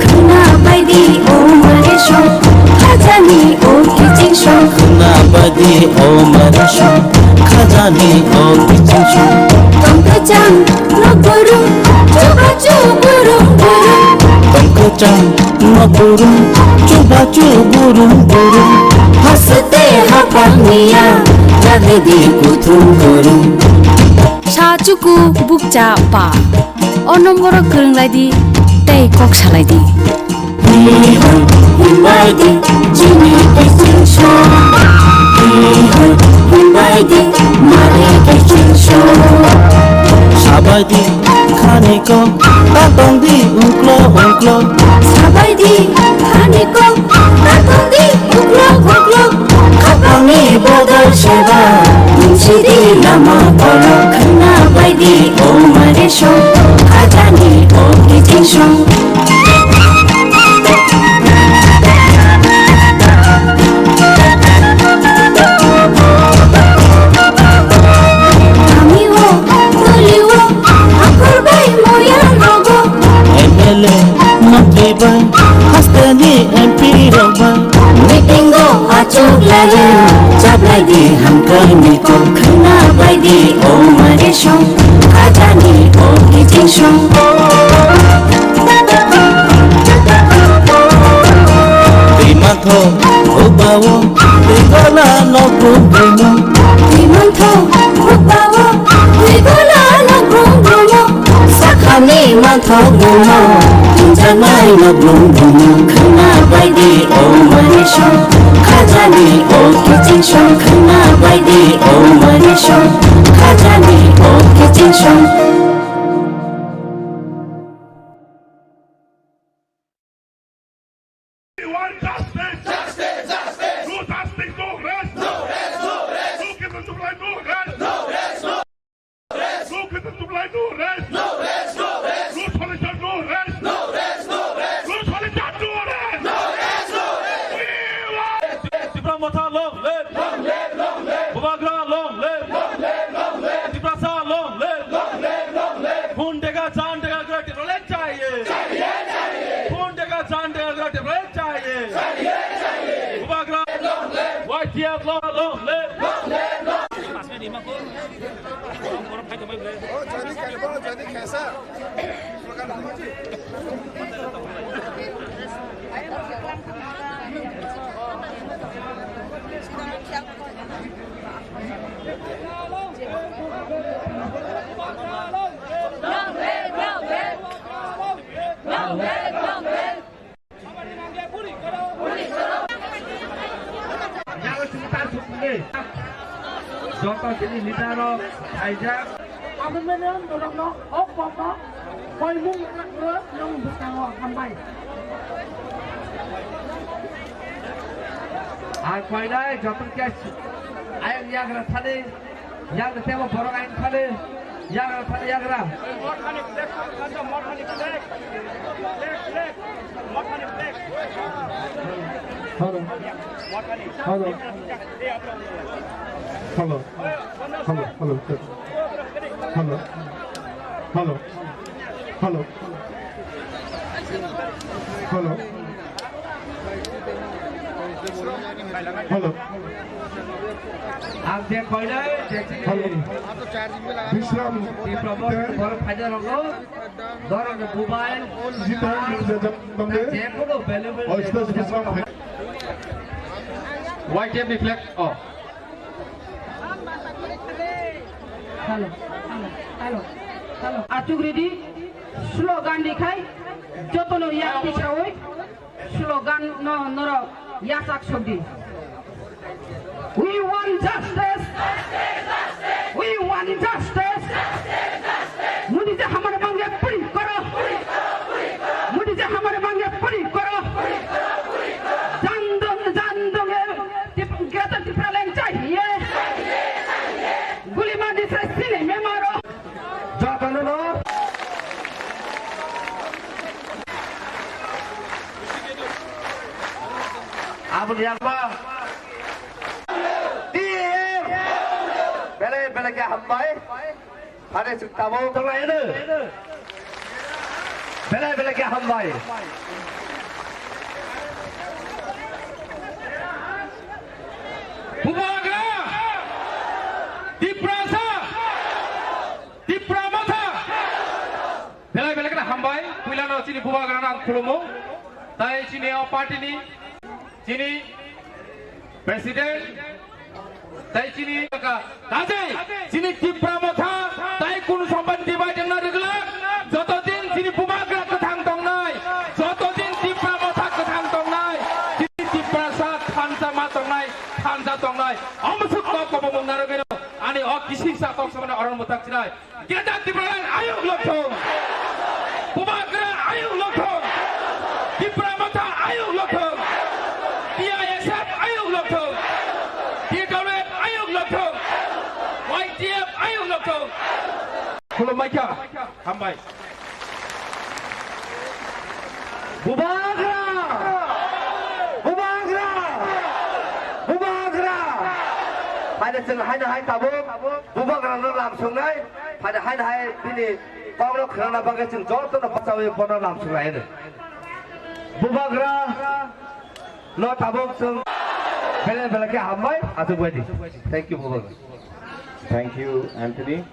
Khwna bai di o mare song, khajani o kiching song. Khwna bai di o mare song, khajani o kiching song. Tongkha chang nok burum, chuba chu burum burum. Tongkha chang nok burum, chuba chu burum burum. Haste hapang niya, jagre di kuthum kurum. Sa chuku bukcha pa. O nomboro kwrwng lai di tei kok salai di. Himbai di chini kiching song. Himbai di mari kiching song. Sabai di khani kok, ta tong di uklo uklo. Sabai di khani kok, ta tong di uklo uklo. Khapangni bodol seba, nungsidi lama kolok. Khwna bai di o mare song, khajani o kiching song. Kami o, toli o, akhor bai moya rogo. M L A, montri bai, hasteni M P rok bai. Meeting o achuk layo, chablai di hamkrai ni kok. Khwna bai di o mare song, khajani o kiching song. Twi mantho, hukbao, twi gola nok brum brumo. Twi mantho, hukbao, twi gola nok brum brumo. Sakhani mantho brumo, tungjaknai nok brum brumo. Khwna bai di o mare song, khajani o kiching song. Khwna bai di o mare song, khajani o kiching song. We want justice. Justice, justice. No justice, no rest. No rest, no rest. No Khetan Sublai, no rest. No rest, no rest. No Khetan Sublai, no rest. No rest, no rest. No Solishar, no rest. No rest, no rest. No Solishar, no rest. No rest, no rest. We want Tipra Motha, long live. Long live, long live. Bubagra, long live. Long live, long live. Tiprasa, long live. Long live, long live. Khun dega, jaan dega, gura Tiprasa chahiye. Chahiye, chahiye. Khun dega, jaan dega, gura Tiprasa chahiye. Chahiye, chahiye. Bubagra, long live. Y T F, long, long live. Long live, long live. Joto chini leader rok phaijak. Aboni mane norokno o kokno koimung rwknw nwng bwskango hambai. Ang koinai joto khe ayang yagra thani, yagra tebo borok ayang thani, yagra thani yagra. Mothani flag, mothani flag. Flag, flag. Mothani flag. Hello. Hello. Hello. Hello. Hello. Hello. Hello. Hello. Ang je koinai, je chini Hello. Bishram. Tipra bor, bor phaida rogo. Borok ni bubai. Jita, jita, jita, jita. Je kono available. Oh, je kono Bishram. Y T F ni flag. Oh. Hello, hello, hello, hello. Achuk ready? Slogan dikhai. Jotono yak tisawi. Slogan no norok yasak sokdi. We want justice. We want justice. Modi ji हमारे मांगे पूरी करो। मोदी जी हमारे मांगे पूरी करो। जान दो, जान दो, ग्रेटर टिप्रालैंड चाहिए। गोली मारने से सीने में मारो। Jatano no. Aboni yakma. T A M. Belai belai khe hambai. Phare chwng tabuk. Belai belai khe hambai. Bubagra. Tiprasa. Tipra Motha. Belai belai kheno hambai, puilano chini bubagrano ang khulumo. Tai chini o party ni, chini president, tai chini ka, kajai, chini Tipra Motha, tai kunu somban divide na rigla, joto din chini bubagra kwthang tongnai, joto din Tipra Motha kwthang tongnai, chini Tiprasa thansa ma tongnai, thansa tongnai, omusuk kok kobo mung narogeno, ani o kisingsa kok samana oron mutak chinai. Greater Tipraland ayuk lokthung. Bubagra ayuk lokthung. Tipra Motha ayuk lokthung. T I S F ayuk lokthung. T W F ayuk lokthung. Y T F ayuk lokthung. Khulumbaikha. Hambai. Bubagra! Bubagra! Bubagra! Haino chwng haino hai tabuk bubagrano lam sungnai, haino haino hai bini kokno khwnana bagwi chwng jotono bachawi bono lam sungnai hino. Bubagra no tabuk chwng belai belai khe hambai, achuk bai di. Thank you, Bubagra. Thank you, Anthony.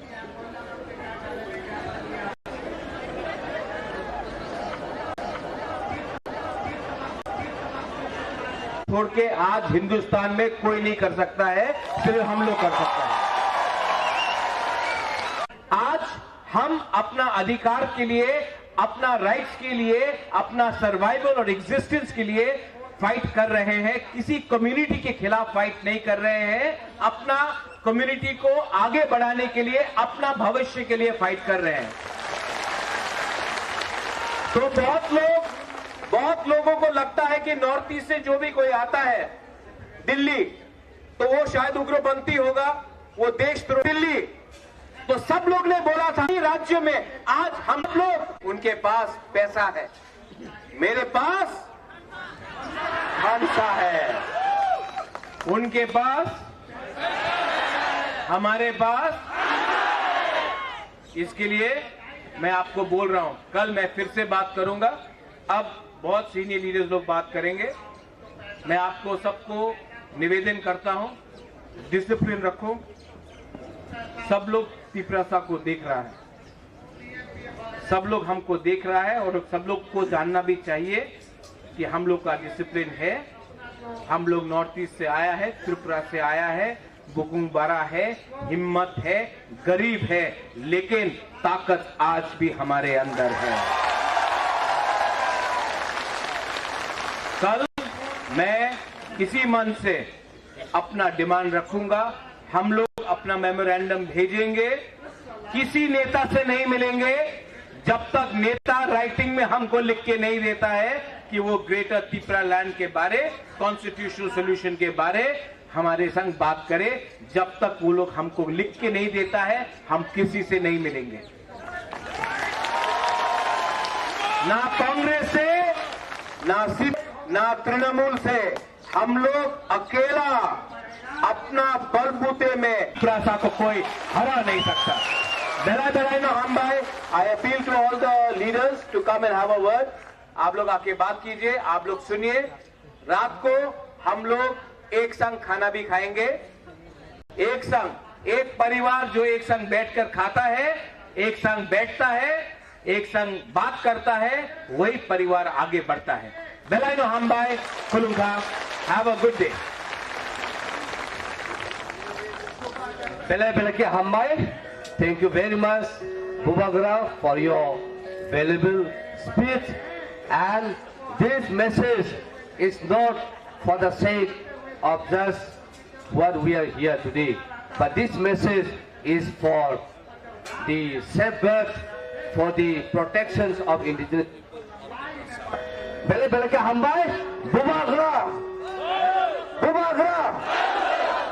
छोड़ के आज हिंदुस्तान में कोई नहीं कर सकता है, सिर्फ हम लोग कर सकते हैं। आज हम अपना अधिकार के लिए, अपना राइट्स के लिए, अपना सर्वाइवल और एग्जिस्टेंस के लिए फाइट कर रहे हैं, किसी कम्युनिटी के खिलाफ फाइट नहीं कर रहे हैं, अपना कम्युनिटी को आगे बढ़ाने के लिए, अपना भविष्य के लिए फाइट कर रहे हैं। तो बहुत लोग, बहुत लोगों को लगता है कि नॉर्थ ईस्ट से जो भी कोई आता है दिल्ली, तो वो शायद उग्रपंथी होगा, वो देशद्रोही। दिल्ली, तो सब लोग ने बोला था कि राज्य में आज हम लोग, उनके पास पैसा है, मेरे पास खालसा है, उनके पास, हमारे पास। इसके लिए मैं आपको बोल रहा हूं, कल मैं फिर से बात करूंगा। अब बहुत सीनियर लीडर्स लोग बात करेंगे। मैं आपको सबको निवेदन करता हूं, डिसिप्लिन रखो। सब लोग तिपरासा को देख रहा है, सब लोग हमको देख रहा है और सब लोग को जानना भी चाहिए कि हम लोग का डिसिप्लिन है। हम लोग नॉर्थ ईस्ट से आया है, त्रिपुरा से आया है, बुकुंग बड़ा है, हिम्मत है, गरीब है, लेकिन ताकत आज भी हमारे अंदर है। कल मैं इसी मंच से अपना डिमांड रखूंगा, हम लोग अपना मेमोरेंडम भेजेंगे, किसी नेता से नहीं मिलेंगे जब तक नेता राइटिंग में हमको लिख के नहीं देता है कि वो ग्रेटर तिपरा लैंड के बारे, कॉन्स्टिट्यूशनल सॉल्यूशन के बारे हमारे संग बात करे। जब तक वो लोग हमको लिख के नहीं देता है, हम किसी से नहीं मिलेंगे, ना कांग्रेस से, ना सी ना तृणमूल से, हम लोग अकेला अपना बलबूते में। तिप्रासा को कोई हरा नहीं सकता। Belai belai no hambai, I appeal to all the leaders to come and have a word. आप लोग आके बात कीजिए, आप लोग सुनिए। रात को हम लोग एक संग खाना भी खाएंगे। एक संग, एक परिवार जो एक संग बैठकर खाता है, एक संग बैठता है, एक संग बात करता है, वही परिवार आगे बढ़ता है। Belai no hambai, khulumkha, have a good day. Belai belai khe hambai. Thank you very much, Bubagra, for your valuable speech. And this message is not for the sake of just what we are here today, but this message is for the safeguard, for the protections of indigenous. Belai belai khe hambai, Bubagra, Bubagra,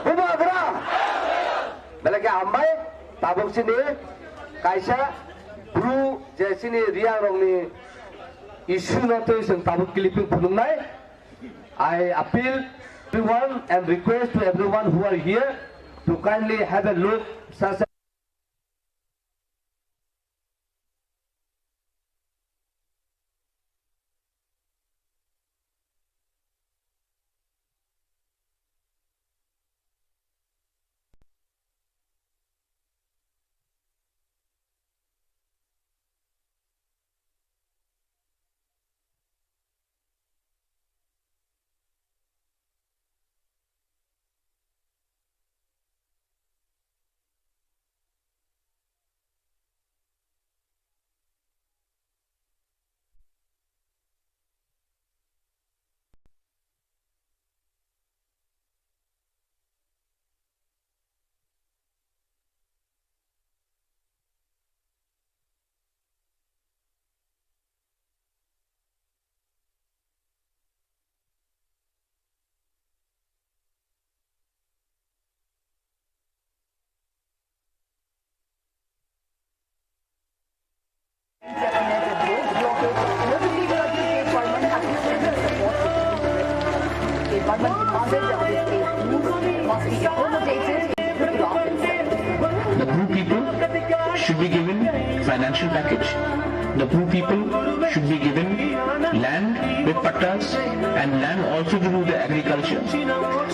Bubagra. Belai khe hambai, tabuk chini kaisa Bru je chini Reang rokni issue no twi chwng tabuk clipping phunuknai. I appeal everyone and request to everyone who are here to kindly have a look such The Bru people should be given financial package. The Bru people should be given land with pattas and land also to do the agriculture.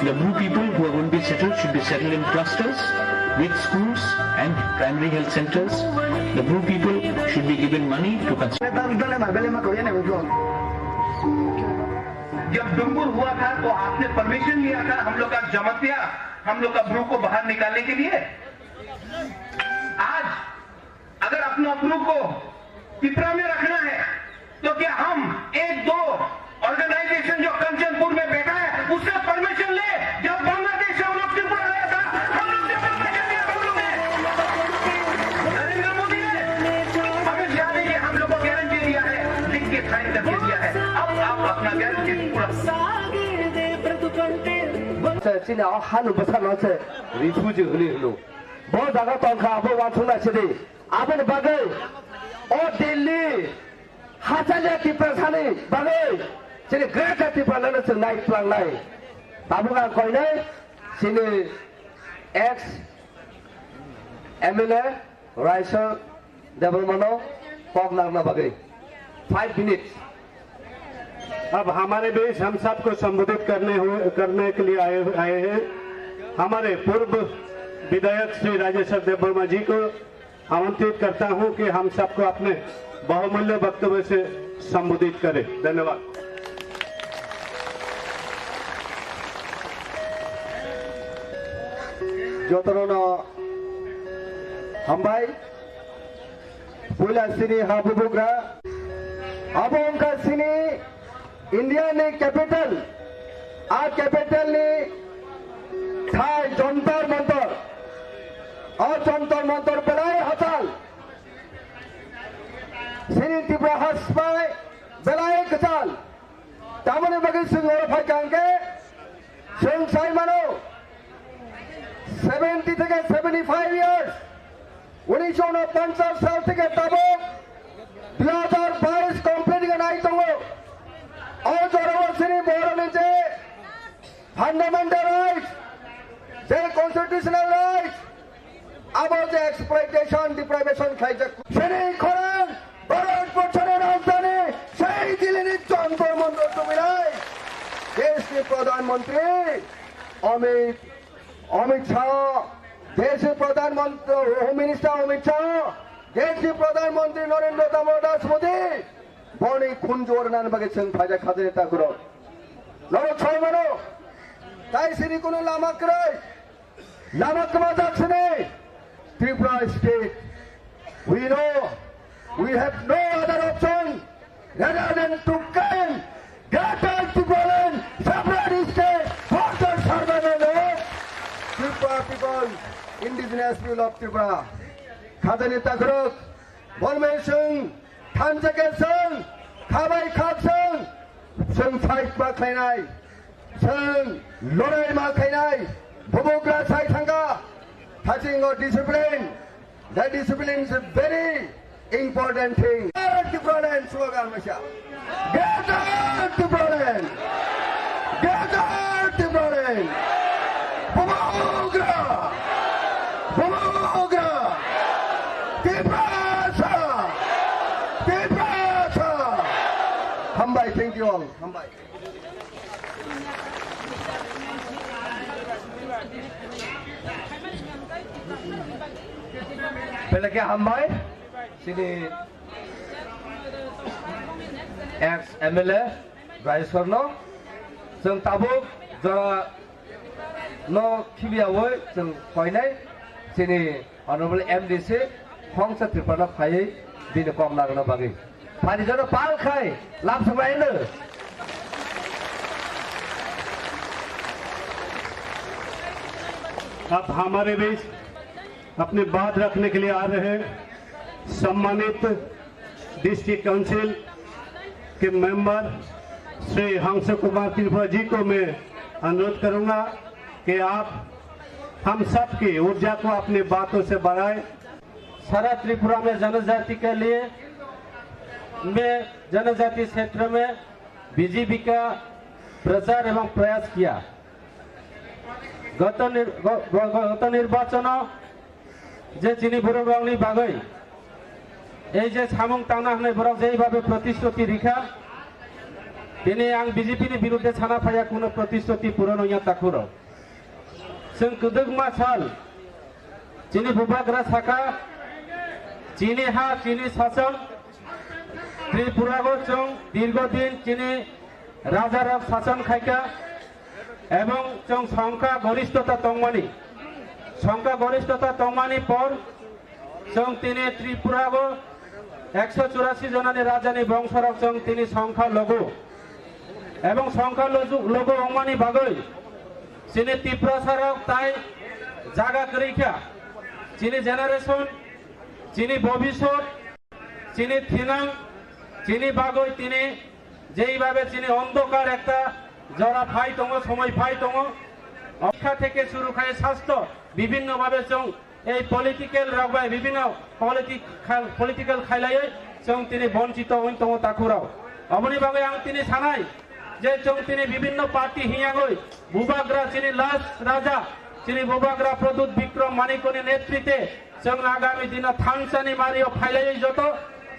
The Bru people who are going to be settled should be settled in clusters with schools and primary health centers. The Bru people should be given money to construct. जब डुंगुर हुआ था तो आपने परमिशन लिया था हम लोग का जमातिया, हम लोग का ब्रू को बाहर निकालने के लिए। आज अगर अपना ब्रू को तिपरा में रखना है तो क्या हम एक दो ऑर्गेनाइजेशन जो कंचनपुर में बैठा है उससे परमिशन ले? जब बांग्लादेश से हम लोग त्रिपुरा आया था, हम लोग से परमिशन लिया था हम लोग ने। नरेंद्र मोदी ने, अमित शाह ने ये हम लोग को गारंटी दिया है, लिख के साइन करके दिया है। अब आप अपना गारंटी पूरा Chini o hanu bwsano se refugee hwnwi hwno. Bo jaga tongkha abo uansuknai sidi. Aboni bagwi o Delhi Hachaliya Tiprasani bagwi chini Greater Tipralandno chwng nai twlangnai. Tabuk ang koinai chini ex M L A Raisa Debbarmano kok nangna bagwi. Five minutes. अब हमारे बीच हम सबको संबोधित करने हुए, करने के लिए आए, आए हैं। हमारे पूर्व विधायक श्री राजेश्वर देव वर्मा जी को आमंत्रित करता हूं कि हम सबको अपने बहुमूल्य वक्तव्य से संबोधित करें। धन्यवाद। Jotono no hambai. Puila chini ha bubugra. Abo wngkha chini India ni capital. A capital ni thai Jantar Mantar. O Jantar Mantar belai hachal. Chini Tripura ha sipai belai kwchal. Tamoni bagwi chwng oro phaikha hwnkhe, chwng sai mano, seventy theke seventy five years, unisho unoponchas sal theke tabuk dui hazar bais complete wngna nai tongo. O jorao chini borokni je fundamental rights, je constitutional rights, abo je exploitation, deprivation khlaijak. Chini khorang Bharat borchoni rajdhani sei Delhi ni Jantar Mantar tubinai deshni Pradhan Mantri Amit, Amit Shah, deshni Pradhan Mantri, Home Minister Amit Shah, deshni Pradhan Mantri Narendra Damodar Das Modi, boni khunju rwnani bagwi chwng phaijak khajani takhurok. Norok sai mano, tai sini kunu lama kwrwi, lama kwmajak sini. Tripura state, we know, we have no other option rather than to claim Greater Tipraland separate state for the survival of Tripura people, indigenous people of Tripura. Khajani takhurok, Bormai chwng, thansa khe chwng, khabai khak chwng, chwng fight ma khlainai, chwng lorai ma khlainai, bubagra sai thangkha, thasingo discipline, that discipline is very important thing. Greater Tipraland slogan masa. Greater Tipraland! Greater Tipraland! Bubagra! Bubagra! Tiprasa! Tiprasa! Hambai, thank you all. Hambai. Belai khe hambai, chini ex M L A Rajeswar no, chwng tabuk jora no khibiyawi chwng koinai chini Honorable M D C Khongsa Tripura no phaiwi bini kok nangna bagwi. Phani jono pal khai lam sumai no. अब हमारे बीच अपनी बात रखने के लिए आ रहे हैं सम्मानित डिस्ट्रिक्ट काउंसिल के मेंबर श्री हंस कुमार त्रिपाठी जी को मैं अनुरोध करूंगा कि आप हम सब की ऊर्जा को अपनी बातों से बढ़ाएं। सारा त्रिपुरा में जनजाति के लिए, में जनजाति क्षेत्र में बीजेपी का प्रचार एवं प्रयास किया। গত নির-, গ-, গ-, গত নির্বাচন যে চিনি বুড়ো রংনি বাগৈ এই যে সামুং তানা হনে বরক যেইভাবে প্রতিশ্রুতি রিখা, তিনি আং বিজেপি নি বিরুদ্ধে সানা ফাইয়া কোনো প্রতিশ্রুতি পূরণ হইয়া তাকুরো। Chwng kwdwkma sal, chini bubagra saka, chini ha, chini sasong, Tripurago chwng dirghodin chini rajarok sason khaikha, ebong chwng songkha gorishtota tongmani, songkha gorishtota tongmani por, chwng tini Tripurago ekso churasi jonani rajani bongsorok chwng tini songkha logo. Ebong songkha loju-, logo wngmani bagwi chini Tiprasarok tai jaga kwrwi kha. Chini generation, chini bobisot, chini thinang, chini bagwi tini jeibabe chini ondokar ekta jora phai tongo, somoi phai tongo. Shikkha theke shuru khai sastho bibhinno babe chwng ei political rok bai bibhinno political, political khailaiwi chwng tini bonchito wng tongo takhurok. Aboni bagwi ang tini sanai je chwng tini bibhinno party hiyagwi bubagra chini last raja chini bubagra Pradyut Bikram Manikni netritwe chwng agami dino thansani mario phailaiwi joto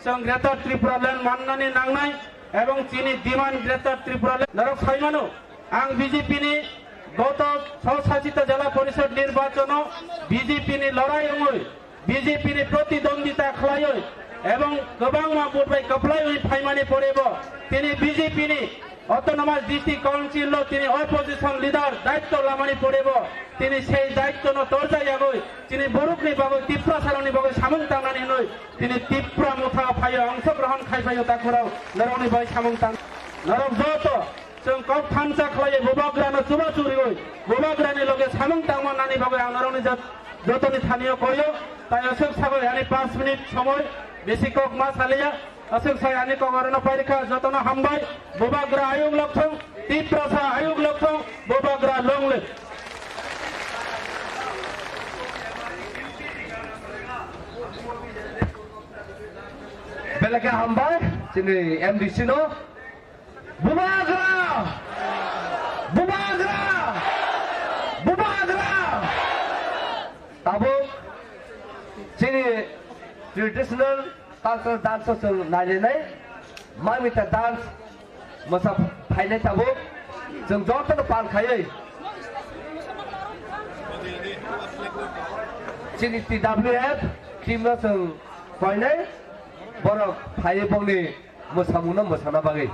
chwng Greater Tripura Land mannani nangnai ebong chini demand Greater Tripura Land norok saimano. Ang B J P ni goto sw-sachito jela porishod nirbachono B J P ni lorai wngwi, B J P ni protidwondita khlaiwi ebong kwbangma vote bai kwplaiwi phaimani porebo tini B J P ni Autonomous District Council lo tini opposition leader daitto lamani porebo tini sei daitto no torjak yagwi tini borokni bagwi Tiprasarokni bagwi samung tangnani hwnwi tini Tipra Motha phaio, ongsogrohon khai phaio takhurok norokni bagwi samung tang norok joto Chwng kok thansa khlaiwi bubagrano chubachu riwi bubagrani loge samung tangmani bagwi ang norokni jat-, jotoni thanio koyo. Tai aswk sagwi ani panch minute somoi bisi kok ma saliya. Aswk sai ani kok orono pairikha, jotono hambai. Bubagra ayuk lokthung, Tiprasa ayuk lokthung, bubagra long live. Belai khe hambai chini M D C no. Bubagra! Bubagra! Bubagra! Tabuk chini traditional cultural dance o chwng nailainai, mamita dance mwsa phainai tabuk chwng jotono pal khaiwi chini T W F team no chwng koinai borok phaiwi bongni mwsamungno mwsana bagwi.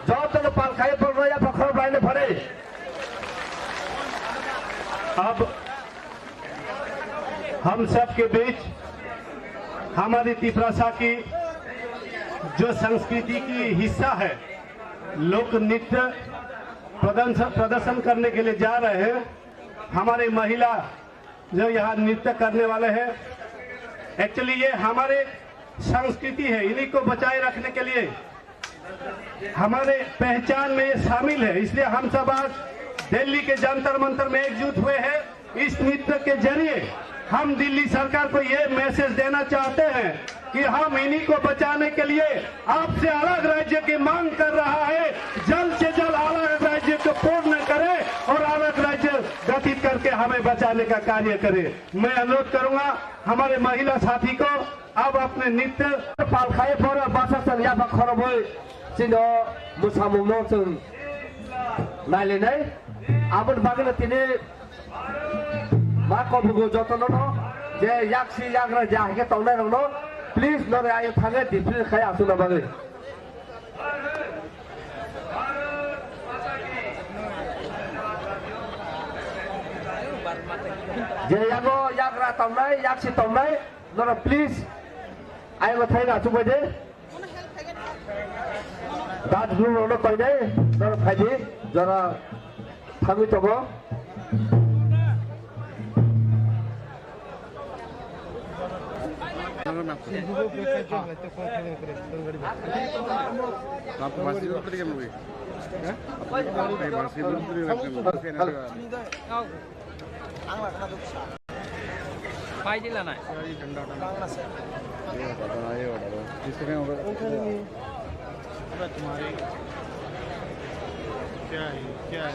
Jotono pal khaiwi borokno yapha khorok laina pharwi. अब हम सब के बीच हमारी तिपरासा की जो संस्कृति की हिस्सा है, लोक नृत्य प्रदर्शन, प्रदर्शन करने के लिए जा रहे हैं। हमारे महिला जो यहाँ नृत्य करने वाले हैं, एक्चुअली ये हमारे संस्कृति है, इन्हीं को बचाए रखने के लिए हमारे पहचान में ये शामिल है। इसलिए हम सब आज दिल्ली के जंतर मंतर में एकजुट हुए हैं। इस नृत्य के जरिए हम दिल्ली सरकार को ये मैसेज देना चाहते हैं कि हम इन्हीं को बचाने के लिए आपसे अलग राज्य की मांग कर रहा है। जल्द से जल्द अलग राज्य को पूर्ण करें और अलग राज्य गठित करके हमें बचाने का कार्य करें। मैं अनुरोध करूंगा हमारे महिला साथी को, अब अपने नृत्य pal khai phoro basa chwng yapha khorobwi chino mwsamungno chwng nailainai. Aboni bagwino tini ma kobugo jotono no je yaksi yagra je hai khe tongnai rokno please nore ayo thangwi discipline khai aswkna bagwi. Je yago yagra tongnai, yaksi tongnai, norok please, ayego thaina achukbai de. Dance group rokno koinai, norok phaidi, jora thangwi tongo. Pai di lanai. ये पता नहीं, ये बता दो। किसके कहीं होगा? अबे तुम्हारे क्या है, क्या है?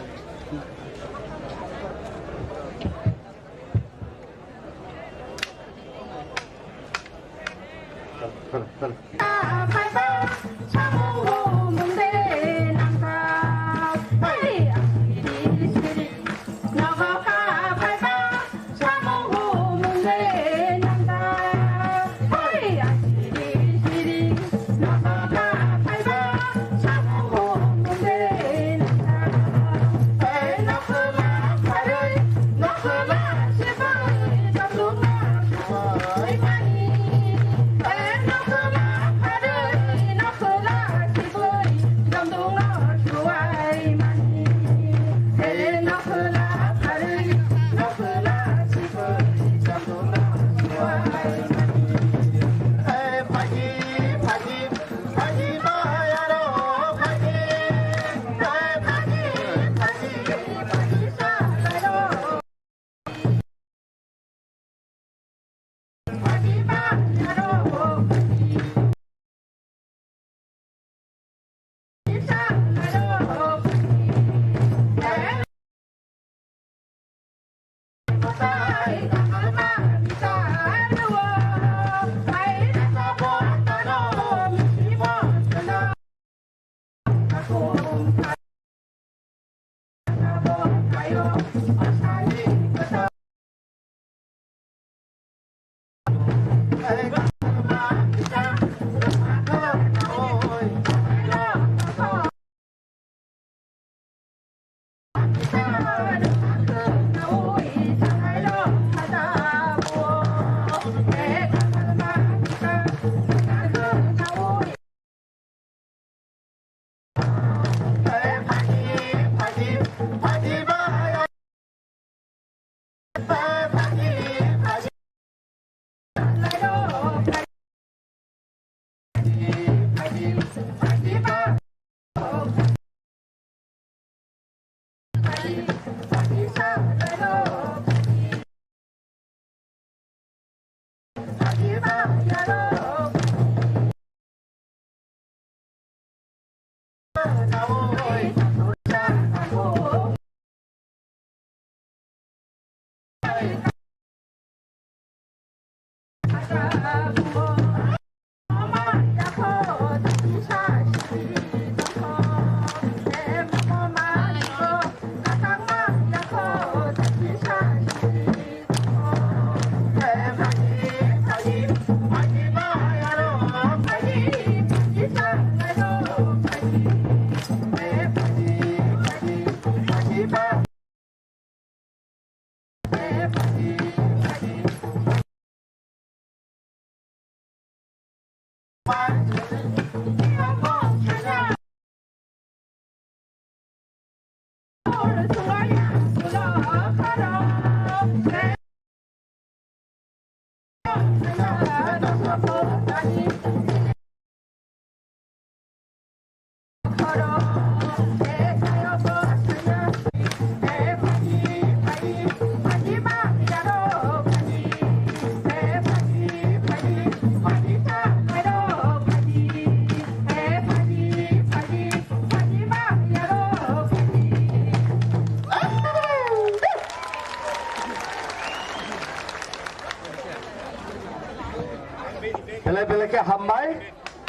Belai belai khe hambai.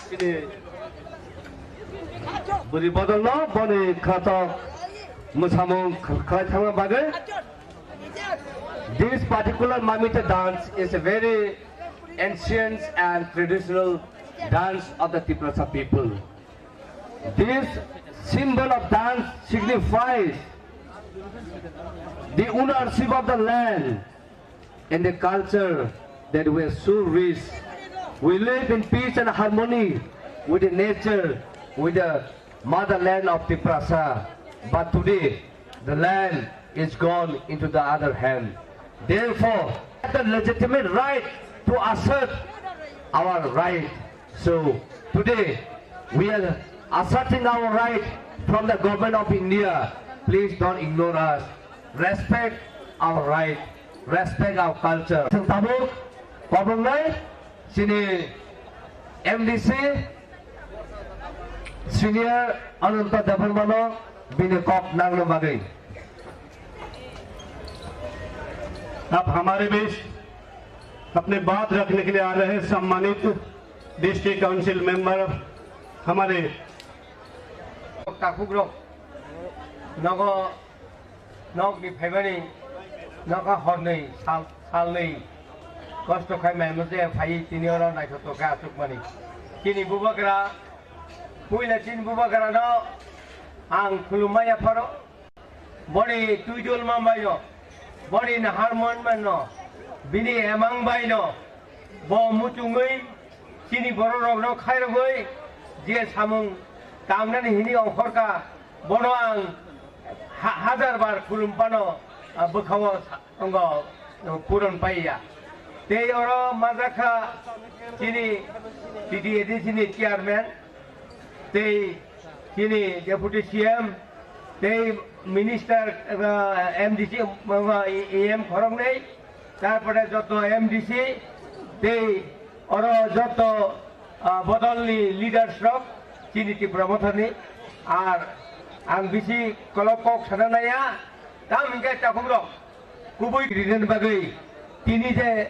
Bini bwrwi bodolno boni khwnathok mwsamung khlai thangna bagwi. This particular Mamita dance is a very ancient and traditional dance of the Tiprasa people. This symbol of dance signifies the ownership of the land and the culture that we are so rich. We live in peace and harmony with the nature, with the motherland of Tiprasa. But today, the land is gone into the other hand. Therefore, the legitimate right to assert our right. So today we are asserting our right from the government of India. Please don't ignore us. Respect our right. Respect our culture. Chwng tabuk kwbwngnai chini M D C senior Ananta Debbarmano bini kok nangna bagwi. अब हमारे बीच अपने बात रखने के लिए आ रहे हैं सम्मानित डिस्ट्रिक्ट काउंसिल मेंबर हमारे Takhuk rok, nogo nok ni phaimani, nogo hornwi sal, salnwi kosto khai mai mujhe phai tini oro naithotok khe achukmani. Chini bubagra, puila chini bubagra no ang khulumma yapharo. Boni twijol manbaino, boni nahar manbaino, bini emang baino, bo muchungwi chini bororokno khairogwi je samung tangnani hini ongkhorkha, bono ang ha-, hajar bar khulum phano, ah, bwkhao sa-, tongo, puron paiya. Tei oro majakha chini T T A D C ni chairman, tei chini deputy C M, tei minister, uh, M D C, uh, E M khoroknwi, tarpore joto M D C, tei oro joto, uh, bodolni leaders rok chini Tripura Mothani. Ar ang bisi kolok kok sana naya, tam hingke takhuk rok kubui rinani bagwi tini je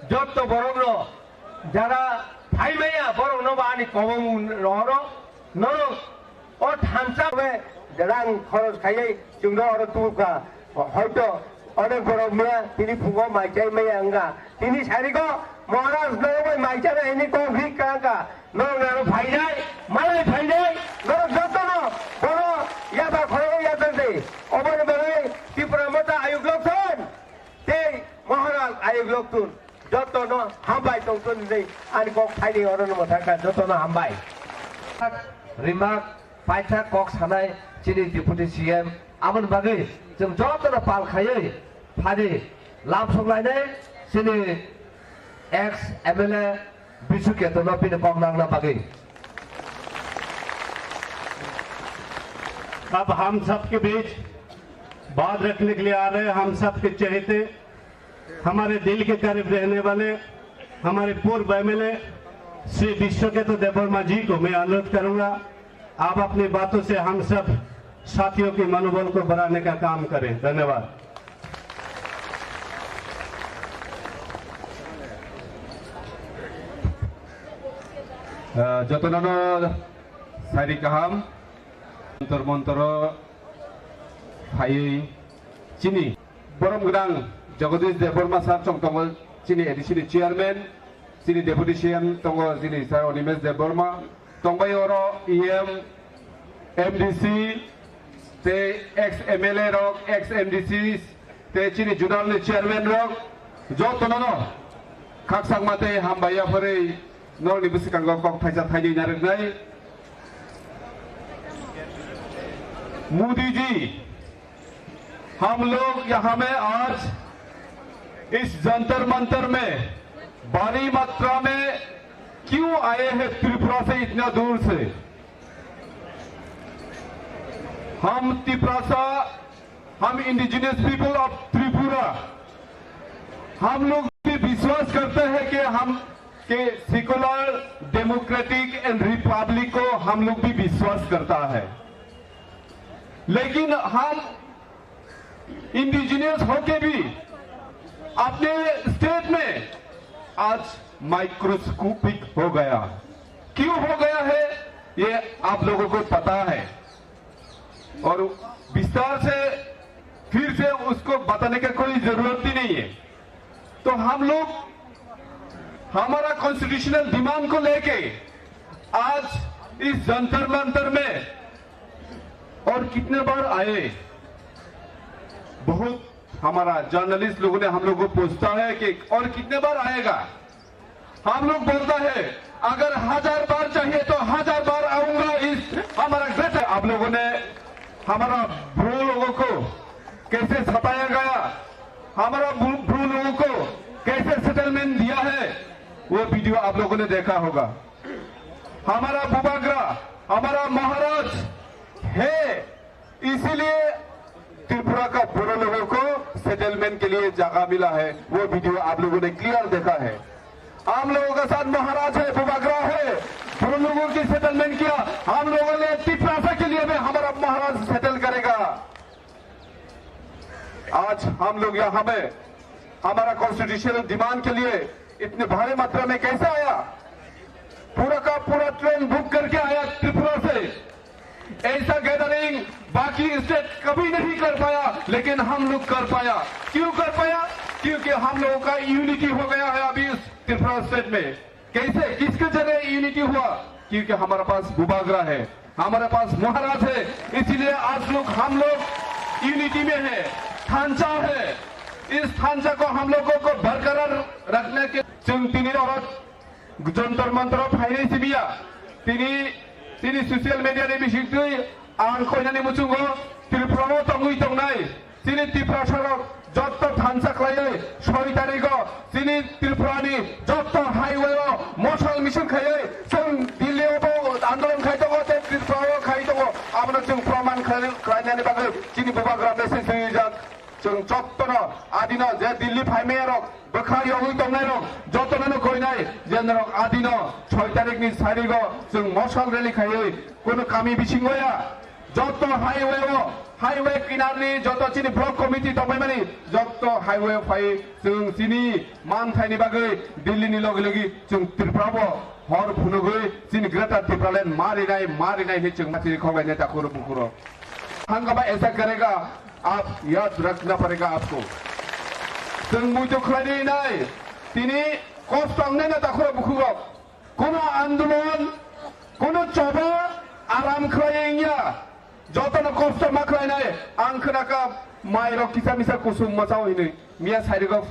joto borok no jara phaimaya borok no ba ani kobong rohoro norok o thansa be rang khoros khaiwi chwngno oro tubukha. Hoito onek borok maya tini phungo mai chai maya wngkha, tini sarigo Maharaj no bai mai chana hini kok rik kha wngkha. Norok naro phainai, malai phainai, norok jotono bono yaba khorokgo yajakdi. Oboni bagwi Tipra Motha ayuk lokthun tei Maharaj ayuk lokthun jotono hambai tongthun hinwi ani kok thaini orono mwthangkha, jotono hambai. Remark paithak kok sanai chini Deputy C M, aboni bagwi chwng jotono pal khaiwi phani lamsok lainai chini ex M L A Bisu Keto no bini kok nangna bagwi. अब हम सब के बीच बात रखने के लिए आ रहे हैं, हम सब के चहेते, हमारे दिल के करीब रहने वाले हमारे पूर्व M L A श्री विश्वकेतु देबबर्मा जी को मैं अनुरोध करूंगा, आप अपनी बातों से हम सब साथियों के मनोबल को बढ़ाने का काम करें। धन्यवाद। Ah, jotono no sari kaham, montor montoro phaiwi chini borom gwnang Jagadish Debbarma sir chong tongo, chini A D C ni chairman, chini deputy C M tongo, chini sir Animesh Debbarma, tongbai oro E M, M D C, tei ex M L A rok, ex M D C, tei chini zonal ni chairman rok, jotono no khakchangma tei hambai yapharwi norokni bwskango kok thaisa thainwi narwknai. Modi ji, हम लोग यहाँ में आज इस जंतर मंतर में भारी मात्रा में क्यों आए हैं त्रिपुरा से इतना दूर से? हम तिप्रासा, हम इंडिजिनस पीपल ऑफ त्रिपुरा, हम लोग भी विश्वास करते हैं कि हम के सेकुलर, डेमोक्रेटिक एंड रिपब्लिक को हम लोग भी विश्वास करता है, लेकिन हम इंडिजिनस होके भी अपने स्टेट में आज माइक्रोस्कोपिक हो गया। क्यों हो गया है, ये आप लोगों को पता है। और विस्तार से फिर से उसको बताने का कोई जरूरत ही नहीं है। तो हम लोग हमारा कॉन्स्टिट्यूशनल डिमांड को लेके आज इस जंतर मंतर में और कितने बार आए, बहुत हमारा जर्नलिस्ट लोगों ने हम लोग को पूछता है कि और कितने बार आएगा। हम लोग बोलता है, अगर हजार बार चाहिए तो हजार बार आऊंगा। इस हमारा ग्रेटर आप लोगों ने हमारा ब्रो लोगों को कैसे सताया गया, हमारा ब्रो लोगों को कैसे सेटलमेंट दिया है, वो वीडियो आप लोगों ने देखा होगा। हमारा बुबाग्रा, हमारा महाराज है, इसीलिए त्रिपुरा का बोरो लोगों को सेटलमेंट के लिए जगह मिला है, वो वीडियो आप लोगों ने क्लियर देखा है। हम लोगों का साथ महाराज है, बुबाग्रा है, बोरो लोगों की सेटलमेंट किया। हम लोगों ने तिप्रासा के लिए भी हमारा महाराज सेटल करेगा। आज हम लोग यहाँ में हमारा कॉन्स्टिट्यूशनल डिमांड के लिए इतने भारी मात्रा में कैसे आया? पूरा का पूरा ट्रेन बुक करके आया त्रिपुरा से। ऐसा गैदरिंग बाकी स्टेट कभी नहीं कर पाया, लेकिन हम लोग कर पाया। क्यों कर पाया? क्योंकि हम लोगों का यूनिटी हो गया है अभी इस त्रिपुरा स्टेट में। कैसे, किसके जरिए यूनिटी हुआ? क्योंकि हमारे पास बुबाग्रा है, हमारे पास महाराज है, इसीलिए आज लोग, हम लोग यूनिटी में है, ढांचा है। इस ढांचा को हम लोगों को बरकरार रखने के, जों दिनी और जंतर Mantar phainai simiya, tini, tini social media ni bisingtwi ang koinani muchungo Tripura o tongwi tongnai chini Tiprasa rok jotto thansa khlaiwi soi tarigo chini Tripura ni jotto highway o moshal misil khaiwi chwng Delhi o bo andolon khai tongo tei Tripura o khai tongo, abono chwng proman khlai-, khlainani bagwi chini bubagra message rijak. Chwng jottono adino je Delhi phaimaya rok, bwkha yogwi tongnai rok, jottono no koinai je norok adino soi tarikni sarigo chwng moshal rally khaiwi kunu kami bisingo ya, jotto highway o, highway kinarni jotto chini block committee tongbaimani jotto highway o phai chwng chini manthaini bagwi Delhi ni logi logi chwng Tripura bo hor phunugwi chini Greater Tipraland marinai, marinai hinwi chwng machiri khoglainai takhuro bukhuro. Hangkaba aisa karega, aap yaad rakhna padega aapko. Chwng muitu khlainai nai, tini kosto wngnai na takhuro bukhurok. Kuno andolon, kuno choba aram khlai wngya. Jotono kosto ma khlainai, ang khwnakha mairok kisa misa kusum mwchao hinwi. Miya sairigo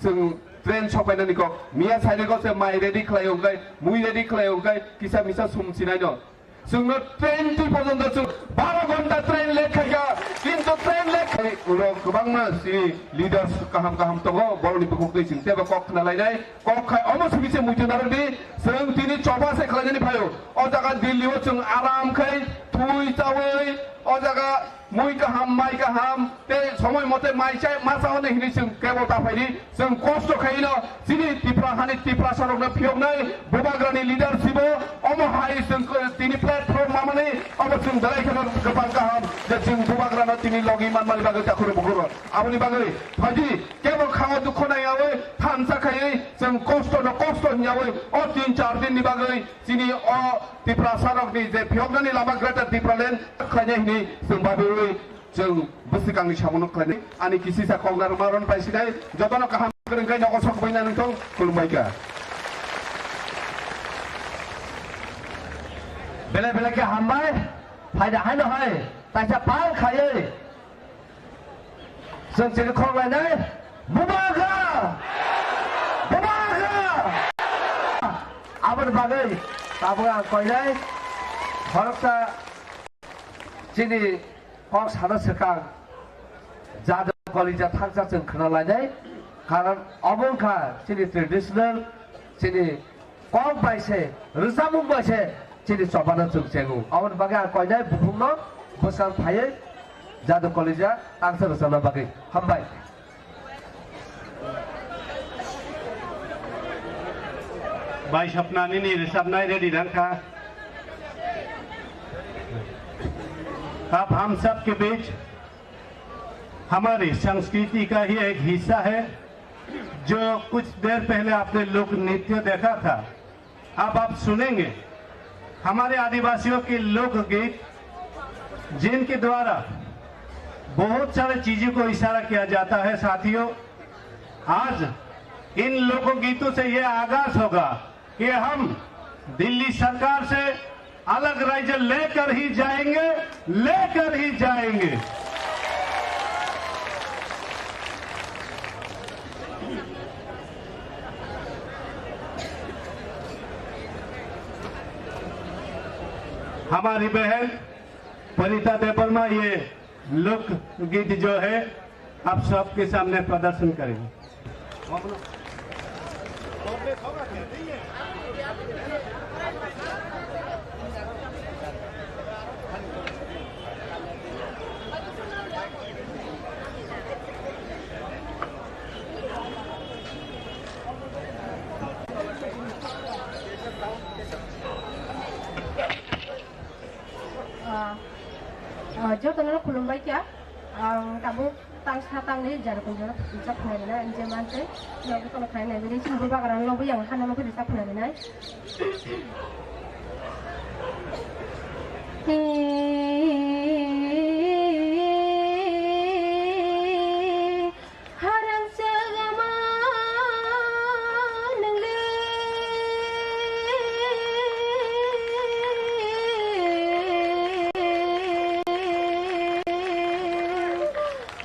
chwng train sokpainani kok. Miya sairigo se mai ready khlai wngkhe, mui ready khlai wngkhe, kisa misa sum sinaino. Chwngno train twi pojonto chwng baro ghonta train late khaikha, kintu train late khai ulo kwbangma chini leaders kaham kaham tongo, borokni bukhuk twi chwng teibo kok khna lainai, kok khai omo simi se muitu narwkdi, chwng tini choba se khlainani phaio. O jaga Delhi o chwng aram khai thui chawi, o jaga mui kaham, mai kaham, tei somoi mote mai chai ma chao hinwi chwng kebo ta phaidi. Chwng kosto khaino chini Tipra hani Tiprasa rokno phiyoknai bubagrani leadership o omo hai chwng tini platform mamani omo chwng belai kheno kwbang kaham je chwng bubagrano tini logi manmani bagwi takhuro bukhuro. Aboni bagwi phaidi kebo khao dukho naiyawi thansa khaiwi chwng kosto no kosto hinyawi o tin char din ni bagwi chini o Tiprasa rokni je phiyoknani lama Greater Tipraland khlainai hinwi chwng babiwi Chwng bwswkangni samungo khlainai, ani kisisa kok narwkma rwna paisinai, jotono kaham kwrwngkhe nogo sok buina nungthung, khulumbai kha. Belai belai khe hambai, phaida haino hai, kaisa pal khaiwi. Chwng chini khok lainai, bubagra! Bubagra! Aboni bagwi tabuk ang koinai, khoroksa chini kok sana swkang Jadw kolija thangsa chwng khna lainai, karon omo wngkha chini traditional, chini kok bai se, rwchapmung bai se chini chobano chwng chengo. Aboni bagwi ang koinai buphangno bwsang phaiwi jadw kolija thangsa rwchapna bagwi. Hambai. Bai Sapna nini rwchapnai ready nangkha. Ab ham sab ke beech हमारी संस्कृति का ही एक हिस्सा है, जो कुछ देर पहले आपने लोक नृत्य देखा था, अब आप सुनेंगे हमारे आदिवासियों के लोकगीत, जिनके द्वारा बहुत सारे चीजों को इशारा किया जाता है। साथियों, आज इन लोकगीतों से यह आगाज होगा कि हम दिल्ली सरकार से अलग राज्य लेकर ही जाएंगे, लेकर ही जाएंगे। हमारी बहन परिता देवर्मा ये लोकगीत जो है, आप सबके सामने प्रदर्शन करेंगे। Ah, ah, jotono khulumbai kha. Ang tabuk tang sa tang ni jar kun jora pisa khna rina, ang je man se, no ko khna nai bini sing bubagra lo yang hana mo ko pisa khna rina. Harang sagama nangli.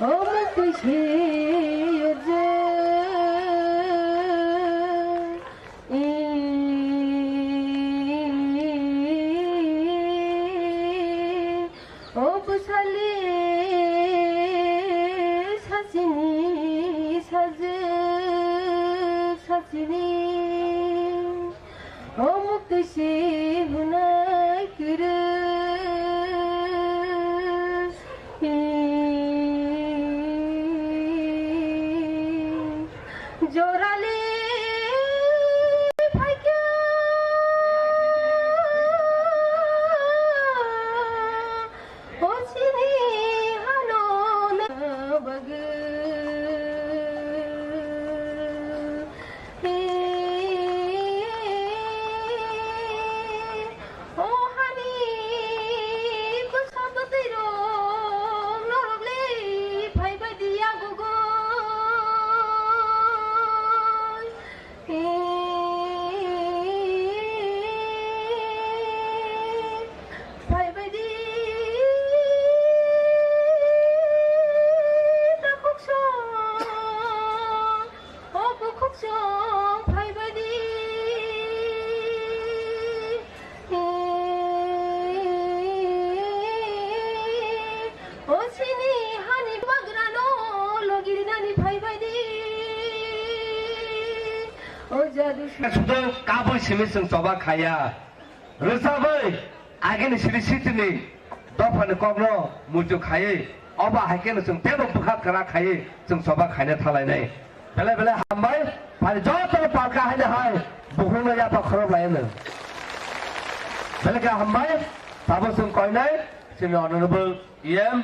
Omo kuisi yurja. O bwsali sachini sajwk sachini, o muktwi se hwnwi kwrwi. Jorali phaikha, o chini hano na bagwi. O hani bwsa bwtwi rok norok le phaibai di yago goi. Phaibai di takhuk song. O bukhuk song phaibai di. O chini hani bagrano logirinani phaibai di. O jadu. Sudo kabui simi chwng choba khaya. Rwchabwi agini siri sitini dophani kokno muitu khaiwi, obo hai kheno chwng teibo bwkha kwrak khaiwi chwng choba khaina thalainai. Belai belai hambai, phai joto palka haino hai bukhukno yaphak khorok laino. Belai khe hambai, tabuk chwng koinai chini Honorable E M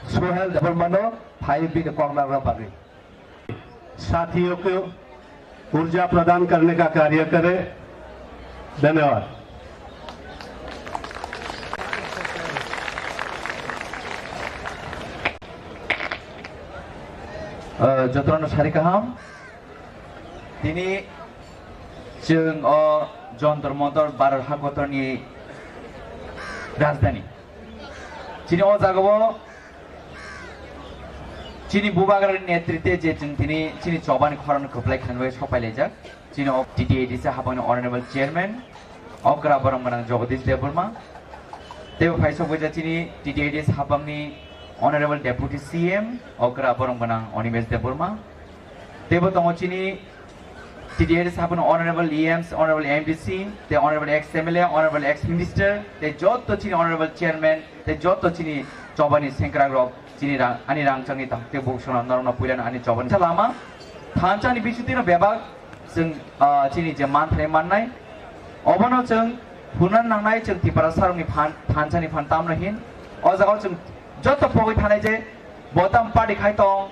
Suhel Debbarmano phai bini kok narwkna bagwi. साथियों को ऊर्जा प्रदान करने का कार्य करें। धन्यवाद। O, jotono sari kaham. Tini chwng o Jontor Montor Bharat hakotorni rajdhani. Chini o jagao chini bubagrani netritwe je chwng tini chini chobani khorang kwplai khanwi sophailaijak. Chini o T T A D C hapangni Honorable Chairman Okra Borom Gwnang Jagadish Debbarma. Teibo phaisok baija chini T T A D C hapangni Honorable Deputy C M, okra borong gwnang Animesh Debbarma. Teibo tongo chini T D R S haphano Honorable E Ms, Honorable M D C, tei Honorable ex M L A, Honorable ex Minister, tei jotto chini Honorable Chairman, tei jotto chini chobani sengkrakrok, chini rang, ani rangchakni tak tei buksongno norokno puilano ani chobani lama. Thansa ni bisingtwino bebak chwng, ah, chini je manthai mannai, obono chwng hwnna nangnai chwng Tiprasa rokni phan, thansa ni phan tamno hin. O jagao chwng joto pogwi thanai je bo tam party khai tong,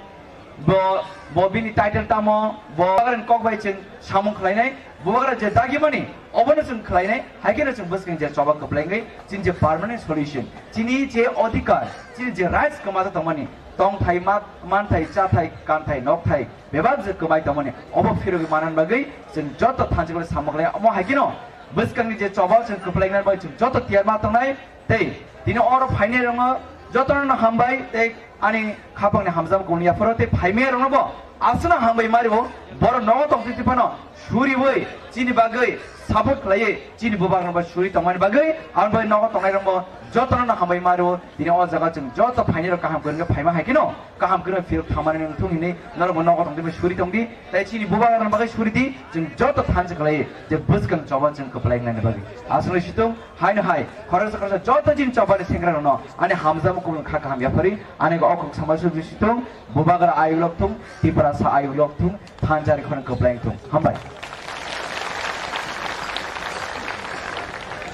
bo, bo bini title tamo, bo bubagrani kok bai chwng samung khlainai, bubagra je dagimani, obono chwng khlainai, hai kheno chwng bwskang je choba kwplai wngwi chini je permanent solution, chini je odhikar, chini je rights kwma tongmani, tongthai, ma-, manthai, chathai, kanthai, nokthai, bebak je kwmai tongmani, obo phirogwi manna bagwi chwng joto thansa khlai samung khlai, omo hai kheno bwskangni je choba chwng kwplai wngna bagwi chwng joto tiyar ma tongnai. Tei tini oro phainai rwngo jotono hambai tei ani khapangni hamjak kung yapharo tei phaimaya rokno bo aswkno hambai mario, borok nogo tongtwi twi phano suriwi chini bagwi support khlaiwi chini bubagrok bai suri tongmani bagwi ang bai nogo tongnai rokbo jotono hambai mario. Tini o jaga chwng joto phainai rok kaham kwrwngkhe phaima hai kheno kaham kwrwng phirok thangmani wngthung hinwi norokbo nogo tongtwi bai suri tongdi tei chini bubagrokni bagwi suri di chwng joto thansa khlaiwi je bwskang choba chwng kwplai wngnani bagwi aswkno situng. Haino hai, khoroksa khoroksa joto chini chobani sengkrakrokno ani hamjakmung kha kaham yaphari, ani o kok sama sujui situng, bubagra ayuk lok thung, Tiprasa ayuk lok thung, thansa ni khorang kwplai thung. Hambai.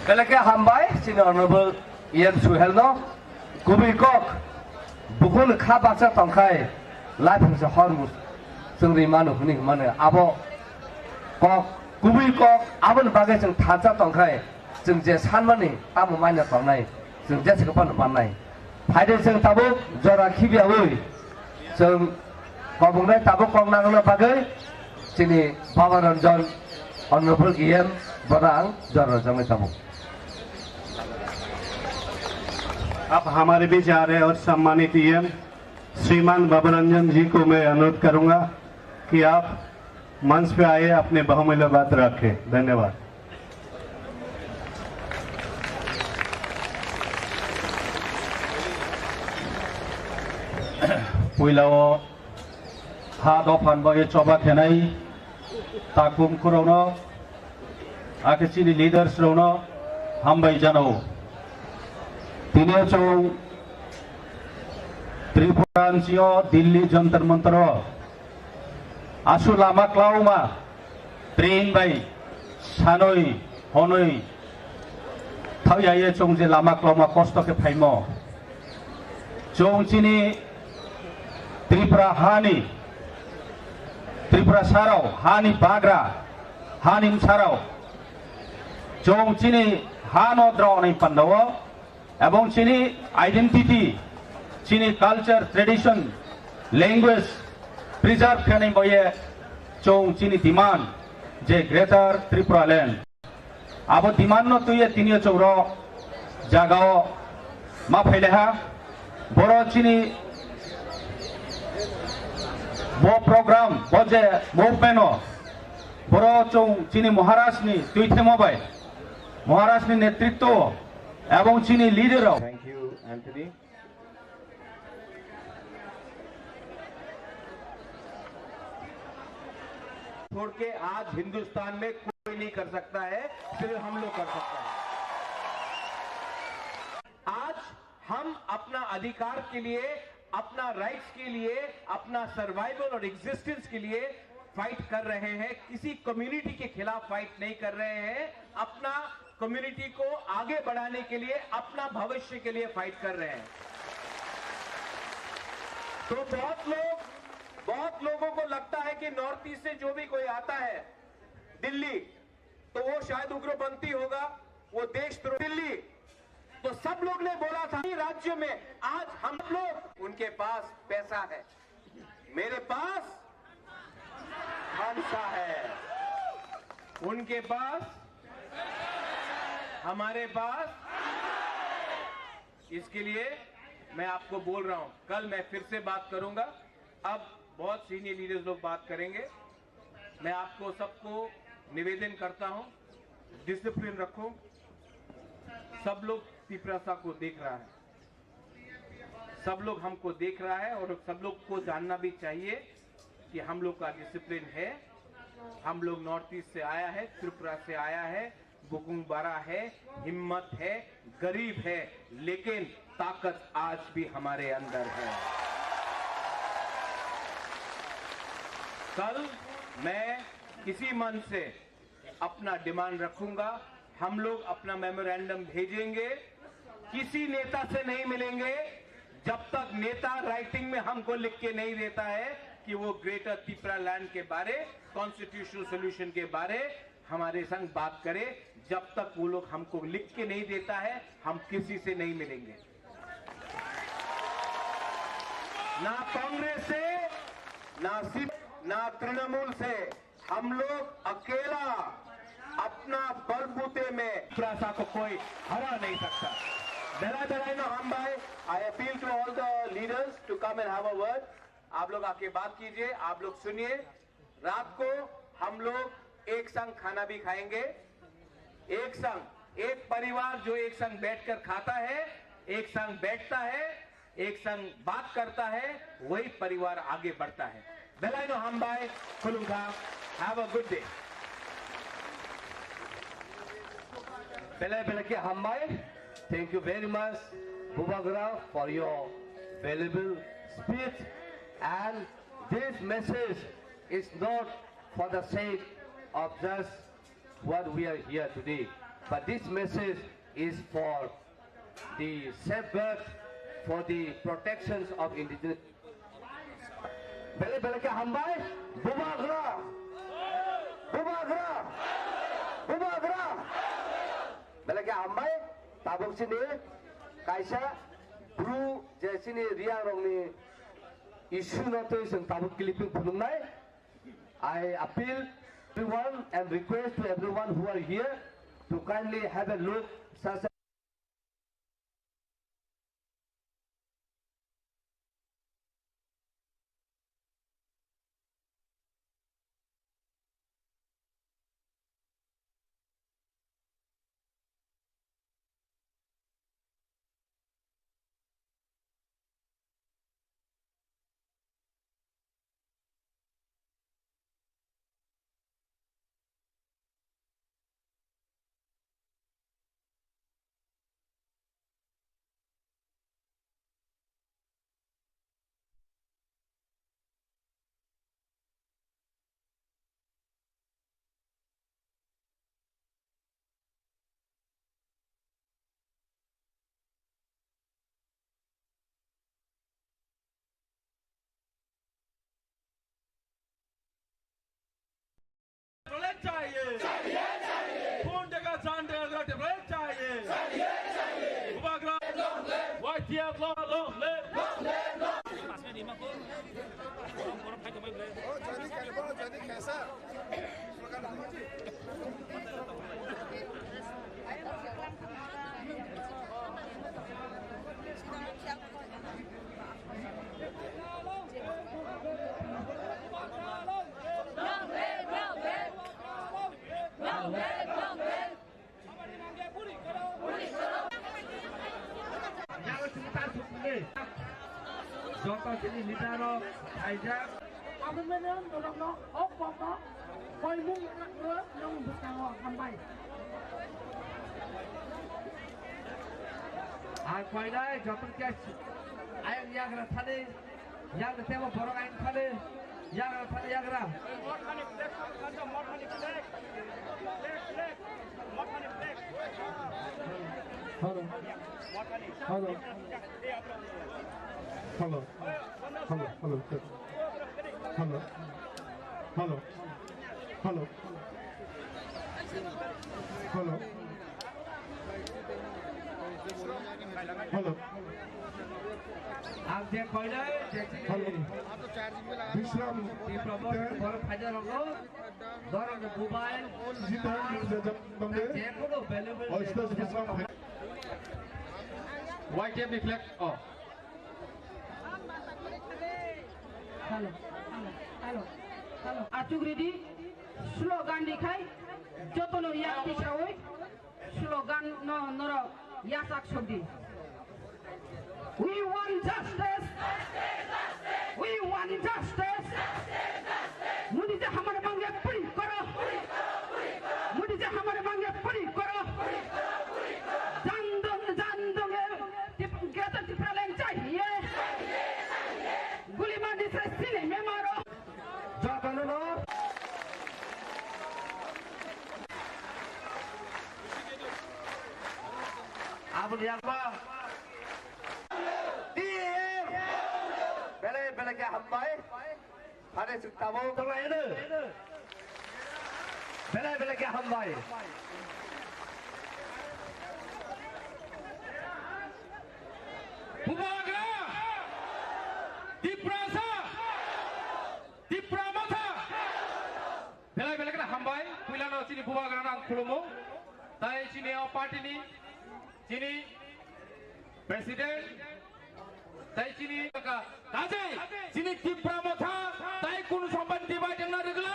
Belai khe hambai, chini Honorable E M Suhel no, kubui kok, bukhuk ni kha baksa tongkhai, laifung se hormu, chwng ri manu hwnwi hwnmano, abo kok, kubui kok, aboni bagwi chwng thansa tongkhai, chwng je sanmani tamo manya tongnai, chwng jesa khe phano mannai. Phaide chwng tabuk jora khibiyaui chwng kobongnai tabuk kok nangna bagwi chini Baba Ranjan Honorable E M bono ang jora rwjaknai tabuk. अब हमारे बीच आ रहे और सम्मानित ईएम श्रीमान बाबा रंजन जी को मैं अनुरोध करूंगा कि आप मंच पे आइए, अपने बहुमूल्य बात रखें। धन्यवाद। Puilao ha dophan bagwi choba khenai takhum khorokno, akhe chini leaders rokno hambai janao. Tini chwng Tripura ni sio Delhi Jantar Mantar o asu lama klauma train bai sanwi honwi thawi ya ye chwng je lama klauma kosto khe phaimo. Chwng chini Tripura hani, Tripura sarao hani bagra, hani msarao, chwng chini hano draw ni pandao, ebong chini identity, chini culture, tradition, language preserve khenai boye chwng chini demand je Greater Tripura Land. Abo demand no tuye tini o chwng ro jagao ma phaile ha. Boro chini bo program, bo je movement o, boro chwng chini Maharaj ni tuithemo bai, Maharaj ni netritwo o, ebong chini leader rok. Thank you, Anthony. छोड़ के आज हिंदुस्तान में कोई नहीं कर सकता है, सिर्फ हम लोग कर सकते हैं। आज हम अपना अधिकार के लिए, अपना राइट्स के लिए, अपना सर्वाइवल और एग्जिस्टेंस के लिए फाइट कर रहे हैं, किसी कम्युनिटी के खिलाफ फाइट नहीं कर रहे हैं, अपना कम्युनिटी को आगे बढ़ाने के लिए, अपना भविष्य के लिए फाइट कर रहे हैं। तो बहुत लोग, बहुत लोगों को लगता है कि नॉर्थ ईस्ट से जो भी कोई आता है दिल्ली, तो वो शायद उग्रपंथी होगा, वो देशद्रोही। दिल्ली, तो सब लोग ने बोला था कि राज्य में आज हम लोग, उनके पास पैसा है, मेरे पास खालसा है, उनके पास, हमारे पास। इसके लिए मैं आपको बोल रहा हूं, कल मैं फिर से बात करूंगा। अब बहुत सीनियर लीडर्स लोग बात करेंगे। मैं आपको सबको निवेदन करता हूं, डिसिप्लिन रखो। सब लोग तिपरासा को देख रहा है। सब लोग हमको देख रहा है और सब लोग को जानना भी चाहिए कि हम लोग का डिसिप्लिन है। हम लोग नॉर्थ ईस्ट से आया है, त्रिपुरा से आया है, बुकुंग बड़ा है, हिम्मत है, गरीब है, लेकिन ताकत आज भी हमारे अंदर है। कल मैं इसी मंच से अपना डिमांड रखूंगा। हम लोग अपना मेमोरेंडम भेजेंगे, किसी नेता से नहीं मिलेंगे जब तक नेता राइटिंग में हमको लिख के नहीं देता है कि वो ग्रेटर तिपरा लैंड के बारे, कॉन्स्टिट्यूशनल सॉल्यूशन के बारे हमारे संग बात करे। जब तक वो लोग हमको लिख के नहीं देता है, हम किसी से नहीं मिलेंगे। ना कांग्रेस से, ना सी, ना तृणमूल से। हम लोग अकेला अपना बलबूते में त्रासा को कोई हरा नहीं सकता। Belai belai no hambai, I appeal to all the leaders to come and have a word. आप लोग आके बात कीजिए, आप लोग सुनिए। रात को हम लोग एक संग खाना भी खाएंगे, एक संग, एक परिवार जो एक संग बैठकर खाता है, एक संग बैठता है, एक संग बात करता है, वही परिवार आगे बढ़ता है। Belai no hambai, khulumkha, have a good day. Belai belai khe hambai. Thank you very much, Bubagra, for your valuable speech. And this message is not for the sake of just what we are here today, but this message is for the safeguard, for the protections of indigenous. Belai belai khe hambai, Bubagra, Bubagra, Bubagra. Belai khe hambai, tabuk chini kaisa bru je chini Reang rokni issue no twi chwng tabuk clipping phunuknai. I appeal everyone and request to everyone who are here to kindly have a look such चाहिए। खून टका चांद टका चाहिए। बुबाग्रा। YTF long live। Joto chini leader rok khaijak. Abo mene norokno o kokno koimung rok nwng bwskango hambai. Ang koinai joto khe ayang yagra thani. Yagra tebo borok ain thani. Yagra thani yagra. Hello. Hello. Hello. Hello. Hello. Hello. Hello. Hello. Hello. Hello. Ang je koinai je chini Hello. Bishram Tipra Motha borok phaida rogo. Borok ni mobile. Jita Jajab Bambe. Je kono available. Oistas Bishram. Y T F reflect. Oh. Hello, hello, hello, hello. Achuk ready? Slogan dikhai, jotono yak tisawi, slogan no norok yasak sokdi. We want justice. We want justice. Modi ji हमारे मांगे पूरी करो। मोदी जी हमारे मांगे पूरी करो। जान दो, जान दो, ये टिप-, ग्रेटर टिप्रालैंड चाहिए। गुली मारने से सीने में मारो। Jotono no. Aboni yakma. T A F. Belai belai khe hambai. Hare suk tabo. Tonglaino. Belai belai khe hambai. Bubagra. Tiprasa. Tipra Motha. Belai belai kheno hambai, puilano chini bubagrano ang khulumo. Tai chini o party ni, chini president, tai chini ka, kajai, chini Tipra Motha, tai kunu sompan dibai dengna rigla,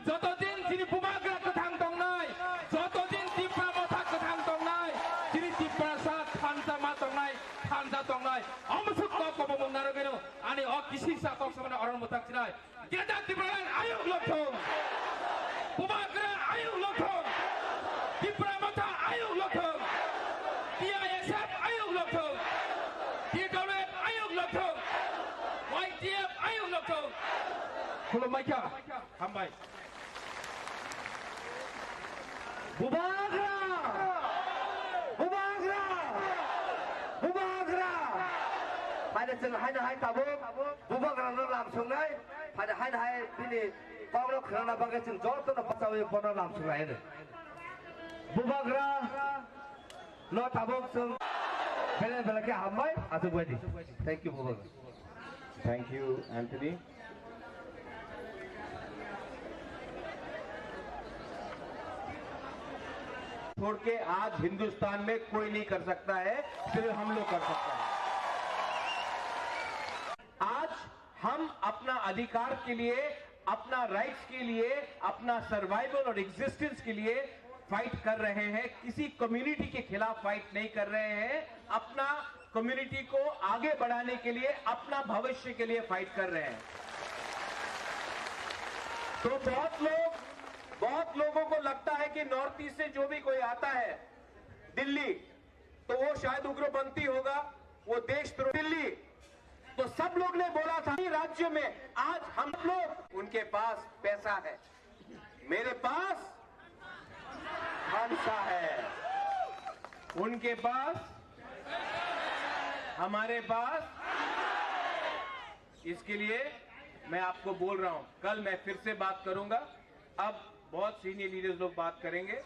joto din chini bubagra kwthang tongnai, joto din Tipra Motha kwthang tongnai, chini Tiprasa thansa ma tongnai, thansa tongnai, omusuk kok kobo mung narogeno, ani o kisi sa kok samana oron mutak chinai. Greater Tipraland ayuk lokthung. Bubagra ayuk lokthung. Tipra Motha ayuk lokthung. T I S F ayuk lokthung. T W F ayuk lokthung. Y T F ayuk lokthung. Khulumbaikha. Hambai. Bubagra! Bubagra! Bubagra! Haino chwng haino hai tabuk Bubagrano lam sungnai, haino haino hai bini kokno khwnana bagwi chwng jotono bachawi bono lam sungnai hino. Bubagra no tabuk chwng belai belai khe hambai achuk bai di. Thank you, Bubagra. Thank you, Anthony. छोड़ के आज हिंदुस्तान में कोई नहीं कर सकता है, सिर्फ हम लोग कर सकते हैं। आज हम अपना अधिकार के लिए, अपना राइट्स के लिए, अपना सर्वाइवल और एग्जिस्टेंस के लिए फाइट कर रहे हैं, किसी कम्युनिटी के खिलाफ फाइट नहीं कर रहे हैं, अपना कम्युनिटी को आगे बढ़ाने के लिए, अपना भविष्य के लिए फाइट कर रहे हैं। तो बहुत लोग, बहुत लोगों को लगता है कि नॉर्थ ईस्ट से जो भी कोई आता है दिल्ली, तो वो शायद उग्रपंथी होगा, वो देशद्रोही। दिल्ली, तो सब लोग ने बोला था कि राज्य में आज हम लोग, उनके पास पैसा है, मेरे पास खालसा है, उनके पास, हमारे पास। इसके लिए मैं आपको बोल रहा हूं, कल मैं फिर से बात करूंगा। अब बहुत सीनियर लीडर्स लोग बात करेंगे।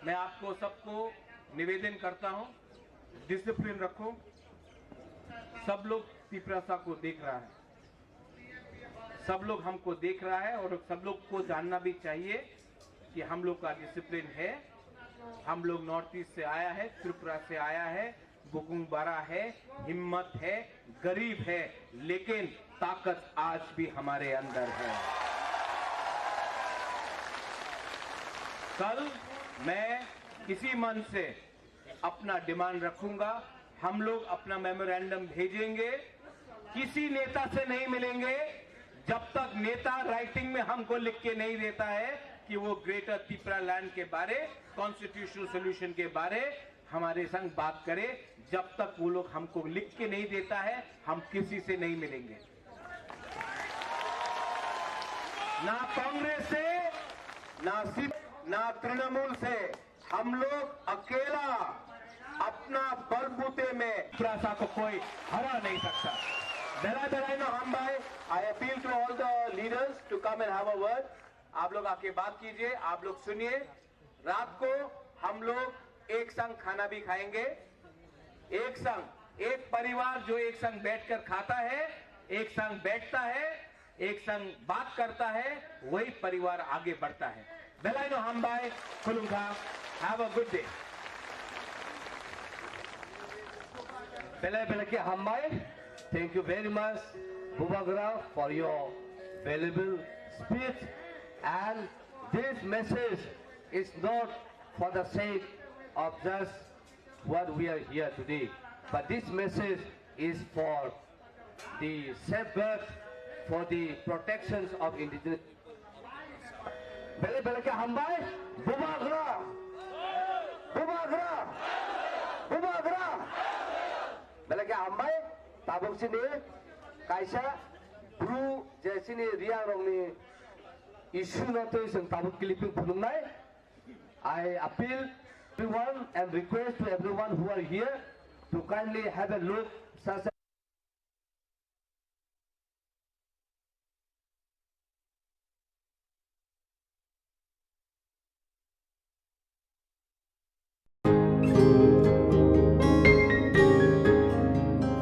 मैं आपको सबको निवेदन करता हूं, डिसिप्लिन रखो। सब लोग तिपरासा को देख रहा है, सब लोग हमको देख रहा है और सब लोग को जानना भी चाहिए कि हम लोग का डिसिप्लिन है। हम लोग नॉर्थ ईस्ट से आया है, त्रिपुरा से आया है, बुकुंग बड़ा है, हिम्मत है, गरीब है, लेकिन ताकत आज भी हमारे अंदर है। कल मैं इसी मंच से अपना डिमांड रखूंगा। हम लोग अपना मेमोरेंडम भेजेंगे, किसी नेता से नहीं मिलेंगे जब तक नेता राइटिंग में हमको लिख के नहीं देता है कि वो ग्रेटर तिपरा लैंड के बारे, कॉन्स्टिट्यूशनल सॉल्यूशन के बारे हमारे संग बात करे। जब तक वो लोग हमको लिख के नहीं देता है, हम किसी से नहीं मिलेंगे, ना कांग्रेस से, ना सी, ना तृणमूल से। हम लोग अकेला अपना बलबूते में तिपरासा को कोई हरा नहीं सकता। Belai belai no hambai, I appeal to all the leaders to come and have a word. आप लोग आके बात कीजिए, आप लोग सुनिए। रात को हम लोग एक संग खाना भी खाएंगे, एक संग, एक परिवार जो एक संग बैठकर खाता है, एक संग बैठता है, एक संग बात करता है, वही परिवार आगे बढ़ता है। Belai no hambai, khulumkha, have a good day. Belai belai khe hambai. Thank you very much, Bubagra, for your valuable speech. And this message is not for the sake of just what we are here today, but this message is for the safeguard, for the protections of indigenous. Belai belai khe hambai, Bubagra, Bubagra, Bubagra. Belai khe hambai, tabuk chini kaisa bru je chini Reang rokni issue no twi chwng tabuk clipping phunuknai. I appeal everyone and request to everyone who are here to kindly have a look such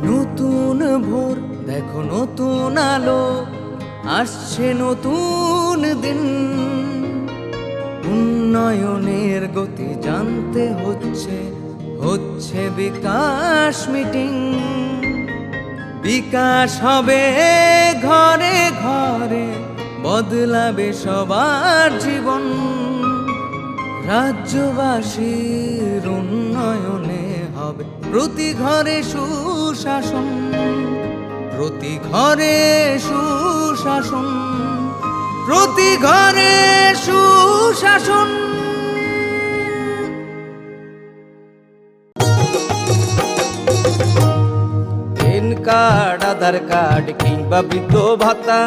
নতুন ভোর, দেখো নতুন আলো, আসছে নতুন দিন। উন্নয়নের গতি জানতে হচ্ছে, হচ্ছে বিকাশ মিটিং। বিকাশ হবে ঘরে ঘরে, বদলাবে সবার জীবন। রাজ্যবাসীর উন্নয়নে হবে প্রতি ঘরে সুশাসন, প্রতি ঘরে সুশাসন, প্রতি ঘরে সুশাসন। প্যান কার্ড, আধার কার্ড কিংবা বৃদ্ধ ভাতা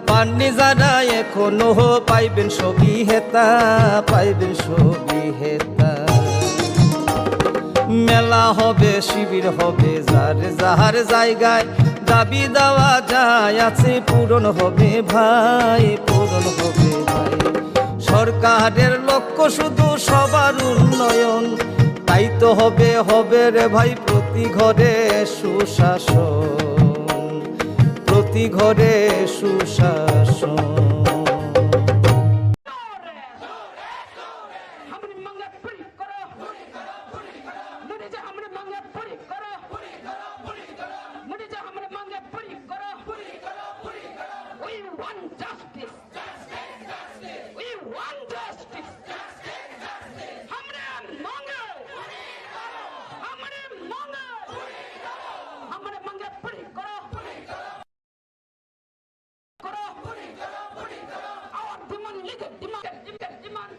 পাননি যারা এখনো, পাইবেন সবই হেতা, পাইবেন সবই হেতা। মেলা হবে, শিবির হবে, যার যার জায়গায় দাবি দেওয়া যায় আছে পূরণ হবে ভাই, পূরণ হবে ভাই। সরকারের লক্ষ্য শুধু সবার উন্নয়ন, তাই তো হবে, হবে রে ভাই প্রতি ঘরে সুশাসন, প্রতি ঘরে সুশাসন। हमरी मांगे पूरी करो। मोदी जी, हमरी मांगे पूरी करो। मोदी जी, हमरी मांगे पूरी करो। We want justice. We want justice. हमरी मांगे, हमरी मांगे, हमरी मांगे पूरी करो। Koro. Our demand, legal demand, legal demand.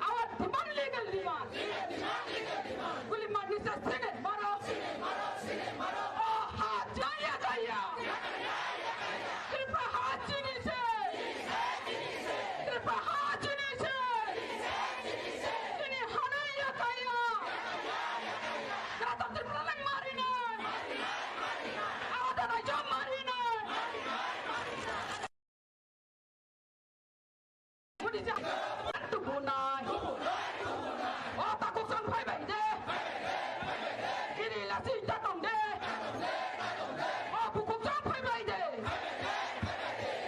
Our demand, legal demand. Guli marni se sine maro. Oh, ha, jaya, jaya. Tripura ha chini se. Tripura ha chini se. Chini hana ya kaya. Greater Tipraland marinai. Awadana jo marinai. Mudi ja. Tubunai. O takuksong phaibai de. Kini lasi tatong de. O bukuksong phaibai de.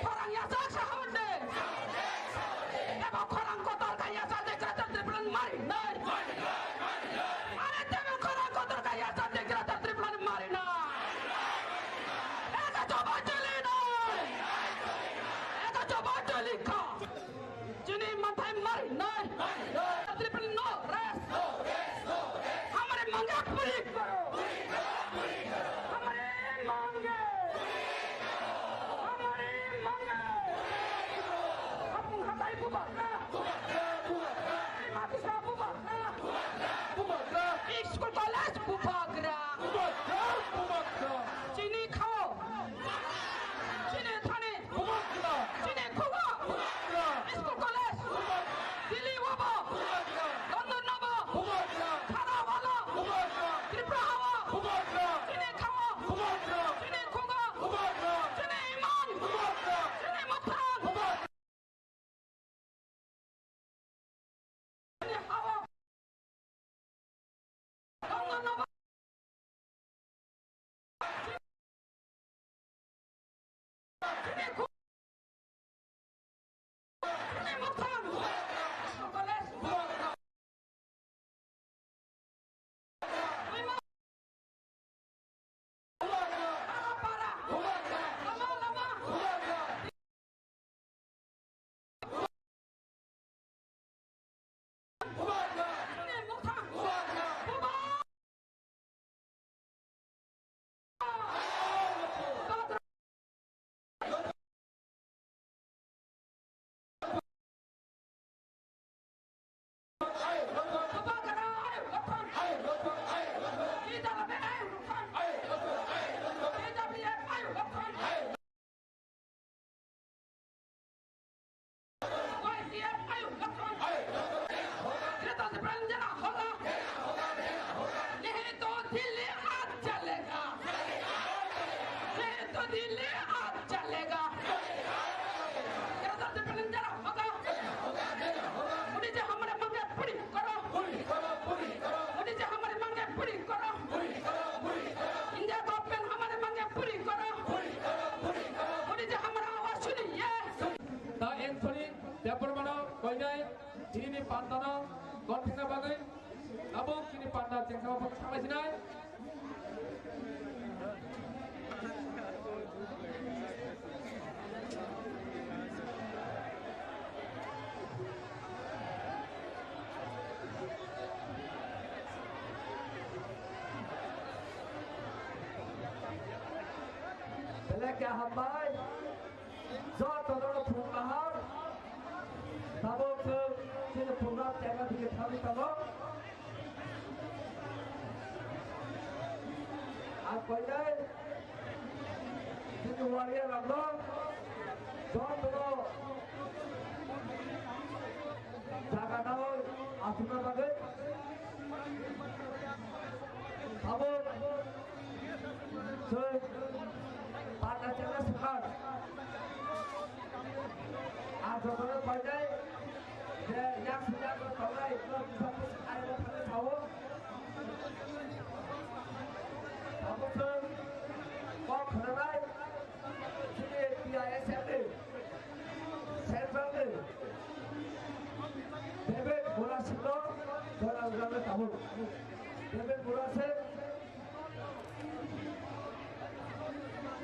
Khorang yachak sahor de. Ebo khorang kotor kaya sa de Greater Tipraland marinai. Are tebo khorang kotor kaya sa de Greater Tipraland marinai. Eka choba choli nai. Eka choba choli kha. Chini manthai marinai. Tipraland no rest. Hamare mange puri karo. Hamare mange. Hamare mange. Hapung hatai bubagra. Bubagra, bubagra. Mati sa bubagra. Bubagra, bubagra. School college bubagra. Bubagra, bubagra. Chini khao. Chini thani. Bubagra. Chini khugo. Bubagra. School college. Bubagra. Delhi obo. Bubagra. London obo. Bubagra. Khana wala. Bubagra. Tripura hao. Bubagra. Chini khao. Bubagra. Chini khugo. Bubagra. Chini iman. Bubagra. Chini mukhang. Bubagra. तो दिल्ली आज चलेगा। तेरा दर्द पलंग तेरा होगा। मोदी जी हमारे मांगे पूरी करो। मोदी जी हमारे मांगे पूरी करो। इंडिया गवर्नमेंट हमारे मांगे पूरी करो। मोदी जी हमारा आवाज सुनिए। Ta Anthony Debbarmano koinai chini pantano kothekna bagwi abo chini panta chengkha bagwi thanglasinai. Belai khe hambai. Jotono phung kaham. Tabuk chwng chini program jaga thike thangwi tongo. Ang koinai chini warrior rokno jotono jaga nangwi achukna bagwi. Tabuk Chwng panda chana swkang. Ang jotono painai je yak swijak tongnai no bisap aino thangwi sao. Tabuk chwng kok khwnanai chini T I S F ni central ni David Murasingh no joining rwna tabuk. David Murasingh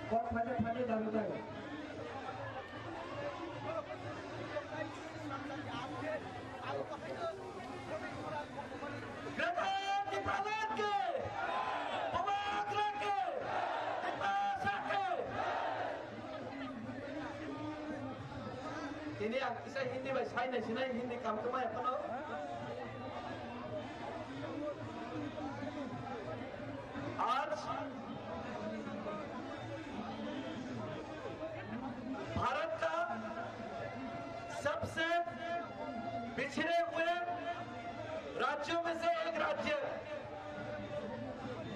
Kok phani phani daru daru. Greater Tipraland ke! Bubagra ke! Tiprasa ke! Tini ang kisa Hindi bai sai nai sinai Hindi kam kama ya kono. आज भारत का सबसे पिछड़े हुए राज्यों में से एक राज्य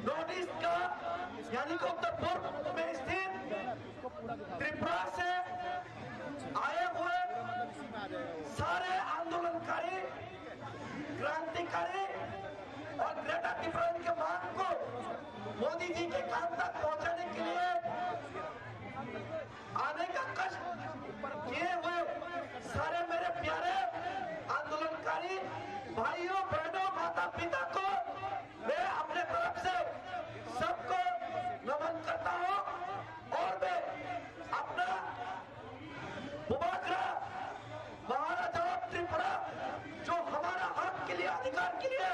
नॉर्थ ईस्ट का, यानी कि उत्तर पूर्व में स्थित त्रिपुरा से आए हुए सारे आंदोलनकारी, क्रांतिकारी और ग्रेटर टिप्रालैंड के मांग को मोदी जी के कान तक पहुंचाने के लिए आने का कष्ट किए हुए सारे मेरे प्यारे आंदोलनकारी भाइयों, बहनों, माता, पिता को मैं अपने तरफ से सबको नमन करता हूँ और मैं अपना बुबाग्रा महाराजा ऑफ त्रिपुरा जो हमारा हक के लिए, अधिकार के लिए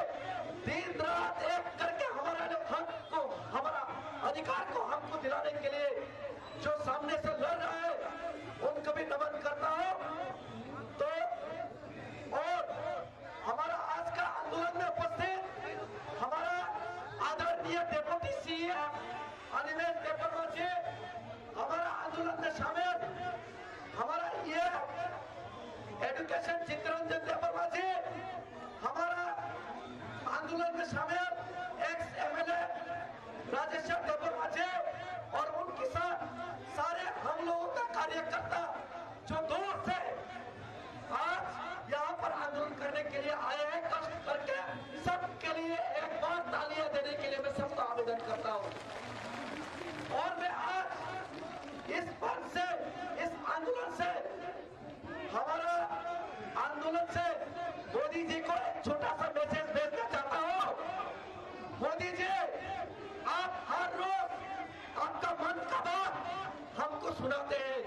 दिन रात एक करके हमारा हक को, हमारा अधिकार को हमको दिलाने के लिए जो सामने से लड़ रहा है, उनको भी नमन करता हूँ। तो और हमारा आज का आंदोलन में उपस्थित हमारा आदरणीय डेप्यूटी सीएम अनिमेश देबबर्मा जी, हमारा आंदोलन में शामिल हमारा ये एजुकेशन चितरंजन देबबर्मा जी, हमारा आंदोलन में शामिल एक्स एमएलए राजेश्वर देबबर्मा जी और उनके साथ सारे हम लोगों का कार्यकर्ता जो दूर से आज यहाँ पर आंदोलन करने के लिए आए हैं, कष्ट करके, सबके लिए एक बार तालियां देने के लिए मैं सबका आवेदन करता हूँ। और मैं आज इस मंच से, इस आंदोलन से, हमारा आंदोलन से मोदी जी को एक छोटा सा मैसेज भेजना चाहता हूँ। मोदी जी, आप हर रोज आपका मन का बात हमको सुनाते हैं।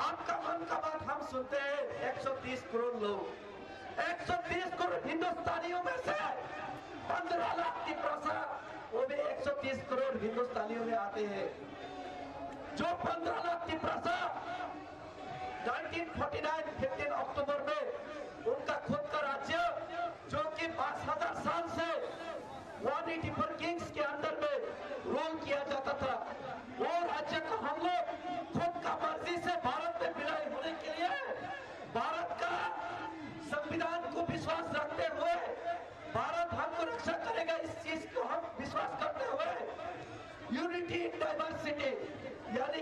आपका मन का बात हम सुनते हैं एक सौ तीस करोड़ लोग, एक सौ तीस करोड़ हिंदुस्तानियों में से पन्द्रह लाख तिप्रसा, वो भी एक सौ तीस करोड़ हिंदुस्तानियों में आते हैं। जो पन्द्रह लाख Tiprasa nineteen forty nine fifteen October में उनका खुद का राज्य, जो कि पाँच हज़ार साल से वन एटी फ़ोर किंग्स के अंदर में रूल किया जाता था, वो राज्य को हम लोग खुद का मर्जी से भारत में विलय होने के लिए भारत का संविधान को विश्वास रखते हुए भारत हमको रक्षा करेगा, इस चीज को हम विश्वास करते हुए यूनिटी इन डाइवर्सिटी, यानी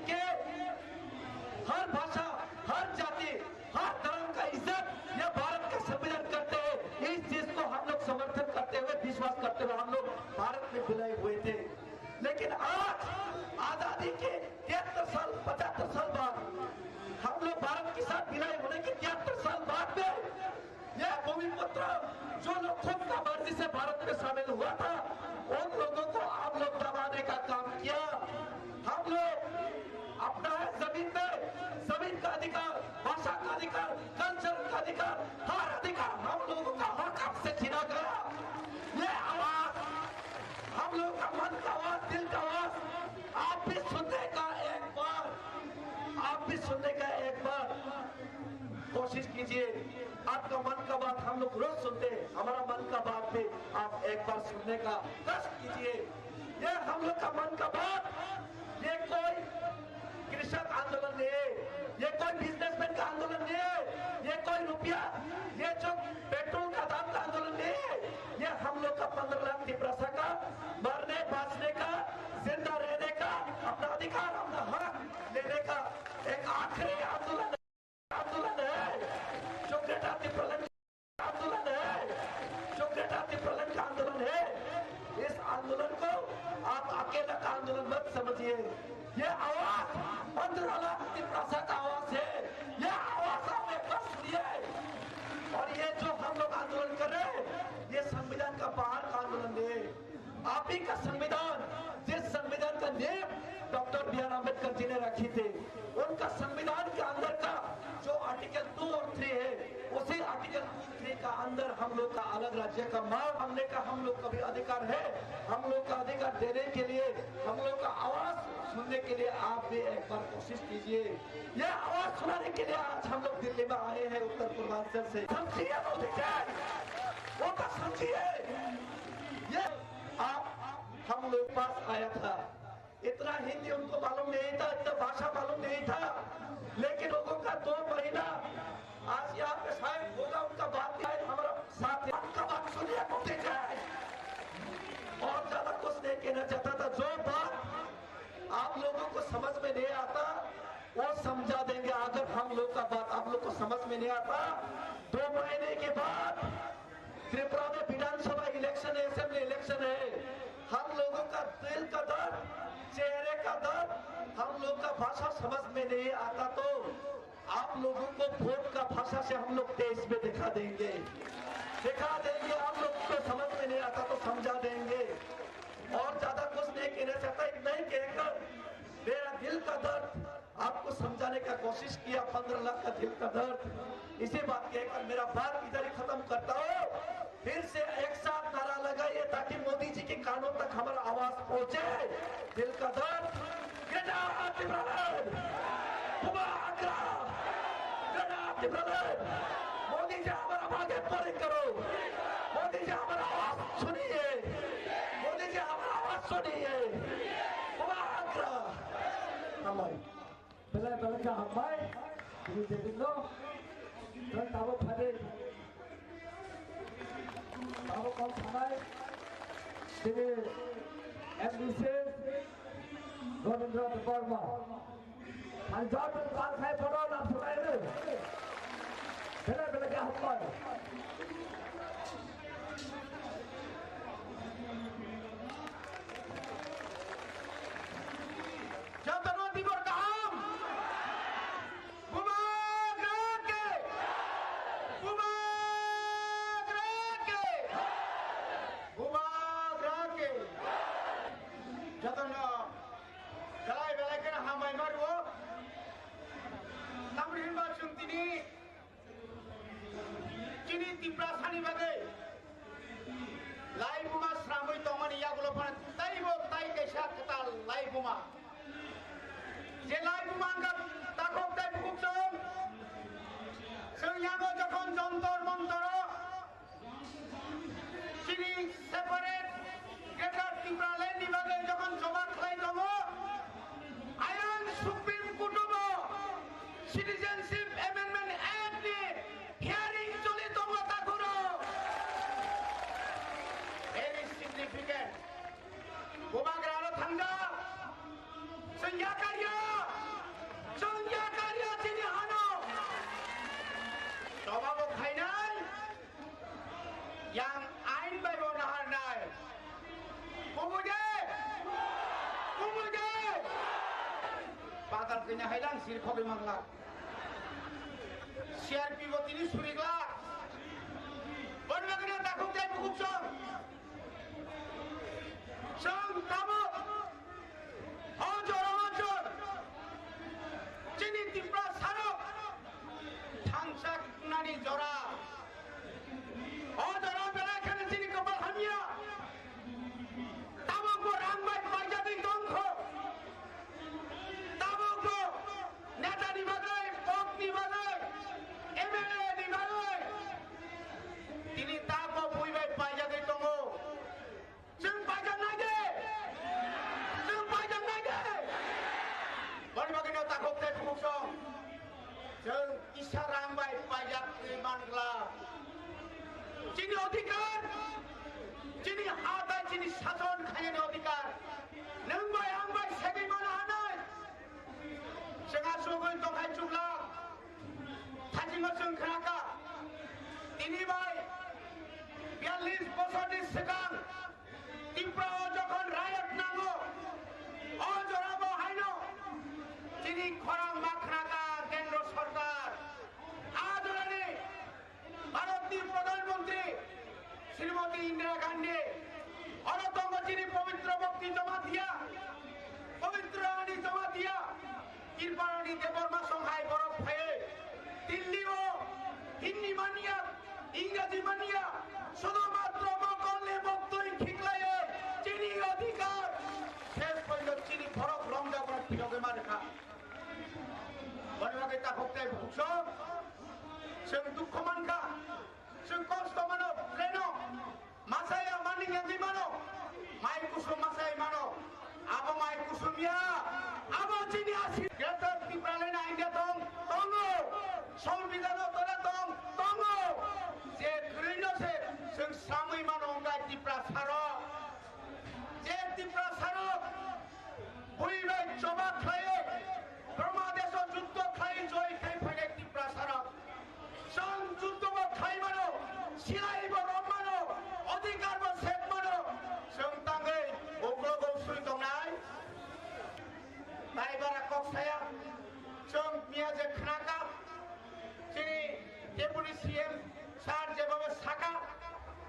हर भाषा, हर जाति, हर धर्म का इज्जत ये भारत का संविधान करते हैं। इस चीज को हम लोग समर्थन करते हुए, विश्वास करते हुए हम लोग भारत में विलय हुए थे। लेकिन आज आजादी के तिहत्तर साल, पचहत्तर साल बाद हम लोग भारत के साथ विलय होने के तिहत्तर साल बाद में ये भूमिपुत्र जो लोग खुद का मर्जी से भारत में शामिल हुआ था, उन लोगों को आप लोग दबाने का काम किया। हम लोग अपना है जमीन में, जमीन का अधिकार, भाषा का अधिकार, कल्चर का अधिकार, हर अधिकार हम लोगों का हक आपसे छीना गया। ये आवाज, हम लोगों का मन का आवाज, दिल का आवाज, आप भी सुनने का एक बार, आप भी सुनने का एक बार कोशिश कीजिए। आपका मन का बात हम लोग रोज सुनते हैं, हमारा मन का बात भी आप एक बार सुनने का कष्ट कीजिए। ये हम लोग का मन का बात, ये कोई कृषक आंदोलन नहीं है, ये कोई बिजनेसमैन का आंदोलन नहीं है, ये कोई रुपया, ये जो पेट्रोल का दाम का आंदोलन नहीं है, ये हम लोग का पंद्रह लाख तिपरासा का मरने, बांचने का, जिंदा रहने का, अपना अधिकार, अपना हक लेने का एक आखिरी आंदोलन, आंदोलन है, जो ग्रेटर तिपरालैंड आंदोलन है, जो ग्रेटर तिपरालैंड का आंदोलन है, इस आंदोलन को आप अकेला का आंदोलन मत समझिए। ये आवाज पंद्रह लाख तिपरासा का आवाज है। ये आवाज आप एक बार सुनिए। और ये जो हम लोग आंदोलन कर रहे हैं, ये संविधान का बाहर का आंदोलन नहीं है। आप ही का संविधान, जिस संविधान का नींव डॉक्टर बी आर अम्बेडकर जी ने रखी थी, उनका संविधान के अंदर का जो आर्टिकल टू और थ्री है, उसी आर्टिकल टू थ्री का अंदर हम लोग का अलग राज्य का मांग मांगने का हम लोग का भी अधिकार है। हम लोग का अधिकार देने के लिए, हम लोग का आवाज सुनने के लिए आप भी एक बार कोशिश कीजिए। ये आवाज सुनाने के लिए आज हम लोग दिल्ली में आए हैं, उत्तर पूर्वांचल से। समझिए मोदी जी, वो तो समझिए। ये आप हम लोग पास आया था, इतना हिंदी उनको मालूम नहीं था, इतना भाषा मालूम नहीं था, लेकिन लोगों का दो महीना आज यहाँ पे शायद होगा, उनका बात शायद हमारा साथ है। उनका बात सुनिए, मोदी जी। और ज्यादा कुछ नहीं कहना चाहता था। जो बात आप लोगों को समझ में नहीं आता, वो समझा देंगे। अगर हम लोग का बात आप लोग को समझ में नहीं आता, दो महीने के बाद त्रिपुरा में विधानसभा इलेक्शन है, असेंबली इलेक्शन है। हम लोगों का दिल का दर्द, चेहरे का दर्द, हम लोग का भाषा समझ में नहीं आता तो आप लोगों को वोट का भाषा से हम लोग तेईस में दिखा देंगे, दिखा देंगे। आप लोग को समझ में नहीं आता तो समझा देंगे। और ज्यादा कुछ नहीं कहना चाहता, इतना ही कहकर मेरा दिल का दर्द आपको समझाने का कोशिश किया, पंद्रह लाख का दिल का दर्द। इसी बात कहकर मेरा बात इधर ही खत्म करता हूँ। फिर से एक साथ नारा लगाइए ताकि मोदी जी के कानों तक हमारा आवाज पहुंचे। दिल का दर्द, ग्रेटर तिपरालैंड, बुबाग्रा, ग्रेटर तिपरालैंड। मोदी जी हमारा मांगे पूरी करो, मोदी जी हमारा आवाज सुनिए, मोदी जी हमारा आवाज सुनिए। Bubagra. Hambai. Belai belai khe hambai. Bini jephirno. Tei tabuk phaidi. Tabuk kok sanai. Bini M D C Robindra Debbarma. Ang joto kok khai photo na photo. Belai belai khe hambai. Jotono tibor kaham. Bubagra ke. Bubagra ke. Bubagra ke. Jotono belai belai khe hambai ma rwo. Tamni hinba chwng tini Chini Tiprasani bagwi laibuma sramwi tongmani yagulo phano teibo tai kaisa kwtal laibuma. Je laibuma wngkha takhuk tei bukhuk chwng. Chwng yago jokhon Jontor Montoro chini separate Greater Tipraland ni bagwi jokhon joma khlai tongo, ayang Supreme Court o Citizenship Amendment Act ni hearing choli tongo takhuro. Very significant. Bubagra aro thangjak. Badal kanya hailang sir khobe mangla. C R P bo tini surigla. Boni bagwi no takhuk jai bukhuk song. Chwng tabuk o jora o chwng chini Tripura sarok thangsa nani jora. O jora belai kheno chini kopal hamya. Tabuk bo rang bai paijagwi tongkho. Tabuk bo neta ni bagwi, pok ni bagwi, M L A ni bagwi. Tini tabuk bui bai paijagwi tongo. Chwng paijak nai de? Chwng paijak nai de? Boni bagwi no takhuk tei bukhuk song. Chwng kisa rang bai paijak twi man glak. Chini odhikar, chini ha bai chini sason khainani odhikar. Nwng bai ang bai segwi mano hanai. Chwng asugwi tongkhai chuklak. Thajingo chwng khnakha. Tini bai biyallis bosorni swkang Tripura o jokhon riot nango, o jora bo haino chini khorang ma khnakha Kendro Sorkar. A jorani Bharatni Pradhan Mantri Srimati Indira Gandhi, oro tongo chini Pabitra Bhakti Jamatia, Pabitra Rani Jamatia, Kirpalani Debbarma songhai borok phaiwi Delhi o Hindi manya, Ingraji manya, sudhumatro mokolni moktwi khiklaiwi chini odhikar ses poito chini borok romjak borok phirogwi mankha. Boni bagwi takhuk tei bukhuk song chwng dukhu mankha, chwng kosto mano, pleno. Masaya mani yangwi mano, mai kusum masai mano. Abo mai kusum ya, abo chini asi. Greater Tipraland India tong, tongo. Songbidhano tole tong, tongo. Je kwrwino se chwng samwi mano wngkha Tiprasarok. Je Tiprasarok bui bai choba khlaiwi, Brahma deso juddo khlaiwi joi khai phainai Tiprasarok. Chwng juddo bo khai mano, silai bo rom mano, odhikar bo sek mano. Chwng tangwi uklogo swi tongnai. Tai bara kok saya, chwng miya je khnaka, chini Deputy C M sir jebhabe saka,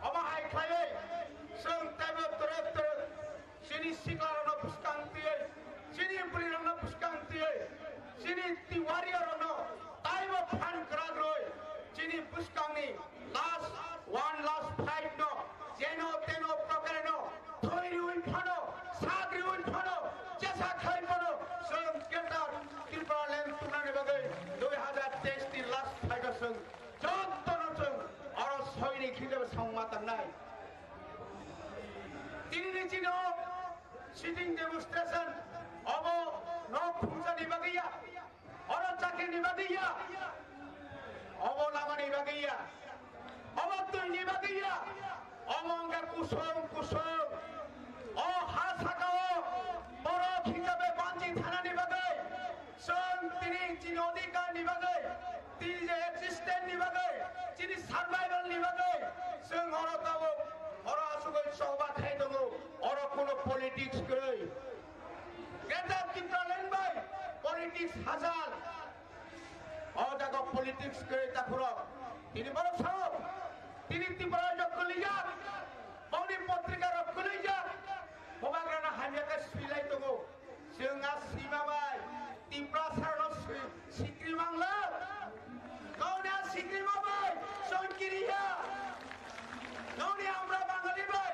omo hai khlaiwi chwng taibo twrwk twrwk. Chini siklarokno bwskang twiwi, chini bwrwirokno bwskang twiwi, chini ti-, warriorrokno taibo phan kwrak rwi, chini bwskangni last, one last fight no, jeno teno prokareno thwi rwi phano, sak rwi phano, jesa khai phano, chwng Greater Tipraland tubunani bagwi dui hazar teis ni last fight o chwng jottono chwng oro soini khijabe songma tangnai. Tini ni chino sitting demonstration obo nok khumsa ni bagwi ya, oro chakri ni bagwi ya, obo lama ni bagwi ya, obo twi ni bagwi ya, omo wngkha kusung kusung. O ha saka o borok hisabe banchi thana ni bagwi, chwng tini chini odhikar ni bagwi, tini je existence ni bagwi, chini survival ni bagwi, chwng oro tabuk, oro asugwi choba khai tongo, oro kuno politics kwrwi. Greater Tipraland bai politics hachal. O jaga politics kwrwi takhurok. Tini borok sao, tini Tripura rok kwlijak, boni potrika rok kwlijak, bubagrana hamya khe swilai tongo. Chwng a sima bai Tiprasa rok swi-, sikri mangla. Noni a sikri ma bai chwng kiriya. Noni amra Bangali bai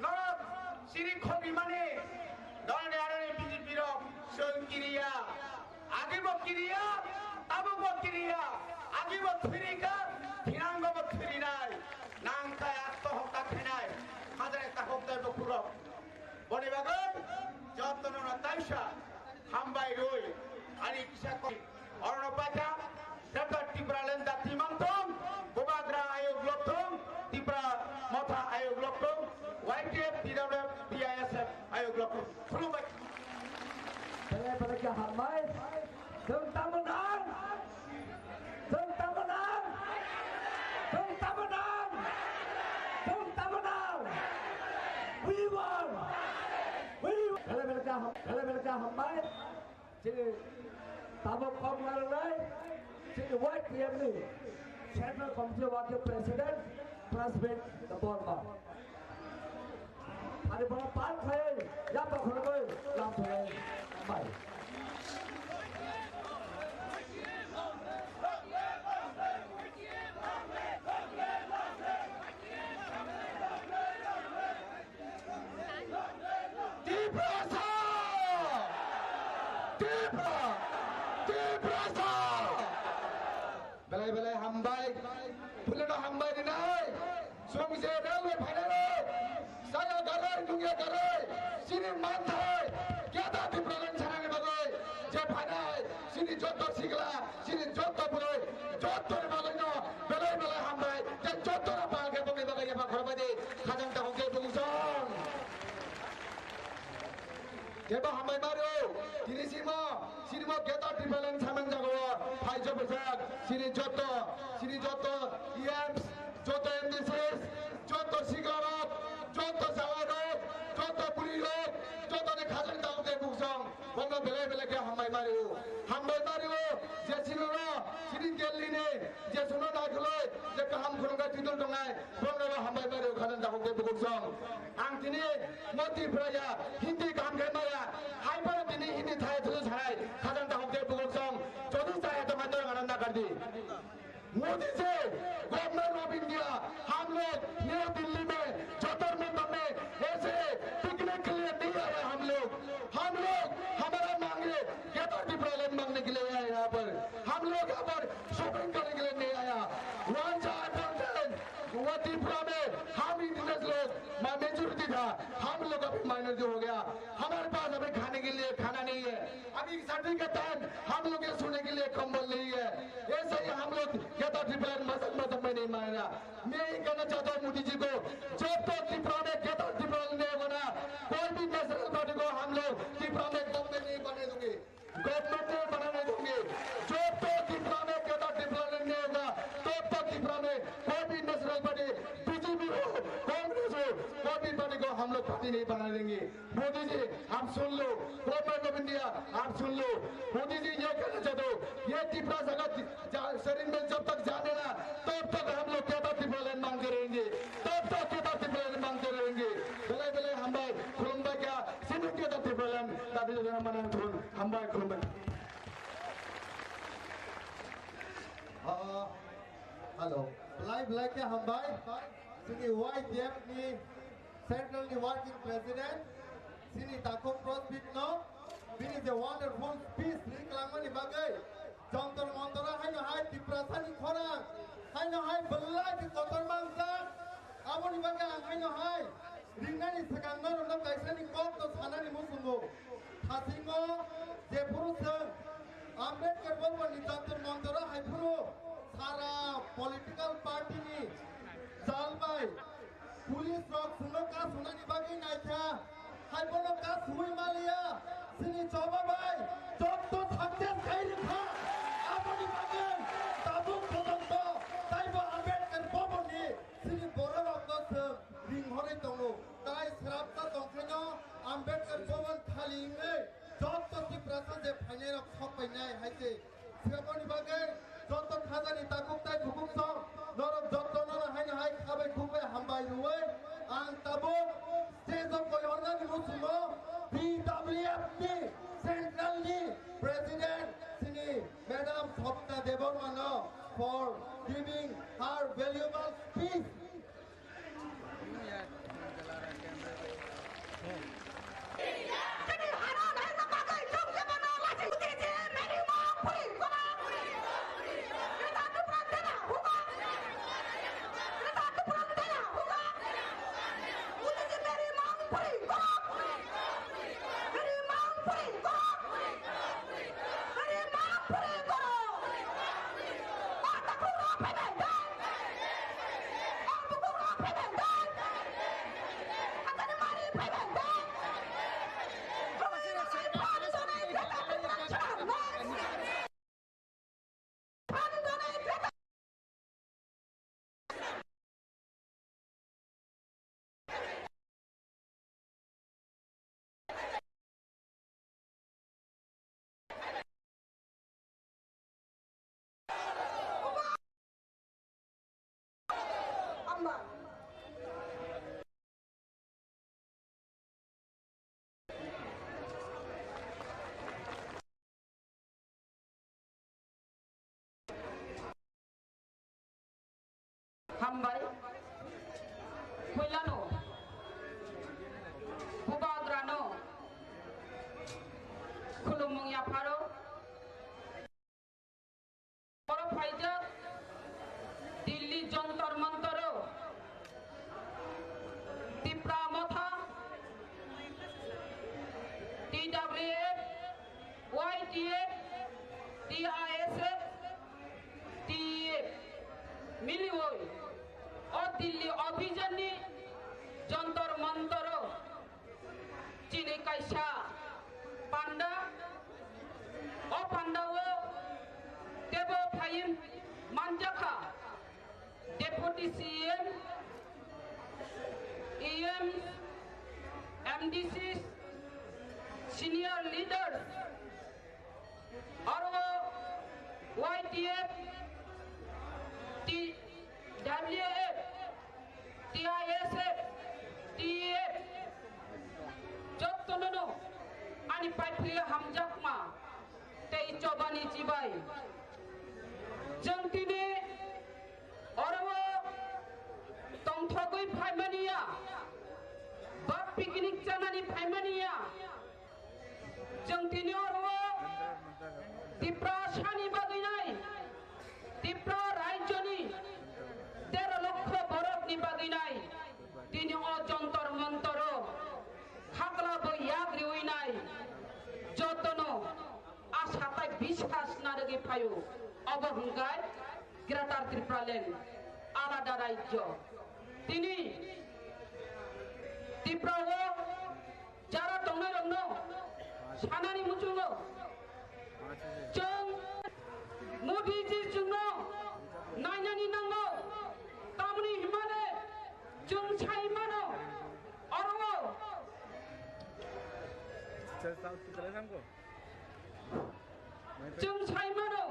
norok siri khogimani. Noni aroni B J P rok chwng kiriya. Agi bo kiriya, tabuk bo kiriya. Agi bo thwirika, thinango bo thwirinai. Nangkha atto hokta khainai. Hajare ta hokta bo khurok. Boni bagwi jotono no taisa hambai rwi ani kisa kok orono paikha. Greater Tipraland dati mangthung, Bubagra ayuk lokthung, Tipra Motha ayuk lokthung, Y T F, T W F, B I S F ayuk lokthung. Khulumbai. Belai belai khe hambai. Chwng tamo nang? Chwng tamo nang? Chwng tamo nang? Chwng tamo nang? We want. We want. Belai belai khe ham-, belai belai khe hambai. Chini tabuk kok narwknai, chini Y T F ni Central Committee Working President, Classmate Debbarma. Ani bono pal khai, yapa khorokoi, lam thai, bai. Tiprasa! Tipra! Tiprasa! Belai belai hambai, phuleno hambai rinai. Songje railway phainai rok, saya garai, nungya garai, sini manthai, keta Tipraland sanani bagwi, je phainai, sini jotto sikla, sini jotto bwrwi, jotto ni bagwi no, belai belai hambai, je jotto no pal khe bongni bagwi yapha khorokbai di, khajang tahok je bungsong. Kebo hambai mario, tini simo, sini mo keta Tipraland samang jago, phai jobojak, sini jotto, sini jotto, E Ms, joto M D Cs, joto siklarok, joto jawairok, joto burirok, jotoni khajang tangkhe buksong, bono belai belai khe hambai mario. Hambai mario, je chini no, chini Delhi ni, je chwngno naikoloi, je kaham khulumkha title tongnai, bono hambai mario khajang tangkhe buksong. Ang tini moti praya, Hindi kaham khe maya, hai bono tini Hindi thai thai sanai, khajang tangkhe buksong, jodi chaya tongkha norok ano nakardi. Modi ji, government of India, हम लोग न्यू दिल्ली में ज्योतिर्मय में ऐसे पिकनिक के लिए नहीं आया हम लोग। हम लोग हमारा मांगे, ग्रेटर टिप्रालैंड मांगने के लिए आया यहाँ पर। हम लोग यहाँ पर शॉपिंग करने के लिए नहीं आया। वहाँ जहाँ पर वो त्रिपुरा में हम इंडिजिनस लोग मेजोरिटी था, हम लोग अभी माइनॉरिटी हो गया। हमारे पास अभी खाने के लिए खाना नहीं है। अभी सर्दी के टाइम हम लोग के सोने के लिए कंबल नहीं है। ऐसे ही हम लोग ग्रेटर टिप्रालैंड मजाक मजाक में नहीं मानेगा। मैं ये कहना चाहता हूँ मोदी जी को, जब तक त्रिपुरा में ग्रेटर टिप्रालैंड नहीं होगा ना, कोई भी नेशनल पार्टी को हम लोग त्रिपुरा में गवर्नमेंट नहीं बनने देंगे, गवर्नमेंट नहीं बनाने देंगे। जब तक त्रिपुरा में ग्रेटर टिप्रालैंड नहीं होगा, तब तक त्रिपुरा में कोई भी नेशनल पार्टी, बीजेपी हो, कांग्रेस हो, कोई भी पार्टी को हम लोग पार्टी नहीं बनाने देंगे। मोदी जी, आप सुन लो, गवर्नमेंट ऑफ इंडिया, आप सुन लो। मोदी जी, ये कहना चाहता हूँ, ये त्रिपुरा जगत जा-, शरीर में जब तक जाने ना, तब तक हम लोग ग्रेटर टिप्रालैंड मांगते रहेंगे, तब तक ग्रेटर टिप्रालैंड मांगते रहेंगे। Belai belai hambai, khulumbai kha, sini greater टिप्रालैंड, tadi jana mana thun, hambai khulumbai. Ah, hello. Belai belai khe hambai, sini Y T F ni Central ni Working President, sini Takhuk Prosbit no, bini je wonderful speech ri kwlangmani bagwi, Jantar Mantar haino hai Tiprasa ni khorang, haino hai belai khe kotor mangjak, aboni bagwi ang haino hai ringnani swkang norokno kaisa ni kok to sanani muchungo. Thasingo jephuru chwng Ambedkar Bhavan ni Jantar Mantar hai phuru sara political party ni jal bai police rok chwngno kasunani bagwi naikha, hai bono kasui maliya, chini choba bai jotto success khai rikha, aboni bagwi tabuk pojonto taibo Ambedkar Bhavan ni chini bororokno chwng ringhorwi tongo, tai srapsa tongkhaino Ambedkar Bhavan thali wngwi jotto Tiprasa je phainairok sok painai hai se. Aboni bagwi joto khajani takhuk tai bukhuk song norok jotto nono haino hai khabai khukbai hambai rwui ang tabuk stage o koi hornani muchungo P W F ni central ni president chini Madam Sapna Debbarma no for giving her valuable speech. Hambai. Puilano Bubagrano khulumung yapharo. Oro phaijak Delhi Jantar Mantaro Tipra Motha, T W F, Y T F, T I S F, T E F miliwi o Delhi Abhijanni Jantar Mantaro chini kaisa panda, o pandao tebo phaiwi manjakha Deputy C M, E M, M D Cs, senior leaders, aro Y T F, T W F, T I S F, T E F, jottono no ani paipri hamjakma tei chobani chibai. Chwng tini oro tongthogwi phaimani ya, ba picnic chanani phaimani ya. Chwng tini oro Tiprasani bagwi nai, Tipra rajyoni tero lokho borokni bagwi nai, tini o Jantar Mantaro khakla bo yak riwi nai, jotono asa tai biswas narwgwi phaio, obo hwnkhe Greater Tipraland, alada rajyo. Tini Tripura o jara tongnai rokno sanani muchungo chwng Modi ji chwngno nainani nango, tamni himale chwng sai mano oro chwng sai mano.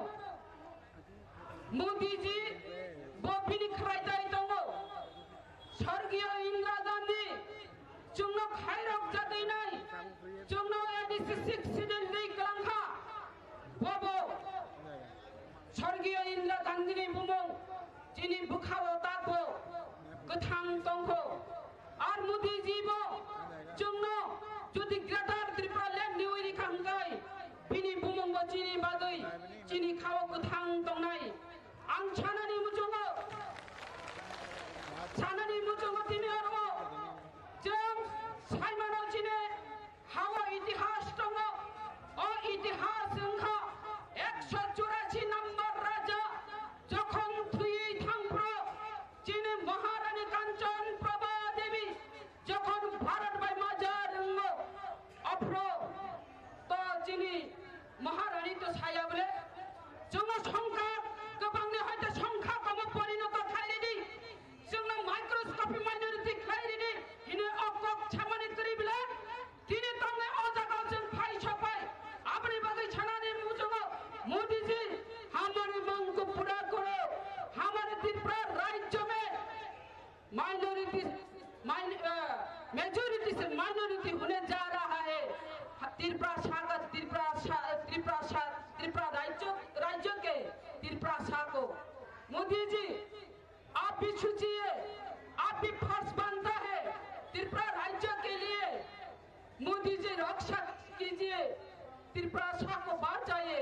Modi ji bo bini khwlai tai tongo. Sorgiyo Indira Gandhi chwngno khairok jatwi nai, chwngno A D C six schedule twi kwlangkha. Bobo Sorgiyo Indira Gandhi ni bumung chini bwkhao tabo kwthang tongkho. Ar Modi ji bo chwngno jodi Greater Tripura Land ni uri kha hwnkhe bini bumung bo chini bagwi chini khao kwthang tongnai. Ang sanani muchungo, sanani muchungo tini oro chwng saimano chini hao itihas tongo. O itihas wngkha ekso churashi number raja jokhon thwiwi thangphro chini Maharani Kanchan Prabha Devi jokhon Bharat bai majar wngo, aphro to chini Maharani to saya bole, chwngno songkha kwbangni hoite songkha komo porinoto khairidi, chwngno microscopy minority khairidi, hini o kok chamani kwrwi bole, tini tongnai o jaga chwng phai sopai, aboni bagwi sanani muchungo, Modi ji, hamari mang ko pura koro, hamare Tripura rajyo mein Minority, माइन-, अ, majority से minority होने जा रहा है। तिरपरा सागर, तिरपरा सा-, तिरपरा सा-, तिरपरा राज्यों, राज्यों के तिरपरा सा को। मोदी जी, आप भी सोचिए, आप भी फर्ज बनता है तिरपरा राज्य के लिए। मोदी जी, रक्षा कीजिए, तिरपरा सा को बचाइए,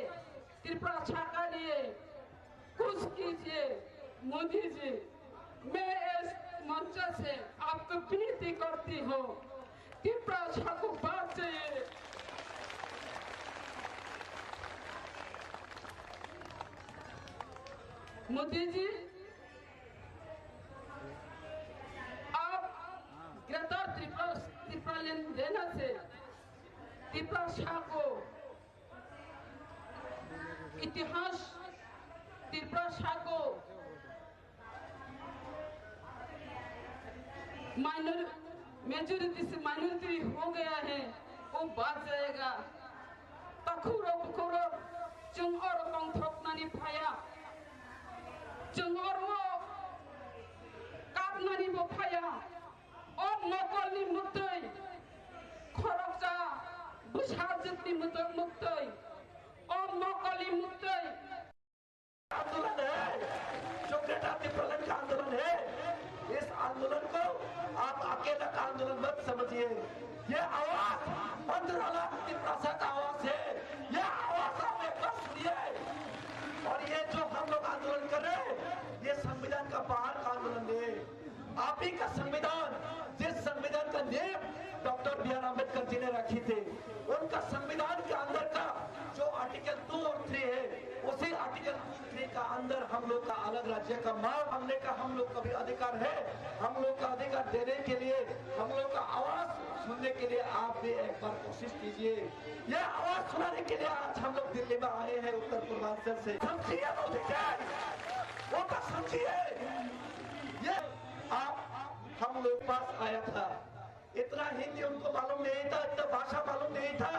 तिरपरा सा के लिए कुछ कीजिए। मोदी जी, मैं इस मंच से आपको विनती करती हूँ, तिरपरा सा को बचाइए। मोदी जी, आप ग्रेटर त्रिपुरा, त्रिपुरालैंड देना से तिरपरा सा को इतिहास, तिरपरा सा को माइनर-, मेजोरिटी से माइनॉरिटी हो गया है, वो बच जाएगा। Takhurok, bukhurok, chwng oro tongthoknani phaiya, chwng oro kapnani bo phaiya. O mokolni mwktwi, khoroksa bwsajwkni mwtwi, mwktwi, o mokolni mwktwi. आंदोलन है, जो ग्रेटर तिब्बत का आंदोलन है, आंदोलन मत समझिए, ये आवाज पंद्रह लाख तिप्रासा का आवाज है। ये आवाज आप एक बार सुनिए। और ये जो हम लोग आंदोलन कर रहे हैं, ये संविधान का बाहर का आंदोलन नहीं है। आप ही का संविधान, जिस संविधान का नींव डॉक्टर बी आर अम्बेडकर जी ने रखी थी, उनका संविधान के अंदर का जो आर्टिकल टू और थ्री है, उसी आर्टिकल टू थ्री का अंदर हम लोग का अलग राज्य का मांग मांगने का हम लोग का भी अधिकार है। हम लोग का अधिकार देने के लिए, हम लोग का आवाज सुनने के लिए आप भी एक बार कोशिश कीजिए। ये आवाज सुनाने के लिए आज हम लोग दिल्ली में आए हैं, उत्तर पूर्वांचल से। समझिए मोदी जी, वो तो समझिए। ये आप हम लोग पास आया था, इतना हिंदी उनको मालूम नहीं था, इतना भाषा मालूम नहीं था,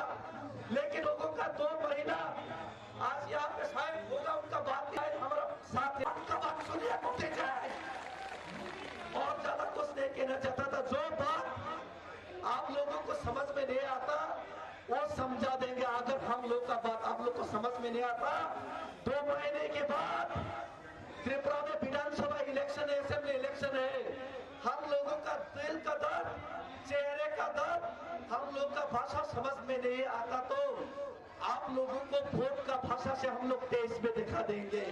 लेकिन लोगों का दो महीना आज यहाँ पे शायद होगा, उनका बात, शायद हमारा साथ है। उनका बात सुनिए, मुझे जाए। और ज्यादा कुछ नहीं कहना चाहता था। जो बात आप लोगों को समझ में नहीं आता, वो समझा देंगे। अगर हम लोग का बात आप लोग को समझ में नहीं आता, दो महीने के बाद त्रिपुरा में विधानसभा इलेक्शन है, असेंबली इलेक्शन है। हम लोगों का दिल का दर्द, चेहरे का दर्द, हम लोग का भाषा समझ में नहीं आता तो आप लोगों को वोट का भाषा से हम लोग तेईस में दिखा देंगे,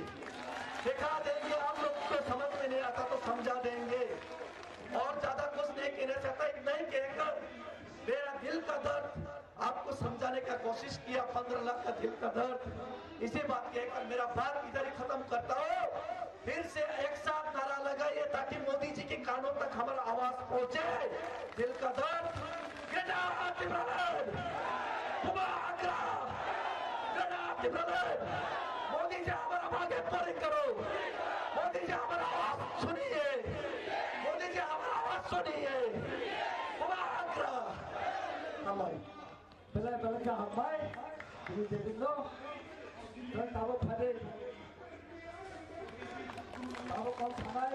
दिखा देंगे। आप लोग को समझ में नहीं आता तो समझा देंगे। और ज्यादा कुछ नहीं कहना चाहता, इतना ही कहकर मेरा दिल का दर्द आपको समझाने का कोशिश किया, पंद्रह लाख का दिल का दर्द। इसी बात कहकर मेरा बात इधर ही खत्म करता हूँ। फिर से एक साथ नारा लगाइए ताकि मोदी जी के कानों तक हमारा आवाज पहुंचे। दिल का दर्द, Greater Tipraland, Bubagra, Greater Tipraland। Modi जी हमारा मांगे पूरी करो, मोदी जी हमारा आवाज सुनिए, मोदी जी हमारा आवाज सुनिए। Bubagra, हमारी। Belai belai khe hambai, tini tebinno, tei tabuk phadi, tabuk kok sanai,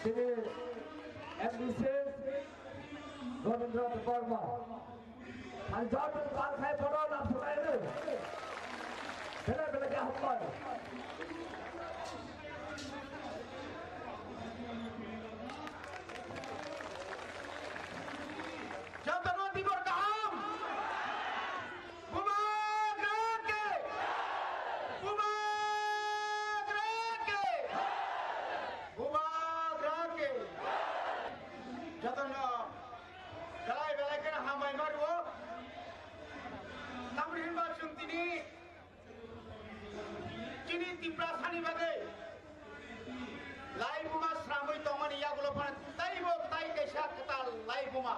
tini M D C Robindra Debbarma. Ang jor tong kal khai photo lab sanai no. Belai belai khe hambai. Jotono tibor kaham. Bubagra ke. Bubagra ke. Bubagra ke. Jotono belai belai khe hambai ma rwo. Tamni hinba chwng tini Chini Tiprasani bagwi laibuma sramwi tongmani yagulo phano teibo tai kaisa kwtal laibuma.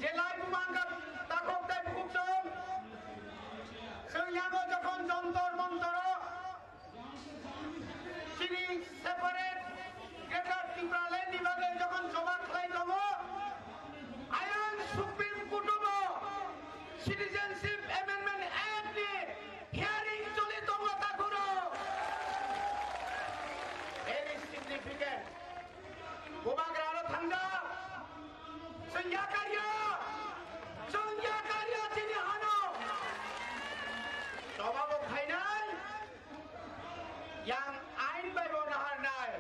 Je laibuma wngkha takhuk tei bukhuk chwng. Chwng yago jokhon Jontor Montoro chini separate Greater Tipraland ni bagwi jokhon joma khlai tongo, ayang Supreme Court o bo Citizenship Amendment Act ni hearing choli tongo takhuro. Very significant. Bubagra aro thangjak. Chwng yakarya. Chwng yakarya chini hano. Choba bo khainai. Yang ain bai bo naharnai.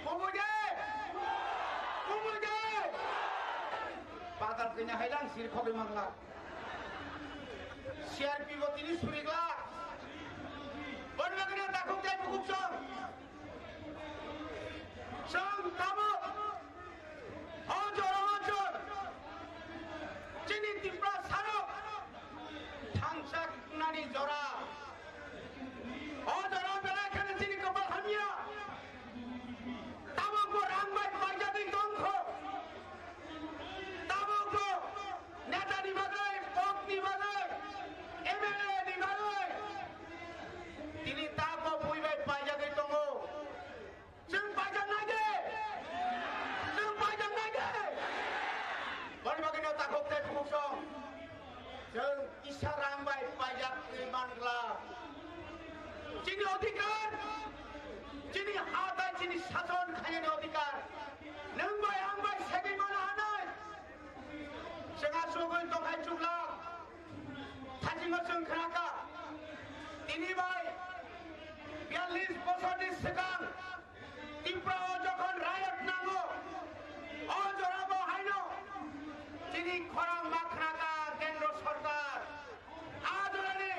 Kumui de. Kumui de. Padal kini hailang sir khobi mangla. C R P bo tini surigla. Boni bagwi no takhuk jai bukhuk song. Chwng tabuk o jora o chwng chini Tiprasarok thangsa nani jora. O jora belai kheno chini kopal hamya. Tabuk bo rang bai paijagwi tongkho. Tabuk bo neta ni bagwi, pok ni bagwi, M L A ni bagwi. Tini tabuk bui bai paijagwi tongo. Chwng paijak nai de. Chwng paijak nai de. Boni bagwi no takhuk tei bukhuk song. Chwng kisa rang bai paijak twi man glak. Chini odhikar, chini ha bai chini sason khainani odhikar. Nwng bai ang bai segwi mano hanai. Chwng asugwi tongkhai chuklak. Thajingo chwng khnakha. Tini bai biyallis bosorni swkang Tripura o jokhon riot nango, O jorabo haino chini khorang ma khna kha Kendro Sorkar. A jorani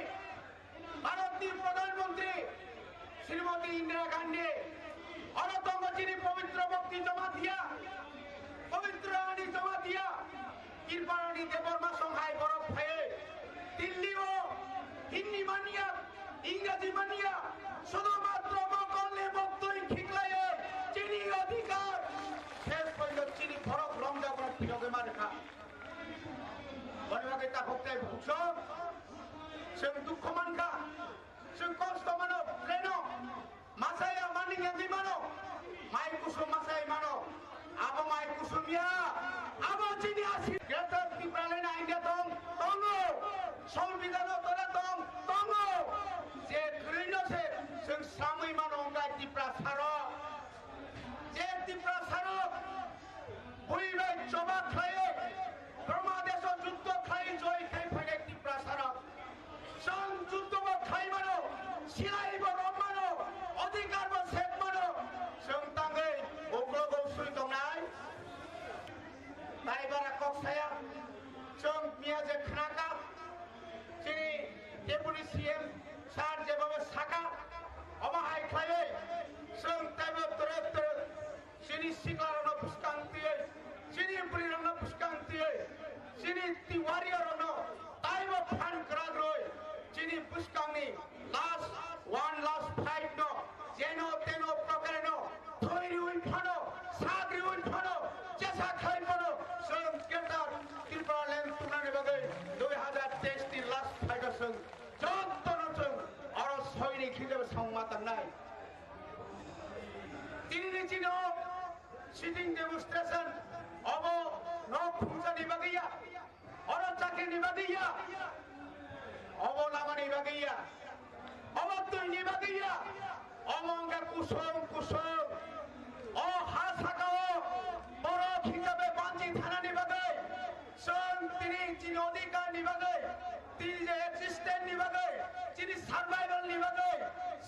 Bharatni Pradhan Mantri Srimati Indira Gandhi, oro tongo chini Pabitra Bhakti Jamatia, Pabitra Rani Jamatia, Kripa Rani Debbarma song hai borok phaiwi Delhi o Hindi manya, Ingraji manya, sudhumatro mokolni moktwi khiklaiwi chini adhikar ses porjonto chini borok romjak rok phiyogwi ma rwkha. Boni bagwi takhuk tei bukhuk song chwng dukhu mankha, chwng kosto mano, pleno. Masaya mani yangwi mano, mai kusum masai mano, abo mai kusum ya, abo chini asi. Greater Tipraland India tong, tongo, Sombidano tora tong, tongo. Je kwrwino se chwng samwi mano wngkha Tiprasarok. Je Tiprasarok bui bai choba khlaiwi, Brahma deso juddo khlai joi khai phainai Tiprasarok. Chwng juddo bo khai mano, silai bo rom mano, adhikar bo sek mano. Chwng tangwi uklogo sui tongnai. Tai bara kok saya, chwng miya je khna kha, chini Deputy C M sir jebhabe saka, omo hai khlaiwi chwng taibo twrwk twrwk chini siklarokno bwskang twiwi, chini bwrwirokno bwskang twiwi, chini ti-, warriorrokno taibo phan kwrak rwi, chini bwskangni last one last fight no jeno teno prokareno thwi rwi phano, sak rwi phano, jesa khai phano, chwng Greater Tipraland tubunani bagwi dui hazar teis ni last fight o chwng jotono chwng oro soini khijabe songma tangnai. Tinini chino sitting demonstration obo nok khumsani bagwi ya, oro chakrini bagwi ya, obo lamani bagwi ya, obo twini bagwi ya, omo wngkha kusung kusung. O ha sakao borok hisabe banchi thanani bagwi, chwng tini chini odhikarni bagwi, tini je existence ni bagwi, chini survival ni bagwi,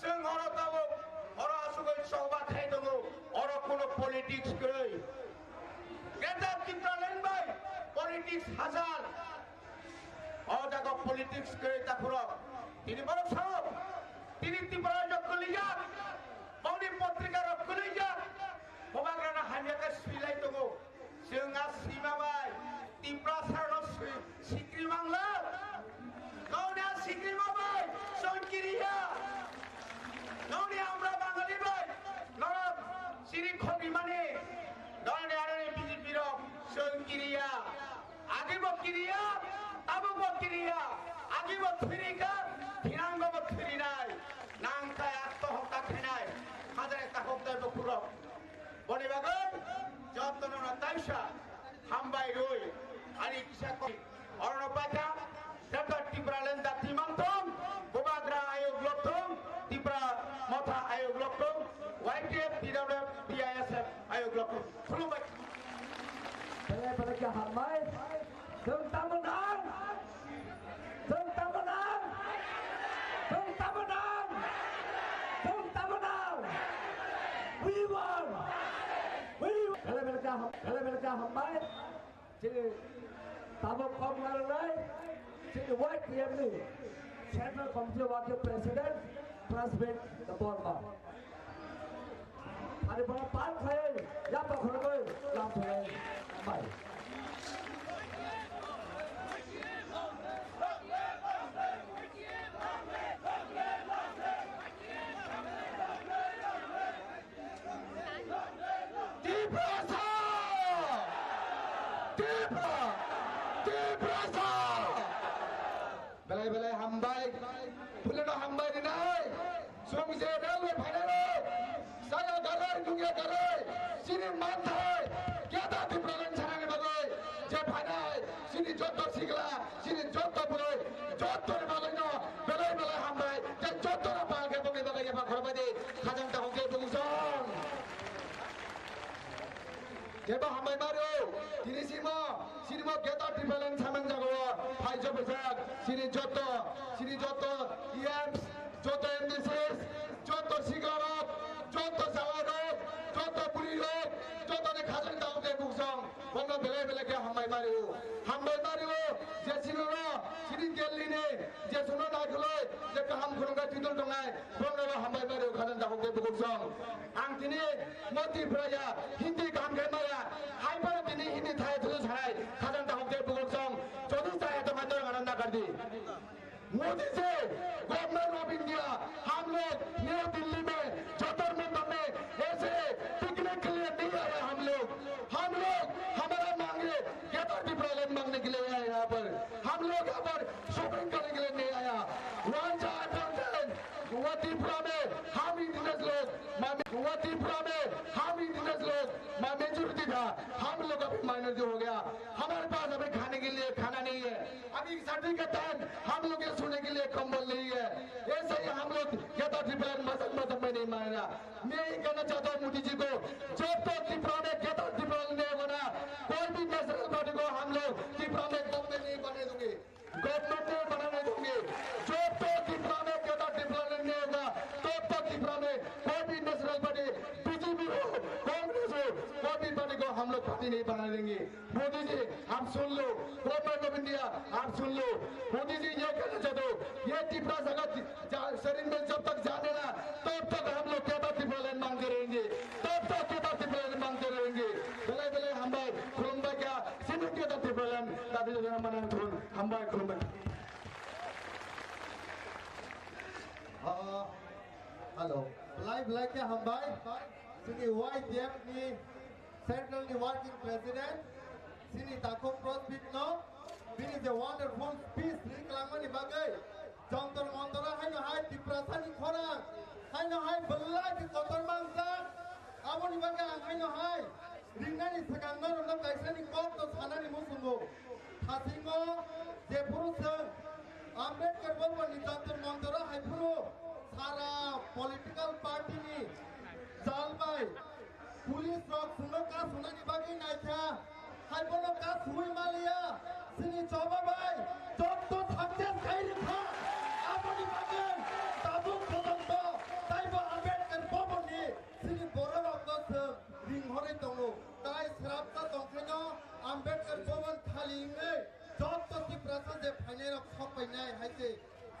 chwng oro tabuk, oro asugwi choba khai tongo, oro kuno politics kwrwi. Greater Tipraland bai politics hachal. O jaga politics kwrwi takhurok. Tini borok sao, tini Tripura rajyo kwlwijak, boni potrika rok kwlwijak, bubagrano hamya khe swilai tongo. Chwng a sima bai Tiprasarno si-, sikri mangla. Noni a sikri ma bai chwng kiriya. Noni amra Bangali bai norok siri khogimani. Noni aroni B J P rok chwng kiriya. Agi bo kiriya, tabuk bo kiriya. Agi bo thwirika, thinango bo thwirinai. Nang kaya tohok ta khainai. Hajare tahok dai bo khurok. Boni bagwi jotono no taisa hambai rwi ani kisa kok orono paikha. Greater Tipraland dati mangthung, Bubagra ayuk lokthung, Tipra Motha ayuk lokthung, Y T F, T W F, T I S F ayuk lokthung. Khulumbai. Belai belai khe hambai. Chwng tamo nang? Chwng tamo nang? Chwng tamo nang? Chwng tamo nang? We won! We won! Belai belai khe ham-, belai belai khe hambai. Chini tabuk kok narwknai, chini Y T F ni Central Committee Working President, Prasbit Debbarma. Ani bono pal khai, yapa khorokoi, lam thai, bai. Tiprasa! Tipra! Tiprasa! Belai belai hambai, phuleno hambai rinai. Chwng je railway phainai rok, saya garai, nungya garai, chini manthai, keda Tipraland sanani bagwi je phainai, chini jotto sikla, chini jotto bwrwi, jottoni bagwino belai belai hambai, tei jottono pal khe bongni bagwi yapha khorokbai di, khajang tahok khe bungsong. Kebo hambai mario, tini simo, sini mo Greater Tipraland samang jago, phai jobojak, sini jotto, sini jotto E Ms, jotto M D Cs, jotto siklarok, jotto jawairok, jotto burirok, jottoni khajang tahok khe bungsong. Belai khe hambai mario, hambai mario, je chini no, chini Delhi ni, je chini no naikoloi, je kaham khulumkha twi tong tongnai, bono hambai mario, khajang takhuk tei bukhuk song. Ang tini Moti Praya, Hindi kaham khe maya, hai phano tini Hindi thai thulu sanai, khajang takhuk tei bukhuk song, jodi chaya tongkha norok ano nakardi. Modi ji, government of India, हम लोग न्यू दिल्ली में जंतर मंतर में ऐसे पिकनिक के लिए नहीं आया हम लोग। हम लोग हमारा मांगे, ग्रेटर टिप्रालैंड मांगने के लिए आया यहाँ पर। हम लोग यहाँ पर शॉपिंग करने के लिए नहीं आया। वन चार परसेंट वो त्रिपुरा में हम इंडिजिनस लोग, वो त्रिपुरा में हम इंडिजिनस लोग मेजोरिटी था, हम लोग अभी माइनॉरिटी हो गया। हमारे पास अभी खाने के लिए खाना नहीं है। अभी सर्दी का टाइम हम लोग के सोने के लिए कंबल नहीं है। ऐसे ही हम लोग ग्रेटर टिप्रालैंड मजाक मजाक में नहीं मानेगा। मैं ये कहना चाहता हूँ मोदी जी को, जब तक त्रिपुरा में ग्रेटर टिप्रालैंड नहीं होगा ना, कोई भी नेशनल पार्टी को हम लोग त्रिपुरा में गवर्नमेंट नहीं बनने देंगे, गवर्नमेंट नहीं बनाने देंगे। जब तक त्रिपुरा में ग्रेटर टिप्रालैंड नहीं होगा, तब तक त्रिपुरा में कोई भी नेशनल पार्टी, बीजेपी हो, कांग्रेस हो, कोई भी पार्टी को हम लोग पार्टी नहीं बनाने देंगे। मोदी जी, आप सुन लो, गवर्नमेंट ऑफ इंडिया, आप सुन लो। मोदी जी, ये कहना चाहता हूँ, ये त्रिपुरा संगत जा-, शरीर में जब तक जाने ना, तब तक हम लोग ग्रेटर टिप्रालैंड मांगते रहेंगे, तब तक ग्रेटर टिप्रालैंड मांगते रहेंगे। Belai belai hambai, khulumbai kha, chini Greater Tipraland, dabi dabi manang thun, hambai, khulumbai. Ah, hello. Belai belai khe hambai, chini Y T F ni Central ni Working President, chini takhuk Prosbit no, bini je wonderful speech ri kwlangmani bagwi, Jantar Mantar o haino hai Tiprasa ni khorang, haino hai belai khe kotor mangjak, aboni bagwi ang haino hai ringnani swkang norokno kaisa ni kok to sanani muchungo. Thasingo jephuru chwng Ambedkar Bhavan ni Jantar Mantar o haiphuru sara political party ni jal bai police rok chwngno kasunani bagwi naikha, hai bono kasui maliya, chini choba bai jotto success khai rikha, aboni bagwi tabuk pojonto taibo Ambedkar Bhavan ni chini bororokno chwng ringhorwi tongo, tai srapsa tongkhaino Ambedkar Bhavan thali wngwi jotto Tiprasa je phainairok sok painai hai se.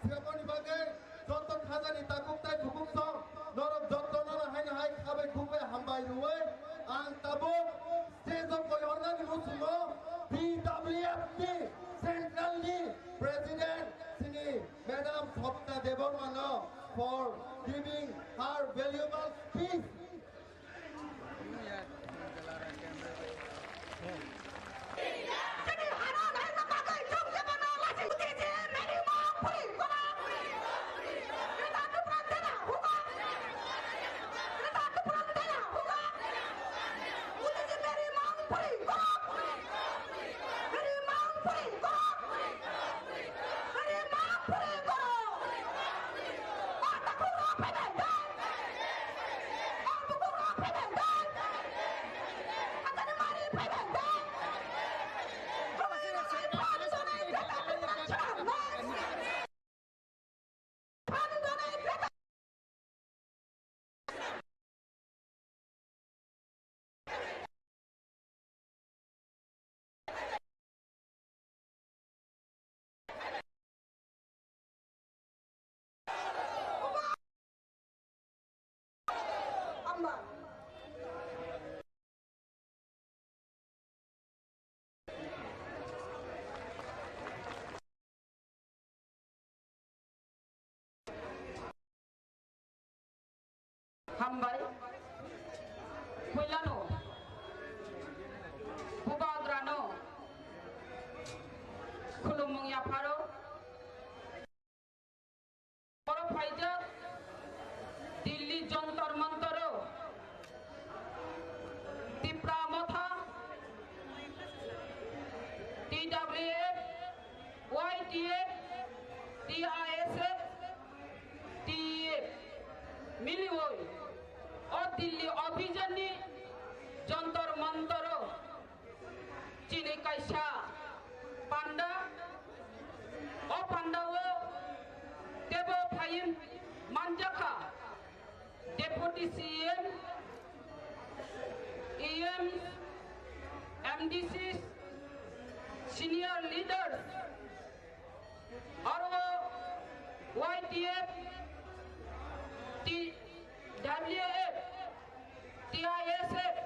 Srapani bagwi jotto khajani takhuk tai bukhuk song norok jotto nono haino hai khabai khukbai hambai rwui ang tabuk stage o koi hornani muchungo T W F ni Central ni President chini Madam Swapna Debbarma no for giving her valuable speech. Hambai. Puilano Bubagrano khulumung yapharo. Oro phaijak Delhi Jantar Mantaro Tipra Motha, T W F, Y T F, T I S F, T E F miliwi o Delhi Abhijanni Jantar Mantaro chini kaisa panda, o pandao tebo phaiwi manjakha Deputy C M, E M, M D Cs, Senior leaders, aro Y T F, T W F, T I S F,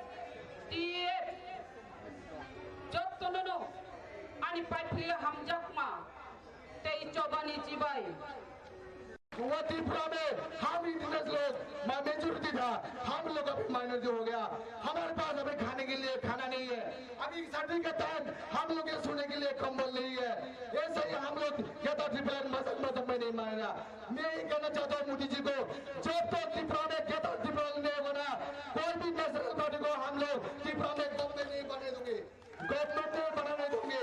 T E F, jottono no ani paithakni hamjakma tei chobani chibai. वो त्रिपुरा में हम इंडिजिनस लोग मा-, मेजोरिटी था, हम लोग अभी माइनॉरिटी हो गया। हमारे पास अभी खाने के लिए खाना नहीं है। अभी सर्दी का टाइम हम लोग के सोने के लिए कंबल नहीं है। ऐसे ही हम लोग गेटा ट्रिपल एन मजाक मजाक में नहीं मानेगा। मैं ये कहना चाहता हूँ मोदी जी को, जब तक त्रिपुरा में गेटा ट्रिपल एन नहीं होगा ना, कोई भी नेशनल पार्टी को हम लोग त्रिपुरा में दम में नहीं बनने देंगे। गवर्नमेंट नहीं बनाने देंगे।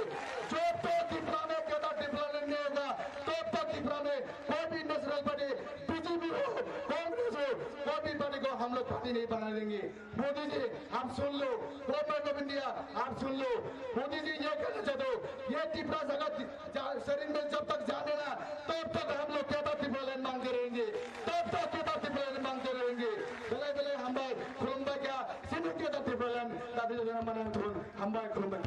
जब तक त्रिपुरा में गेटा ट्रिपल एन नहीं होगा, तब तक त्रिपुरा में कोई भी नेशनल पार्टी, बीजेपी हो, कांग्रेस हो, कोई भी पार्टी को हम लोग पार्टी नहीं बनाने देंगे। मोदी जी, आप सुन लो, गवर्नमेंट ऑफ इंडिया, आप सुन लो। मोदी जी, ये कहना चाहता हूँ, ये त्रिपुरा जगत जा-, शरीर में जब तक जाने ना, तब तक हम लोग गेटा ट्रिपल एन मांगते रहेंगे, तब तक गेटा ट्रिपल एन मांगते रहेंगे। Belai belai hambai, khulumbai kha, sini getar Tipraland, tadi jana manang thun, hambai khulumbai.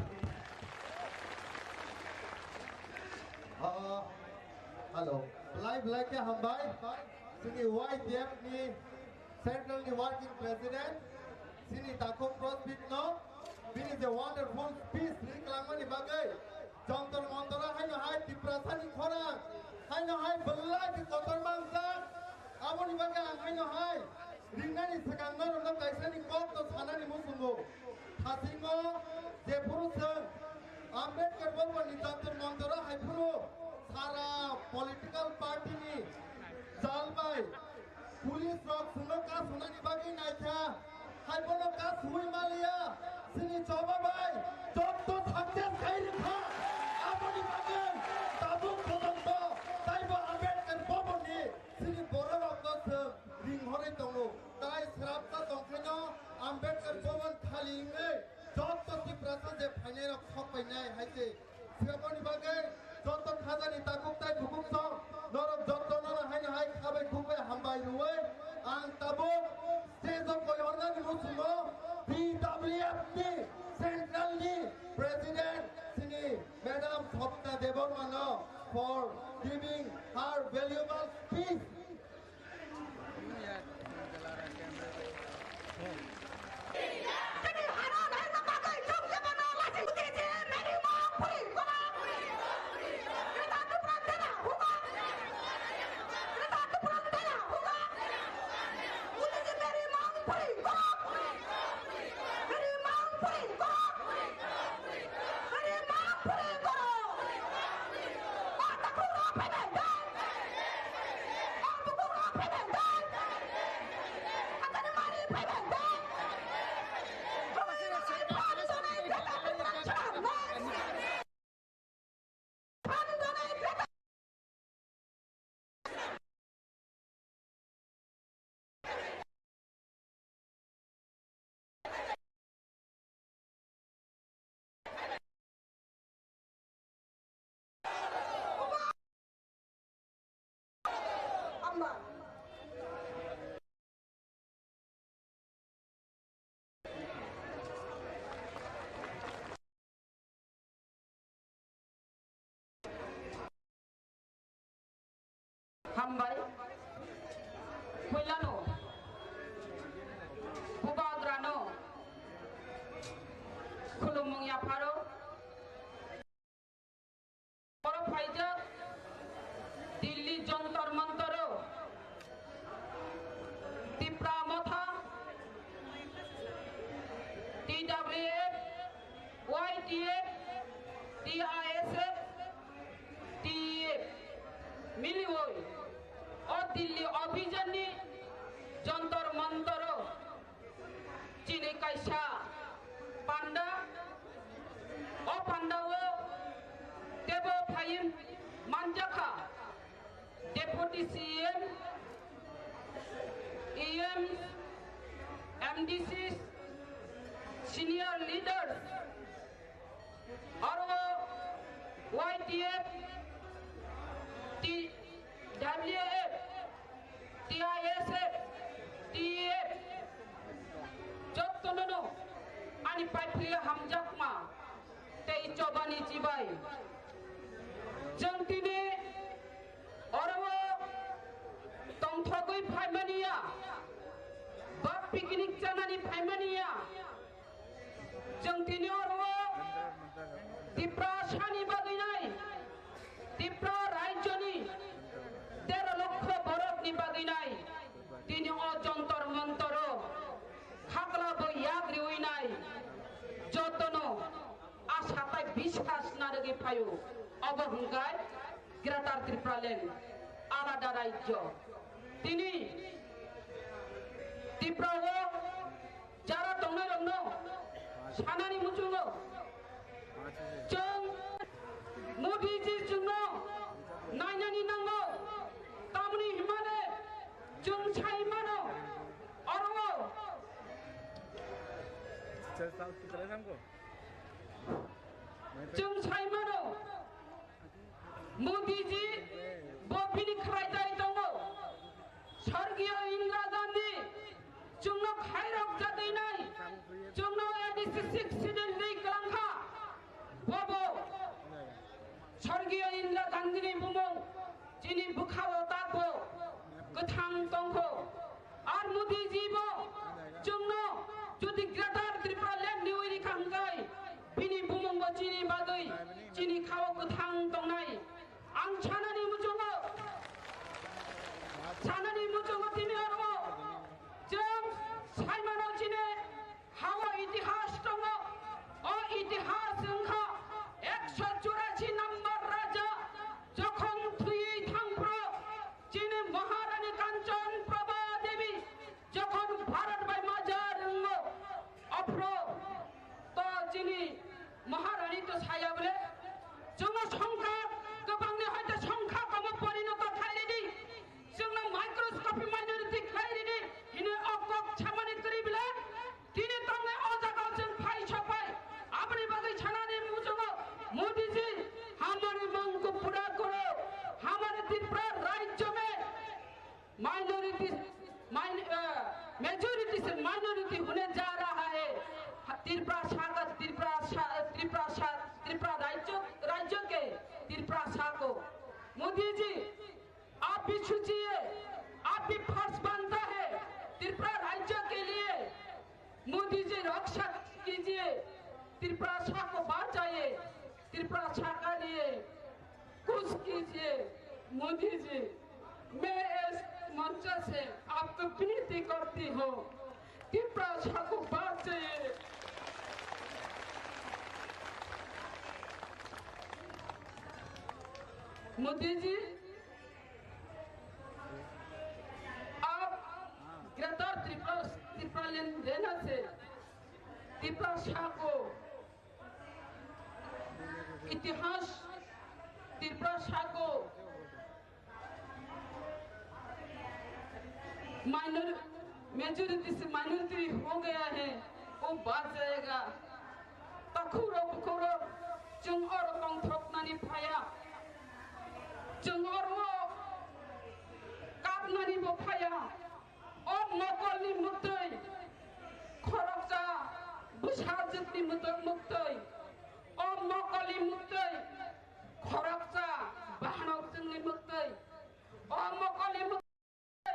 Ah, hello. Belai belai khe hambai, sini Y T F ni Central ni Working President, sini Takhuk Prospect no, bini je wonderful speech ri kwlangmani bagwi, Jantar Mantar o haino hai Tiprasa ni khorang, haino hai belai khe kotor mangjak, aboni bagwi ang haino hai ringnani swkang norokno kaisa ni kok no sanani muchungo. Thasingo jephuru chwng Ambedkar Bhavan ni Jantar Mantar o haiphuru sara political party ni jal bai police rok chwngno kasonani bagwi naikha, hai bono kasui maliya, chini choba bai jotto success khai rwkha, aboni bagwi tabuk pojonto taibo Ambedkar Bhavan ni chini bororokno chwng ringhorwi tongo, tai srapsa tongkhaino Ambedkar Bhavan thali wngwi jotto Tiprasa je phainairok sok painai hai se. Aboni bagwi joto khajani takhuk tai bukhuk song norok joto nono haino hai khabai khukbai hambai rwui ang tabuk stage o koi hornani muchungo T W F ni central ni president chini madam Swapna Debbarma no for giving her valuable speech. Hambai. Puilano Bubagrano khulumung yapharo. Oro phaijak Delhi Jantar Mantaro Tipra Motha, T W F, Y T F, T I S F, T E F miliwi o Delhi Abhijan ni Jantar Mantaro chini kaisa panda, o panda o tebo phaiwi manjakha Deputy C M, E M, M D Cs, senior leaders, aro Y T F, T W F, T I S F, T E F, jottono no ani paithakni hamjakma tei Chobani chibai. Chwng tini oro tongthogwi phaimani ya, ba picnic chanani phaimani ya. Chwng tini oro Tiprasani bagwi nai, Tipra rajyoni tero lokho borokni bagwi nai. Tini o Jantar Mantaro khakla bo yak riwi nai. Jotono asa tai biswas narwgwi phaio. Obo hwnkhe Greater Tipraland, alada rajyo. Tini Tiprao jara tongnairokno sanani muchungo, chwng Modiji chwngno nainani nango, tamni hwnmale chwng sai mano, oro chwng sai mano, Modiji bo bini khlai jai tongo. Sorgiyo Indira Gandhi chwngno khairok jatwi nai, chwngno A D C six schedule ri kwlangkha. Bobo Sorgiyo Indira Gandhini bumung chini bwkhao takbo kwthang tongkho. Ar Modiji bo chwngno jodi Greater Tipraland ni uri kha hwnkhe bini bumung bo chini bagwi chini khao kwthang tongnai. Ang sanani muchungo, sanani muchungo tini oro chwng saimano chini hao itihas tongo. O itihas wngkha ekso churashi number raja jokhon thwiwi thangphro chini Maharani Kanchan Prabha Devi jokhon Bharat bai majar wngo, aphro to chini Maharani to saya bole, chwngno songkha kwbangni hoite songkha komo porinoto khlai ridi, chwngno microscopy minority khlai ridi, hini o kok samani kwrwi bole, tini tongnai o jaga chwng phai sophai, aboni bagwi sanani muchungo, Modiji, hamari mang ko pura koro, hamare Tripura rajya mein minority, माइन-, अ, majority से minority होने जा रहा है। त्रिपुरा सागर, त्रिपुरा सा-, त्रिपुरा सा-, त्रिपुरा राज्य, राज्य के त्रिपुरा सा को। मोदी जी, आप भी सोचिए, आप भी फर्ज बनता है त्रिपुरा राज्य के लिए। मोदी जी, रक्षा कीजिए, त्रिपुरा सा को बचाइए, त्रिपुरा सा के लिए कुछ कीजिए। मोदी जी, मैं इस मंच से आपको विनती करती हूँ, त्रिपुरा सा को बचाइए। मोदी जी, आप ग्रेटर त्रिपुरा, त्रिपुरा लैंड देना से त्रिपुरा सा को इतिहास, त्रिपुरा सा को माइनर-, मेजोरिटी से माइनॉरिटी हो गया है, वो बच जाएगा। Takhurok bukhurok, chwng oro tongthoknani phaiya, chwng oro kapnani bo phaiya. O mokolni mwktwi khoroksa bwsajwkni mwtwi, mwktwi. O mokolni mwktwi khoroksa bahanok chwngni mwktwi. O mokolni mwktwi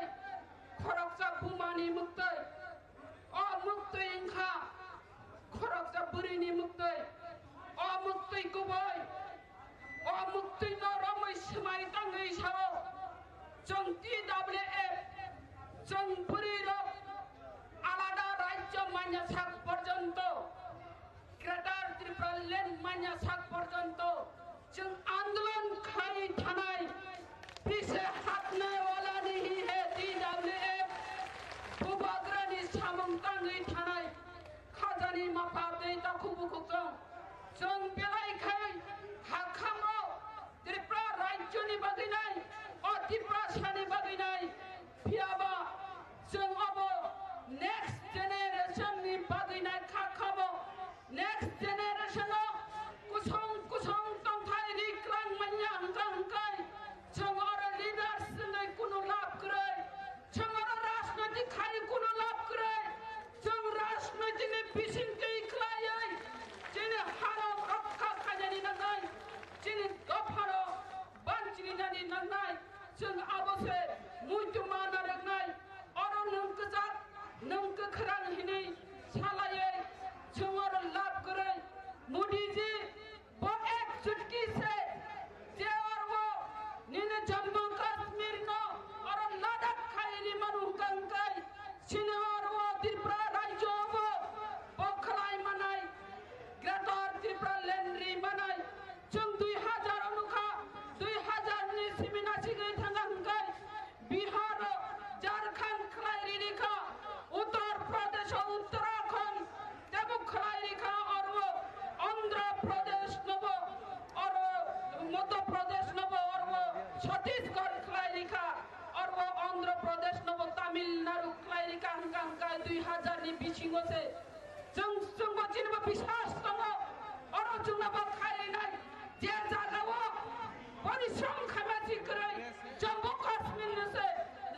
khoroksa bumani mwktwi. O mwktwi wngkha khoroksa bwrwini mwktwi. O mwktwi kubui. O mwktwino romwi swmai tangwi sao, chwng T W F, chwng bwrwirok alada rajyo manya sak porjonto, Greater Tripura Land manya sak porjonto, chwng andolon khlai thanai, pise hatne wala nahi hai T W F, bubagrani samung tangwi thanai. Khajani mapha tei takhuk bukhuk chwng, chwng belai khai ha khamo Tripura rajyoni bagwi nai, o Tiprasani bagwi nai. Phiyaba chwng obo next generation ni bagwi nai kha khamo. Next generation o kusong kusong tongthai ri kwlang manya hwnkha hwnkhe chwng oro leaders wngwi kunu lab kwrwi. Chwng oro rajnoitik khai kunu lab kwrwi. Chwng rajnoitik ni bisingtwi khlaiwi chini harok rokha Muituma narwknai, oro nwng kwchak, nwng kwkhrang hinwi salaiwi chwng oro lab kwrwi. Modi ji, bo ek chutki se je oro nini Jammu Kashmir no oro Ladakh khai rimani hwnkha hwnkhe, chini oro Tripura rajyo bo, bo khlai manai, Greater Tripura Land ri manai. Chwng dui hazar o nukha, dui hazar ni simi nasigwi thangkha hwnkhe Bihar o Jharkhand khlai riri kha, Uttar Pradesh o Uttarakhand tebo khlai ri kha, oro Andhra Pradesh nobo, oro Madhya Pradesh nobo, oro Chhattisgarh khlai ri kha, oro Andhra Pradesh nobo Tamil Nadu khlai ri kha, hwnkha hwnkhe dui hazar ni bisingo se Chwng, chwngbo chinibo biswas tongo, oro chwngno bo khairwi nai, je jagao porishrom khaima si kwrwi, Jammu Kashmir no se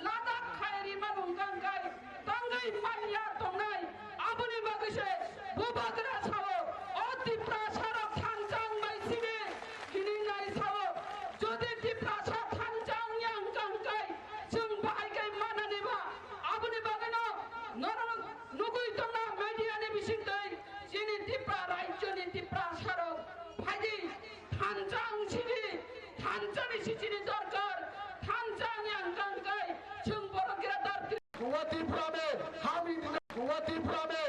Ladakh khairwi ma nungkang kai, tangwi manya tongnai, aboni bagwi se bubagra sao, o Tiprasa rok thanchang bai simi hini nai sao, jodi Tiprasa thanchang yang kang kai, chwng bahai kai manani ba, aboni bagwi no norok Nugwi tongna media ni bisingtwi chini Tipra rajyo ni Tipra sarok phaidi thanchang sidi thanchani sichini dorkar thanchang yang kangkai chwng borok gira dar Gungati Prame, Hami Dina, Gungati Prame,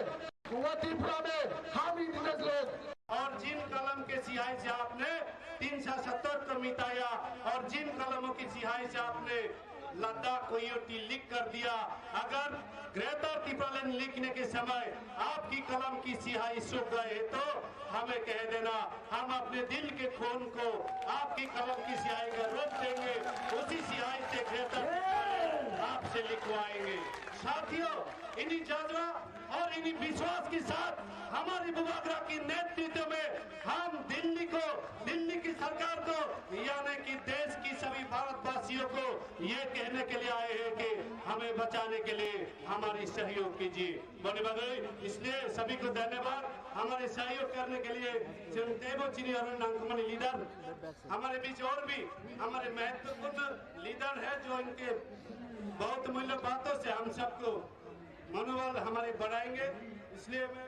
Gungati Prame, Hami Dina Glok. और जिन कलम के सिहाई से आपने तीन सौ सत्तर को मिटाया और जिन कलमों की सिहाई से आपने लद्दाख को यूटी लिख कर दिया। अगर ग्रेटर तिप्रालैंड लिखने के समय आपकी कलम की सिहाई सूख गए तो हमें कह देना, हम अपने दिल के खून को आपकी कलम की सिहाई का रूप देंगे, उसी सिहाई से ग्रेटर तिप्रालैंड आपसे लिखवाएंगे। साथियों, इन्हीं जज्बा और इन्हीं विश्वास के साथ हमारी बुबागरा की नेतृत्व में हम दिल्ली को, दिल्ली की सरकार को, यानी कि देश की सभी भारतवासियों को ये कहने के लिए आए हैं कि हमें बचाने के लिए हमारी सहयोग कीजिए। Boni bagwi, इसलिए सभी को धन्यवाद हमारे सहयोग करने के लिए। Chwng teibo chini oro nangkukmani leader, हमारे बीच और भी हमारे महत्वपूर्ण लीडर है जो इनके बहुत मूल्य बातों से हम सबको मनोबल हमारे बढ़ाएंगे। इसलिए मैं,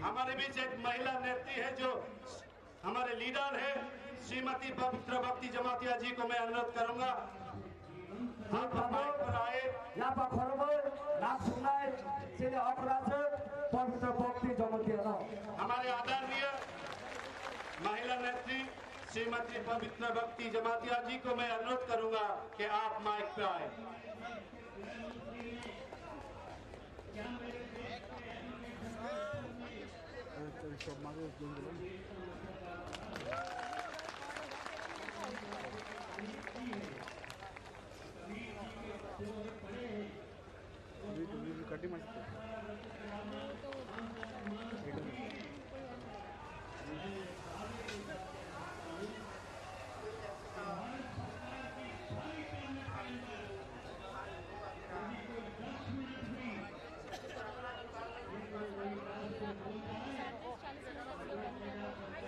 हमारे बीच एक महिला नेत्री है जो हमारे लीडर है, श्रीमती पवित्र भक्ति जमातिया जी को मैं अनुरोध करूंगा, आप माइक पर आए। Yapha khoroknwi naksuknai chini okra se Pavitra Bhakti Jamatia no. हमारे आदरणीय महिला नेत्री श्रीमती पवित्र भक्ति जमातिया जी को मैं अनुरोध करूंगा कि आप माइक पर आए।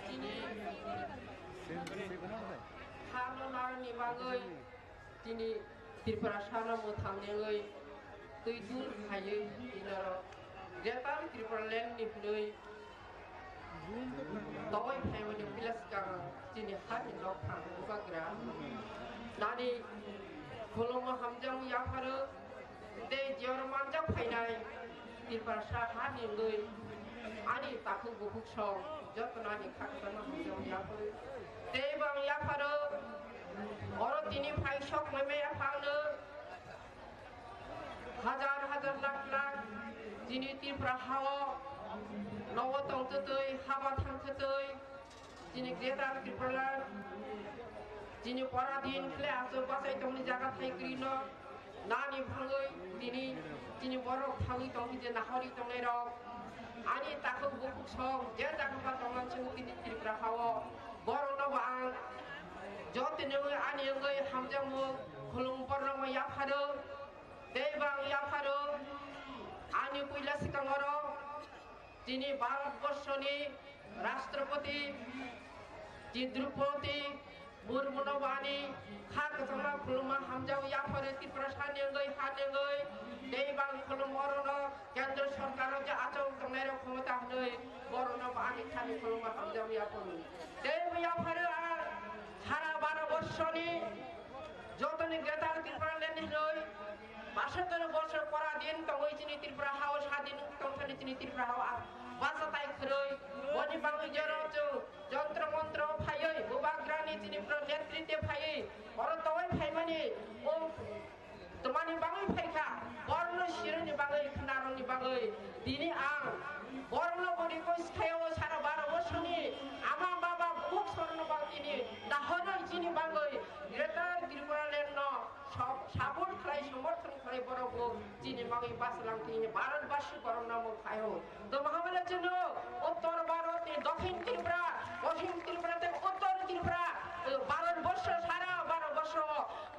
Chini Hamno narwkni bagwi chini Tripura sana mwthang nengwi twi dul khaiwi twi norok Greater Tripura Land ni hwnwi tongwi phaimani puila swkang chini hani nok thang bubagra nani khulumma hamjakmung yapharo tei jiyoro manjak phainai Tiprasa hani wngwi ani takhuk bukhuk song jotono ani khakchangma hamjakmung yapharo tei bang yapharo oro tini phai sok meme yaphangno Hajar hajar lakh lakh chini Tripura hao nogo tongtwtwi haba thangtwtwi chini Greater Tripura chini poradin khle aswk bachai tongni jaga thai kwrwino nani bhangwi tini chini borok thangwi tongwi je nahorwi tongnai rok ani takhuk bukhuk song je jaga ba tongna chwng tini Tripura hao borokno bo ang jotoni wngwi ani wngwi hamjakmung khulum borokno yapharo. Tei bang yapharo ani puila swkang oro chini Bharat borshoni Rashtrapati chi Droupadi Murmuno bo ani kha kwchangma Hamjao yapharo Tiprasa nengoi, ha nengoi, tei bang khulum orono kendro sorkaro je achok tongnai rok khomota hwnwi borokno bo ani thani khulumma hamjao yapharo. Tei bo yapharo ang sara baro borsoni jotoni Greater Tipraland hwnwi basattoro bosor pora din tongwi chini Tripura hao sadin tongthani chini Tripura hao a-, bachatai khwrwi boni bagwi jero chwng jontro montro phaiwi bubagrani chini bro netritwe phaiwi oro tongwi phaimani o twmani bagwi phaikha, borokno sironi bagwi, khwnarokni bagwi. Tini ang borokno bo request khaio, sara baro borsoni ama baba buk sorno bang tini dahoroi chini bagwi Greater Tripura Land no sop-, support khlai, somorthon khlai borok bo chini bagwi bachwlang tini Bharat basi borokno mung khaio. Tamo hamle chwngno Uttor Bharat ni Dokhin Tripura, Poschim Tripura tei Uttor Tripura, eh, Bharat borsho sara Bharat borsho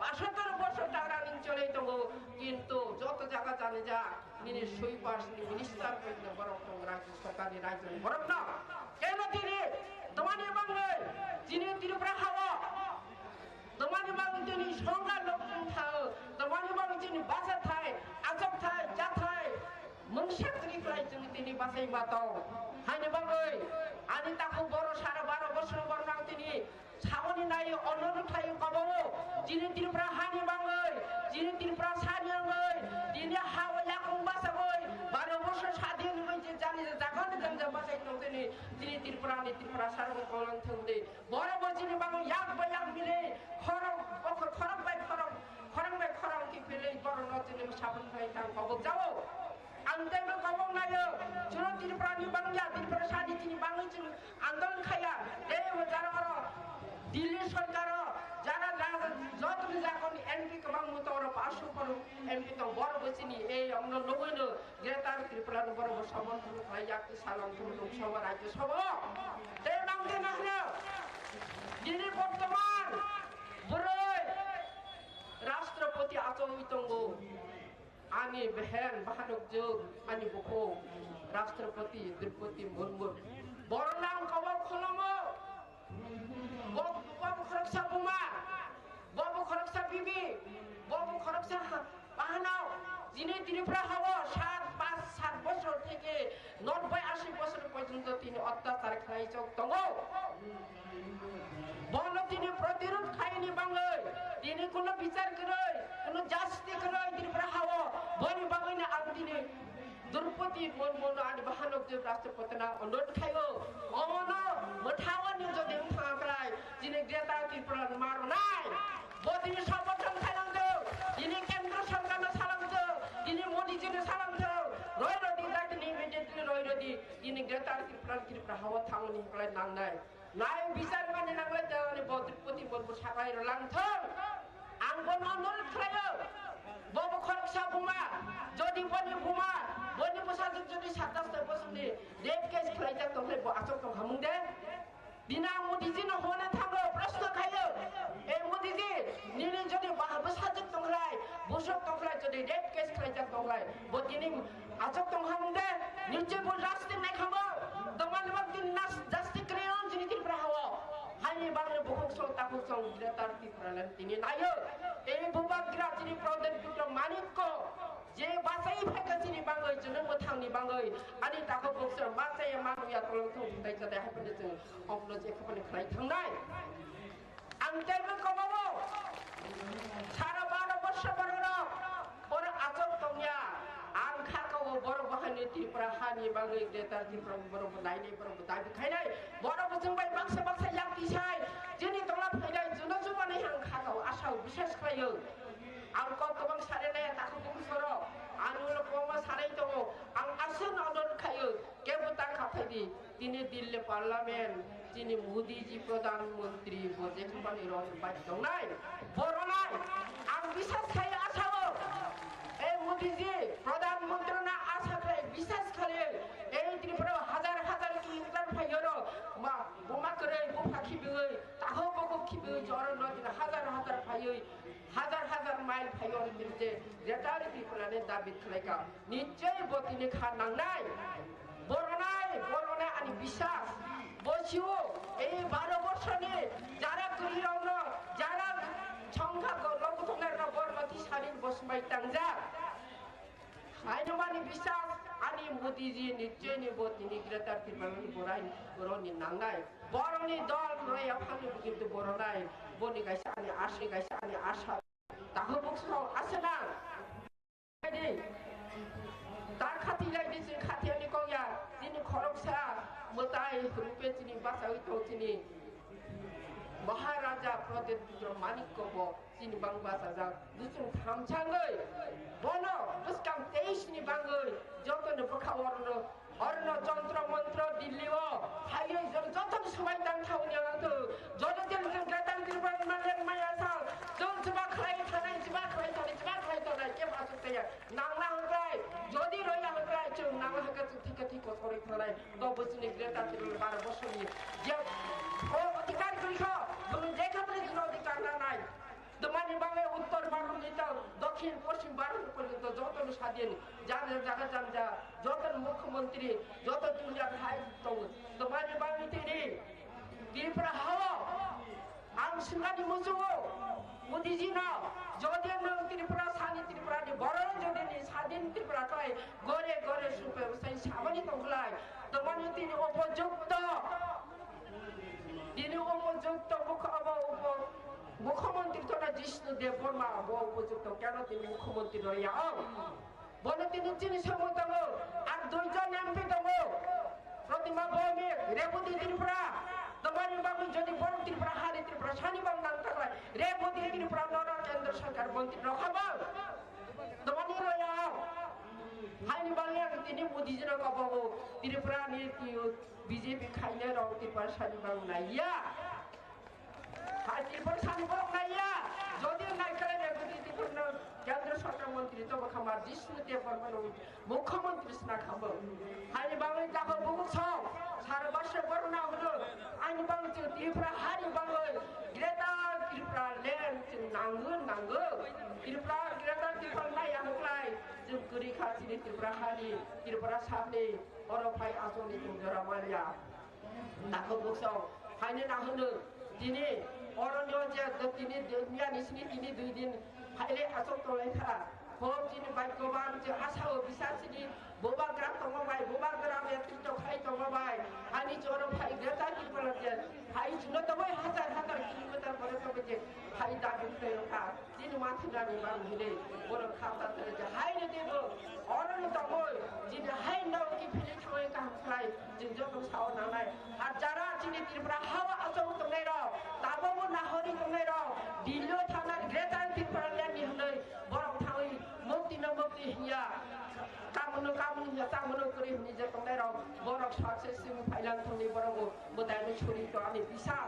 basattoro borsho tagra ning chole tongo, kintu joto jaga jani ja nini sweepers ni minister bai borok tongo, rajyo sorkar ni rajyo ni borok no. Keno tini twmani bagwi chini Tripura hao twmani bagwi chini songkar lok thao, twmani bagwi chini bacha thai, achok thai, ja thai, mungsa kwrwi kwlai chwng tini bachai ma tong. Haini bagwi ani takhuk boro sara baro bosor borno ang tini saboni nai onurodh khlai kobo. Chini Tripura hani bagwi, chini Tripura sani bagwi, tini hao yakung bachagwi, baro bosor sadin wngwi je jani je jagoni jani je bachai tong tini, chini Tripura ni Tripura sarok kolang thangdi. Borok bo chini bagwi yak bai yak mili, khorok, khorok bai khorok, khorang bai khorang kiphilwi borokno chini saboni nai tang kobo jao. Ang teibo kobong naio, chwng Tripura ni bangya, Tripura sadi chini bangwi chwng andolon khaya, teibo jara oro Delhi sorkar o jara raja jotoni jakoni M P kwbang muto oro pasu koru M P tong borok bo chini ei ongno nugwino Greater Tripura no borok bo somorthon khlai yak ti salam thum nuk sobo rajyo sobo. Tei bang de nahno dini bortoman bwrwi Rashtrapati achogwi tongo. Ani behen bahanok jwk, ani bukhuk Rashtrapati Draupadi Murmu. Borok nang kobo kholomo. Bo, bo khoroksa buma, bo khoroksa bibi, bo khoroksa ha-, bahanok. Jini Tripura hao sat, pas, sat bosor theke নব্বই আশি বছর পর্যন্ত tini অত্যাচার khlai chok tongo. Bono tini protirod khlaini bagwi, tini kuno bichar kwrwi, kuno justice kwrwi Tripura hao, boni bagwino ang tini Draupadi Murmuno ani bahanok je Rashtrapati no onurodh khaio, omono mwthangwi jodi wngthang khlai, tini Greater Tripura ni maronai. Bo tini somorthon khailangthok, tini kendro sorkarno salangthok, tini Modiji no salangthok, roi rodi, jatini immediately roi rodi, tini Greater Tripura, Tripura hao thangmani hinkhlai nangnai. Nai bichar mani nanglai tani bo Draupadi Murmu saklai rwlangthok. Ang bono onurodh khlaio. Bo bo khoroksa buma, jodi boni buma, boni bwsajwk jodi satas ta bosongni rape case khlaijak tongkhe bo achok tong hamung de. Bini ang Modiji no hona thango, proshno khaio. E Modiji, nini jodi ba-, bwsajwk tongkhlai, busuk tongkhlai, jodi rape case khlaijak tongkhlai, bo tini achok tong hamung de, nichoi bo justice naikhango, domal bak din nas justice kre on jini Tripura hao. Haini bagwi bukhuk song, takhuk song, Greater Tipraland tini naio. E bubagra chini Pradyut Bikram Manikko, je bachai phaikha chini bagwi, chwng mwthangni bagwi, ani takhuk buksa bachai manu ya tolong thung thai chadai hai phano chwng Omono je khapani khlai thangnai. Ang teibo kobogo. Sara baro borsha bororok. Borok achok tongya. Ang kha kobo borok bahani Tripura hani bagwi Greater Tripura borok bo nainai borok bo dabi khainai. Borok bo chwng bai baksa baksa yak tisai. Chini tola phainai juno jumanai ang kha kau asao biswas khlaio. Ang kok kwbang sanai nai takhuk bukhuk soro. Ang ulo kwbangma sanai tongo. Ang aswk no onurodh khaio. Kebo ta kha phaidi. Tini Delhi Parliament, tini Modiji Pradhan Mantri bo je company rok bai tongnai, boronai ang biswas khai asao. E Modiji Pradhan Mantri na asa khai biswas khai. E Tripura hazar hazar kilometer phai oro ma buma kwrwi bupha khibiwi taho bokok khibiwi joro no hazar hazar phaiwi hazar hazar mile phaiwi je Greater Tripura ni dabi khlaika. Nichoi bo tini kha nangnai. Boronai, boronai ani biswas. Bo siwo, ei baro borsoni jara kwrwi rokno, jara songkha go-, logo tongnai rok bai tangjak. Haino mani biswas ani Modiji ni chini bo tini Greater Tipraland ni borai boroni nangnai. Boroni dol roi aphani bukit boronai. Boni kaisa ani asai kaisa ani asa. Takhuk bukso asana. Tar khati lai di sing khati ani kongya. Tini khoroksa mwtai rupe tini basawi tong tini. Maharaja Pradyut Manik Kobo. Chini bang bachajak, dusung thamchangwi, bono bwskang teis ni bangwi, jotono bwkha orno, orno jontro montro Delhi o, phaiwi jotoni swbai tang thauni ang tu, joto jil jil gatang jil bang malen maya sal, jil chuba khlai thanai, chuba khlai thanai, chuba khlai thanai, kebo asuk taya, nangna hangkrai, jodi roya hangkrai, chung nangna hangkrai, chung thika thik kosorwi thanai, bo bwswni greater Tripura bara bosoni, je, o adhikar kwrwi kho, bwrwi je khatrwi jino adhikar nanai. Tamani bagwi uttor Bharat ni tang dokhin poschim Bharat porjonto joto no sadin jani jaga janja joto no mukhyamantri joto dunia hai tongo. Tamani bagwi tini Tripura hao ang singani musugo Modi ji no jodi no Tripura sani Tripura ni borok jodi ni sadin Tripura khlai gore gore supe usai sabani tongkhlai tamani tini opojukto Tini upojukto mukho-, obo upo-, mukhyamantri tona Jishnu Debbarma, bo upojukto keno tini mukhyamantri rw ya o. Bono tini chini samung tongo, ar duijon M P tongo. Protima Bhowmik, Rebati Tripura, tomani bagwi jodi borok Tripura, hari Tripura, sani bang nang taklai, Rebati Tripura, noro kendra sarkar mantri rw kha bang. Tomani rw ya o. Haini bagwi ang tini Modi jino kobogo, Tripura ni twi-, B J P khainai rok Tiprasani bang naiya. Hai Tiprasani borok naiya. Jodi naikhlai Rebati Tripura no Kendra Sorkar Montri to bwkha ma Jishnu Debbarma no Mukhyamantri sna khambo. Haini bagwi jaga bubuk song. Sara basra borok na hwno. Ani bagwi chwng Tripura hani bagwi Greater Tripura land chwng nango nango. Tripura Greater Tripura naiya hwklai. Chwng kwrwi kha chini Tripura hani, Tripura sakni. Oro phai aswkni tong jora manya. Takhuk bukchong phaini nahwno tini oro nw je tini duniani sini tini dui din phaile aswk tonglaikha. Hok chini bai koban je asao bisa chini bubagra tongma bai, bubagra netrito khai tongma bai. Ani choro phai Greater Tipraland je phai chwngno tongwi hajar hajar kilometer pore tongwi je phai dabi tongwi rwkha. Chini mathwrani bang hinwi borok kha ta tere je hai no tebo oro no tongoi chini hai no ki philwi thangwi kaham khlai chwng joto sao nangnai. Ar jara chini Tripura hao achuk tongnai rok, tabukbo nahori tongnai rok, Delhi o thangna Greater Tipraland ni hinwi borok thangwi mukti no mukti hinya, kamono kamono hinya, tamono kwrwi hinwi je tongnai rok, borok success simi phailang thangwi borok bo mwtai no suri to ani bisa.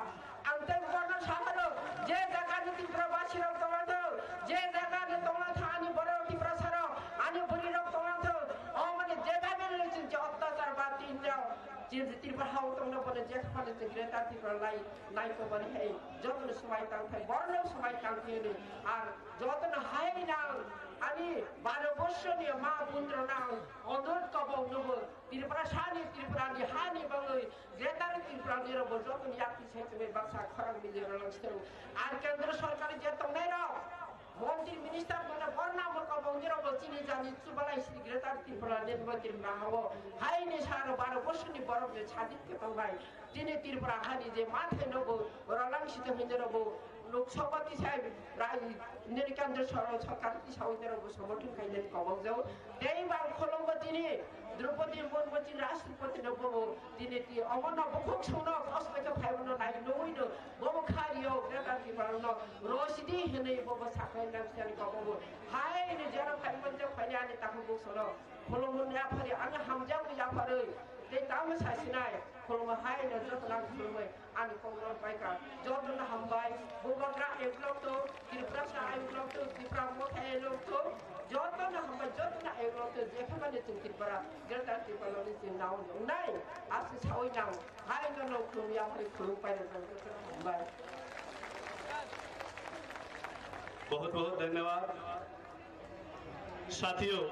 Ang tei borno saharok, je jagani Tripura basirok tonglathok, je jagani tonglathok ani borok Tiprasarok, ani bwrwirok tonglathok, omoni je jagani chwng je ottachar ba tinjak, je Tripura hao tongna bono je khapano chwng Greater Tripura lai, nai tongmani hai, jotono swmai tangthai, borno swmai tangthai hwnwi, ar jotono hai nang, ani baro borsoni ma bundro nang, onur kobok nubo, Tripura sani, Tripura ni hani bangwi, Greater Tripura ni rok bo joto ni yakti sai chumui baksa khorang mili rwlang sitwng. Ar kendra sorkar je tongnai rok, montri minister bono borna moko bongni rok bo chini jani chubalai si Greater Tripura ni bo Tripura hao. Hai ni saro baro borsoni borok je sadit ke tongnai. Chini Tripura hani je mathai no bo rwlang sitwng hini rok bo Lok Sabha tisai rai nini kendra sor-, sorkar tisai nini rok bo somorthon khainani kobok jao. Tei bang khulumgo tini Draupadi Murmu chini Rashtrapati no bobo tini ti omono bukhuk songno kosto khe phaibono nai nugui no bobo khario Greater Tipraland no rosidi hinui bobo sakhai nang siani kobobo hai ni jera phaibo je phai ani takhuk buksono khulumgo yaphari ani hamjakgo yapharui tei tamo sasinai khulumgo hai no joto nang khulumui. Ani khobor paikha, jotono hambai, Bubagra ek lok to, Tiprasa ek lok to, Tipra Motha ek lok to, jotono hambai, jotono ek lok to, jephemani chwng Tripura, Greater Tripura ni chwng naui wngnai, aswk saui nang, hai no no khulum ya, hai khulum pai rok hambai. बहुत बहुत धन्यवाद। साथियों,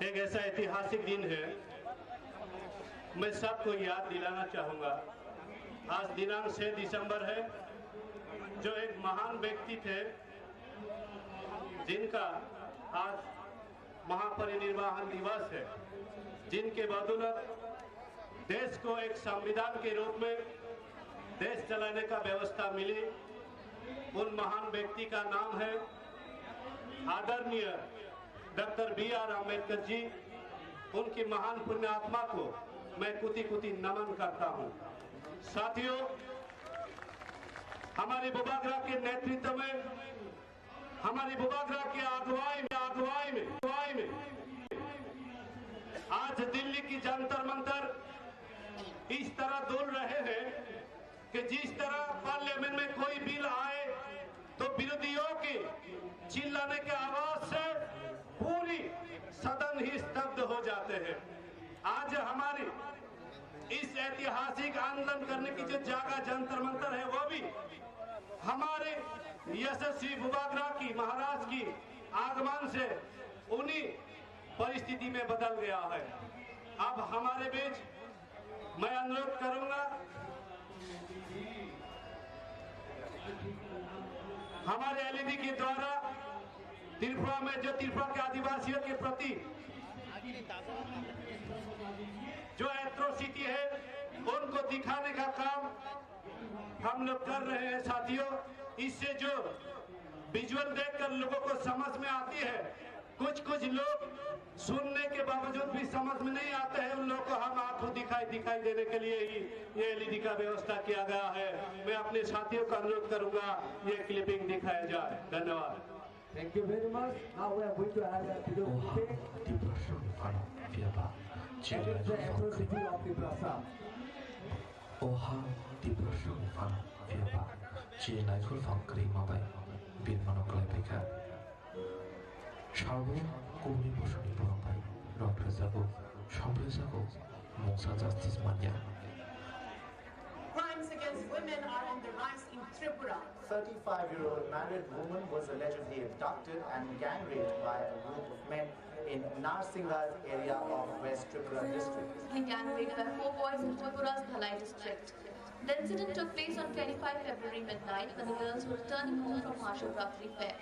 एक ऐसा ऐतिहासिक दिन है, मैं सबको याद दिलाना चाहूँगा। आज दिनांक छह दिसंबर है, जो एक महान व्यक्ति थे, जिनका आज महापरिनिर्वाण दिवस है, जिनके बदौलत देश को एक संविधान के रूप में देश चलाने का व्यवस्था मिली, उन महान व्यक्ति का नाम है आदरणीय डॉक्टर बी आर अम्बेडकर जी। उनकी महान पुण्य आत्मा को मैं कोटि कोटि नमन करता हूँ। साथियों, हमारे बुबागरा के नेतृत्व में, हमारी बुबागरा की अगुवाई में, अगुवाई में, अगुवाई में आज दिल्ली की जंतर मंतर इस तरह डोल रहे हैं कि जिस तरह पार्लियामेंट में कोई बिल आए तो विरोधियों के चिल्लाने के आवाज से पूरी सदन ही स्तब्ध हो जाते हैं। आज हमारी इस ऐतिहासिक आंदोलन करने की जो जगह जंतर मंतर है, वो भी हमारे यशस्वी बुबागरा की, महाराज की आगमन से उन्हीं परिस्थिति में बदल गया है। अब हमारे बीच मैं अनुरोध करूंगा, हमारे एलईडी के द्वारा त्रिपुरा में जो त्रिपुरा के आदिवासियों के प्रति जो एट्रोसिटी है, उनको दिखाने का काम हम लोग कर रहे हैं साथियों। इससे जो विजुअल देखकर लोगों को समझ में आती है, कुछ कुछ लोग सुनने के बावजूद भी समझ में नहीं आते हैं, उन लोगों को हम आंखों दिखाई दिखाई देने के लिए ही ये एलईडी का व्यवस्था किया गया है। मैं अपने साथियों का अनुरोध करूंगा, ये क्लिपिंग दिखाया जाए। धन्यवाद। Thank you very much. Now we are going to have a video clipping. Tiprasani phano phiya ba chini naikhol phang kwrwima bai. Oha Tiprasani phano phiya ba chini naikhol phang kwrwima bai birmano kwlai paikha. Sabo kubuni bosoni borok bai rok rwjago, song rwjago, mungsa justice manya. Crimes against women are on the rise in Tripura. Thirty-five-year-old married woman was allegedly abducted and gang raped by a group of men in Narsinghar area of West Tripura district. Gang raped by four boys in Tripura's Dhalai district. The incident took place on twenty-five February midnight when the girls were returning home from Mahashivratri fair.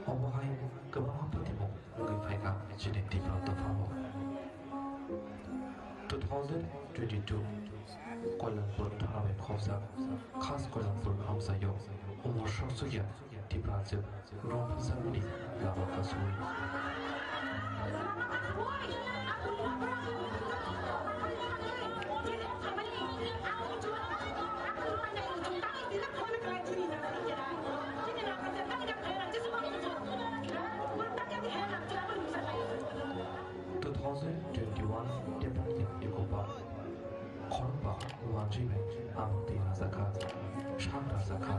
Obo hai kwbangma patimung wngwi phaikha chini Tipra dophao. Two thousand twenty-two Koilanpur thana bai khobjak khas Koilanpur hamsaio umor soksukya Tipra jwk Rong phasamani lama kasui. Two thousand twenty-one Tepanya Ecopark. Khorokba wanjwi bai ang twi rajakha, sak rajakha,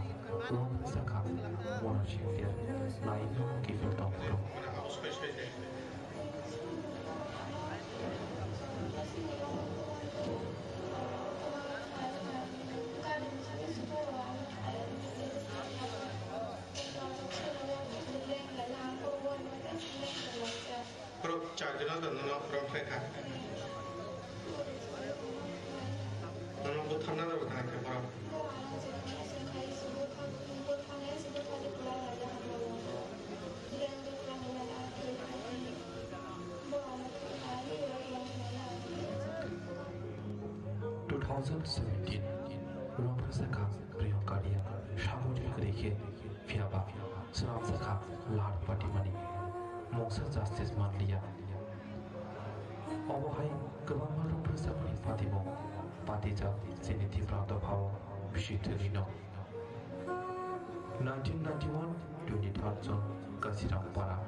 uang rajakha, mona singter, laino kiphil tongphuru. Borok char jona da nono rom khlai kha. Nono butharna da bwthang khe borok. Two thousand seventeen Romrwsakha Priyanka Riya saboni kwrwi khe phiyaba swnamjakha lar patimani mungsa justice manliya. Obo hai kwbangma Romrwsakni patimung patijak chini Tipra dophao bisi thwgwino. Nineteen ninety-one twenty-third June Kasiram Para.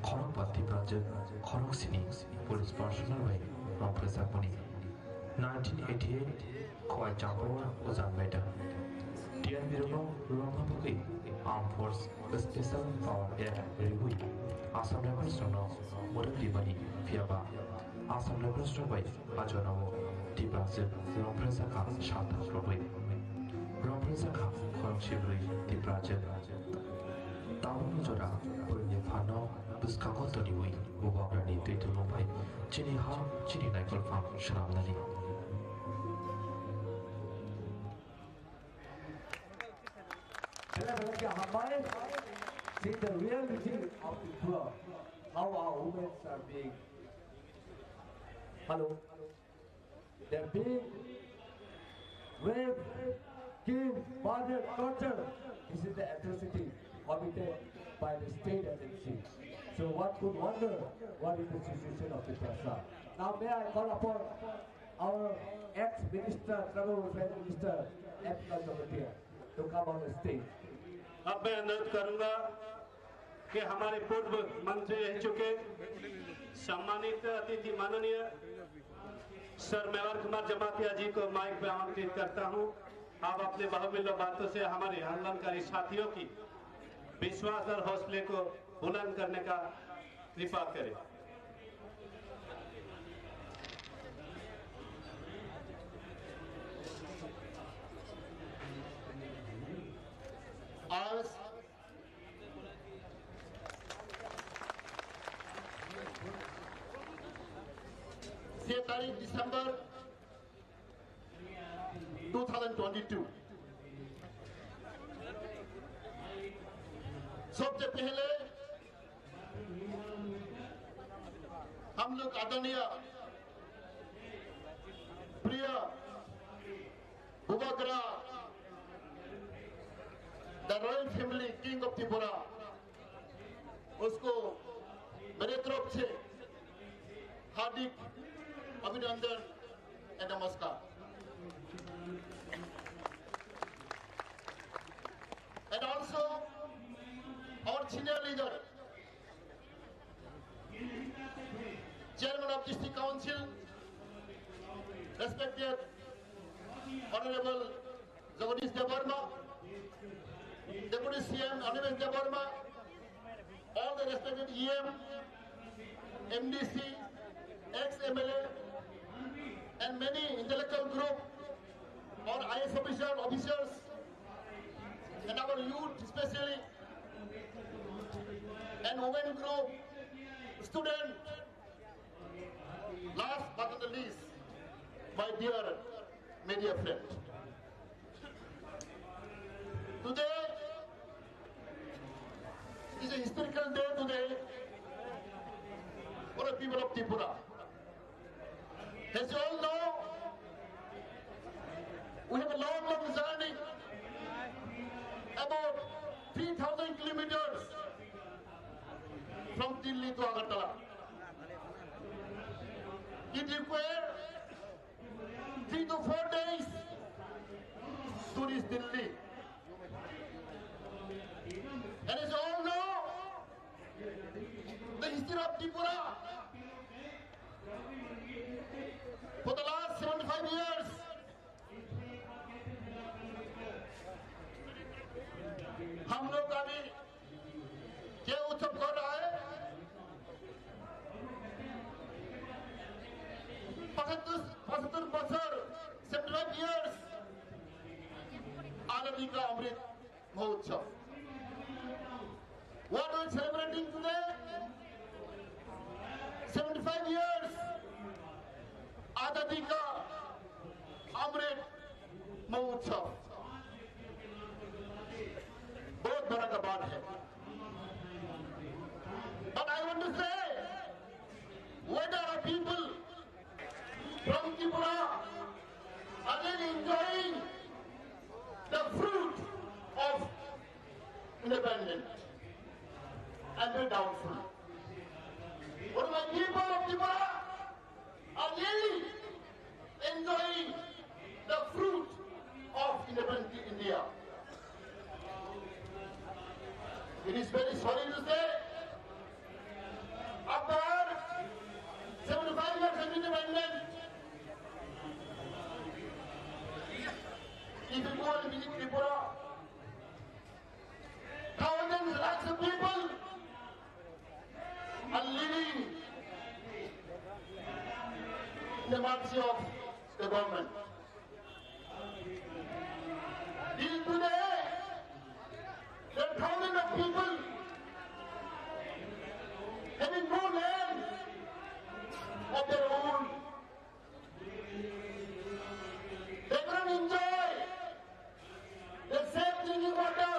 Khorokba Tiprajwk khorok sini police personnel bai romphrejakmani. Nineteen eighty-eight Khowai Champawar Ujan Medal. T R Birmo romna bagwi Armed Force Special Power Act riwi Assam Rifles rokno mwrwk rimani phiyaba Assam Rifles rok bai a jonao Tiprajwk romphrejakha sata khoroknwi. Romphrejakha khorok sibrwi Tiprajwk. Tabukni jora buini phano bwskango toniwi bubagrani twi tulung bai chini ha chini naikolphang swnamnani. Bela bela khe hambai. See the reality of the poor, how our women are being, hello, they're being raped, killed, murdered, tortured. This is the atrocity committed by the state agency. So one could wonder what is the situation of the Trasa. Now may I call upon our ex-minister, tribal welfare minister, M K Jamatia, to come on the stage. अब मैं अनुरोध करूंगा कि हमारे पूर्व मंत्री रह चुके सम्मानित अतिथि माननीय सर मेवार कुमार जमातिया जी को माइक पे आमंत्रित करता हूं। आप अपने बहुमूल्य बातों से हमारे आंदोलनकारी साथियों की विश्वास और हौसले को बुलंद करने का कृपा करें। आज से तारीख दिसंबर दो हज़ार बाईस। सबसे पहले हम लोग आदरणीय प्रिय बुबाग्रा, the royal family, King of Tripura, उसको मेरे तरफ से हार्दिक अभिनंदन and नमस्कार। And also our senior leader, Chairman of District Council, respected Honorable Jagadish Debbarma, Deputy C M Animesh Debbarma, all the respected E M, M D C, ex M L A, and many intellectual group, our I A S officer, officers, and our youth especially, and women group, student, last but not the least, my dear media friend. Today is a historical day today for the people of Tripura. As you all know, we have a long, long journey, about three thousand kilometers from Delhi to Agartala. It requires three to four days to reach Delhi. And as you all know, the history of Tripura for the last seventy-five years, हम लोग अभी क्या उत्सव कर रहा है? पचहत्तर, पचहत्तर बछर, seventy five years, आजादी का अमृत Mahotsav. What we celebrating today? Seventy five years आजादी का अमृत महोत्सव। बहुत बड़ा का बात है। But I want to say, whether our people from Tripura are really enjoying the fruit of independence and be doubtful. What my people of Tripura are really enjoying the fruit of independent India. It is very sorry to say, after seventy-five years of independence, if you go and visit Tripura, thousands, lakhs of people are living in the mercy of the government. Till today, there are thousands of people having no land of their own. They couldn't enjoy the safe drinking water.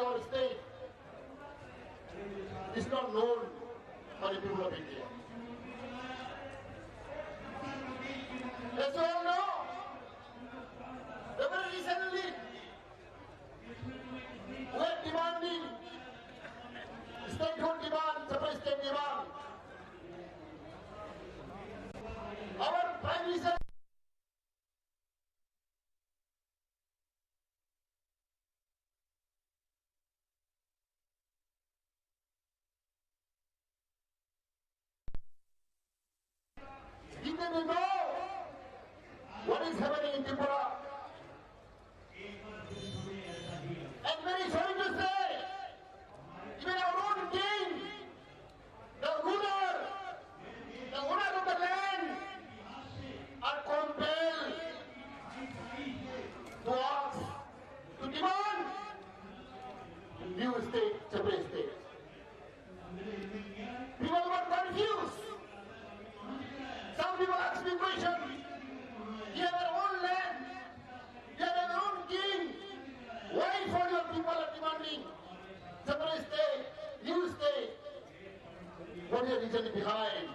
Our state is not known for the people of India. As you all know, very recently, we are demanding statehood demand, separate state demand. Our Prime Minister Did they know what is happening in Tripura? And very sorry to say, even our own king, the ruler, the owner of the land, are compelled to ask, to demand new state, separate state. People were confused. Some people ask me question. You have your own land. You have your own king. Why for your people are demanding separate state, new state? What is the reason behind?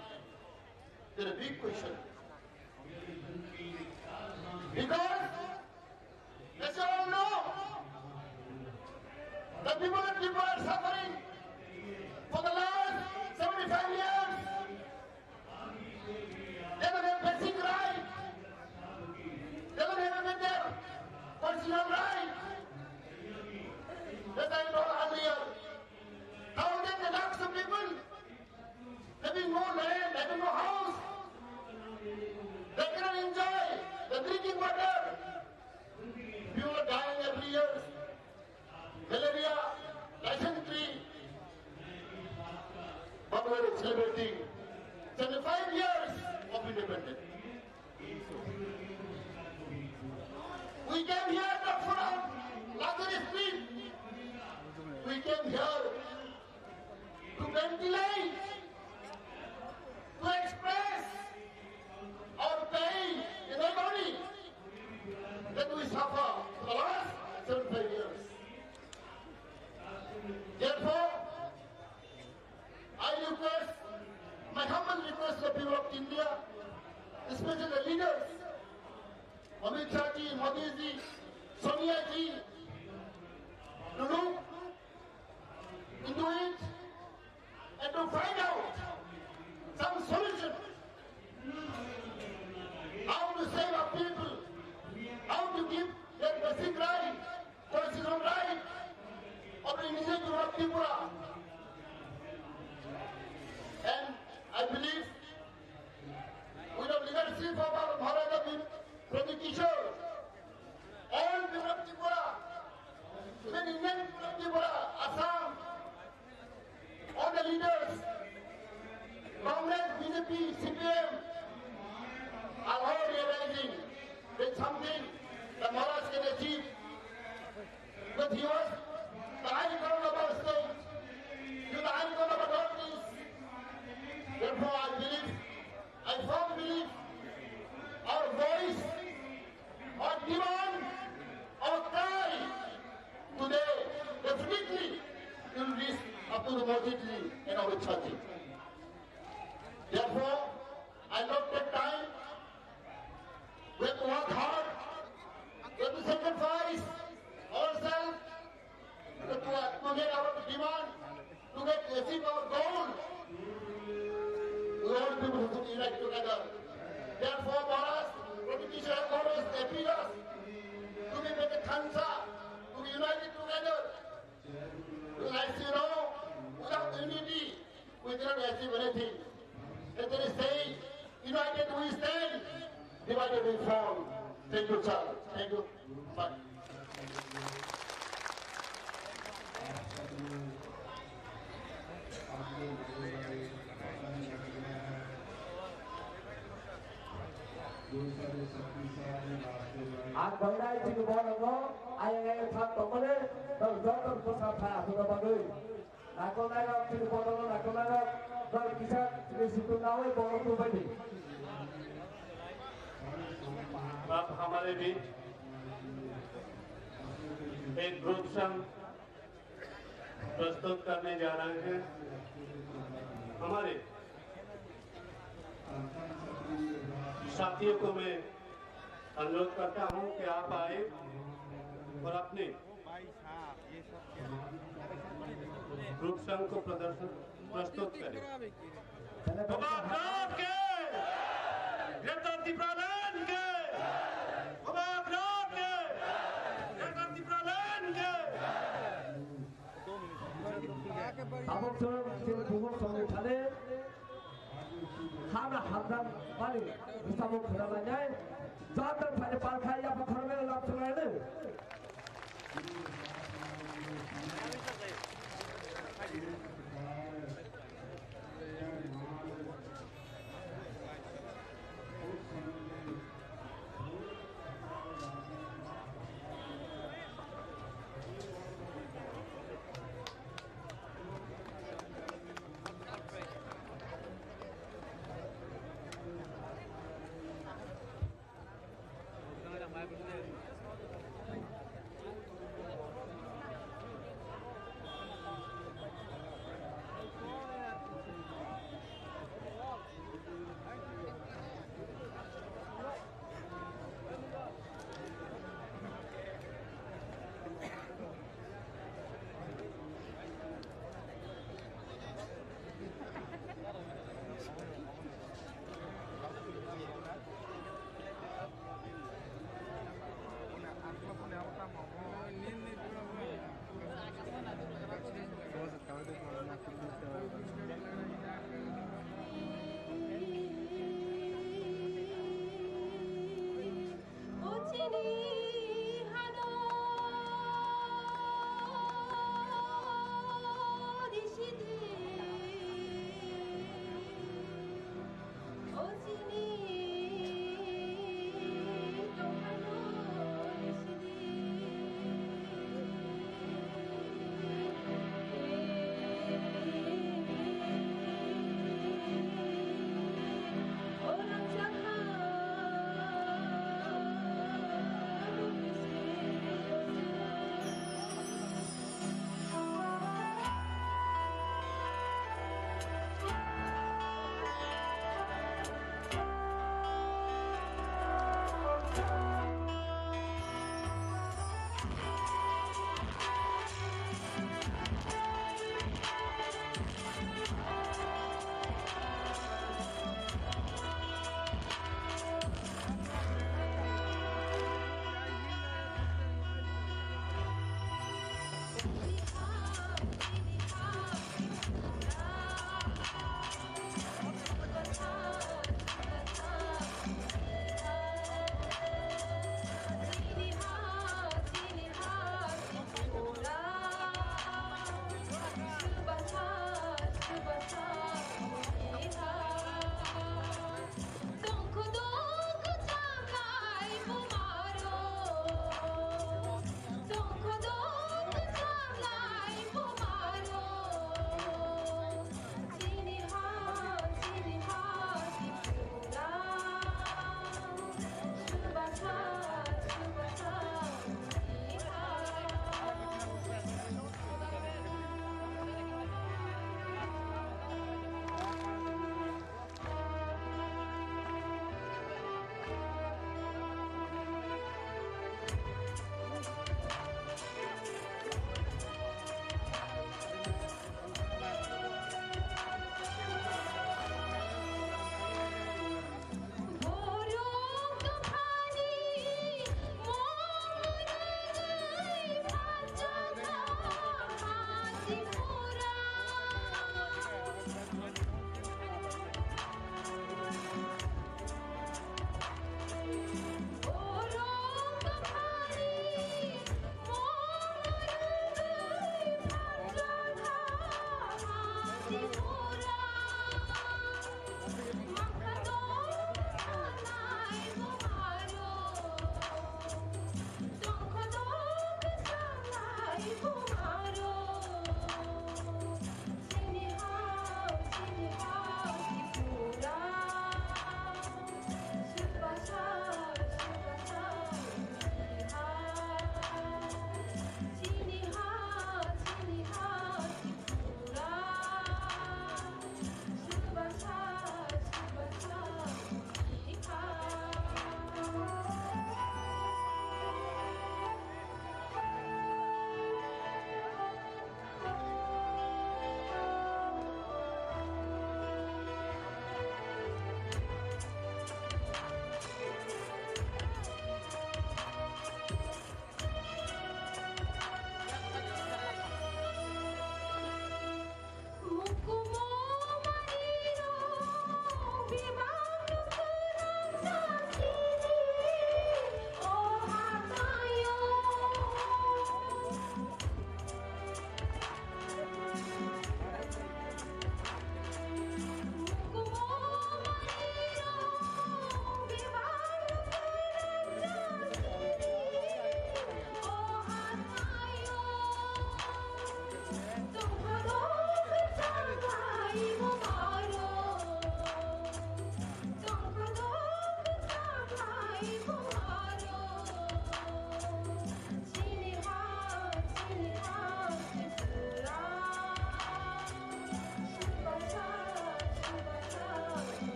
There is a big question. Because as you all know, the people of Tripura are suffering for the last seventy-five years. They don't have basic right. They don't have their constitutional right. As I told earlier, thousands and lakhs of people having no land, having no house. They cannot enjoy the drinking water. People are dying every year. Malaria, dysentery. But we are celebrating seventy-five years of independence. We came here not for our luxury street. We came here to ventilate, to express our pain and agony that we suffer for the last seventy-five years. Therefore, I request, my humble request to the people of India, especially the leaders, Amit Shah ji, Modi ji, Sonia ji, to look into it and to find out some solution. How to save our people, how to give their basic right, constitutional right of the indigenous people of Tripura. And I believe with the leadership of our Maharaja Bhi-, Pradyut Kishore, all people of Tripura, even Indian people of Tripura, Assam, all the leaders, Congress, B J P, C P M, are all realizing that something the Maharaj can achieve. But he was the icon of our state, he was the icon of our Northeast. Therefore, I believe, I firmly believe, our voice, our demand, our cry today definitely will reach up to the Modi ji and our Shah ji. Therefore, I not take time. We have to work hard. We have to sacrifice ourselves to, to get our demand, to get, achieve our goal. We all people have to unite together. Therefore, Maharaj, Pradyut Kishore always appeal us to be make a thansa, to be united together. Because as you know, without unity, we cannot achieve anything. As they say, united we stand, divided we fall. Thank you, sir. Thank you. Bye. Ang koinai chini bono no ayang ayang thang tongmani, tong joto bwsa phai aswkna bagwi. Nakolnai rok chini bono no nakolnai rok, tong kisa chini situ nawi bono tubai di. आप हमारे बीच एक ग्रुप संघ प्रस्तुत करने जा रहे हैं। हमारे साथियों को मैं अनुरोध करता हूं कि आप आए और अपने रूप संग को प्रदर्शन, प्रस्तुत करें। गोपालनाथ के, ग्रेटर तिप्रालैंड के, गोपालनाथ के, ग्रेटर तिप्रालैंड के। Tabuk chwng chini buhok songni thani hana hamdan mani bwsamo khwna lainai. Jadar phani palkhai yapha khormeno lam chwlainai.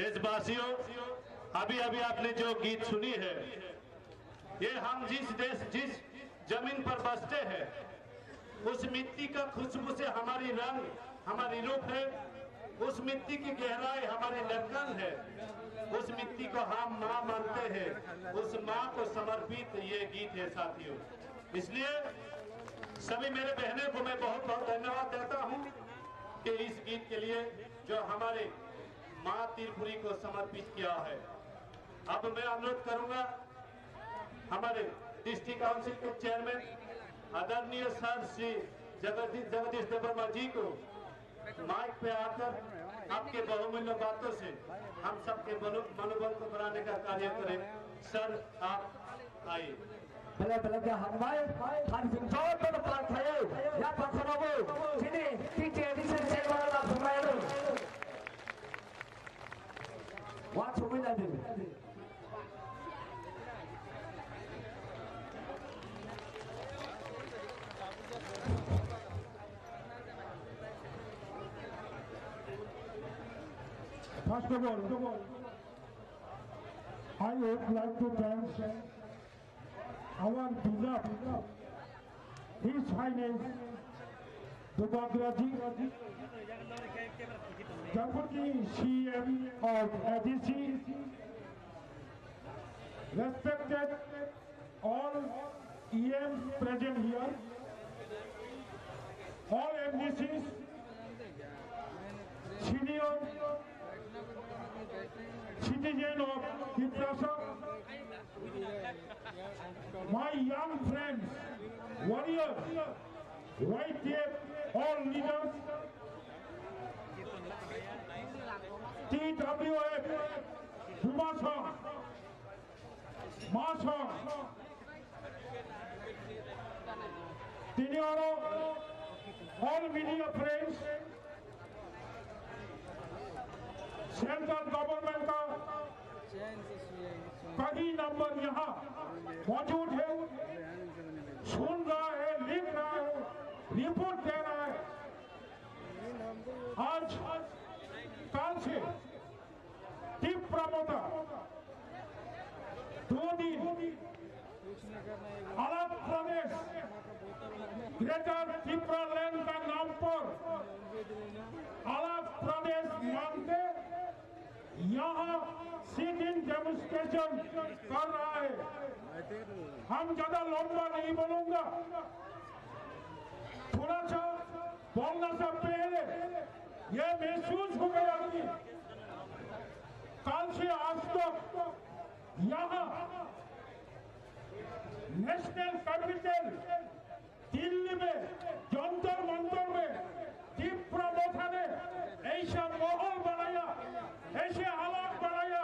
देशवासियों, अभी अभी आपने जो गीत सुनी है, ये हम जिस देश, जिस जमीन पर बसते हैं, उस मिट्टी का खुशबू से हमारी रंग, हमारी रूप है, उस मिट्टी की गहराई हमारी धड़कन है, उस मिट्टी को हम माँ मानते हैं, उस माँ को समर्पित ये गीत है साथियों। इसलिए सभी मेरे बहनों को मैं बहुत बहुत धन्यवाद देता हूँ कि इस गीत के लिए जो हमारे माँ त्रिपुरी को समर्पित किया है। अब मैं अनुरोध करूंगा हमारे डिस्ट्रिक्ट काउंसिल के चेयरमैन आदरणीय सर श्री जगदीश, जगदीश देवर्मा जी को माइक पे आकर आपके बहुमूल्य बातों से हम सबके मनो-, मनोबल को बढ़ाने का कार्य करें। सर, आप आइए। Belai belai khe hambai, thansing joto no par khayo, ya pakhano bo, chini T T A D C chairman la phunai no. Wa chumui na di. First of all, I would like to thank our beloved His Highness Dubagraji, Deputy C M of A D C, respected all E Ms present here, all M D Cs, senior citizen of Tiprasa, my young friends, warriors, Y T F, all leaders, T W F, Dumasong, Masong, tini oro all media friends, central government का कई नंबर यहाँ मौजूद है, सुन रहा है, लिख रहा है, रिपोर्ट दे रहा है। आज कल से तीव्र मोर्चा दो दिन अलग प्रदेश, ग्रेटर तिप्रालैंड का नाम पर अलग प्रदेश मांगते यहाँ सिट इन डेमोन्स्ट्रेशन कर रहा है। हम ज्यादा लंबा नहीं बोलूंगा, थोड़ा सा बोलना से पहले ये महसूस हो गया कि कल से आज तक यहाँ नेशनल कैपिटल दिल्ली में जंतर मंतर में तीव्र मोर्चा ने ऐसा माहौल बनाया, ऐसे हालात बनाया।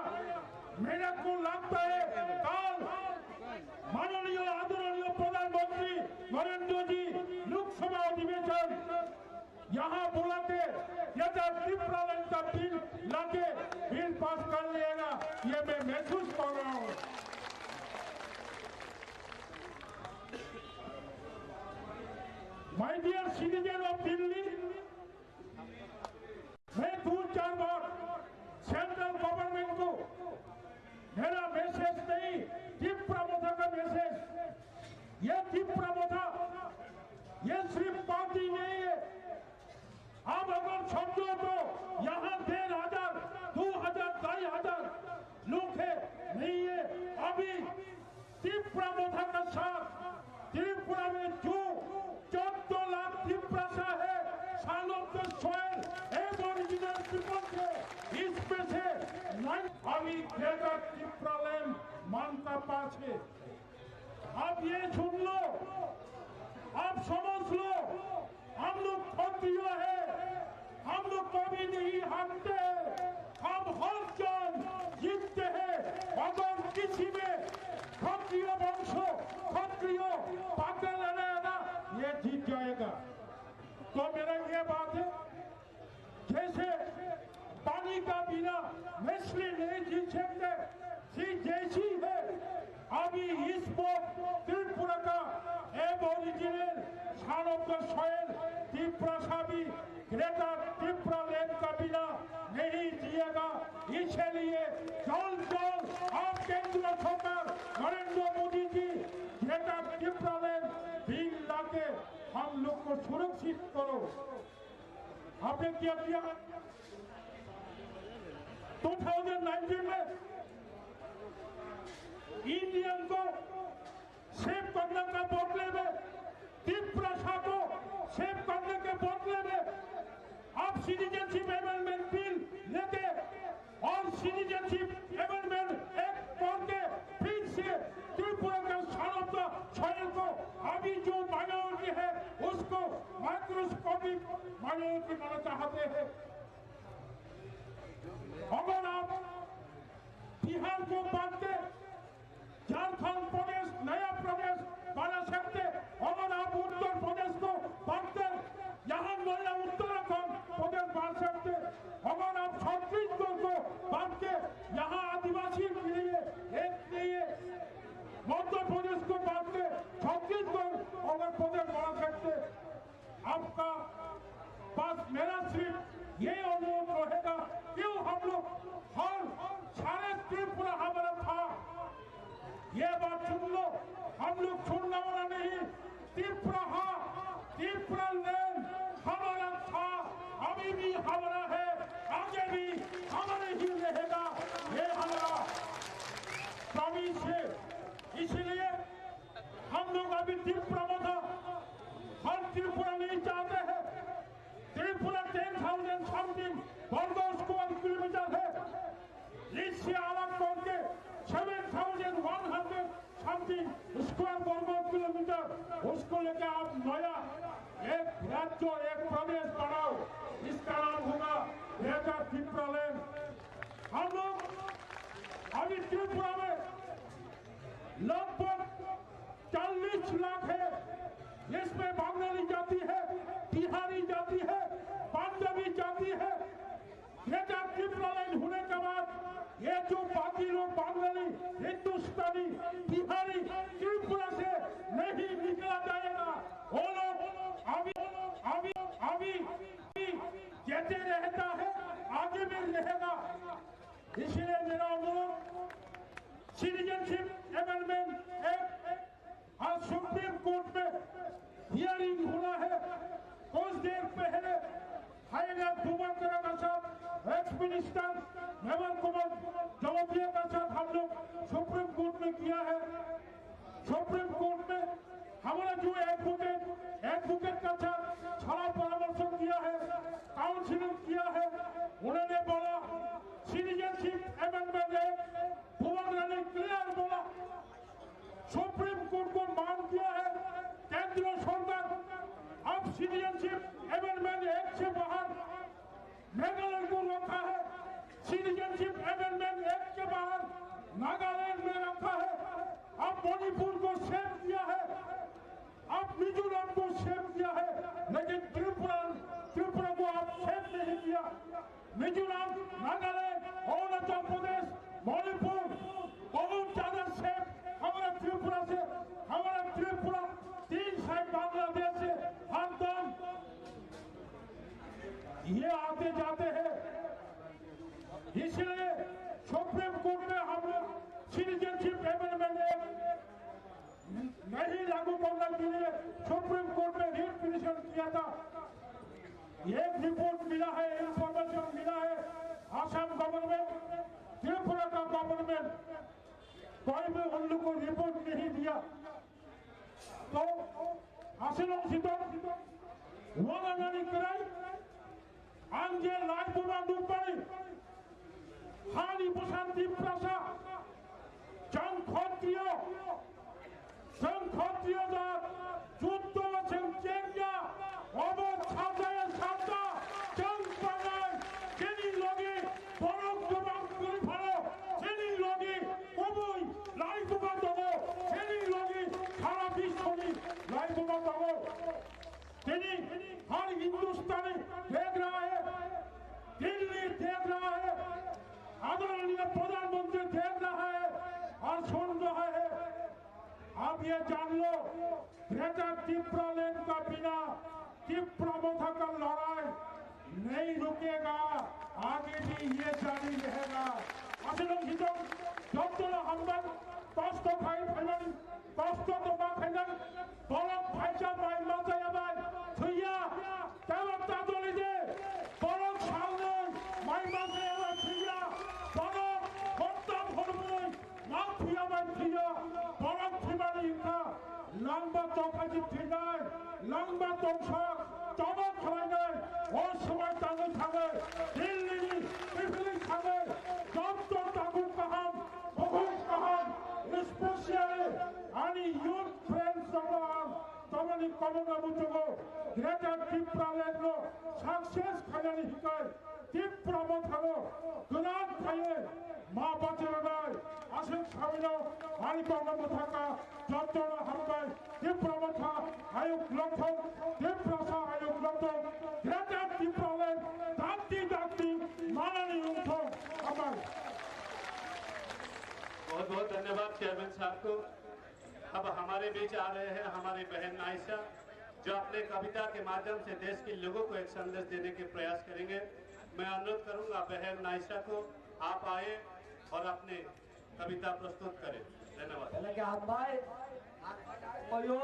मेरे को लगता है कल माननीय आदरणीय प्रधानमंत्री नरेंद्र जी लोकसभा अधिवेशन यहाँ बुला के ग्रेटर तिप्रालैंड का बिल लाके बिल पास कर लेगा, ये मैं महसूस कर रहा हूँ। My dear citizen of Delhi, मैं दो चार बार सेंट्रल गवर्नमेंट को मेरा मैसेज नहीं, तीव्र मोर्चा का मैसेज। ये तीव्र मोर्चा, ये सिर्फ पार्टी नहीं है। आप अगर समझो तो यहाँ डेढ़ हजार, दो हजार, ढाई हजार लोग है, नहीं है। अभी तीव्र मोर्चा का साथ त्रिपुरा में जो चौदह लाख तिप्रासा है, son of the soil, aboriginal people है, इसमें से नाइन अभी ग्रेटर तिप्रालैंड मान्यता पास है। अब ये सुन लो, अब समझ लो, हम लोग क्षत्रिय है, हम लोग कभी नहीं हारते। हम हर जंग जीतते हैं। अगर किसी में क्षत्रिय वंश, क्षत्रिय पागल रहेगा, ये जीत जाएगा। तो मेरा ये बात है, जैसे पानी का बिना मछली नहीं जी सकते, ठीक जैसी है अभी इस वक्त त्रिपुरा का aboriginal, son of the soil, Tiprasa भी ग्रेटर तिप्रालैंड का बिना नहीं जी जाएगा। इसलिए जल्द जल्द आप केंद्र सरकार नरेंद्र मोदी जी ग्रेटर टिप्रालैंड बिल लाके हम लोग को सुरक्षित करो। आपने क्या किया? टू थाउजेंड नाइनटीन में इंडियन को सेव करने का बदले में, तिप्रासा को सेव करने के बदले में आप सिटीजनशिप अमेंडमेंट बिल लेके और सिटीजनशिप अमेंडमेंट एक्ट करके फिर से त्रिपुरा का सार्वभौमत्व को अभी जो माइनॉरिटी है उसको माइक्रोस्कोपिक माइनॉरिटी बनाना चाहते हैं। अगर आप बिहार को बांट के झारखंड प्रदेश नया प्रदेश बना सकते, अगर आप उत्तर प्रदेश को बांट कर यहाँ नया उत्तराखंड प्रदेश बना सकते, अगर आप छत्तीसगढ़ को बांट के यहाँ आदिवासी के लिए एक लिए मध्य प्रदेश को बांट के छत्तीसगढ़ अगर प्रदेश बना सकते, आपका पास मेरा सिर्फ ये अनुरोध रहेगा, क्यों हम लोग हर सारे त्रिपुरा हमारा था, ये बात सुन लो, हम लोग छोड़ने वाला नहीं। तिप्राहा, तिप्रालैंड हमारा था, अभी भी हमारा है, आगे भी हमारे ही रहेगा, ये हमारा प्रॉमिस है। इसलिए हम लोग अभी तिप्रा मोथा, हम त्रिपुरा नहीं चाहते हैं। त्रिपुरा टेन थाउजेंड समथिंग वर्ग स्क्वायर किलोमीटर है, इससे अलग करके seven thousand one hundred something square वर्ग किलोमीटर, उसको लेके आप नया एक राज्य, एक प्रदेश बनाओ, इसका नाम होगा ग्रेटर तिप्रालैंड। हम लोग अभी त्रिपुरा में लगभग चालीस लाख है, इसमें बंगाली जाति है, बिहारी जाति है, पंजाबी जाति है। ग्रेटर तिप्रालैंड होने के बाद ये जो बाकी लोग बंगाली, हिंदुस्तानी, बिहारी, त्रिपुरा से नहीं निकला जाएगा। वो लोग अभी, अभी, अभी जेते रहता है, आगे भी रहेगा। इसलिए मेरा अनुरोध, सिटीजनशिप अमेंडमेंट एक्ट आज सुप्रीम कोर्ट में हियरिंग होना है। कुछ देर पहले हाईलाइट बुबाकरा का साथ, एक्स मिनिस्टर मेवाल कुमार जमातिया का साथ हम लोग सुप्रीम कोर्ट में किया है। सुप्रीम कोर्ट में हमारा जो एडवोकेट, एडवोकेट का साथ सलाह परामर्श किया है, काउंसलिंग किया है, उन्होंने बोला सिटीजनशिप अमेंडमेंट एक्ट बुबाकरा ने क्लियर बोला, सुप्रीम कोर्ट को मान किया है केंद्र सरकार। अब सिटीजनशिप अमेंडमेंट एक्ट से बाहर मेघालय को रखा है, सिटीजनशिप अमेंडमेंट एक्ट के बाहर नागालैंड में रखा है। अब मणिपुर को सेव किया है, अब मिजोरम को सेव किया है, लेकिन त्रिपुरा, त्रिपुरा को आप सेव नहीं किया। मिजोरम, नागालैंड, अरुणाचल प्रदेश, मणिपुर, बहुत ज्यादा सेव हमारा त्रिपुरा से, हमारा त्रिपुरा तीन साइड बांग्लादेश से हरदम ये आते जाते हैं। इसलिए सुप्रीम कोर्ट में हम लोग सिटीजनशिप अमेंडमेंट एक्ट नहीं लागू करने के लिए सुप्रीम कोर्ट में रिट पिटिशन किया था। एक रिपोर्ट मिला है, इंफॉर्मेशन मिला है आसाम गवर्नमेंट, त्रिपुरा का गवर्नमेंट, कोई भी उन लोग को रिपोर्ट नहीं दिया। तो आसिलों सितों वाला नानी कराई, Ang je lai buma nukmani, hani bwsa Tiprasa, chwng Khotriyo, chwng Khotriyo jat, juddo chwng chengya, obo sajaya sajda, chwng panai, chini logi borok buma kwrwi phano, chini logi kubui lai buma tongo, chini logi sara biswoni lai buma tongo. Chini हर हिंदुस्तानी देख रहा है, दिल्ली देख रहा है, आदरणीय प्रधानमंत्री देख रहा है और सुन रहा है। आप ये जान लो, ग्रेटर तिप्रालैंड का बिना तिप्रा मोथा का लड़ाई नहीं रुकेगा। आगे भी ये जारी रहेगा। Aswk wng sijak, jotono hambai, kosto khai phainai, kosto tongma khainai, borok phaisa mai ma chaya bai thwiya, teibo ta doli de, borok salnwi mai ma chaya bai thwiya, borok hottam hormui ma thwiya bai thwiya, borok thwimani wngkha. Langma tongkha je thwinai, langma tongsa, tobo khwlainai, o swmai tangwi thangwi, Delhi ni kiphilwi thangwi, jotto tabuk kaham, bukhuk kaham, especially ani youth friends rokno ang tomoni komono muchungo, Greater Tipraland no success khainani hikai, Tipra Mothano gwnang khaiwi ma bacharanai aswk sawino ani kokno mwthangkha. Jotono hambai. Tipra Motha ayuk lokthok, Tiprasa ayuk lokthok, Greater Tipraland dakti dakti manani wngthok. Hambai. बहुत बहुत धन्यवाद चेयरमैन साहब को। अब हमारे बीच आ रहे हैं हमारी बहन आयशा, जो अपने कविता के माध्यम से देश के लोगों को एक संदेश देने के प्रयास करेंगे। मैं अनुरोध करूंगा बहन आयशा को, आप आए और अपने कविता प्रस्तुत करें। धन्यवाद। Belai khe hambai, koyo,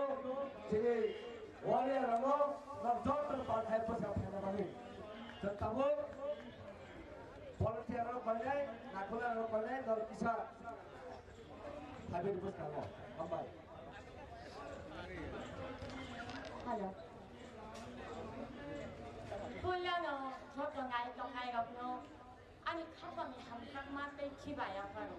chini warrior rok, nok joto palthai bwsa phaina bagwi. Chwng tabuk volunteer rok painai, nakula rok painai, nok kisa. Habit bwskango, hambai. Hello. Puilano joto nai tongnai rokno ani khapangni hamjakma tei khiba yapharo.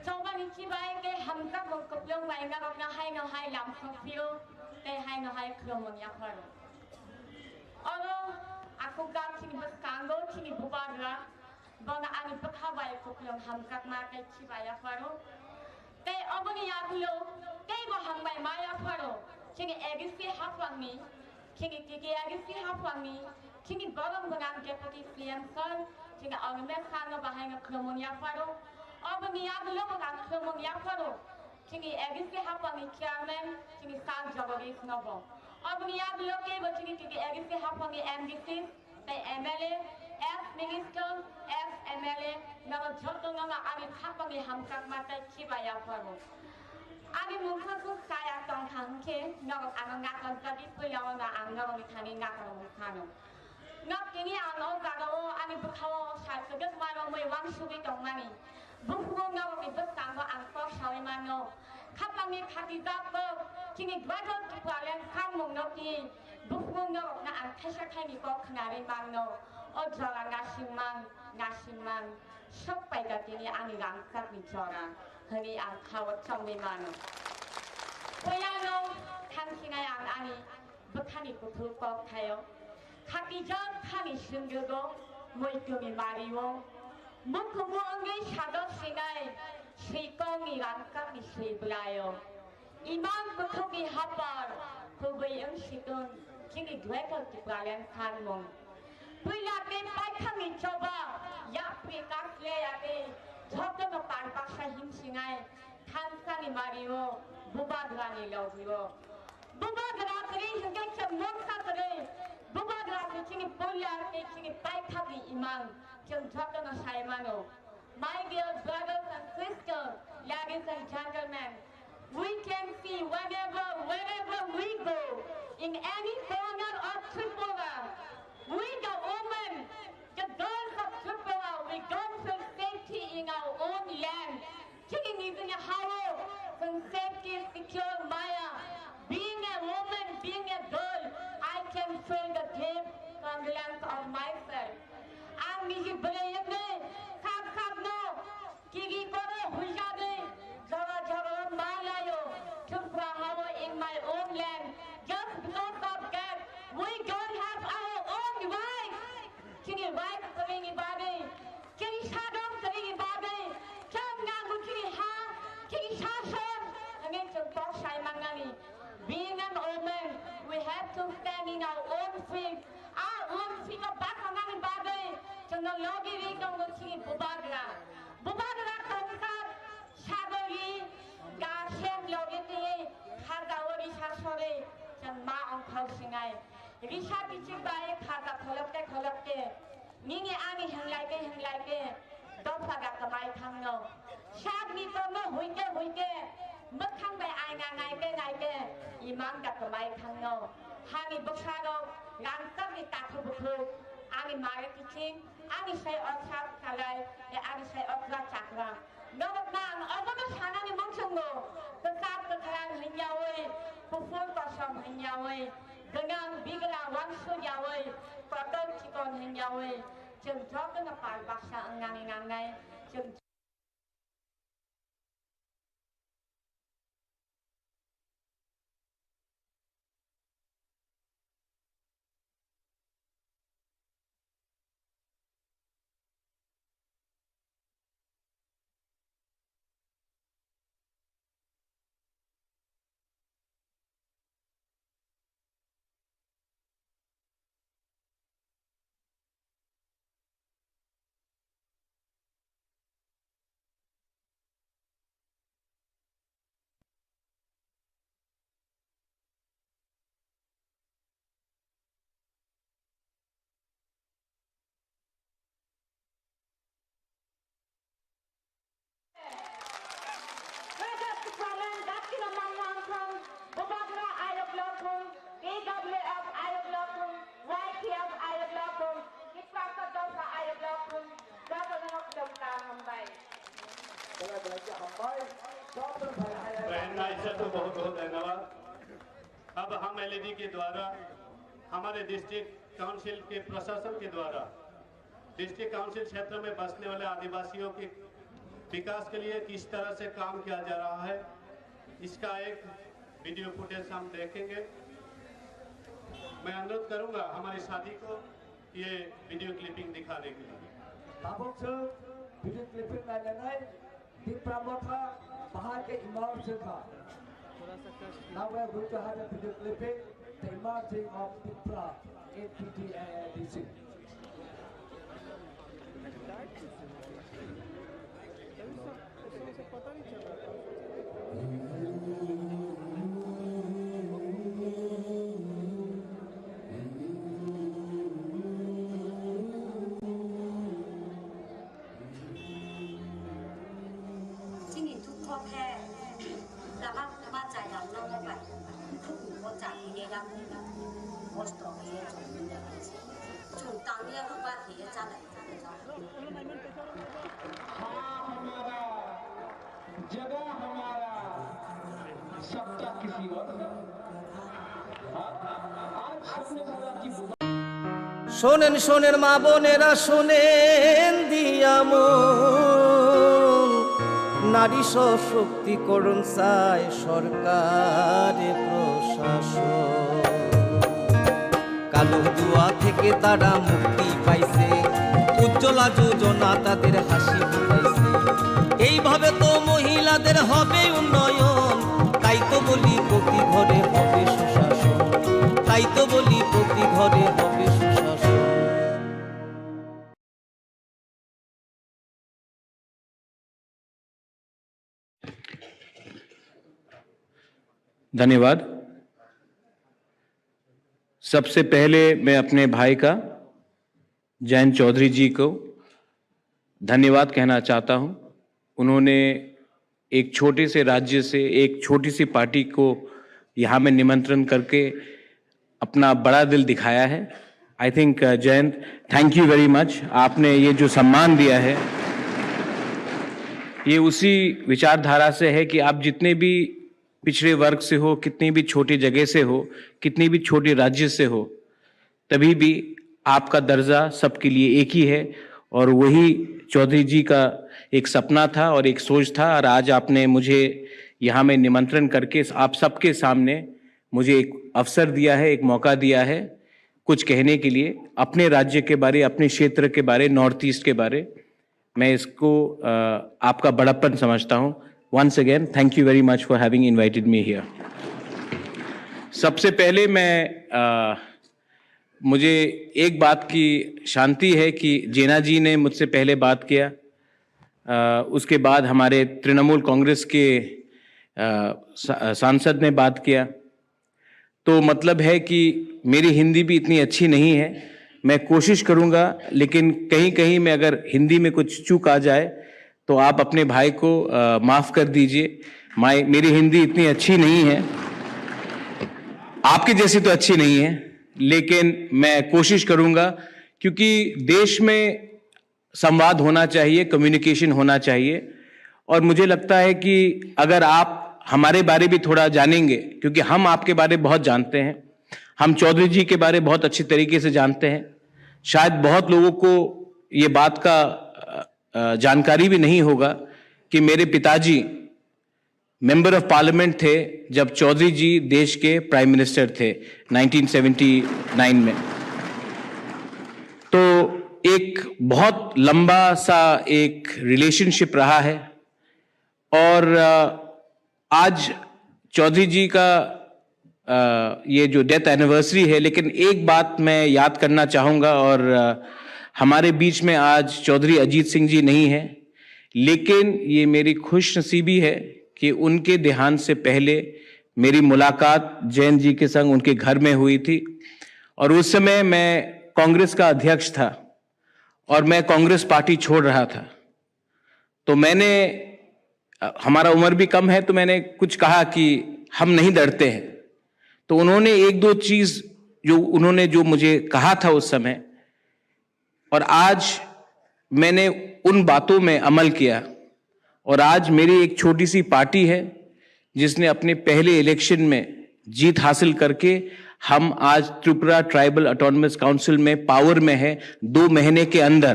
Chobani khibai tei hamjakmung kwplwng bai narokno haino hai lamsok phiro tei haino hai khulumung yapharo. Oro aku gakchini bwskango chini bubagra. Bono ani bwkha bai kwplwng hamjakma tei khiba yapharo. Tei oboni yagulo teibo hambai ma yapharo. Chini A D C hapangni, chini T T A D C hapangni, chini borok gwnang Deputy C M sir, chini Animesh Khan no bahaino khulumung yapharo. Oboni yagulo gwnang khulumung yapharo. Chini A D C hapangni chairman, chini Sir Jagadish nobo. Oboni yagulo teibo chini T T A D C hapangni M D C, tei M L A, ex minister, ex M L A, norok jotono no ani khapangni hamjakma tei khiba yapharo. Ani mungsa su saya tongkha hwnkhe norok ano ngakarjagwi puila ono ang norokni thani ngakarmung phano. Nok tini ang o jaga o ani bwkha o sal kwdwkma romwi wansugwi tongmani. Buphuru norokni bwskango ang kok saui mano. Khapangni khatijak kok, chini Greater Tipraland samung nokni buphuru norokno ang thaisa thaini kok khnarwi mano. O jora nasimang, nasimang, sok paikha tini ani rangchakni jora, hwnwi ang khao chongwi mano. Puilano thangsinai ang ani bwkhani kuthuk kok thaio. Khatijak khani sindwgo, muitumi mario. Mukumu wngwi sadok sinai, swi kongni rangkakni swi bwlaio. Imang kuthukni hapar, kubui wng situng, chini Greater Tipraland sanmung. Puila tei paithakni choba, yapri kasle yagwi, jotono pal baksa himsinai, thansani mario, bubagrani logio. Bubagra kwrwi hwnkhe khe mungsa kwrwi. Bubagra khe chini puila tei chini paithakni imang. Chwng jotono sai mano. My dear brothers and sisters, ladies and gentlemen, we can see whenever, wherever we go, in any corner of Tripura, we the women, the girls of Tripura, we don't feel safety in our own land. Chini nijini hao, chwng safety secure maya. Being a woman, being a girl, I can feel the deep condolence of myself. Ang niji bwrwi wngwi sak sakno kiri koro huijagwi jora jora ma laio. Tripura hao in my own land. Just because of that, we don't have our own rights. Chini rights kwrwini bagwi. Chini sadong kwrwini bagwi, chwng nango chini ha, chini sason, hwnwi chwng kok sai mannani. Being an woman, we have to stand in our own feet. Our own feet o basanani bagwi, chwngno logi ri tongo chini bubagra. Bubagra tongkha sagori, gasem logi twi, khaja o risa sori, chwng ma ongkhor sinai. Risa bichik bai khaja kholopte kholopte. Nini ani hinglai khe hinglai khe dopha da kwmai thangno. Sakni tongno huike huike mwkhang bai aina naike naike imang da kwmai thangno. Hani bwsarok rangchakni takhuk bukhuk, ani mare kiching, ani sai oksa salai, ani sai okra chakra. Norokno ang obono sanani muchungo, kwchak kwkhrang hwnyawi, kuphur kosom hwnyawi, gwnang bigra wansukyawi, kotor chikon hwnyawi, chwng jotono pal baksa wngnani nangnai, chwng Kwchak kwchak daktino mangwang thung, Bubagra ayuk lok thung, T W F ayuk lok thung, Y T F ayuk lok thung, Tiprasa dopha ayuk lok thung, jotono khulum kaham hambai. Pehla naise to bahut bahut dhanyawad. Ab hum L A D ke dwara hamare district council ke prashasan ke dwara district council kshetra mein basne wale aadivasiyon ke vikas ke liye kis tarah se kaam kiya ja raha hai, iska ek video footage hum dekhenge. Main anurodh karunga hamari saathi ko ye video clipping dikhane ke liye. Tabuk se video clipping nainai Tipra Motha bahai ke imam se kha. Now we are going to have a video clipping, the emerging of Tipra in T T A A D C. Chini dukho khe lama lama chai rok no bai. Dukho chai ni ram ni ram. Kosto khe chai ni ram. Chwng tang ya ru ba khe ya cha dai. हाँ हमारा, जगह हमारा, सत्ता किसी और की। हाँ? आज सबने बोला कि Shonen shonen ma bonera shonen diya mon, nari soshokti koron sai sorkare proshashon. কালো ধোঁয়া থেকে তারা মুক্তি পাইছে, উজ্জ্বলা যোজনা তাদের হাসি ফুটাইছে। এইভাবে তো মহিলাদের হবে উন্নয়ন, তাই তো বলি প্রতি ঘরে হবে সুশাসন, তাই তো বলি প্রতি ঘরে হবে সুশাসন। धन्यवाद। सबसे पहले मैं अपने भाई का, जयंत चौधरी जी को धन्यवाद कहना चाहता हूं। उन्होंने एक छोटे से राज्य से एक छोटी सी पार्टी को यहाँ में निमंत्रण करके अपना बड़ा दिल दिखाया है। I think, uh, Jayant, thank you very much। आपने ये जो सम्मान दिया है, ये उसी विचारधारा से है कि आप जितने भी पिछड़े वर्ग से हो, कितनी भी छोटी जगह से हो, कितनी भी छोटे राज्य से हो, तभी भी आपका दर्जा सबके लिए एक ही है। और वही चौधरी जी का एक सपना था और एक सोच था, और आज आपने मुझे यहाँ में निमंत्रण करके आप सबके सामने मुझे एक अवसर दिया है, एक मौका दिया है कुछ कहने के लिए, अपने राज्य के बारे, अपने क्षेत्र के बारे, नॉर्थ ईस्ट के बारे। मैं इसको, अ, आपका बड़प्पन समझता हूँ। Once again, thank you very much for having invited me here। सबसे पहले मैं, अ, मुझे एक बात की शांति है कि जेना जी ने मुझसे पहले बात किया, अ, उसके बाद हमारे तृणमूल कांग्रेस के, अ, सा-, सांसद ने बात किया। तो मतलब है कि मेरी हिंदी भी इतनी अच्छी नहीं है, मैं कोशिश करूँगा, लेकिन कहीं-कहीं में अगर हिंदी में कुछ चूक आ जाए, तो आप अपने भाई को, अ, माफ़ कर दीजिए। माय-, मेरी हिंदी इतनी अच्छी नहीं है, आपके जैसी तो अच्छी नहीं है, लेकिन मैं कोशिश करूँगा, क्योंकि देश में संवाद होना चाहिए, कम्युनिकेशन होना चाहिए। और मुझे लगता है कि अगर आप हमारे बारे भी थोड़ा जानेंगे, क्योंकि हम आपके बारे बहुत जानते हैं, हम चौधरी जी के बारे बहुत अच्छे तरीके से जानते हैं। शायद बहुत लोगों को ये बात का, अ, अ, जानकारी भी नहीं होगा कि मेरे पिताजी मेंबर ऑफ पार्लियामेंट थे जब चौधरी जी देश के प्राइम मिनिस्टर थे नाइनटीन सेवेंटी नाइन में। तो एक बहुत लंबा सा एक रिलेशनशिप रहा है। और, अ, आज चौधरी जी का, अ, ये जो डेथ एनिवर्सरी है, लेकिन एक बात मैं याद करना चाहूँगा, और, अ, हमारे बीच में आज चौधरी अजीत सिंह जी नहीं है, लेकिन ये मेरी खुशनसीबी है कि उनके देहांत से पहले मेरी मुलाकात जयंत जी के संग उनके घर में हुई थी, और उस समय मैं कांग्रेस का अध्यक्ष था और मैं कांग्रेस पार्टी छोड़ रहा था। तो मैंने, अ, हमारा उम्र भी कम है, तो मैंने कुछ कहा कि हम नहीं डरते हैं। तो उन्होंने एक दो चीज़ जो उन्होंने, जो मुझे कहा था उस समय, और आज मैंने उन बातों में अमल किया, और आज मेरी एक छोटी सी पार्टी है जिसने अपने पहले इलेक्शन में जीत हासिल करके हम आज त्रिपुरा ट्राइबल ऑटोनमस काउंसिल में पावर में है। दो महीने के अंदर,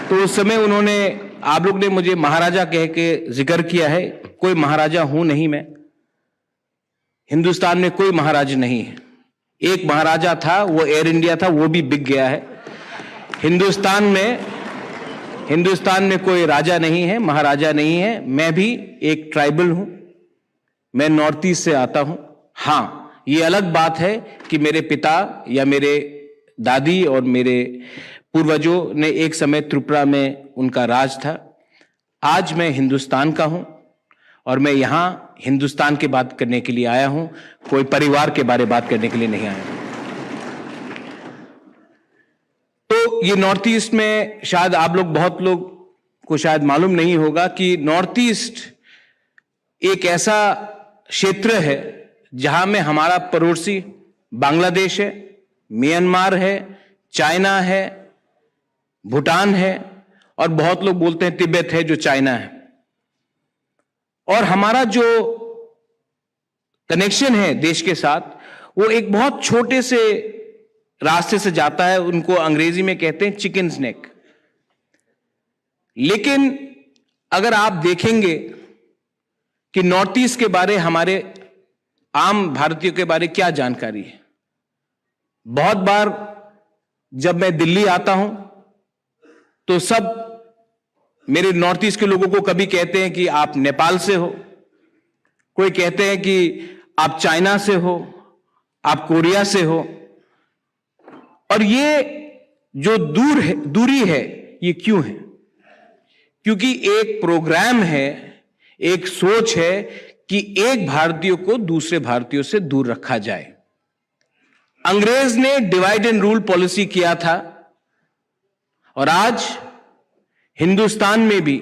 तो उस समय उन्होंने, आप लोग ने मुझे महाराजा कह के जिक्र किया है, कोई महाराजा हूं नहीं मैं। हिंदुस्तान में कोई महाराज नहीं है। एक महाराजा था, वो एयर इंडिया था, वो भी बिक गया है। हिंदुस्तान में, हिंदुस्तान में कोई राजा नहीं है, महाराजा नहीं है। मैं भी एक ट्राइबल हूं, मैं नॉर्थ ईस्ट से आता हूं। हाँ, ये अलग बात है कि मेरे पिता या मेरे दादी और मेरे पूर्वजों ने एक समय त्रिपुरा में उनका राज था। आज मैं हिंदुस्तान का हूं और मैं यहां हिंदुस्तान की बात करने के लिए आया हूं, कोई परिवार के बारे बात करने के लिए नहीं आया हूं। तो ये नॉर्थ ईस्ट में शायद आप लोग, बहुत लोग को शायद मालूम नहीं होगा कि नॉर्थ ईस्ट एक ऐसा क्षेत्र है जहां में हमारा पड़ोसी बांग्लादेश है, म्यांमार है, चाइना है, भूटान है, और बहुत लोग बोलते हैं तिब्बत है, जो चाइना है। और हमारा जो कनेक्शन है देश के साथ, वो एक बहुत छोटे से रास्ते से जाता है, उनको अंग्रेजी में कहते हैं चिकन स्नेक। लेकिन अगर आप देखेंगे कि नॉर्थ ईस्ट के बारे, हमारे आम भारतीयों के बारे क्या जानकारी है, बहुत बार जब मैं दिल्ली आता हूं तो सब मेरे नॉर्थ ईस्ट के लोगों को कभी कहते हैं कि आप नेपाल से हो, कोई कहते हैं कि आप चाइना से हो, आप कोरिया से हो। और ये जो दूर है, दूरी है, ये क्यों है? क्योंकि एक प्रोग्राम है, एक सोच है कि एक भारतीय को दूसरे भारतीयों से दूर रखा जाए। अंग्रेज ने डिवाइड एंड रूल पॉलिसी किया था, और आज हिंदुस्तान में भी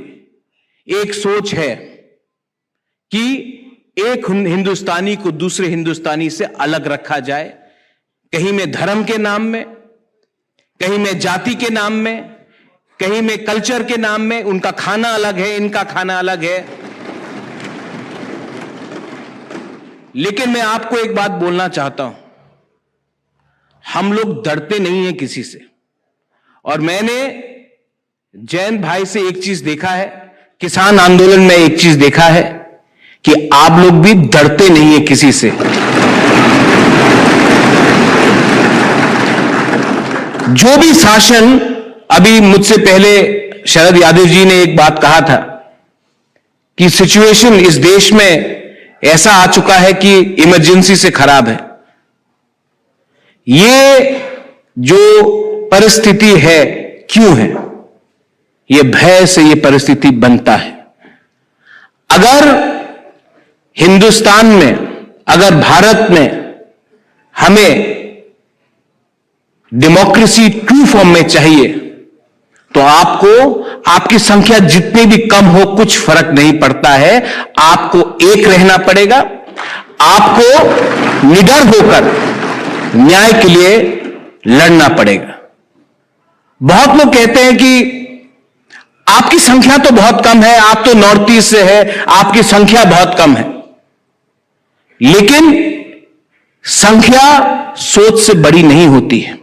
एक सोच है कि एक हिं-, हिंदुस्तानी को दूसरे हिंदुस्तानी से अलग रखा जाए, कहीं में धर्म के नाम में, कहीं में जाति के नाम में, कहीं में कल्चर के नाम में। उनका खाना अलग है, इनका खाना अलग है। लेकिन मैं आपको एक बात बोलना चाहता हूं, हम लोग डरते नहीं हैं किसी से। और मैंने जयंत भाई से एक चीज देखा है, किसान आंदोलन में एक चीज देखा है कि आप लोग भी डरते नहीं है किसी से। जो भी शासन, अभी मुझसे पहले शरद यादव जी ने एक बात कहा था कि सिचुएशन इस देश में ऐसा आ चुका है कि इमरजेंसी से खराब है। ये जो परिस्थिति है, क्यों है? ये भय से ये परिस्थिति बनता है। अगर हिंदुस्तान में, अगर भारत में हमें डेमोक्रेसी ट्रू फॉर्म में चाहिए, तो आपको, आपकी संख्या जितनी भी कम हो, कुछ फर्क नहीं पड़ता है। आपको एक रहना पड़ेगा, आपको निडर होकर न्याय के लिए लड़ना पड़ेगा। बहुत लोग कहते हैं कि आपकी संख्या तो बहुत कम है, आप तो नॉर्थ ईस्ट से है, आपकी संख्या बहुत कम है, लेकिन संख्या सोच से बड़ी नहीं होती है।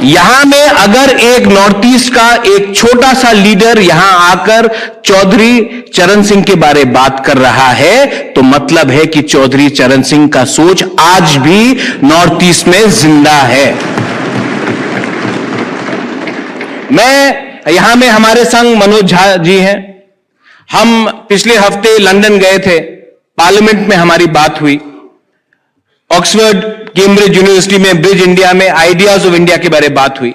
यहां में अगर एक नॉर्थ ईस्ट का एक छोटा सा लीडर यहां आकर चौधरी चरण सिंह के बारे बात कर रहा है, तो मतलब है कि चौधरी चरण सिंह का सोच आज भी नॉर्थ ईस्ट में जिंदा है। मैं यहां में, हमारे संग मनोज झा जी हैं। हम पिछले हफ्ते लंदन गए थे, पार्लियामेंट में हमारी बात हुई, ऑक्सफोर्ड, कैम्ब्रिज यूनिवर्सिटी में, ब्रिज इंडिया में, आइडियाज ऑफ इंडिया के बारे में बात हुई।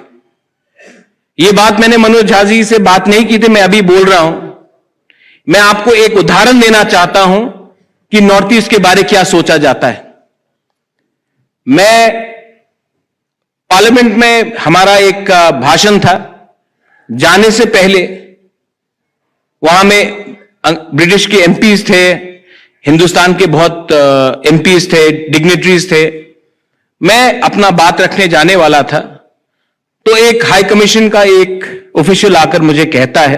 ये बात मैंने मनोज झा जी से बात नहीं की थी, मैं अभी बोल रहा हूं। मैं आपको एक उदाहरण देना चाहता हूं कि नॉर्थ ईस्ट के बारे क्या सोचा जाता है। मैं, पार्लियामेंट में हमारा एक, अ, भाषण था। जाने से पहले वहां में अंग-, ब्रिटिश के एमपीज थे, हिंदुस्तान के बहुत, अ, एमपीज थे, डिग्निटरीज थे। मैं अपना बात रखने जाने वाला था, तो एक हाई कमीशन का एक ऑफिशियल आकर मुझे कहता है,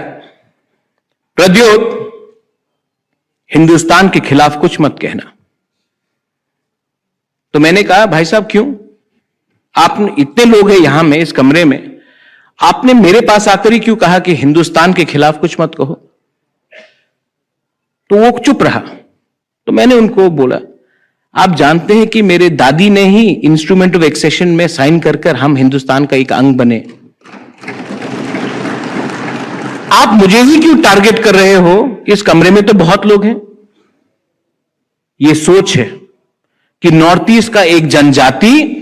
"प्रद्योत, हिंदुस्तान के खिलाफ कुछ मत कहना।" तो मैंने कहा, "भाई साहब, क्यों? आप इतने लोग हैं यहां में, इस कमरे में, आपने मेरे पास आकर ही क्यों कहा कि हिंदुस्तान के खिलाफ कुछ मत कहो?" तो वो चुप रहा। तो मैंने उनको बोला, "आप जानते हैं कि मेरे दादी ने ही इंस्ट्रूमेंट ऑफ एक्सेशन में साइन कर कर हम हिंदुस्तान का एक अंग बने। आप मुझे ही क्यों टारगेट कर रहे हो? इस कमरे में तो बहुत लोग हैं।" ये सोच है कि नॉर्थ ईस्ट का एक जनजाति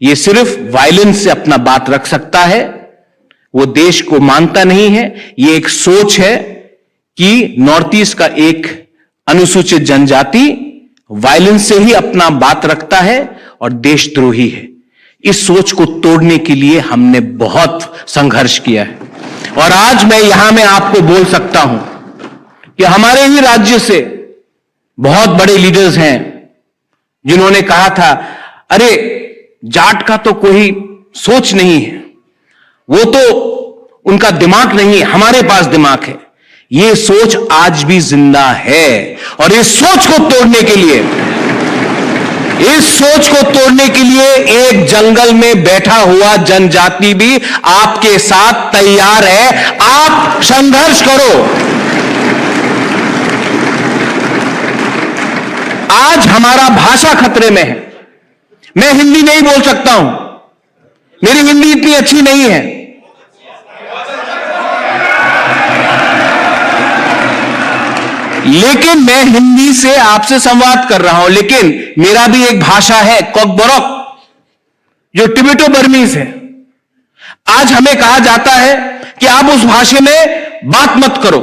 ये सिर्फ वायलेंस से अपना बात रख सकता है, वो देश को मानता नहीं है। ये एक सोच है कि नॉर्थ ईस्ट का एक अनुसूचित जनजाति वायलेंस से ही अपना बात रखता है और देशद्रोही है। इस सोच को तोड़ने के लिए हमने बहुत संघर्ष किया है और आज मैं यहां में आपको बोल सकता हूं कि हमारे ही राज्य से बहुत बड़े लीडर्स हैं जिन्होंने कहा था, "अरे, जाट का तो कोई सोच नहीं है, वो तो, उनका दिमाग नहीं है, हमारे पास दिमाग है।" ये सोच आज भी जिंदा है और इस सोच को तोड़ने के लिए, इस सोच को तोड़ने के लिए एक जंगल में बैठा हुआ जनजाति भी आपके साथ तैयार है। आप संघर्ष करो। आज हमारा भाषा खतरे में है। मैं हिंदी नहीं बोल सकता हूं, मेरी हिंदी इतनी अच्छी नहीं है, लेकिन मैं हिंदी से आपसे संवाद कर रहा हूं। लेकिन मेरा भी एक भाषा है, कॉकबोरोक, जो टिबेटो बर्मीज है। आज हमें कहा जाता है कि आप उस भाषा में बात मत करो,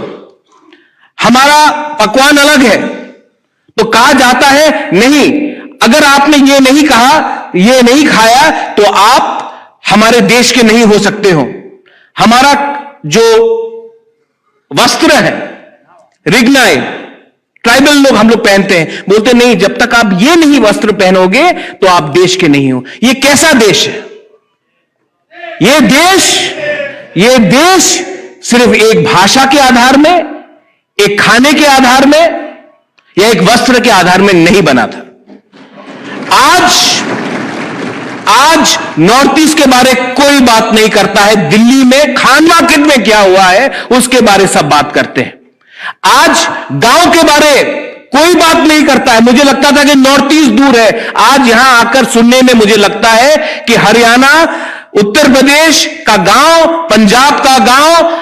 हमारा पकवान अलग है। तो कहा जाता है, "नहीं, अगर आपने ये नहीं कहा, ये नहीं खाया, तो आप हमारे देश के नहीं हो सकते हो।" हमारा जो वस्त्र है, रिगनाई, ट्राइबल लोग, हम लोग पहनते हैं, बोलते, "नहीं, जब तक आप ये नहीं वस्त्र पहनोगे, तो आप देश के नहीं हो।" ये कैसा देश है? ये देश, ये देश सिर्फ एक भाषा के आधार में, एक खाने के आधार में या एक वस्त्र के आधार में नहीं बना था। आज, आज नॉर्थ ईस्ट के बारे कोई बात नहीं करता है। दिल्ली में खान मार्केट में क्या हुआ है, उसके बारे सब बात करते हैं। आज गांव के बारे कोई बात नहीं करता है। मुझे लगता था कि नॉर्थ ईस्ट दूर है, आज यहां आकर सुनने में मुझे लगता है कि हरियाणा, उत्तर प्रदेश का गांव, पंजाब का गांव,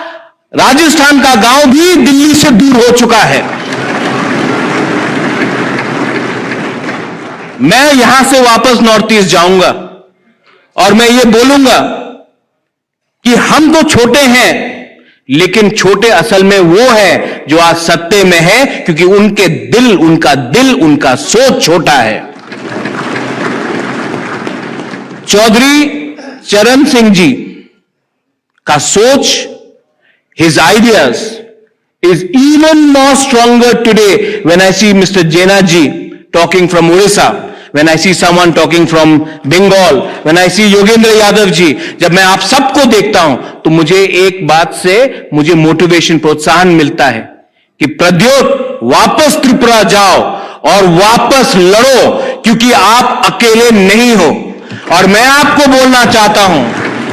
राजस्थान का गांव भी दिल्ली से दूर हो चुका है। मैं यहां से वापस नॉर्थ ईस्ट जाऊंगा और मैं ये बोलूंगा कि हम तो छोटे हैं, लेकिन छोटे असल में वो है जो आज सत्ते में है, क्योंकि उनके दिल, उनका दिल, उनका सोच छोटा है। चौधरी चरण सिंह जी का सोच, his ideas is even more stronger today when I see Mister Jena ji talking from Orissa, when I see someone talking from Bengal, when I see Yogendra Yadav ji. जब मैं आप सबको देखता हूं तो मुझे एक बात से मुझे मोटिवेशन, प्रोत्साहन मिलता है कि प्रद्योत, वापस त्रिपुरा जाओ और वापस लड़ो, क्योंकि आप अकेले नहीं हो। और मैं आपको बोलना चाहता हूं,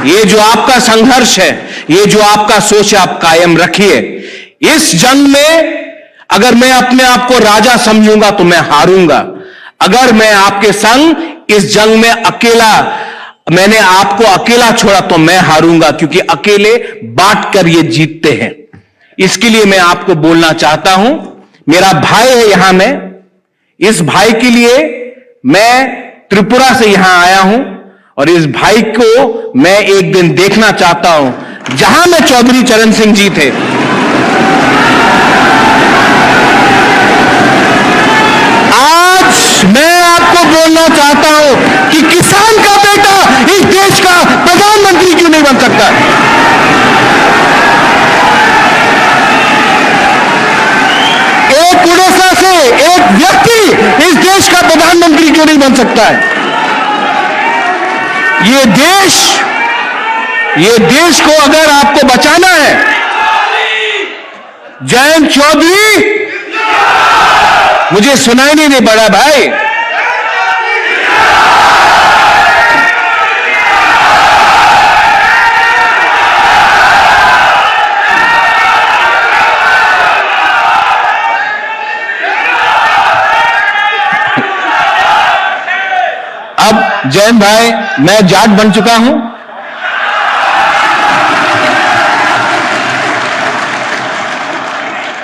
ये जो आपका संघर्ष है, ये जो आपका सोच है, आप कायम रखिए। इस जंग में अगर मैं अपने आप को राजा समझूंगा तो मैं हारूंगा। अगर मैं आपके संग इस जंग में अकेला, मैंने आपको अकेला छोड़ा तो मैं हारूंगा, क्योंकि अकेले बांट कर ये जीतते हैं। इसके लिए मैं आपको बोलना चाहता हूं, मेरा भाई है यहां में, इस भाई के लिए मैं त्रिपुरा से यहां आया हूं और इस भाई को मैं एक दिन देखना चाहता हूं, जहां में चौधरी चरण सिंह जी थे। आज मैं आपको बोलना चाहता हूं कि किसान का बेटा इस देश का प्रधानमंत्री क्यों नहीं बन सकता? एक उड़ीसा से एक व्यक्ति इस देश का प्रधानमंत्री क्यों नहीं बन सकता है? ये देश, ये देश को अगर आपको बचाना है, जयंत चौधरी, मुझे सुनाई नहीं दे बड़ा भाई। अब जयंत भाई, मैं जाट बन चुका हूं।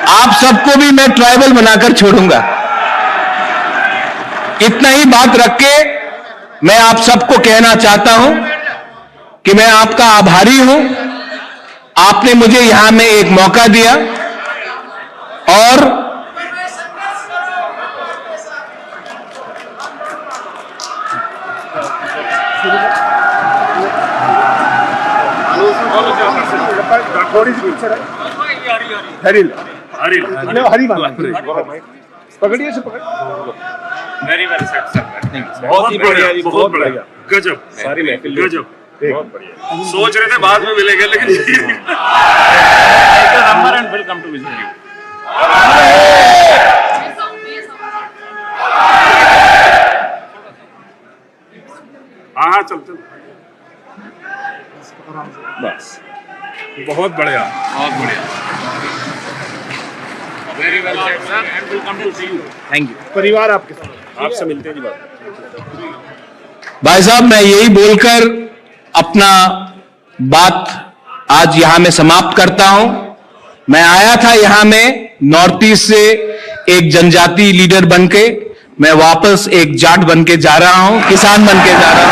आप सबको भी मैं ट्राइबल बनाकर छोड़ूंगा। इतना ही बात रख के मैं आप सबको कहना चाहता हूं कि मैं आपका आभारी हूं, आपने मुझे यहां में एक मौका दिया और थोड़ी सी पीछे रहे। हरिल। हरिल। लो, हरी बाबा। पकड़िए, इसे पकड़। Very well said, sir। बहुत ही बढ़िया, बहुत बढ़िया। गजब। सारी महफिल गजब। बहुत बढ़िया। सोच रहे थे बाद में मिलेंगे, लेकिन Take a number and will come to visit you। हाँ, हाँ, चल, चल। बस, बहुत बढ़िया। बहुत बढ़िया। Very well said, sir, and will come to see you। Thank you। परिवार आपके साथ। आपसे मिलते हैं जी बाद में। भाई साहब, मैं यही बोलकर अपना बात आज यहां मैं समाप्त करता हूं। मैं आया था यहां में नॉर्थ ईस्ट से एक जनजाति लीडर बन के, मैं वापस एक जाट बन के जा रहा हूं, किसान बन के जा रहा हूं।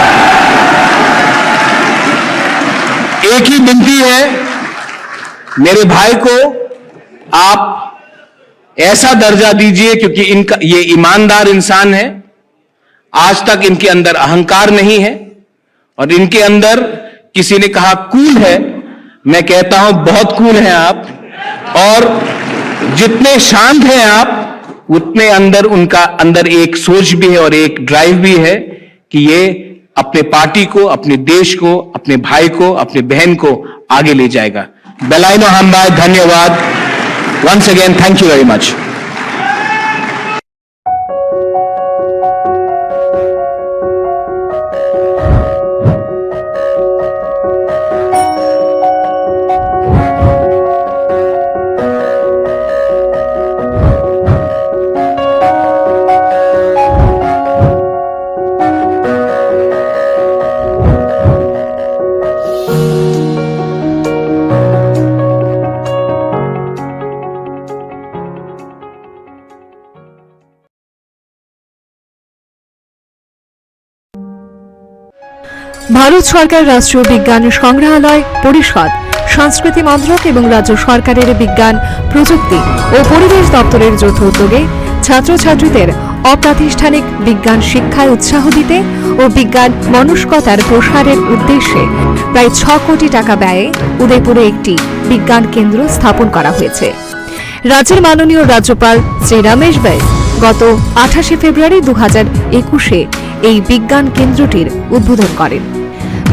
एक ही विनती है मेरे भाई को, आप ऐसा दर्जा दीजिए, क्योंकि इनका, ये ईमानदार इंसान है, आज तक इनके अंदर अहंकार नहीं है और इनके अंदर, किसी ने कहा कूल है, मैं कहता हूं बहुत कूल हैं आप। और जितने शांत हैं आप, उतने अंदर, उनका अंदर एक सोच भी है और एक ड्राइव भी है कि ये अपने पार्टी को, अपने देश को, अपने भाई को, अपने बहन को आगे ले जाएगा। Belaino hambai, dhanyawad। Once again, thank you very much। Bharat সরকার রাষ্ট্রীয় বিজ্ঞান সংগ্রহালয় পরিষদ, সংস্কৃতি মন্ত্রক এবং রাজ্য সরকারের বিজ্ঞান, প্রযুক্তি ও পরিবেশ দপ্তরের যৌথ উদ্যোগে ছাত্রছাত্রীদের অপ্রাতিষ্ঠানিক বিজ্ঞান শিক্ষায় উৎসাহ দিতে ও বিজ্ঞান মনস্কতার প্রসারের উদ্দেশ্যে প্রায় ছ কোটি টাকা ব্যয়ে উদয়পুরে একটি বিজ্ঞান কেন্দ্র স্থাপন করা হয়েছে। রাজ্যের মাননীয় রাজ্যপাল শ্রী রমেশ বাইস গত আঠাশে ফেব্রুয়ারি দু হাজার একুশে এই বিজ্ঞান কেন্দ্রটির উদ্বোধন করেন।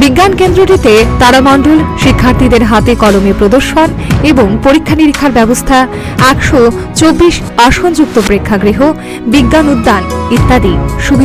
বিজ্ঞান কেন্দ্রটিতে তারামণ্ডল, শিক্ষার্থীদের হাতে কলমে প্রদর্শন এবং পরীক্ষা নিরীক্ষার ব্যবস্থা, একশো চব্বিশ আসনযুক্ত প্রেক্ষাগৃহ, বিজ্ঞান উদ্যান ইত্যাদি সুবিধা